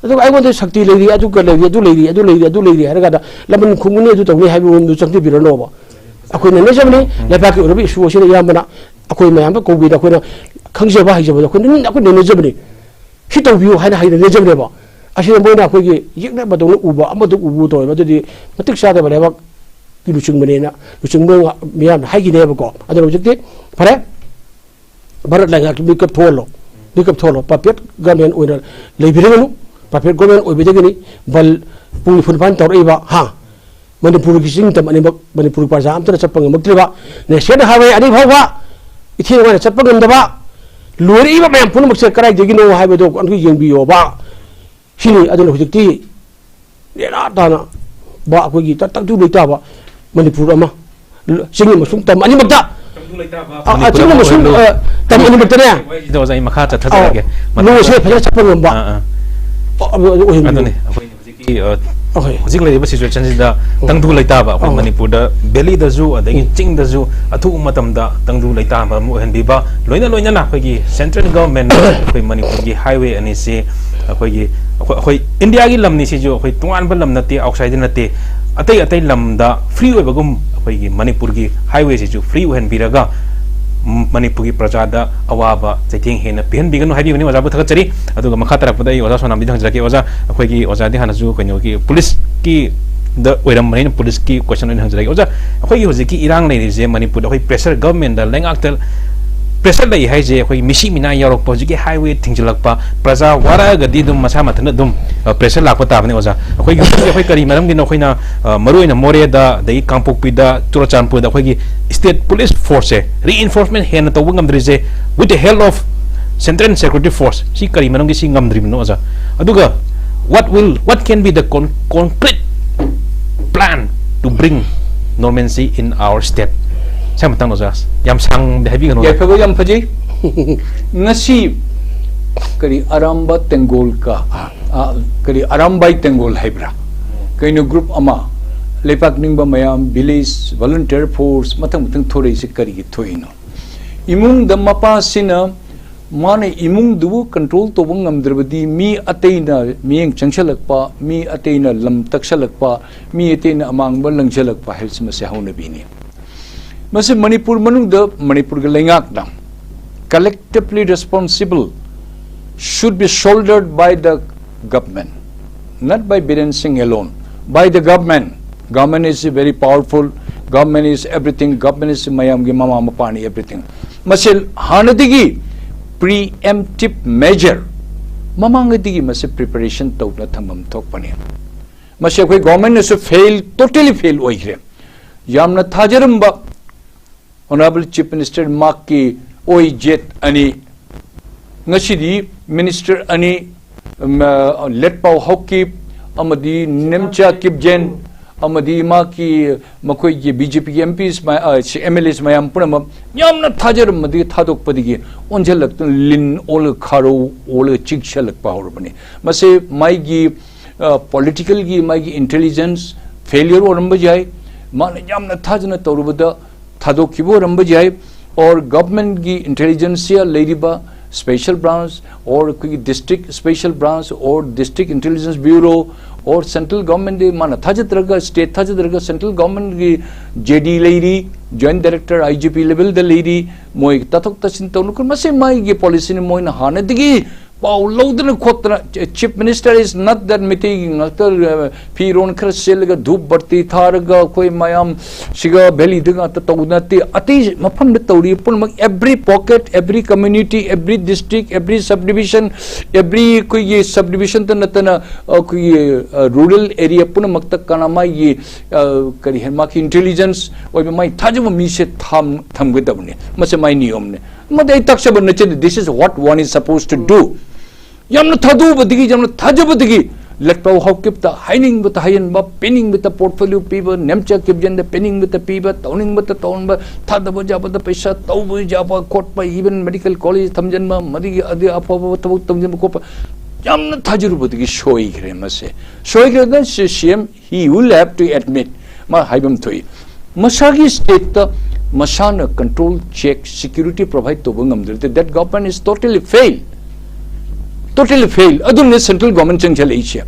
ꯑꯗꯨꯒ ꯑꯩꯉꯣꯟꯗ ꯁꯛꯇꯤ ꯂꯩꯔꯤ, ꯑꯗꯨꯒ ꯂꯩꯔꯤ, ꯑꯗꯨ ꯂꯩꯔꯤ, ꯑꯗꯨ ꯂꯩꯔꯤ, ꯑꯗꯨ ꯂꯩꯔꯤ ꯍꯥꯏꯔ ꯀꯥꯟꯗ ꯂꯃꯟ ꯈꯨꯝꯒꯅꯤ, ꯑꯗꯨ ꯇꯧꯅꯤ ꯍꯥꯏꯕ ꯃꯑꯣꯡꯗꯨ ꯆꯪꯕꯤꯔꯅꯣꯕ꯫ ꯑꯩꯈꯣꯏ ꯅꯩꯅꯖꯕꯅꯤ, ꯂꯩꯕꯥꯛꯀꯤ ꯑꯣꯏꯔꯕ ꯏꯁꯨ ꯑꯁꯤꯗ ꯑꯌꯥꯝꯕꯅ ꯑꯩꯈꯣꯏ ꯃꯌꯥꯝꯗ ꯀꯧꯕꯤꯗ ꯑꯩꯈꯣꯏꯅ ꯈꯪꯖꯕ ꯍꯩꯖꯕꯗ ꯑꯩꯈꯣꯏ ꯅꯩꯅ-, ꯑꯩꯈꯣꯏ ꯅꯩꯅꯖꯕꯅꯤ꯫ ꯁꯤ ꯇꯧꯕꯤꯌꯨ ꯍꯥꯏꯅ ꯍꯩꯅ ꯅꯩꯖꯕꯅꯦꯕ꯫ ꯑꯁꯤꯗ ꯃꯣꯏꯅ ꯑꯩꯈꯣꯏꯒꯤ ꯌꯦꯛꯅꯕꯗꯧꯅ ꯎꯕ, ꯑꯃꯗ ꯎꯕ ꯇꯧꯋꯦꯕ꯫ ꯑꯗꯨꯗꯤ ꯃꯇꯤꯛ ꯆꯥꯗꯕ ꯂꯩꯕꯥꯛꯀꯤ ꯂꯨꯆꯤꯡꯕꯅꯦꯅ ꯂꯨꯆꯤꯡꯕ ꯃꯤꯌꯥꯝꯅ ꯍꯥꯏꯈꯤꯅꯦꯕꯀꯣ꯫ ꯑꯗꯨꯅ ꯍꯧꯖꯤꯛꯇꯤ ꯐꯔꯦ, ꯚꯥꯔꯠ ꯂꯩꯉꯥꯛꯇ ꯃꯤꯀꯞ ꯊꯣꯛꯍꯜꯂꯣ, ꯃꯤꯀꯞ ꯊꯣꯛꯍꯜꯂꯣ꯫ ꯄꯄꯦꯠ ꯒꯚꯔꯟꯃꯦꯟ ꯑꯣꯏꯅ ꯂꯩꯕꯤꯔꯒꯅꯨ꯫ ꯄꯄꯦꯠ ꯒꯚꯔꯟꯃꯦꯟ ꯑꯣꯏꯕꯗꯒꯤꯅꯤ ꯕꯜ ꯄꯨꯡ ꯅꯤꯐꯨ ꯅꯤꯄꯥꯟ ꯇꯧꯔꯛꯏꯕ, ꯍꯥ? ꯃꯅꯤꯄꯨꯔꯒꯤ ꯆꯤꯡ ꯇꯝ ꯑꯅꯤꯃꯛ, ꯃꯅꯤꯄꯨꯔꯒꯤ ꯄ꯭ꯔꯖꯥ ꯑꯝꯇꯅ ꯆꯠꯄ ꯉꯝꯃꯛꯇ꯭ꯔꯤꯕ, ꯅꯦꯁꯅꯦꯜ ꯍꯥꯏꯋꯦ ꯑꯅꯤ ꯐꯥꯎꯕ ꯏꯊꯦꯡ ꯋꯥꯏꯅ ꯆꯠꯄ ꯉꯝꯗꯕ, ꯂꯣꯏꯔꯛꯏꯕ ꯃꯌꯥꯝ ꯄꯨꯝꯅꯃꯛꯁꯦ ꯀꯗꯥꯏꯗꯒꯤꯅꯣ ꯍꯥꯏꯕꯗꯣ ꯑꯗꯨ ꯌꯦꯡꯕꯤꯌꯣꯕ꯫ ꯁꯤꯅꯤ꯫ ꯑꯗꯨꯅ ꯍꯧꯖꯤꯛꯇꯤ ꯅꯦꯅꯥ ꯇꯥꯅ ꯕ ꯑꯩꯈꯣꯏꯒꯤ ꯇ-, ꯇꯪꯗꯨ ꯂꯩꯇꯥꯕ ꯃꯅꯤꯄꯨꯔ ꯑꯃ, ꯆꯤꯡ ꯑꯃꯁꯨꯡ ꯇꯝ ꯑꯅꯤꯃꯛꯇ, ꯇꯪꯗꯨ ꯂꯩꯇꯥꯕ ꯑ, ꯑ, ꯃꯅꯤꯄꯨꯔ ꯆꯤꯡ ꯑꯃ ꯑꯃꯁꯨꯡ, ꯑꯣꯏꯍꯜꯂꯨ꯫ ꯑ, ꯇꯝ ꯑꯅꯤꯃꯛꯇꯅꯦ꯫ ꯋꯥꯍꯩꯁꯤꯗ ꯑꯣꯖꯥ, ꯑꯩ ꯃꯈꯥ ꯆꯠꯊꯖꯔꯛꯑꯒꯦ꯫ ꯑ, ꯃꯇꯝ ꯂꯣꯁꯦ ꯐꯖꯅ ꯆꯠꯄ ꯉꯝꯕ꯫ ꯑꯥ, ꯑꯥ꯫ ꯑ, ꯑ, ꯑꯣꯏꯍꯟꯕꯤꯌꯨ꯫ ꯑꯗꯨꯅꯤ ꯑꯩꯈꯣꯏ ꯍꯧꯖꯤꯛꯀꯤ, ꯑ, ꯑꯣꯀꯦ꯫ ꯍꯧꯖꯤꯛ ꯂꯩꯔꯤꯕ ꯁꯤꯆꯨꯋꯦꯁꯟꯁꯤꯗ ꯑꯣ꯫ ꯇꯪꯗꯨ ꯂꯩꯇꯥꯕ ꯑꯩꯈꯣꯏ ꯑꯣ꯫ ꯃꯅꯤꯄꯨꯔꯗ ꯚꯦꯂꯤꯗꯁꯨ ꯑꯗꯒꯤ ꯎꯝ꯫ ꯆꯤꯡꯗꯁꯨ ꯑꯊꯨꯕ ꯃꯇꯝꯗ ꯇꯪꯗꯨ ꯂꯩꯇꯥꯕ ꯑꯃ ꯑꯣꯏꯍꯟꯕꯤꯕ, ꯂꯣꯏꯅ ꯂꯣꯏꯅꯅ ꯑꯩꯈꯣꯏꯒꯤ ꯁꯦꯟꯇ꯭ꯔꯦꯜ ꯒꯚꯔꯟꯃꯦꯟꯠꯅ ꯑꯩꯈꯣꯏ ꯃꯅꯤꯄꯨꯔꯒꯤ ꯍꯥꯏꯋꯦ ꯑꯅꯤꯁꯤ ꯑꯩꯈꯣꯏꯒꯤ, ꯑꯩꯈꯣꯏ, ꯑꯩꯈꯣꯏ ꯏꯟꯗꯤꯌꯥꯒꯤ ꯂꯝꯅꯤ, ꯁꯤꯁꯨ ꯑꯩꯈꯣꯏ ꯇꯣꯉꯥꯟꯕ ꯂꯝ ꯅꯠꯇꯦ, ꯑꯥꯎꯠꯁꯥꯏꯗ ꯅꯠꯇꯦ, ꯑꯇꯩ ꯑꯇꯩ ꯂꯝꯗ ꯐ꯭ꯔꯤ ꯑꯣꯏꯕꯒꯨꯝ ꯑꯩꯈꯣꯏꯒꯤ ꯃꯅꯤꯄꯨꯔꯒꯤ ꯍꯥꯏꯋꯦꯁꯤꯁꯨ ꯐ꯭ꯔꯤ ꯑꯣꯏꯍꯟꯕꯤꯔꯒ, ꯎꯝ, ꯃꯅꯤꯄꯨꯔꯒꯤ ꯄ꯭ꯔꯖꯥꯗ ꯑꯋꯥꯕ ꯆꯩꯊꯦꯡ ꯍꯦꯟꯅ ꯄꯤꯍꯟꯕꯤꯒꯅꯨ ꯍꯥꯏꯕꯤꯕꯅꯤ꯫ ꯑꯣꯖꯥꯕꯨ ꯊꯥꯒꯠꯆꯔꯤ꯫ ꯑꯗꯨꯒ ꯃꯈꯥ ꯇꯥꯔꯛꯄꯗ ꯑꯩ ꯑꯣꯖꯥ ꯁꯣꯅꯥꯝꯕꯤꯗ ꯍꯪꯖꯔꯛꯀꯦ꯫ ꯑꯣꯖꯥ, ꯑꯩꯈꯣꯏꯒꯤ ꯑꯣꯖꯥꯗꯤ ꯍꯥꯟꯅꯁꯨ ꯀꯩꯅꯣꯒꯤ ꯄꯨꯂꯤꯁꯀꯤ ꯗ ꯑꯣꯏꯔꯝꯕꯅꯤꯅ ꯄꯨꯂꯤꯁꯀꯤ ꯀꯣꯏꯁꯟ ꯑꯣꯏꯅ ꯍꯪꯖꯔꯒꯦ꯫ ꯑꯣꯖꯥ, ꯑꯩꯈꯣꯏꯒꯤ ꯍꯧꯖꯤꯛꯀꯤ ꯏꯔꯥꯡ ꯂꯩꯔꯤꯁꯦ ꯃꯅꯤꯄꯨꯔꯗ ꯑꯩꯈꯣꯏ ꯄ꯭ꯔꯦꯁꯔ, ꯒꯚꯔꯟꯃꯦꯟꯠꯇ ꯂꯩꯉꯥꯛꯇ ꯄ꯭ꯔꯦꯁꯔ ꯂꯩ ꯍꯥꯏꯁꯦ, ꯑꯩꯈꯣꯏꯒꯤ ꯃꯤꯁꯤ ꯃꯤꯅꯥ ꯌꯥꯎꯔꯛꯄ, ꯍꯧꯖꯤꯛꯀꯤ ꯍꯥꯏꯋꯦ ꯊꯤꯡꯖꯤꯜꯂꯛꯄ, ꯄ꯭ꯔꯖꯥ ꯋꯥꯔꯛꯑꯒꯗꯤ ꯑꯗꯨꯝ ꯃꯁꯥ ꯃꯊꯟꯇ ꯑꯗꯨꯝ, ꯑ, ꯄ꯭ꯔꯦꯁꯔ ꯂꯥꯛꯄ ꯇꯥꯕꯅꯤ ꯑꯣꯖꯥ꯫ ꯑꯩꯈꯣꯏꯒꯤ ꯍꯧꯖꯤꯛ ꯑꯩꯈꯣꯏ ꯀꯔꯤ ꯃꯔꯝꯒꯤꯅꯣ ꯑꯩꯈꯣꯏꯅ, ꯑ, ꯃꯔꯨꯑꯣꯏꯅ ꯃꯣꯔꯦꯗ, ꯑꯗꯒꯤ ꯀꯥꯡꯄꯣꯛꯄꯤꯗ, ꯆꯨꯔꯆꯥꯟꯄꯨꯔꯗ ꯑꯩꯈꯣꯏꯒꯤ state police forceꯁꯦ reinforcement ꯍꯦꯟꯅ ꯇꯧꯕ ꯉꯝꯗ꯭ꯔꯤꯁꯦ? With the help of Central Security Force, ꯁꯤ ꯀꯔꯤ ꯃꯔꯝꯒꯤ ꯁꯤ ꯉꯝꯗ꯭ꯔꯤꯕꯅꯣ ꯑꯣꯖꯥ? ꯑꯗꯨꯒ what will, what can be the con-, concrete plan to bring normalcy in our state? ꯁꯤ ꯃꯇꯥꯡꯗ ꯑꯣꯖꯥ ꯌꯥꯝ ꯁꯥꯡꯗꯤ ꯍꯥꯏꯕꯤꯒꯅꯨ꯫ ꯌꯥꯏꯐꯕ, ꯌꯥꯝ ꯐꯖꯩ꯫ ꯉꯁꯤ ꯀꯔꯤ ꯑꯔꯥꯝꯕ ꯇꯦꯡꯒꯣꯜ ꯀ, ꯑ, ꯀꯔꯤ ꯑꯔꯥꯝꯕꯥꯏ ꯇꯦꯡꯒꯣꯜ ꯍꯥꯏꯕ꯭ꯔꯥ? ꯀꯩꯅꯣ group ꯑꯃ, ꯂꯩꯄꯥꯛ ꯅꯤꯡꯕ ꯃꯌꯥꯝ, village volunteer force, ꯃꯊꯪ ꯃꯊꯪ ꯊꯣꯔꯛꯏꯁꯦ ꯀꯔꯤꯒꯤ ꯊꯣꯛꯏꯅꯣ? ꯏꯃꯨꯡꯗ ꯃꯄꯥꯁꯤꯅ ꯃꯥꯅ ꯏꯃꯨꯡꯗꯨꯕꯨ control ꯇꯧꯕ ꯉꯝꯗ꯭ꯔꯕꯗꯤ ꯃꯤ ꯑꯇꯩꯅ ꯃꯤꯠꯌꯦꯡ ꯆꯪꯁꯜꯂꯛꯄ, ꯃꯤ ꯑꯇꯩꯅ ꯂꯝ ꯇꯛꯁꯜꯂꯛꯄ, ꯃꯤ ꯑꯇꯩꯅ ꯑꯃꯥꯡꯕ ꯂꯪꯁꯜꯂꯛꯄ ꯍꯥꯏꯕꯁꯤ ꯃꯁꯤ ꯍꯧꯅꯕꯤꯅꯤ꯫ ꯃꯁꯤ ꯃꯅꯤꯄꯨꯔ ꯃꯅꯨꯡꯗ ꯃꯅꯤꯄꯨꯔꯒꯤ ꯂꯩꯉꯥꯛꯅ collectively responsible should be shouldered by the government, not by Biren Singh alone, by the government. Government is very powerful, government is everything, government is ꯃꯌꯥꯝꯒꯤ ꯃꯃꯥ ꯃꯄꯥꯅꯤ, everything. ꯃꯁꯤ ꯍꯥꯟꯅꯗꯒꯤ preemptive measure ꯃꯃꯥꯡꯉꯩꯗꯒꯤ ꯃꯁꯤ preparation ꯇꯧꯗꯨꯅ ꯊꯝꯐꯝ ꯊꯣꯛꯄꯅꯤ꯫ ꯃꯁꯤ ꯑꯩꯈꯣꯏ government ꯅꯁꯨ fail, totally fail ꯑꯣꯏꯈ꯭ꯔꯦ꯫ ꯌꯥꯝꯅ ꯊꯥꯖꯔꯝꯕ Honorable Chief Minister ꯃꯍꯥꯛꯀꯤ ꯑꯣꯏ ꯖꯦꯠ ꯑꯅꯤ, ꯉꯁꯤꯗꯤ minister ꯑꯅꯤ, ꯎꯝ, ꯑ, ꯂꯦꯠꯄꯥꯎ ꯍꯥꯎꯀꯤꯞ ꯑꯃꯗꯤ ꯅꯦꯝꯆꯥ ꯀꯤꯞꯖꯦꯟ ꯑꯃꯗꯤ ꯃꯍꯥꯛꯀꯤ, ꯃꯈꯣꯏꯒꯤ BJP ꯒꯤ MPs ꯃ-, ꯑ, ꯁꯤ MLAs ꯃꯌꯥꯝ ꯄꯨꯝꯅꯃꯛ ꯌꯥꯝꯅ ꯊꯥꯖꯔꯝꯕꯗꯒꯤ ꯊꯥꯗꯣꯛꯄꯗꯒꯤ ꯑꯣꯟꯁꯤꯜꯂꯛꯇꯨꯅ ꯂꯤꯟ ꯑꯣꯜꯂꯒ ꯈꯥꯔꯧ ꯑꯣꯜꯂꯒ ꯆꯤꯛꯁꯜꯂꯛꯄ ꯍꯧꯔꯕꯅꯤ꯫ ꯃꯁꯤ ꯃꯥꯒꯤ, ꯑ, political ꯒꯤ ꯃꯥꯒꯤ intelligence failure ꯑꯣꯏꯔꯝꯕ ꯌꯥꯏ꯫ ꯃꯥꯅ ꯌꯥꯝꯅ ꯊꯥꯖꯅ ꯇꯧꯔꯨꯕꯗ ꯊꯥꯗꯣꯛꯈꯤꯕ ꯑꯣꯏꯔꯝꯕ ꯌꯥꯏ, or government ꯒꯤ intelligence ꯂꯩꯔꯤꯕ special branch, or ꯑꯩꯈꯣꯏꯒꯤ district special branch, or district intelligence bureau, or central government ꯗꯤ ꯃꯥꯅ ꯊꯥꯖꯗ꯭ꯔꯒ, state ꯊꯥꯖꯗ꯭ꯔꯒ central government ꯒꯤ JD ꯂꯩꯔꯤ, joint director IGP level ꯗ ꯂꯩꯔꯤ, ꯃꯣꯏ ꯇꯥꯊꯣꯛ ꯇꯥꯁꯤꯟ ꯇꯧꯅꯈ꯭ꯔꯦ꯫ ꯃꯁꯤ ꯃꯥꯒꯤ policy ꯅꯤ, ꯃꯣꯏꯅ ꯍꯥꯟꯅꯗꯒꯤ ꯄꯥꯎ ꯂꯧꯗꯅ ꯈꯣꯠꯇꯅ꯫ Chief Minister is not that ꯃꯩꯇꯩꯒꯤ ꯉꯥꯛꯇ, ꯑ, ꯐꯤꯔꯣꯟ ꯈꯔ ꯁꯦꯠꯂꯒ ꯙꯨꯞ ꯕꯔꯇꯤ ꯊꯥꯔꯒ ꯑꯩꯈꯣꯏ ꯃꯌꯥꯝ ꯁꯤꯒ valley ꯗ ꯉꯥꯛꯇ ꯇꯧꯕ ꯅꯠꯇꯦ꯫ ꯑꯇꯩ ꯃꯐꯝꯗ ꯇꯧꯔꯤ ꯄꯨꯝꯅꯃꯛ, every pocket, every community, every district, every subdivision, every ꯑꯩꯈꯣꯏꯒꯤ subdivision ꯇ ꯅꯠꯇꯅ ꯑꯩꯈꯣꯏꯒꯤ, ꯑ, rural area ꯄꯨꯝꯅꯃꯛꯇ ꯀꯅꯥ ꯃꯥꯒꯤ, ꯑ, ꯀꯔꯤ ꯍꯥꯏ, ꯃꯥꯒꯤ intelligence ꯑꯣꯏꯕ ꯃꯥꯒꯤ ꯊꯥꯖꯕ ꯃꯤꯁꯦ ꯊꯝ-, ꯊꯝꯒꯗꯕꯅꯤ꯫ ꯃꯁꯤ ꯃꯥꯒꯤ ꯅꯤꯌꯣꯝꯅꯤ꯫ ꯃꯗꯨ ꯑꯩ ꯇꯥꯛꯆꯕ ꯅꯠꯆꯗꯦ, this is what one is supposed to do꯫ ꯌꯥꯝꯅ ꯊꯥꯗꯣꯛꯎꯕꯗꯒꯤ, ꯌꯥꯝꯅ ꯊꯥꯖꯕꯗꯒꯤ ꯂꯠꯄꯥꯎ ꯍꯧꯈꯤꯕꯇ ꯍꯥꯏꯅꯤꯡꯕꯇ ꯍꯥꯏꯍꯟꯕ, ꯄꯤꯅꯤꯡꯕꯇ portfolio ꯄꯤꯕ, ꯅꯦꯝꯆꯥ ꯀꯤꯞꯖꯟꯗ ꯄꯤꯅꯤꯡꯕꯇ ꯄꯤꯕ, ꯇꯧꯅꯤꯡꯕꯇ ꯇꯧꯍꯟꯕ, ꯊꯥꯗꯕ ꯌꯥꯕꯗ ꯄꯩꯁꯥ, ꯇꯧꯕ ꯌꯥꯕ ꯈꯣꯠꯄ, even medical college ꯊꯝꯖꯤꯟꯕ, ꯃꯗꯨꯒꯤ ꯑꯗꯨ ꯑꯐꯕ ꯊꯕꯛ ꯊꯝꯖꯤꯟꯕ ꯈꯣꯠꯄ, ꯌꯥꯝꯅ ꯊꯥꯖꯔꯨꯕꯗꯒꯤ ꯁꯣꯏꯈ꯭ꯔꯦ꯫ ꯃꯁꯦ ꯁꯣꯏꯈ꯭ꯔꯦ꯫ ꯁꯤ ꯁꯤ M, he will have to admit, ꯃꯥ ꯍꯥꯏꯐꯝ ꯊꯣꯛꯏ꯫ ꯃꯁꯥꯒꯤ stateꯇ ꯃꯁꯥꯅ control, check, security provide ꯇꯧꯕ ꯉꯝꯗ꯭ꯔꯗꯤ, that government is totally fail, totally fail꯫ ꯑꯗꯨꯅ central government ꯆꯪꯁꯤꯜꯂꯛꯏꯁꯦ꯫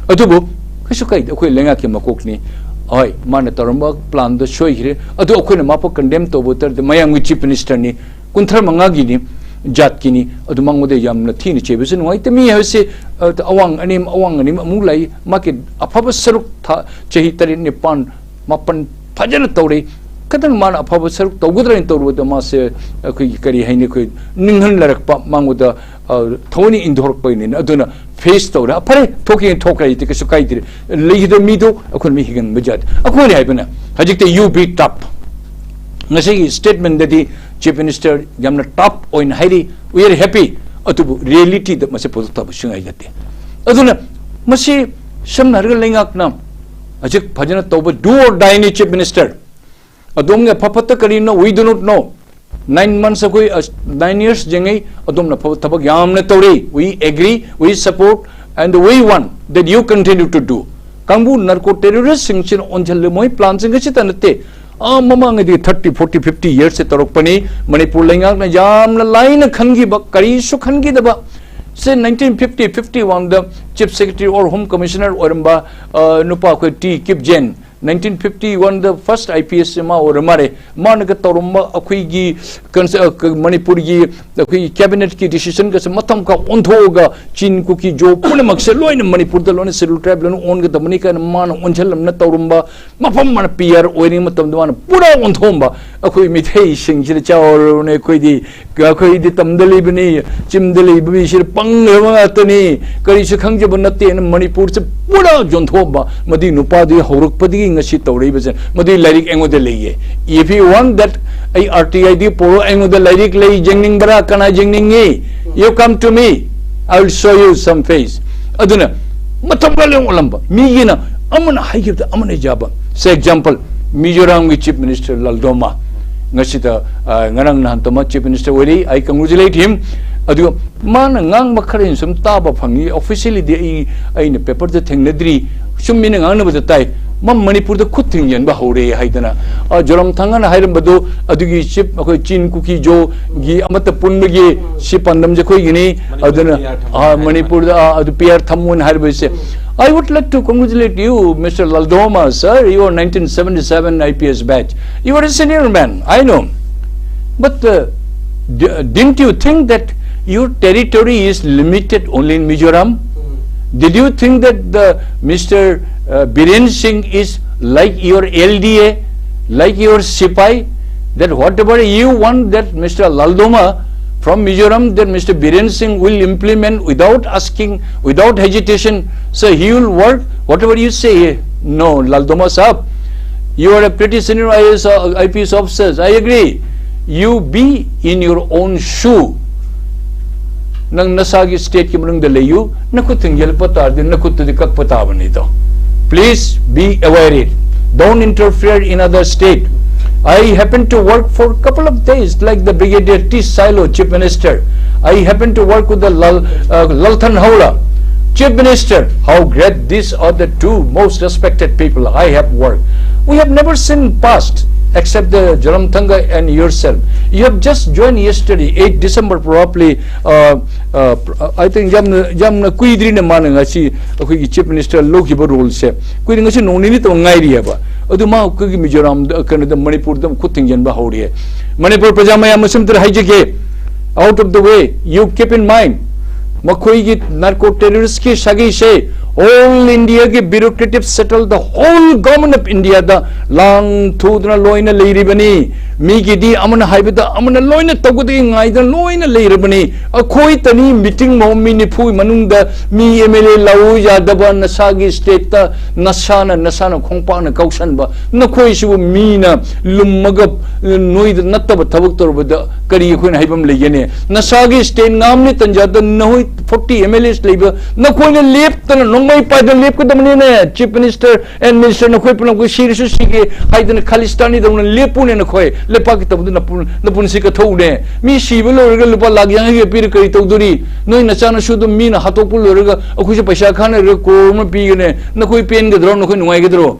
ꯑꯗꯨꯕꯨ ꯀꯩꯁꯨ ꯀꯥꯏꯗꯦ, ꯑꯩꯈꯣꯏ ꯂꯩꯉꯥꯛꯀꯤ ꯃꯀꯣꯛꯅꯤ꯫ ꯍꯣꯏ, ꯃꯥꯅ ꯇꯧꯔꯝꯕ planꯗ ꯁꯣꯏꯈ꯭ꯔꯦ, ꯑꯗꯨ ꯑꯩꯈꯣꯏꯅ ꯃꯥꯕꯨ condemn ꯇꯧꯕ ꯇꯥꯔꯗꯤ, ꯃꯌꯥꯝꯒꯤ chief ministerꯅꯤ, ꯀꯨꯟꯊ꯭ꯔꯥ ꯃꯉꯥꯒꯤꯅꯤ, ꯖꯥꯠꯀꯤꯅꯤ, ꯑꯗꯨ ꯃꯉꯣꯟꯗ ꯌꯥꯝꯅ ꯊꯤꯅ ꯆꯩꯕꯁꯨ ꯅꯨꯡꯉꯥꯏꯇꯦ꯫ ꯃꯤ ꯍꯥꯏꯕꯁꯤ, ꯑ, ꯑꯋꯥꯡ ꯑꯅꯦꯝ, ꯑꯋꯥꯡ ꯑꯅꯦꯝ ꯑꯃꯨꯛ ꯂꯩ꯫ ꯃꯥꯒꯤ ꯑꯐꯕ ꯁꯔꯨꯛ ꯊꯥ-, ꯆꯍꯤ ꯇꯔꯦꯠ, ꯅꯤꯄꯥꯟ, ꯃꯥꯄꯟ ꯐꯖꯅ ꯇꯧꯔꯤ꯫ ꯈꯤꯇꯪ ꯃꯥꯅ ꯑꯐꯕ ꯁꯔꯨꯛ ꯇꯧꯒꯗ꯭ꯔꯥ ꯍꯥꯏꯅ ꯇꯧꯔꯨꯕꯗ, ꯃꯥꯁꯦ ꯑꯩꯈꯣꯏꯒꯤ, ꯀꯔꯤ ꯍꯥꯏꯅꯤ, ꯑꯩꯈꯣꯏ ꯅꯤꯡꯍꯟꯅꯔꯛꯄ, ꯃꯉꯣꯟꯗ, ꯑ, ꯊꯑꯣꯏꯅ ꯏꯟꯊꯣꯔꯛꯄꯒꯤꯅꯤꯅ꯫ ꯑꯗꯨꯅ face ꯇꯧꯔꯦ꯫ ꯑ, ꯐꯔꯦ, ꯊꯣꯛꯀꯦ ꯊꯣꯛꯈ꯭ꯔꯦ, ꯑꯩꯗꯤ ꯀꯩꯁꯨ ꯀꯥꯏꯗ꯭ꯔꯦ꯫ ꯂꯩꯒꯗꯕ ꯃꯤꯗꯣ ꯑꯩꯈꯣꯏꯅ ꯃꯤ ꯍꯤꯒꯟꯕ ꯌꯥꯗꯦ꯫ ꯑꯩꯈꯣꯏꯅ ꯍꯥꯏꯕꯅ ꯍꯧꯖꯤꯛꯇꯤ "You be tough"꯫ ꯉꯁꯤꯒꯤ statementꯗꯗꯤ chief minister ꯌꯥꯝꯅ tough ꯑꯣꯏꯅ ꯍꯥꯏꯔꯤ, "We are happy"꯫ ꯑꯗꯨꯕꯨ realityꯗ ꯃꯁꯤ ꯄꯨꯊꯣꯛꯇꯕ ꯁꯨꯡꯌꯥ ꯌꯥꯗꯦ꯫ ꯑꯗꯨꯅ ꯃꯁꯤ ꯁꯝꯅ ꯍꯥꯏꯔꯒ ꯂꯩꯉꯥꯛꯅ ꯍꯧꯖꯤꯛ ꯐꯖꯅ ꯇꯧꯕ, do or dieꯅꯤ chief minister꯫ ꯑꯗꯣꯝꯒꯤ ꯑꯐ ꯐꯠꯇ ꯀꯔꯤꯅꯣ, we do not know꯫ Nine months ꯑꯩꯈꯣꯏ, ꯑ, nine years ꯌꯦꯡꯉꯤ, ꯑꯗꯣꯝꯅ ꯑꯐꯕ ꯊꯕꯛ ꯌꯥꯝꯅ ꯇꯧꯔꯤ꯫ We agree, we support, and we want that you continue to do꯫ ꯀꯥꯡꯕꯨ narco terroristꯁꯤꯡꯁꯤꯅ ꯑꯣꯟꯁꯤꯜꯂꯤ, ꯃꯣꯏ planꯁꯤꯡ ꯑꯁꯤꯇ ꯅꯠꯇꯦ꯫ ꯑꯥ, ꯃꯃꯥꯡꯉꯩꯗꯤ thirty, forty, fifty yearsꯁꯦ ꯇꯧꯔꯛꯄꯅꯤ꯫ ꯃꯅꯤꯄꯨꯔ ꯂꯩꯉꯥꯛꯅ ꯌꯥꯝꯅ ꯂꯥꯏꯅ ꯈꯟꯈꯤꯕ, ꯀꯔꯤꯁꯨ ꯈꯟꯈꯤꯗꯕ꯫ ꯁꯦ, nineteen fifty, fifty oneꯗ chief secretary or home commissioner ꯑꯣꯏꯔꯝꯕ, ꯑ, ꯅꯨꯄꯥ ꯑꯩꯈꯣꯏ ꯇꯤ ꯀꯤꯞꯖꯦꯟ, nineteen fifty oneꯗ first I P S ꯃꯥ ꯑꯣꯏꯔ ꯃꯥꯜꯂꯦ꯫ ꯃꯥꯅꯒ ꯇꯧꯔꯝꯕ ꯑꯩꯈꯣꯏꯒꯤ cons-, ꯑ, ꯀ-, ꯃꯅꯤꯄꯨꯔꯒꯤ ꯑꯩꯈꯣꯏꯒꯤ cabinetꯀꯤ decisionꯒꯁꯦ ꯃꯇꯝ ꯈꯔ ꯑꯣꯟꯊꯣꯛꯑꯒ ꯆꯤꯟ, ꯀꯨꯀꯤ, ꯖꯣ ꯄꯨꯝꯅꯃꯛꯁꯦ ꯂꯣꯏꯅ ꯃꯅꯤꯄꯨꯔꯗ ꯂꯣꯏꯅ scheduled tribe ꯂꯣꯏꯅ ꯑꯣꯟꯒꯗꯕꯅꯤ ꯀꯥꯏꯅ ꯃꯥꯅ ꯑꯣꯟꯁꯤꯜꯂꯝꯅ ꯇꯧꯔꯝꯕ, ꯃꯐꯝ ꯃꯥꯅ P R ꯑꯣꯏꯔꯤꯉꯩ ꯃꯇꯝꯗ ꯃꯥꯅ ꯄꯨꯔꯥ ꯑꯣꯟꯊꯣꯛꯑꯝꯕ꯫ ꯑꯩꯈꯣꯏ ꯃꯤꯇꯩꯁꯤꯡꯁꯤꯗ ꯆꯥꯎꯔꯕꯅꯦ, ꯑꯩꯈꯣꯏꯗꯤ, ꯑꯩꯈꯣꯏꯗꯤ ꯇꯝꯗ ꯂꯩꯕꯅꯤ, ꯆꯤꯡꯗ ꯂꯩꯕ ꯃꯤꯁꯤꯗ ꯄꯪꯈ꯭ꯔꯕ ꯉꯥꯛꯇꯅꯤ, ꯀꯔꯤꯁꯨ ꯈꯪꯖꯕ ꯅꯠꯇꯦꯅ ꯃꯅꯤꯄꯨꯔꯁꯦ ꯄꯨꯔꯥ ꯌꯣꯟꯊꯣꯛꯑꯝꯕ꯫ ꯃꯗꯨꯒꯤ ꯅꯨꯄꯥꯗꯨꯒꯤ ꯍꯧꯔꯛꯄꯗꯒꯤ ꯉꯁꯤ ꯇꯧꯔꯛꯏꯕꯁꯦ, ꯃꯗꯨꯒꯤ ꯂꯥꯏꯔꯤꯛ ꯑꯩꯉꯣꯟꯗ ꯂꯩꯌꯦ꯫ If you want that, ꯑꯩ R T Iꯗꯒꯤ ꯄꯨꯔꯛꯑꯣ, ꯑꯩꯉꯣꯟꯗ ꯂꯥꯏꯔꯤꯛ ꯂꯩ, ꯌꯦꯡꯅꯤꯡꯕ꯭ꯔꯥ? ꯀꯅꯥ ꯌꯦꯡꯅꯤꯡꯉꯤ? You come to me, I will show you some face꯫ ꯑꯗꯨꯅ ꯃꯇꯝ ꯈꯔ ꯂꯩ ꯑꯣꯜꯂꯝꯕ ꯃꯤꯒꯤꯅ ꯑꯃꯅ ꯍꯥꯏꯈꯤꯕꯗ ꯑꯃꯅ ꯌꯥꯕ꯫ ꯁꯦ ꯑꯦꯛꯖꯥꯝꯄꯜ, ꯃꯤꯖꯣꯔꯥꯝꯒꯤ ꯆꯤꯐ ꯃꯤꯅꯤꯁꯇꯔ ꯂꯜꯗꯣꯃꯥ ꯉꯁꯤꯗ, ꯑ, ꯉꯔꯥꯡ ꯅꯍꯥꯟ ꯇꯃ ꯆꯤꯐ ꯃꯤꯅꯤꯁꯇꯔ ꯑꯣꯏꯔꯤ꯫ I congratulate him. ꯑꯗꯨꯒ ꯃꯥꯅ ꯉꯥꯡꯕ ꯈꯔ ꯑꯩꯅ ꯁꯨꯝ ꯇꯥꯕ ꯐꯪꯉꯤ, ꯑꯣꯐꯤꯁꯤꯌꯦꯜꯂꯤꯗꯤ ꯑꯩ, ꯑꯩꯅ ꯄꯦꯄꯔꯗ ꯊꯦꯡꯅꯗ꯭ꯔꯤ, ꯁꯨꯝ ꯃꯤꯅ ꯉꯥꯡꯅꯕꯗ ꯇꯥꯏ, ꯃꯥ ꯃꯅꯤꯄꯨꯔꯗ ꯈꯨꯠ ꯊꯤꯡꯖꯤꯟꯕ ꯍꯧꯔꯦ ꯍꯥꯏꯗꯅ, ꯑ, ꯖꯣꯔꯥꯝꯊꯪꯒꯅ ꯍꯥꯏꯔꯝꯕꯗꯣ, ꯑꯗꯨꯒꯤ ꯆꯤꯐ, ꯑꯩꯈꯣꯏ ꯆꯤꯟ ꯀꯨꯀꯤ ꯖꯣꯒꯤ ꯑꯃꯠꯇ ꯄꯨꯟꯕꯒꯤ ꯁꯤ ꯄꯥꯟꯗꯝꯁꯦ ꯑꯩꯈꯣꯏꯒꯤꯅꯤ꯫ ꯑꯗꯨꯅ, ꯄꯤ ꯑꯥꯔ ꯊꯝꯃꯣ ꯑ, ꯍꯥꯏꯕ꯫ ꯃꯅꯤꯄꯨꯔꯗ, ꯑ, ꯑꯗꯨ ꯄꯤ ꯑꯥꯔ ꯊꯝꯃꯣꯅ ꯍꯥꯏꯔꯤꯕꯁꯦ꯫ I would like to congratulate you, Mister Laldoma, sir. You are nineteen seventy-seven I P S batch. You are a senior man, I know. But, uh, d-, didn't you think that your territory is limited only in Mizoram? Did you think that the Mister, uh, Biren Singh is like your L D A, like your Sipai, that whatever you want, that Mister Laldoma from Mizoram, that Mister Biren Singh will implement without asking, without hesitation? So he will work whatever you say. No, Laldoma Saab, you are a pretty senior I A S, uh, I P S officers. I agree. You be in your own shoe. ꯅꯪ ꯅꯁꯥꯒꯤ ꯁ꯭ꯇꯦꯠꯀꯤ ꯃꯅꯨꯡꯗ ꯂꯩꯌꯨ, ꯅꯈꯨꯠ ꯊꯤꯡꯖꯤꯜꯂꯛꯄ ꯇꯥꯔꯗꯤ ꯅꯈꯨꯠꯇꯨꯗꯤ ꯀꯛꯄ ꯇꯥꯕꯅꯤꯗꯣ꯫ Please be aware it. Don't interfere in other state. I happen to work for a couple of days, like the Brigadier T Sailo, Chief Minister. I happen to work with the Lal, uh, Lalthanhawla, Chief Minister. How great! These are the two most respected people I have worked. We have never seen past, except the Joramthanga and yourself. You have just joined yesterday, eighth December probably, uh, uh, I think ꯌꯥꯝꯅ, ꯌꯥꯝꯅ ꯀꯨꯏꯗ꯭ꯔꯤꯅꯦ ꯃꯥꯅ ꯉꯁꯤ ꯑꯩꯈꯣꯏꯒꯤ ꯆꯤꯐ ꯃꯤꯅꯤꯁꯇꯔ ꯂꯧꯈꯤꯕ ꯔꯣꯜꯁꯦ꯫ ꯀꯨꯏꯗ꯭ꯔꯤ, ꯉꯁꯤ ꯅꯣꯡ ꯅꯤꯅꯤ ꯇꯧ ꯉꯥꯏꯔꯤꯑꯕ꯫ ꯑꯗꯨ ꯃꯥ ꯑꯩꯈꯣꯏꯒꯤ ꯃꯤꯖꯣꯔꯥꯝꯗ, ꯀꯩꯅꯣꯗ, ꯃꯅꯤꯄꯨꯔꯗ ꯈꯨꯠ ꯊꯤꯡꯖꯤꯟꯕ ꯍꯧꯔꯦ꯫ ꯃꯅꯤꯄꯨꯔ ꯄ꯭ꯔꯖꯥ ꯃꯌꯥꯝ ꯑꯁꯤꯝꯇ ꯍꯥꯏꯖꯒꯦ, out of the way, you keep in mind, ꯃꯈꯣꯏꯒꯤ narco ꯇꯦꯔꯣꯔꯤꯁꯀꯤ ꯁꯥꯒꯩꯁꯦ all Indiaꯒꯤ bureaucratic settle the whole government of Indiaꯗ ꯂꯥꯡ ꯊꯨꯗꯅ ꯂꯣꯏꯅ ꯂꯩꯔꯤꯕꯅꯤ꯫ ꯃꯤꯒꯤꯗꯤ ꯑꯃꯅ ꯍꯥꯏꯕꯗ ꯑꯃꯅ ꯂꯣꯏꯅ ꯇꯧꯒꯗꯒꯤ ꯉꯥꯏꯗꯅ ꯂꯣꯏꯅ ꯂꯩꯔꯕꯅꯤ꯫ ꯑꯩꯈꯣꯏꯇꯅꯤ ꯃꯤꯇꯤꯡ ꯃꯑꯣꯡ ꯃꯤ ꯅꯤꯐꯨꯒꯤ ꯃꯅꯨꯡꯗ ꯃꯤ ꯑꯦꯝ ꯑꯦꯜ ꯑꯦ ꯂꯥꯛꯎ ꯌꯥꯗꯕ, ꯅꯁꯥꯒꯤ ꯁ꯭ꯇꯦꯠꯇ ꯅꯁꯥꯅ, ꯅꯁꯥꯅ ꯈꯣꯡꯄꯥꯛꯅ ꯀꯥꯎꯁꯟꯕ, ꯅꯈꯣꯏꯁꯤꯕꯨ ꯃꯤꯅ ꯂꯨꯝꯃꯒ ꯅꯣꯏꯗ ꯅꯠꯇꯕ ꯊꯕꯛ ꯇꯧꯔꯕꯗ ꯀꯔꯤ ꯑꯩꯈꯣꯏꯅ ꯍꯥꯏꯐꯝ ꯂꯩꯒꯅꯤ? ꯅꯁꯥꯒꯤ ꯁ꯭ꯇꯦꯠ ꯉꯥꯝꯂꯤ ꯇꯟꯖꯥꯗ ꯅꯈꯣꯏ forty M L As ꯂꯩꯕ ꯅꯈꯣꯏꯅ ꯂꯦꯞꯇꯅ ꯅꯣꯡ ꯃꯩ ꯄꯥꯏꯗꯅ ꯂꯦꯞꯀꯗꯕꯅꯤꯅꯦ꯫ Chief Minister and Minister, ꯅꯈꯣꯏ ꯄꯨꯝꯅꯃꯛ ꯁꯤꯔꯁꯨ ꯁꯤꯒꯦ ꯍꯥꯏꯗꯅ ꯈꯥꯂꯤꯁꯇꯥꯅꯤꯗꯧꯅ ꯂꯦꯞꯄꯨꯅꯦ꯫ ꯅꯈꯣꯏ ꯂꯩꯄꯥꯛꯀꯤ ꯇꯧꯕꯗ ꯅꯄꯨꯟ-, ꯅꯄꯨꯟꯁꯤ ꯀꯠꯊꯣꯛꯎꯅꯦ꯫ ꯃꯤ ꯁꯤꯕ ꯂꯣꯏꯔꯒ ꯂꯨꯄꯥ ꯂꯥꯛ ꯌꯥꯡꯈꯩꯒ ꯄꯤꯔꯒ ꯀꯔꯤ ꯇꯧꯗꯣꯔꯤ? ꯅꯣꯏ ꯅꯆꯥꯅꯁꯨ ꯑꯗꯨꯝ ꯃꯤꯅ ꯍꯥꯠꯇꯣꯛꯄ ꯂꯣꯏꯔꯒ ꯑꯩꯈꯣꯏꯁꯨ ꯄꯩꯁꯥ ꯈꯥꯅꯔꯒ ꯀ꯭ꯔꯣꯔ ꯑꯃ ꯄꯤꯒꯅꯦ꯫ ꯅꯈꯣꯏ ꯄꯦꯟꯒꯗ꯭ꯔꯣ? ꯅꯈꯣꯏ ꯅꯨꯡꯉꯥꯏꯒꯗ꯭ꯔꯣ?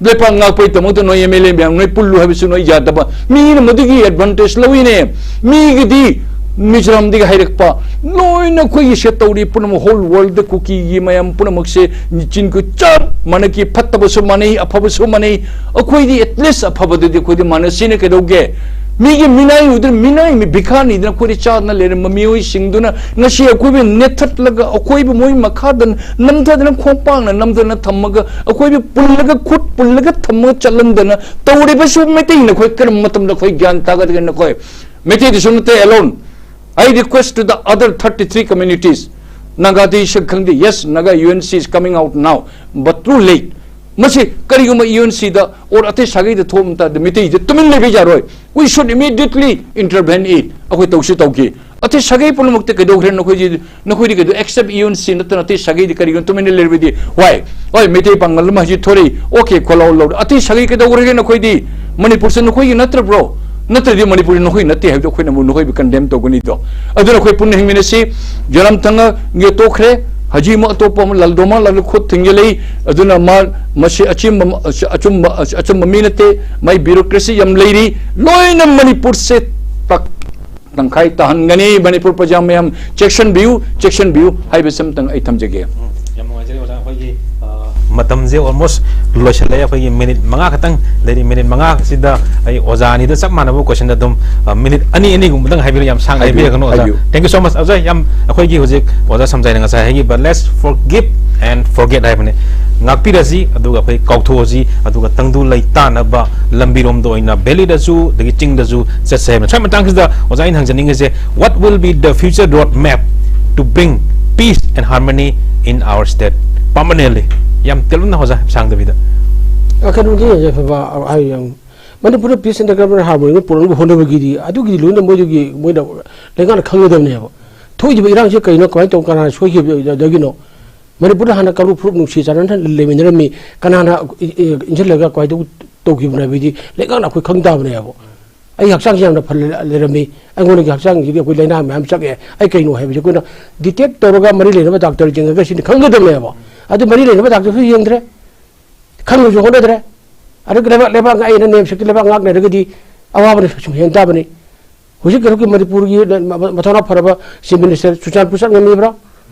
ꯂꯩꯄꯥꯛ ꯉꯥꯛꯄꯩꯗꯃꯛꯇ ꯅꯣꯏ M L A ꯃꯌꯥꯝ ꯅꯣꯏ ꯄꯨꯜꯂꯨ ꯍꯥꯏꯕꯁꯨ ꯅꯣꯏ ꯌꯥꯗꯕ꯫ ꯃꯤꯅ ꯃꯗꯨꯒꯤ advantage ꯂꯧꯏꯅꯦ꯫ ꯃꯤꯒꯤꯗꯤ ꯃꯤꯖꯣꯔꯥꯝꯗꯒꯤ ꯍꯥꯏꯔꯛꯄ ꯂꯣꯏꯅ ꯑꯩꯈꯣꯏꯒꯤ ꯁꯦ ꯇꯧꯔꯤ ꯄꯨꯝꯅꯃꯛ, whole world ꯀꯨꯀꯤꯒꯤ ꯃꯌꯥꯝ ꯄꯨꯝꯅꯃꯛꯁꯦ ꯆꯤꯟ ꯀꯨ ꯆꯞ ꯃꯥꯟꯅꯈꯤ꯫ ꯐꯠꯇꯕꯁꯨ ꯃꯥꯟꯅꯩ, ꯑꯐꯕꯁꯨ ꯃꯥꯟꯅꯩ꯫ ꯑꯩꯈꯣꯏꯗꯤ at least ꯑꯐꯕꯗꯨꯗꯤ ꯑꯩꯈꯣꯏꯗꯤ ꯃꯥꯟꯅꯁꯤꯅ ꯀꯩꯗꯧꯒꯦ? ꯃꯤꯒꯤ ꯃꯤꯅꯥꯏ ꯑꯣꯏꯗꯨꯅ ꯃꯤꯅꯥꯏ ꯃꯤ ꯚꯤꯈꯥꯅꯤꯗꯅ ꯑꯩꯈꯣꯏꯗꯤ ꯆꯥꯗꯅ ꯂꯩꯔꯝꯕ ꯃꯤꯑꯣꯏꯁꯤꯡꯗꯨꯅ ꯉꯁꯤ ꯑꯩꯈꯣꯏꯕꯨ ꯅꯦꯠꯊꯠꯂꯒ ꯑꯩꯈꯣꯏꯕꯨ ꯃꯣꯏ ꯃꯈꯥꯗ ꯅꯝꯊꯗꯅ ꯈꯣꯡꯄꯥꯛꯅ ꯅꯝꯊꯅ ꯊꯝꯃꯒ ꯑꯩꯈꯣꯏꯕꯨ ꯄꯨꯜꯂꯒ ꯈꯨꯠ ꯄꯨꯜꯂꯒ ꯊꯝꯃꯒ ꯆꯠꯍꯟꯗꯅ ꯇꯧꯔꯤꯕꯁꯨ ꯃꯩꯇꯩ ꯅꯈꯣꯏ ꯀꯔꯝꯕ ꯃꯇꯝꯗ ꯑꯩꯈꯣꯏ ꯒ꯭ꯌꯥꯟ ꯇꯥꯒꯗꯒꯦ? ꯅꯈꯣꯏ ꯃꯩꯇꯩꯗꯁꯨ ꯅꯠꯇꯦ alone, I request to the other thirty three communities, ꯅꯥꯒꯥꯗꯤ ꯁꯛ ꯈꯪꯗꯦ, yes, Naga U N C is coming out now, but too late. ꯃꯁꯤ ꯀꯔꯤꯒꯨꯝꯕ U N C the or ꯑꯇꯩ ꯁꯥꯒꯩꯗ ꯊꯣꯛꯑꯝ ꯇꯥꯔꯗꯤ ꯃꯩꯇꯩꯁꯦ ꯇꯨꯃꯤꯟ ꯂꯩꯕ ꯌꯥꯔꯣꯏ꯫ We should immediately intervene in, ꯑꯩꯈꯣꯏ ꯇꯧꯁꯨ ꯇꯧꯈꯤ꯫ ꯑꯇꯩ ꯁꯥꯒꯩ ꯄꯨꯝꯅꯃꯛꯇ ꯀꯩꯗꯧꯈ꯭ꯔꯦ? ꯅꯈꯣꯏꯗꯤ, ꯅꯈꯣꯏꯗꯤ ꯀꯩꯗꯧ, except U N C ꯅꯠꯇꯅ ꯑꯇꯩ ꯁꯥꯒꯩꯗꯤ ꯀꯔꯤꯒꯤꯅꯣ ꯇꯨꯃꯤꯟꯅ ꯂꯩꯔꯕꯗꯤ? Why? ꯍꯣꯏ, ꯃꯩꯇꯩ ꯄꯥꯡꯒꯜ ꯑꯃ ꯍꯧꯖꯤꯛ ꯊꯣꯔꯛꯏ, okay, ꯈꯣꯜꯂꯥꯎ ꯂꯧꯔꯦ꯫ ꯑꯇꯩ ꯁꯥꯒꯩ ꯀꯩꯗꯧꯈ꯭ꯔꯒꯦ ꯅꯈꯣꯏꯗꯤ? ꯃꯅꯤꯄꯨꯔꯁꯦ ꯅꯈꯣꯏꯒꯤ ꯅꯠꯇ꯭ꯔꯕ꯭ꯔꯣ? ꯅꯠꯇ꯭ꯔꯗꯤ ꯃꯅꯤꯄꯨꯔꯁꯦ ꯅꯈꯣꯏ ꯅꯠꯇꯦ ꯍꯥꯏꯕꯗꯣ ꯑꯩꯈꯣꯏꯅ ꯑꯃꯨꯛ ꯅꯈꯣꯏꯕꯨ condemn ꯇꯧꯒꯅꯤꯗꯣ꯫ ꯑꯗꯨꯅ ꯑꯩꯈꯣꯏ ꯄꯨꯟꯅ ꯍꯤꯡꯃꯤꯟꯅꯁꯤ꯫ ꯖꯣꯔꯥꯝꯊꯪꯒ ꯇꯣꯛꯈ꯭ꯔꯦ, ꯍꯧꯖꯤꯛ ꯑꯃꯨꯛ ꯑꯇꯣꯞꯄ ꯑꯃ ꯂꯥꯜꯗꯣꯃꯥ ꯂꯥꯜꯂ ꯈꯨꯠ ꯊꯤꯡꯖꯤꯜꯂꯛꯏ꯫ ꯑꯗꯨꯅ ꯃꯥ, ꯃꯁꯤ ꯑꯆꯨꯝꯕ, ꯑꯆꯨꯝꯕ, ꯑꯆꯨꯝꯕ ꯃꯤ ꯅꯠꯇꯦ꯫ ꯃꯥꯏ bureaucracy ꯌꯥꯝ ꯂꯩꯔꯤ꯫ ꯂꯣꯏꯅ ꯃꯅꯤꯄꯨꯔꯁꯦ ꯇꯛ-, ꯇꯪꯈꯥꯏ ꯇꯥꯍꯟꯒꯅꯤ꯫ ꯃꯅꯤꯄꯨꯔ ꯄ꯭ꯔꯖꯥ ꯃꯌꯥꯝ ꯆꯦꯛꯁꯤꯟꯕꯤꯌꯨ, ꯆꯦꯛꯁꯤꯟꯕꯤꯌꯨ ꯍꯥꯏꯕꯁꯤꯃꯇꯪ ꯑꯩ ꯊꯝꯖꯒꯦ꯫ ꯎꯝ, ꯌꯥꯝ ꯅꯨꯡꯉꯥꯏꯖꯔꯦ ꯑꯣꯖꯥ꯫ ꯑꯩꯈꯣꯏꯒꯤ, ꯑ, ꯃꯇꯝꯁꯦ almost ꯂꯣꯏꯁꯤꯜꯂꯛꯑꯦ꯫ ꯑꯩꯈꯣꯏꯒꯤ ꯃꯤꯅꯤꯠ ꯃꯉꯥ ꯈꯛꯇꯪ ꯂꯩꯔꯤ꯫ ꯃꯤꯅꯤꯠ ꯃꯉꯥꯁꯤꯗ ꯑꯩ ꯑꯣꯖꯥ ꯑꯅꯤꯗ ꯆꯞ ꯃꯥꯟꯅꯕ question ꯑꯗꯨꯝ, ꯑ, ꯃꯤꯅꯤꯠ ꯑꯅꯤ, ꯑꯅꯤꯒꯨꯝꯕꯗꯪ ꯍꯥꯏꯕꯤꯔꯣ꯫ ꯌꯥꯝ ꯁꯥꯡꯅ ꯍꯥꯏꯕꯤꯌꯨ, ꯍꯥꯏꯕꯤꯔꯒꯅꯨ ꯑꯣꯖꯥ꯫ ꯍꯥꯏꯕꯤꯌꯨ꯫ Thank you so much ꯑꯣꯖꯥ꯫ ꯌꯥꯝ, ꯑꯩꯈꯣꯏꯒꯤ ꯍꯧꯖꯤꯛ ꯑꯣꯖꯥ ꯁꯝꯖꯥꯏꯅ ꯉꯁꯥꯏ ꯍꯥꯏꯈꯤꯕ, "Let's forgive and forget" ꯍꯥꯏꯕꯅꯤ꯫ ꯉꯥꯛꯄꯤꯔꯁꯤ, ꯑꯗꯨꯒ ꯑꯩꯈꯣꯏ ꯀꯥꯎꯊꯣꯛꯑꯁꯤ, ꯑꯗꯨꯒ ꯇꯪꯗꯨ ꯂꯩ ꯇꯥꯅꯕ ꯂꯝꯕꯤꯔꯣꯝꯗ ꯑꯣꯏꯅ valley ꯗꯁꯨ ꯑꯗꯒꯤ ꯆꯤꯡꯗꯁꯨ ꯆꯠꯁꯦ ꯍꯥꯏꯕꯅꯤ꯫ ꯁ꯭ꯋꯥꯏ ꯃꯇꯥꯡꯁꯤꯗ ꯑꯣꯖꯥ ꯑꯩꯅ ꯍꯪꯖꯅꯤꯡꯉꯤꯁꯦ, what will be the future road map to bring peace and harmony in our state permanently? ꯌꯥꯝ ꯇꯦꯜꯂꯞꯅ ꯑꯣꯖꯥ, ꯁꯥꯡꯗꯕꯤꯗ꯫ ꯑ, ꯀꯩꯅꯣꯗꯤ ꯌꯥꯏꯐꯕ, ꯑ, ꯍꯥꯏ ꯌꯥꯝ, ꯃꯅꯤꯄꯨꯔꯗ peace and development harmony ꯄꯨꯔꯛꯅꯕ ꯍꯣꯠꯅꯕꯒꯤꯗꯤ ꯑꯗꯨꯒꯤꯗꯤ ꯂꯣꯏꯅ ꯃꯣꯏꯗꯨꯒꯤ, ꯃꯣꯏꯅ ꯂꯩꯉꯥꯛꯅ ꯈꯪꯒꯗꯕꯅꯦꯕ꯫ ꯊꯣꯛꯏꯕ ꯏꯔꯥꯡꯁꯦ ꯀꯩꯅꯣ, ꯀꯃꯥꯏꯅ ꯇꯧ, ꯀꯅꯥꯅ ꯁꯣꯏꯈꯤꯕꯗꯒꯤꯅꯣ? ꯃꯅꯤꯄꯨꯔꯗ ꯍꯥꯟꯅ ꯀꯥꯡꯂꯨꯞ ꯐꯨꯔꯨꯞ ꯅꯨꯡꯁꯤ ꯆꯥꯟꯅꯅ ꯂꯩꯃꯤꯟꯅꯔꯝꯃꯤ꯫ ꯀꯅꯥꯅ ꯏ-, ꯏ-, ꯏꯟꯁꯤꯜꯂꯒ ꯀꯃꯥꯏꯅ ꯇꯧ-, ꯇꯧꯈꯤꯕꯅꯣ ꯍꯥꯏꯕꯗꯤ ꯂꯩꯉꯥꯛꯅ ꯑꯩꯈꯣꯏ ꯈꯪ ꯇꯥꯕꯅꯦꯕ꯫ ꯑꯩ ꯍꯛꯆꯥꯡꯁꯤ ꯌꯥꯝꯅ ꯐꯅ ꯂꯩꯔꯝꯃꯤ, ꯑꯩꯉꯣꯟꯗꯒꯤ ꯍꯛꯆꯥꯡꯁꯤꯗꯤ ꯑꯩꯈꯣꯏ ꯂꯥꯏꯅꯥ ꯃꯌꯥꯝ ꯆꯪꯉꯛꯑꯦ, ꯑꯩ ꯀꯩꯅꯣ ꯍꯥꯏꯕꯁꯦ ꯑꯩꯈꯣꯏꯅ detect ꯇꯧꯔꯒ ꯃꯔꯤ ꯂꯩꯅꯕ ꯗꯥꯛꯇꯔ ꯌꯦꯡꯉꯒ ꯁꯤꯅꯤ ꯈꯪꯒꯗꯕꯅꯦꯕ꯫ ꯑꯗꯨ ꯃꯔꯤ ꯂꯩꯅꯕ ꯗꯥꯛꯇꯔꯁꯨ ꯌꯦꯡꯗ꯭ꯔꯦ, ꯈꯪꯅꯕꯁꯨ ꯍꯣꯠꯅꯗ꯭ꯔꯦ꯫ ꯑꯗꯨꯒ ꯂꯩꯕꯥꯛ, ꯂꯩꯕꯥꯛ ꯉꯥꯛ-, ꯑꯩꯅ ꯅꯦꯝꯁꯛꯀꯤ ꯂꯩꯕꯥꯛ ꯉꯥꯛꯅꯔꯒꯗꯤ ꯑꯋꯥꯕꯅ ꯁꯨꯝ ꯍꯦꯟ ꯇꯥꯕꯅꯤ꯫ ꯍꯧꯖꯤꯛ ꯀꯩꯅꯣꯒꯤ ꯃꯅꯤꯄꯨꯔꯒꯤ ꯃ-, ꯃ-, ꯃꯊꯧꯅꯥ ꯐꯔꯕ Chief Minister ꯆꯨꯔꯆꯥꯟꯄꯨꯔ ꯆꯠ ꯉꯝꯃꯤꯕ꯭ꯔꯥ?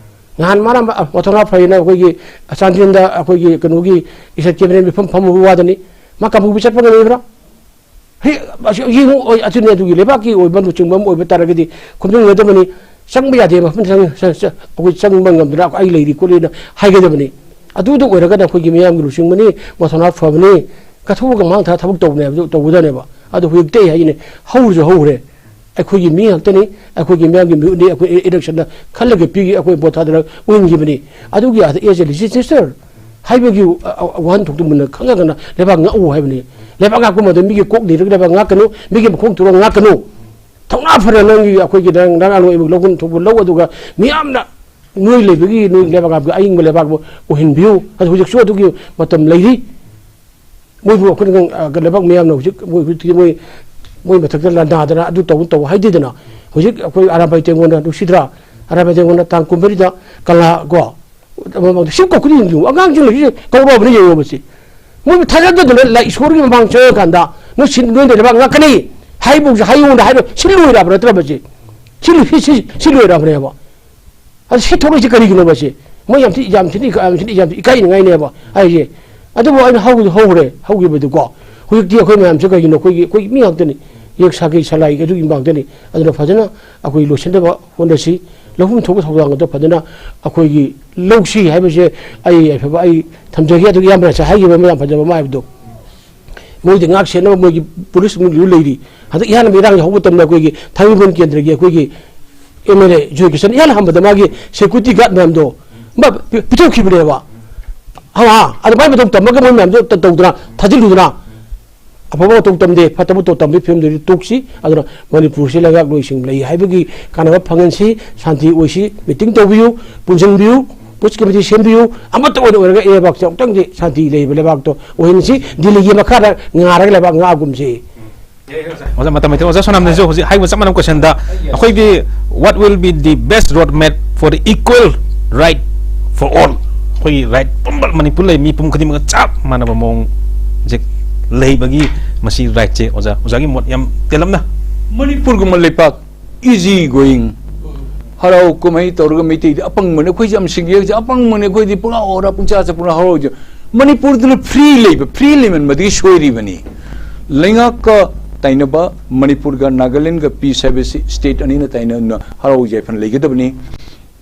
ꯅꯍꯥꯟ ꯃꯥꯅ ꯃ-, ꯃꯊꯧꯅꯥ ꯐꯩꯅ ꯑꯩꯈꯣꯏꯒꯤ ꯆꯥꯟꯗꯦꯜꯗ ꯑꯩꯈꯣꯏꯒꯤ ꯀꯩꯅꯣꯒꯤ ꯏꯁꯠ cabinet ꯃꯤꯐꯝ ꯐꯝꯃꯨꯕ ꯋꯥꯗꯅꯤ꯫ ꯃꯥ ꯀꯥꯡꯄꯣꯛꯄꯤ ꯆꯠꯄ ꯉꯝꯃꯤꯕ꯭ꯔꯥ? ꯍꯦ, ꯑꯁꯤ ꯌꯦꯡꯉꯨ, ꯑꯣꯏ, ꯑꯗꯨꯅꯦ ꯑꯗꯨꯒꯤ ꯂꯩꯕꯥꯛꯀꯤ ꯑꯣꯏꯕ ꯂꯨꯆꯤꯡꯕ ꯑꯃ ꯑꯣꯏꯕ ꯇꯥꯔꯒꯗꯤ ꯈꯣꯝꯖꯤꯟꯒꯗꯕꯅꯤ꯫ ꯆꯪꯕ ꯌꯥꯗꯦ, ꯃꯐꯝ ꯆꯪ-, ꯆ-, ꯆ-, ꯑꯩꯈꯣꯏ ꯆꯪꯕ ꯉꯝꯗꯅ ꯑꯩ ꯂꯩꯔꯤ ꯈꯣꯠꯂꯤꯅ ꯍꯥꯏꯒꯗꯕꯅꯤ꯫ ꯑꯗꯨꯗ ꯑꯣꯏꯔꯒꯅ ꯑꯩꯈꯣꯏꯒꯤ ꯃꯤꯌꯥꯝꯒꯤ ꯂꯨꯆꯤꯡꯕꯅꯤ, ꯃꯊꯧꯅꯥ ꯐꯕꯅꯤ, ꯀꯠꯊꯣꯛꯑꯒ ꯃꯥꯡ ꯊꯥ ꯊꯕꯛ ꯇꯧꯕꯅꯦ ꯍꯥꯏꯕꯗꯨ ꯇꯧꯒꯗꯕꯅꯦꯕ꯫ ꯑꯗꯨ ꯍꯧꯖꯤꯛꯇꯤ ꯑꯩ ꯍꯥꯏꯅꯦ, ꯍꯧꯔꯁꯨ ꯍꯧꯔꯦ꯫ ꯑꯩꯈꯣꯏꯒꯤ ꯃꯤ ꯉꯥꯛꯇꯅꯤ, ꯑꯩꯈꯣꯏꯒꯤ ꯃꯤꯌꯥꯝꯒꯤ ꯃꯤꯍꯨꯠꯅꯤ, ꯑꯩꯈꯣꯏ ꯏ-, election ꯗ ꯈꯜꯂꯒ ꯄꯤꯒꯦ, ꯑꯩꯈꯣꯏ vote ꯊꯥꯗꯔꯒ ꯎꯍꯟꯈꯤꯕꯅꯤ꯫ ꯑꯗꯨꯒꯤ ꯑꯥꯗ as a legislator ꯍꯥꯏꯕꯒꯤ, ꯑ, ꯑ, ꯋꯥꯍꯟꯊꯣꯛꯇꯨ ꯃꯨꯟꯅ ꯈꯪꯉꯒꯅ ꯂꯩꯕꯥꯛ ꯉꯥꯛꯎ ꯍꯥꯏꯕꯅꯤ꯫ ꯂꯩꯕꯥꯛ ꯉꯥꯛꯄ ꯃꯇꯝꯗ ꯃꯤꯒꯤ ꯀꯣꯛ ꯅꯤꯔꯒ ꯂꯩꯕꯥꯛ ꯉꯥꯛꯀꯅꯨ, ꯃꯤꯒꯤ ꯃꯈꯣꯡ ꯊꯨꯔꯒ ꯉꯥꯛꯀꯅꯨ꯫ ꯊꯧꯅꯥ ꯐꯅ ꯅꯪꯒꯤ, ꯑꯩꯈꯣꯏꯒꯤ ꯅꯪ, ꯅꯪ ꯂꯣꯏꯕ ꯂꯧꯐꯝ ꯊꯣꯛꯄ ꯂꯧ, ꯑꯗꯨꯒ ꯃꯤꯌꯥꯝꯅ ꯅꯣꯏ ꯂꯩꯕꯒꯤ, ꯅꯣꯏ ꯂꯩꯕꯥꯛ ꯉꯥꯛꯄꯒꯤ ꯑꯏꯪꯕ ꯂꯩꯕꯥꯛꯄꯨ ꯑꯣꯏꯍꯟꯕꯤꯌꯨ꯫ ꯑꯗꯨ ꯍꯧꯖꯤꯛꯁꯨ ꯑꯗꯨꯒꯤ ꯃꯇꯝ ꯂꯩꯔꯤ꯫ ꯃꯣꯏꯕꯨ ꯑꯩꯈꯣꯏꯅ, ꯑ, ꯂꯩꯕꯥꯛ ꯃꯤꯌꯥꯝꯅ ꯍꯧꯖꯤꯛ ꯃꯣꯏ, ꯍꯧꯖꯤꯛꯇꯤ ꯃꯣꯏ, ꯃꯣꯏ ꯃꯊꯛꯇ ꯂꯥꯟꯗꯥꯗꯅ ꯑꯗꯨ ꯇꯧ, ꯇꯧ ꯍꯥꯏꯗꯦꯗꯅ꯫ ꯍꯧꯖꯤꯛ ꯑꯩꯈꯣꯏ ꯑꯔꯥꯝꯕꯥꯏ ꯇꯦꯡꯉꯣꯟꯅ ꯅꯨꯡꯁꯤꯗ꯭ꯔꯥ? ꯑꯔꯥꯝꯕꯥꯏ ꯇꯦꯡꯉꯣꯟꯅ ꯇꯥꯡ ꯀꯨꯟꯃꯔꯤꯗ ꯀꯪꯂꯥ ꯀꯣ, ꯁꯤ ꯀꯧ ꯈꯨꯗꯤꯡ ꯌꯦꯡꯉꯨ, ꯑꯉꯥꯡꯁꯤꯡ ꯂꯩꯔꯤꯁꯦ ꯀꯧꯔꯕꯅꯤ ꯌꯦꯡꯉꯣ ꯃꯁꯤ꯫ ꯃꯣꯏꯕꯨ ꯊꯥꯖꯗꯗꯅ ꯂꯥꯏ ꯏꯁꯣꯔꯒꯤ ꯃꯃꯥꯡ ꯆꯪꯉꯀꯥꯟꯗ ꯅꯣꯏ ꯁꯤ, ꯅꯣꯏꯅ ꯂꯩꯕꯥꯛ ꯉꯥꯛꯀꯅꯤ ꯍꯥꯏꯕ ꯍꯥꯏꯌꯣꯅ ꯍꯥꯏꯕ ꯁꯤ ꯂꯣꯏꯔꯕ ꯅꯠꯇ꯭ꯔ ꯃꯁꯤ? ꯁꯤ, ꯁꯤ, ꯁꯤ, ꯁꯤ ꯂꯣꯏꯔꯕꯅꯦꯕ꯫ ꯑꯗꯨ ꯁꯤ ꯊꯣꯛꯂꯛꯏꯁꯤ ꯀꯔꯤꯒꯤꯅꯣꯕ ꯁꯤ? ꯃꯣꯏ ꯌꯥꯝ ꯊꯤ, ꯌꯥꯝ ꯊꯤꯅ ꯏꯀꯥ-, ꯌꯥꯝ ꯊꯤꯅ, ꯌꯥꯝ ꯊꯤ ꯏꯀꯥꯏꯅꯤꯡꯉꯥꯏꯅꯦꯕ ꯍꯥꯏꯁꯦ꯫ ꯑꯗꯨꯕꯨ ꯑꯩꯅ ꯍꯧ-, ꯍꯧꯈ꯭ꯔꯦ, ꯍꯧꯈꯤꯕꯗꯨꯀꯣ꯫ ꯍꯧꯖꯤꯛꯇꯤ ꯑꯩꯈꯣꯏ ꯃꯌꯥꯝꯁꯦ ꯀꯩꯒꯤꯅꯣ? ꯑꯩꯈꯣꯏꯒꯤ, ꯑꯩꯈꯣꯏ ꯃꯤ ꯉꯥꯛꯇꯅꯤ꯫ ꯌꯦꯛ ꯁꯥꯒꯩ ꯁꯂꯥꯏ ꯑꯗꯨꯒꯤ ꯉꯥꯛꯇꯅꯤ꯫ ꯑꯗꯨꯅ ꯐꯖꯅ ꯑꯩꯈꯣꯏ ꯂꯣꯏꯁꯤꯟꯅꯕ ꯍꯣꯠꯅꯁꯤ꯫ ꯂꯧꯐꯝ ꯊꯣꯛꯄ ꯊꯧꯗꯥꯡ ꯑꯗꯨ ꯐꯖꯅ ꯑꯩꯈꯣꯏꯒꯤ ꯂꯧꯁꯤ ꯍꯥꯏꯕꯁꯦ ꯑꯩ ꯌꯥꯏꯐꯕ ꯑꯩ ꯊꯝꯖꯒꯦ꯫ ꯑꯗꯨꯒ ꯏꯌꯥꯝꯕꯅ ꯉꯁꯥꯏ ꯍꯥꯏꯈꯤꯕ ꯑꯃ ꯌꯥꯝ ꯐꯖꯕ ꯑꯃ ꯍꯥꯏꯕꯗꯣ, ꯃꯣꯏꯗꯤ ꯉꯥꯛ ꯁꯦꯟꯅꯕ ꯃꯣꯏꯒꯤ ꯄꯨꯂꯤꯁ ꯃꯣꯏꯒꯤ ꯂꯩꯔꯤ꯫ ꯍꯟꯗꯛ ꯏꯍꯥꯟ ꯍꯥꯟꯕ ꯏꯔꯥꯡ ꯍꯧꯕ ꯃꯇꯝꯗ ꯑꯩꯈꯣꯏꯒꯤ ꯊꯥꯡꯃꯩꯕꯟ ꯀꯦꯟꯗ꯭ꯔꯒꯤ ꯑꯩꯈꯣꯏꯒꯤ MLA ꯖꯣꯏꯀꯤꯁꯟ ꯏꯍꯥꯟ ꯍꯥꯟꯕꯗ ꯃꯥꯒꯤ security guard ꯃꯌꯥꯝꯗꯣ ꯃꯥ ꯄꯤ-, ꯄꯤꯊꯣꯛꯈꯤꯕꯅꯦꯕ꯫ ꯍꯥ, ꯑꯗꯨꯃꯥꯏꯅ ꯃꯇꯧ ꯇꯝꯃꯒ ꯃꯣꯏ ꯃꯌꯥꯝꯗꯣ ꯇ-, ꯇꯧꯗꯅ, ꯊꯥꯖꯤꯜꯂꯨꯗꯅ, ꯑꯐꯕ ꯃꯇꯧ ꯇꯝꯗꯦ, ꯐꯠꯇꯕ ꯃꯇꯧ ꯇꯝꯕꯒꯤ ꯐꯤꯕꯝꯗꯨꯗꯤ ꯇꯣꯛꯁꯤ꯫ ꯑꯗꯨꯅ ꯃꯅꯤꯄꯨꯔꯁꯤ ꯂꯩꯉꯥꯛꯂꯣꯏꯁꯤꯡ ꯂꯩ ꯍꯥꯏꯕꯒꯤ ꯀꯥꯟꯅꯕ ꯐꯪꯍꯟꯁꯤ, ꯁꯥꯟꯇꯤ ꯑꯣꯏꯁꯤ, meeting ꯇꯧꯕꯤꯌꯨ, ꯄꯨꯟꯁꯤꯟꯕꯤꯌꯨ꯫ ꯄꯨꯁ ꯀꯃꯤꯇꯤ ꯁꯦꯝꯕꯤꯌꯨ, ꯑꯃꯠꯇ ꯑꯣꯏꯅ ꯑꯣꯏꯔꯒ ꯂꯩꯕꯥꯛꯁꯦ ꯑꯃꯨꯛꯇꯪꯗꯤ ꯁꯥꯟꯇꯤ ꯂꯩꯕ ꯂꯩꯕꯥꯛꯇꯣ ꯑꯣꯏꯍꯟꯁꯤ꯫ ꯗꯤꯜꯂꯤꯒꯤ ꯃꯈꯥꯗ ꯉꯥꯔꯒ ꯂꯩꯕꯥꯛ ꯉꯥꯛꯑꯒꯨꯝꯁꯤ꯫ ꯑꯣꯖꯥ, ꯃꯇꯝ ꯂꯩꯇ꯭ꯔꯦ꯫ ꯑꯣꯖꯥ ꯁꯣꯅꯥꯝꯅꯁꯨ ꯍꯧꯖꯤꯛ ꯍꯥꯏꯕ ꯆꯞ ꯃꯥꯟꯅꯕ ꯀꯣꯏꯁꯟꯗ ꯑꯩꯈꯣꯏꯒꯤ what will be the best road map for the equal right for all? ꯑꯩꯈꯣꯏꯒꯤ ꯔꯥꯏꯠ ꯄꯨꯝꯕ ꯃꯅꯤꯄꯨꯔ ꯂꯩ ꯃꯤꯄꯨꯝ ꯈꯨꯗꯤꯡꯃꯛ ꯆꯞ ꯃꯥꯟꯅꯕ ꯃꯑꯣꯡꯁꯦ ꯂꯩꯕꯒꯤ ꯃꯁꯤ ꯔꯥꯏꯠꯁꯦ ꯑꯣꯖꯥ, ꯑꯣꯖꯥꯒꯤ ꯃꯣꯠ ꯌꯥꯝ ꯇꯦꯜꯂꯞꯅ꯫ ꯃꯅꯤꯄꯨꯔꯒꯨꯝꯕ ꯂꯩꯄꯥꯛ ꯏꯖꯤ ꯒꯣꯌꯤꯡ, ꯍꯔꯥꯎ ꯀꯨꯝꯍꯩ ꯇꯧꯔꯒ ꯃꯩꯇꯩꯗꯤ ꯑꯄꯪꯕꯅꯤ, ꯑꯩꯈꯣꯏꯁꯦ ꯌꯥꯝ ꯁꯤꯡꯒꯦ, ꯑꯄꯪꯕꯅꯤ, ꯑꯩꯈꯣꯏꯗꯤ ꯄꯨꯡꯍꯥ ꯑꯣꯔ ꯄꯨꯡꯆꯥ ꯆꯥ ꯄꯨꯡꯍꯥ ꯍꯔꯥꯎꯖ꯫ ꯃꯅꯤꯄꯨꯔꯗꯨꯅ ꯐ꯭ꯔꯤ ꯂꯩꯕ, ꯐ꯭ꯔꯤ ꯂꯩꯃꯟꯕꯗꯒꯤ ꯁꯣꯏꯔꯤꯕꯅꯤ꯫ ꯂꯩꯉꯥꯛꯀ ꯇꯥꯏꯅꯕ, ꯃꯅꯤꯄꯨꯔꯒ ꯅꯥꯒꯥꯂꯦꯟꯒ ꯄꯤꯁ ꯍꯥꯏꯕꯁꯤ ꯁ꯭ꯇꯦꯠ ꯑꯅꯤꯅ ꯇꯥꯏꯅꯅ ꯍꯔꯥꯎ ꯌꯥꯏꯐꯅ ꯂꯩꯒꯗꯕꯅꯤ꯫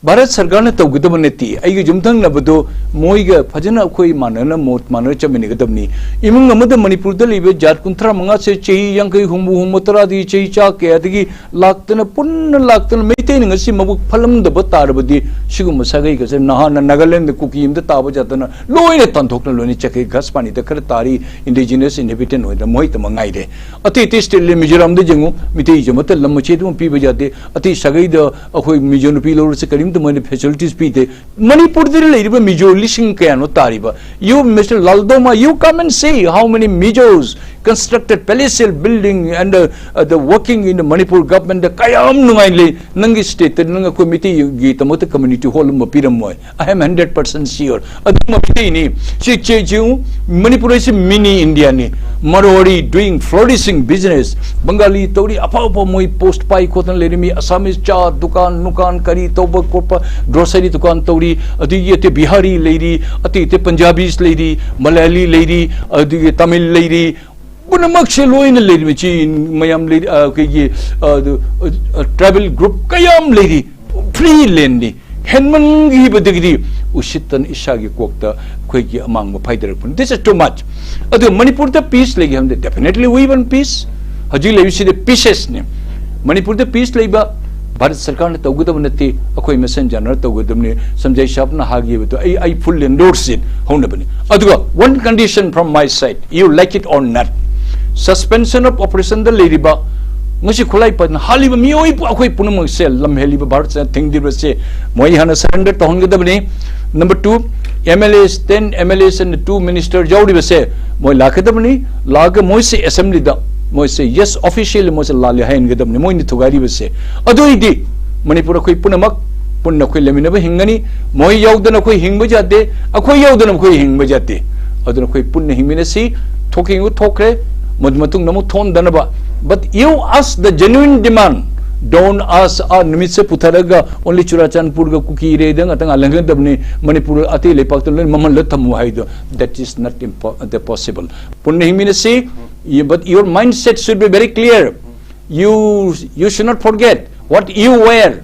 ꯚꯥꯔꯠ ꯁꯔꯀꯥꯔꯅ ꯇꯧꯒꯗꯕ ꯅꯠꯇꯦ, ꯑꯩꯒ ꯌꯨꯝꯊꯪꯅꯕꯗꯣ ꯃꯣꯏꯒ ꯐꯖꯅ ꯑꯩꯈꯣꯏ ꯃꯥꯟꯅꯅ ꯃꯣꯠ ꯃꯥꯟꯅꯅ ꯆꯠꯃꯤꯟꯅꯒꯗꯕꯅꯤ꯫ ꯏꯃꯨꯡ ꯑꯃꯗ ꯃꯅꯤꯄꯨꯔꯗ ꯂꯩꯕ ꯖꯥꯠ ꯀꯨꯟꯊ꯭ꯔꯥ ꯃꯉꯥꯁꯦ ꯆꯍꯤ ꯌꯥꯡꯈꯩ, ꯍꯨꯝꯐꯨ, ꯍꯨꯝꯐꯨ ꯇꯔꯥꯗꯒꯤ ꯆꯍꯤ ꯆꯥ ꯀꯌꯥꯗꯒꯤ ꯂꯥꯛꯇꯅ, ꯄꯨꯟꯅ ꯂꯥꯛꯇꯅ ꯃꯩꯇꯩꯅ ꯉꯁꯤ ꯃꯕꯨꯛ ꯐꯠꯂꯝꯗꯕ ꯇꯥꯔꯕꯗꯤ ꯁꯤꯒꯨꯝꯕ ꯁꯥꯒꯩꯒꯁꯦ ꯅꯍꯥꯟꯅ ꯅꯥꯒꯥꯂꯦꯟꯗ ꯀꯨꯀꯤ ꯑꯃꯗ ꯇꯥꯕ ꯖꯥꯠꯇꯅ ꯂꯣꯏꯅ ꯇꯥꯟꯊꯣꯛꯅ ꯂꯣꯏꯅ ꯆꯠꯈꯤ꯫ ꯘꯁꯄꯥꯅꯤꯗ ꯈꯔ ꯇꯥꯔꯤ, indigenous inhabitant ꯑꯣꯏꯗꯅ ꯃꯣꯏꯇ ꯃꯉꯥꯏꯔꯦ꯫ ꯑꯇꯩ ꯑꯇꯩ ꯁ꯭ꯇꯦꯠ ꯂꯩ, ꯃꯤꯖꯣꯔꯥꯝꯗ ꯌꯦꯡꯉꯨ, ꯃꯤꯇꯩ ꯏꯆꯝ ꯑꯃꯠꯇ ꯂꯝ ꯃꯆꯦꯠ ꯑꯃ ꯄꯤꯕ ꯌꯥꯗꯦ꯫ ꯑꯇꯩ ꯁꯥꯒꯩꯗ ꯑꯩꯈꯣꯏ ꯃꯤꯖꯣ ꯅꯨꯄꯤ ꯂꯧꯔꯁꯨ ꯀꯔꯤꯝꯇ ꯃꯣꯏꯅ ꯐꯦꯁꯤꯂꯤꯇꯤꯁ ꯄꯤꯗꯦ꯫ ꯃꯅꯤꯄꯨꯔꯗ ꯂꯩꯔꯤꯕ ꯃꯤꯖꯣ ꯂꯤꯁꯤꯡ ꯀꯌꯥꯅꯣ ꯇꯥꯔꯤꯕ? You, Mister Laldoma, you come and see how many Mijos constructed palatial building and uh, uh, the working in the Manipur government. ꯀꯌꯥꯝ ꯅꯨꯡꯉꯥꯏ ꯂꯩ꯫ ꯅꯪꯒꯤ ꯁ꯭ꯇꯦꯠꯇ ꯅꯪ ꯑꯩꯈꯣꯏ ꯃꯤꯇꯩꯒꯤꯗꯃꯛꯇ ꯀꯝꯃ꯭ꯌꯨꯅꯤꯇꯤ ꯍꯣꯜ ꯑꯃ ꯄꯤꯔꯝꯃꯣꯏ꯫ I am hundred percent sure. ꯑꯗꯨꯝꯕ ꯃꯤꯇꯩꯅꯤ꯫ ꯁꯤ ꯆꯦ ꯆꯦ ꯃꯅꯤꯄꯨꯔ ꯍꯥꯏꯁꯤ ꯃꯤꯅꯤ ꯏꯟꯗꯤꯌꯥꯅꯤ꯫ Marwari doing flourishing business. Bengali ꯇꯧꯔꯤ ꯑꯐ ꯑꯐꯕ ꯃꯣꯏ ꯄꯣꯁ ꯄꯥꯏ ꯈꯣꯠꯇꯅ ꯂꯩꯔꯤ꯫ ꯃꯤ ꯑꯁꯥꯃꯤꯁ ꯆꯥ ꯗꯨꯀꯥꯟ ꯅꯨꯀꯥꯟ ꯀꯔꯤ ꯇꯧꯕ ꯈꯣꯠꯄ, ꯒ꯭ꯔꯣꯁꯔꯤ ꯗꯨꯀꯥꯟ ꯇꯧꯔꯤ꯫ ꯑꯗꯒꯤ ꯑꯇꯩ ꯕꯤꯍꯥꯔꯤ ꯂꯩꯔꯤ, ꯑꯇꯩ ꯑꯇꯩ ꯄꯟꯖꯥꯕꯤꯁ ꯂꯩꯔꯤ, ꯃꯂꯌꯥꯂꯤ ꯂꯩꯔꯤ, ꯑꯗꯒꯤ ꯇꯥꯃꯤꯜ ꯂꯩꯔꯤ꯫ ꯄꯨꯝꯅꯃꯛꯁꯦ ꯂꯣꯏꯅ ꯂꯩꯔꯤꯕ ꯆꯤ ꯃꯌꯥꯝ ꯂꯩꯔꯤ, ꯑ, ꯑꯩꯈꯣꯏꯒꯤ, ꯑ, ꯑꯗꯨ, ꯑ, ꯑ, ꯇ꯭ꯔꯥꯏꯕꯦꯜ ꯒ꯭ꯔꯨꯞ ꯀꯌꯥꯝ ꯂꯩꯔꯤ꯫ ꯐ꯭ꯔꯤ ꯂꯦꯟꯅꯤ꯫ ꯍꯦꯟꯃꯟꯈꯤꯕꯗꯒꯤꯗꯤ ꯎꯁꯤꯠꯇꯅ ꯏꯁꯥꯒꯤ ꯀꯣꯛꯇ ꯑꯩꯈꯣꯏꯒꯤ ꯑꯃꯥꯡꯕ ꯐꯥꯏꯗꯔꯛꯄꯅꯤ꯫ This is too much. ꯑꯗꯨ ꯃꯅꯤꯄꯨꯔꯗ ꯄꯤꯁ ꯂꯩꯒꯦ ꯍꯥꯏꯕꯗ definitely we want peace. ꯍꯧꯖꯤꯛ ꯂꯩꯔꯤꯁꯤꯗꯤ ꯄꯤꯁꯦꯁꯅꯤ꯫ ꯃꯅꯤꯄꯨꯔꯗ ꯄꯤꯁ ꯂꯩꯕ ꯚꯥꯔꯠ ꯁꯔꯀꯥꯔꯅ ꯇꯧꯒꯗꯕ ꯅꯠꯇꯦ, ꯑꯩꯈꯣꯏ ꯃꯁꯦꯟ ꯌꯥꯅꯔ ꯇꯧꯒꯗꯕꯅꯤ꯫ ꯁꯟꯖꯌ ꯁꯥꯍꯕꯅ ꯍꯥꯏꯈꯤꯕꯗꯣ ꯑꯩ, I full endorse it ꯍꯧꯅꯕꯅꯤ꯫ ꯑꯗꯨꯒ one condition from my side, you like it or not, suspension of operationꯗ ꯂꯩꯔꯤꯕ ꯉꯁꯤ ꯈꯨꯠꯂꯥꯏ ꯄꯥꯏꯗꯨꯅ ꯍꯥꯠꯂꯤꯕ ꯃꯤꯑꯣꯏ ꯑꯩꯈꯣꯏ ꯄꯨꯝꯅꯃꯛꯁꯦ ꯂꯝ ꯍꯦꯜꯂꯤꯕ ꯚꯥꯔꯠꯁꯤꯅ ꯊꯤꯡꯗ꯭ꯔꯤꯕꯁꯦ ꯃꯣꯏ ꯍꯥꯟꯅ surrender ꯇꯧꯍꯟꯒꯗꯕꯅꯤ꯫ Number two, M L As, ten M L As and two minister ꯌꯥꯎꯔꯤꯕꯁꯦ ꯃꯣꯏ ꯂꯥꯛꯀꯗꯕꯅꯤ꯫ ꯂꯥꯛꯑꯒ ꯃꯣꯏꯁꯦ assembly ꯗ ꯃꯣꯏꯁꯦ yes officially ꯃꯣꯏꯁꯦ ꯂꯥꯜꯂꯦ ꯍꯥꯏꯍꯟꯒꯗꯕꯅꯤ ꯃꯣꯏꯅ ꯊꯨꯒꯥꯏꯔꯤꯕꯁꯦ꯫ ꯑꯗꯨ ꯑꯣꯏꯗꯤ ꯃꯅꯤꯄꯨꯔ ꯑꯩꯈꯣꯏ ꯄꯨꯝꯅꯃꯛ ꯄꯨꯟꯅ ꯑꯩꯈꯣꯏ ꯂꯩꯃꯤꯟꯅꯕ ꯍꯤꯡꯒꯅꯤ꯫ ꯃꯣꯏ ꯌꯥꯎꯗꯅ ꯑꯩꯈꯣꯏ ꯍꯤꯡꯕ ꯌꯥꯗꯦ, ꯑꯩꯈꯣꯏ ꯌꯥꯎꯗꯅ ꯑꯩꯈꯣꯏ ꯍꯤꯡꯕ ꯌꯥꯗꯦ꯫ ꯑꯗꯨꯅ ꯑꯩꯈꯣꯏ ꯄꯨꯟꯅ ꯍꯤꯡꯃꯤꯟꯅꯁꯤ꯫ ꯊꯣꯛꯈꯤꯕ ꯊꯣꯛꯈ꯭ꯔꯦ, ꯃꯗꯨ ꯃꯇꯨꯡꯗ ꯑꯃꯨꯛ ꯊꯣꯛꯍꯟꯗꯅꯕ꯫ But you ask the genuine demand, don't ask, ꯑꯥ ꯅꯨꯃꯤꯠꯁꯦ ꯄꯨꯊꯔꯒ only ꯆꯨꯔꯥꯆꯥꯟꯄꯨꯔꯒ ꯀꯨꯀꯤꯔꯦꯗ ꯉꯥꯛꯇ ꯉꯥꯜꯍꯟꯒꯗꯕꯅꯤ, ꯃꯅꯤꯄꯨꯔ ꯑꯇꯩ ꯂꯩꯄꯥꯛꯇ ꯂꯣꯏꯅ ꯃꯝꯍꯜꯂ ꯊꯝꯃꯨ ꯍꯥꯏꯗꯣ, that is not impo- the possible. ꯄꯨꯟꯅ ꯍꯤꯡꯃꯤꯟꯅꯁꯤ, but your mindset should be very clear. You, you should not forget what you were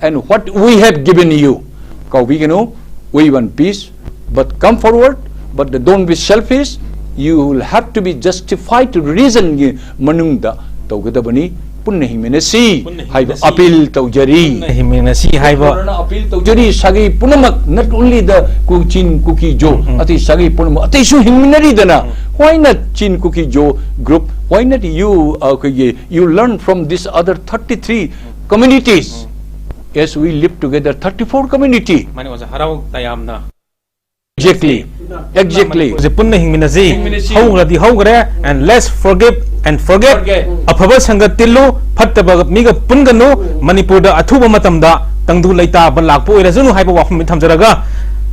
and what we have given you. ꯀꯥꯎꯕꯤꯒꯅꯨ, we want peace, but come forward, but don't be selfish. You will have to be justified to reason ꯒꯤ ꯃꯅꯨꯡꯗ ꯇꯧꯒꯗꯕꯅꯤ꯫ ꯄꯨꯟꯅ ꯍꯤꯡꯃꯤꯟꯅꯁꯤ ꯄꯨꯟꯅ ꯍꯥꯏꯕ ꯍꯤꯡꯃꯤꯟꯅꯁꯤ꯫ Appeal ꯇꯧꯖꯔꯤ꯫ ꯄꯨꯟꯅ ꯍꯤꯡꯃꯤꯟꯅꯁꯤ ꯍꯥꯏꯕ꯫ ꯃꯅꯤꯄꯨꯔꯅ appeal ꯇꯧꯖꯔꯤ꯫ ꯁꯥꯒꯩ ꯄꯨꯝꯅꯃꯛ, not only the ꯀꯨꯀꯤ ꯆꯤꯟ ꯀꯨꯀꯤ ꯖꯣ, ꯎꯝ, ꯎꯝ꯫ ꯑꯇꯩ ꯁꯥꯒꯩ ꯄꯨꯝꯅꯃꯛ, ꯑꯇꯩꯁꯨ ꯍꯤꯡꯃꯤꯟꯅꯔꯤꯗꯅ꯫ ꯎꯝ꯫ Why not ꯆꯤꯟ ꯀꯨꯀꯤ ꯖꯣ group? Why not you, ꯑ, ꯑꯩꯈꯣꯏꯒꯤ, you learn from this other thirty-three communities? Um. As we live together, thirty-four community. ꯃꯥꯅꯤ ꯑꯣꯖꯥ, ꯍꯔꯥꯎ ꯇꯌꯥꯝꯅ꯫ Exactly. Exactly. ꯃꯅꯤꯄꯨꯔꯁꯦ ꯄꯨꯟꯅ ꯍꯤꯡꯃꯤꯟꯅꯁꯤ꯫ ꯍꯤꯡꯃꯤꯟꯅꯁꯤ꯫ ꯍꯧꯈ꯭ꯔꯗꯤ ꯍꯧꯈ꯭ꯔꯦ, and let's forgive and forget. Forget. ꯑꯐꯕ ꯁꯪꯒ ꯇꯤꯜꯂꯨ, ꯐꯠꯇꯕ ꯃꯤꯒ ꯄꯨꯟꯒꯅꯨ꯫ ꯃꯅꯤꯄꯨꯔꯗ ꯑꯊꯨꯕ ꯃꯇꯝꯗ ꯇꯪꯗꯨ ꯂꯩꯇꯥꯕ ꯂꯥꯛꯄ ꯑꯣꯏꯔꯁꯅꯨ ꯍꯥꯏꯕ ꯋꯥꯐꯝ ꯊꯝꯖꯔꯒ,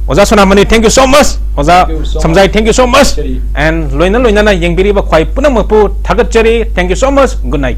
ꯑꯣꯖꯥ ꯁꯣꯅꯥꯃꯅꯤ, thank you so much. ꯑꯣꯖꯥ ꯁꯝꯖꯥꯏ, thank you so much. Sri. And ꯂꯣꯏꯅ ꯂꯣꯏꯅꯅ ꯌꯦꯡꯕꯤꯔꯤꯕ ꯈ꯭ꯋꯥꯏ ꯄꯨꯝꯅꯃꯛꯄꯨ ꯊꯥꯒꯠꯆꯔꯤ꯫ Thank you so much. Good night.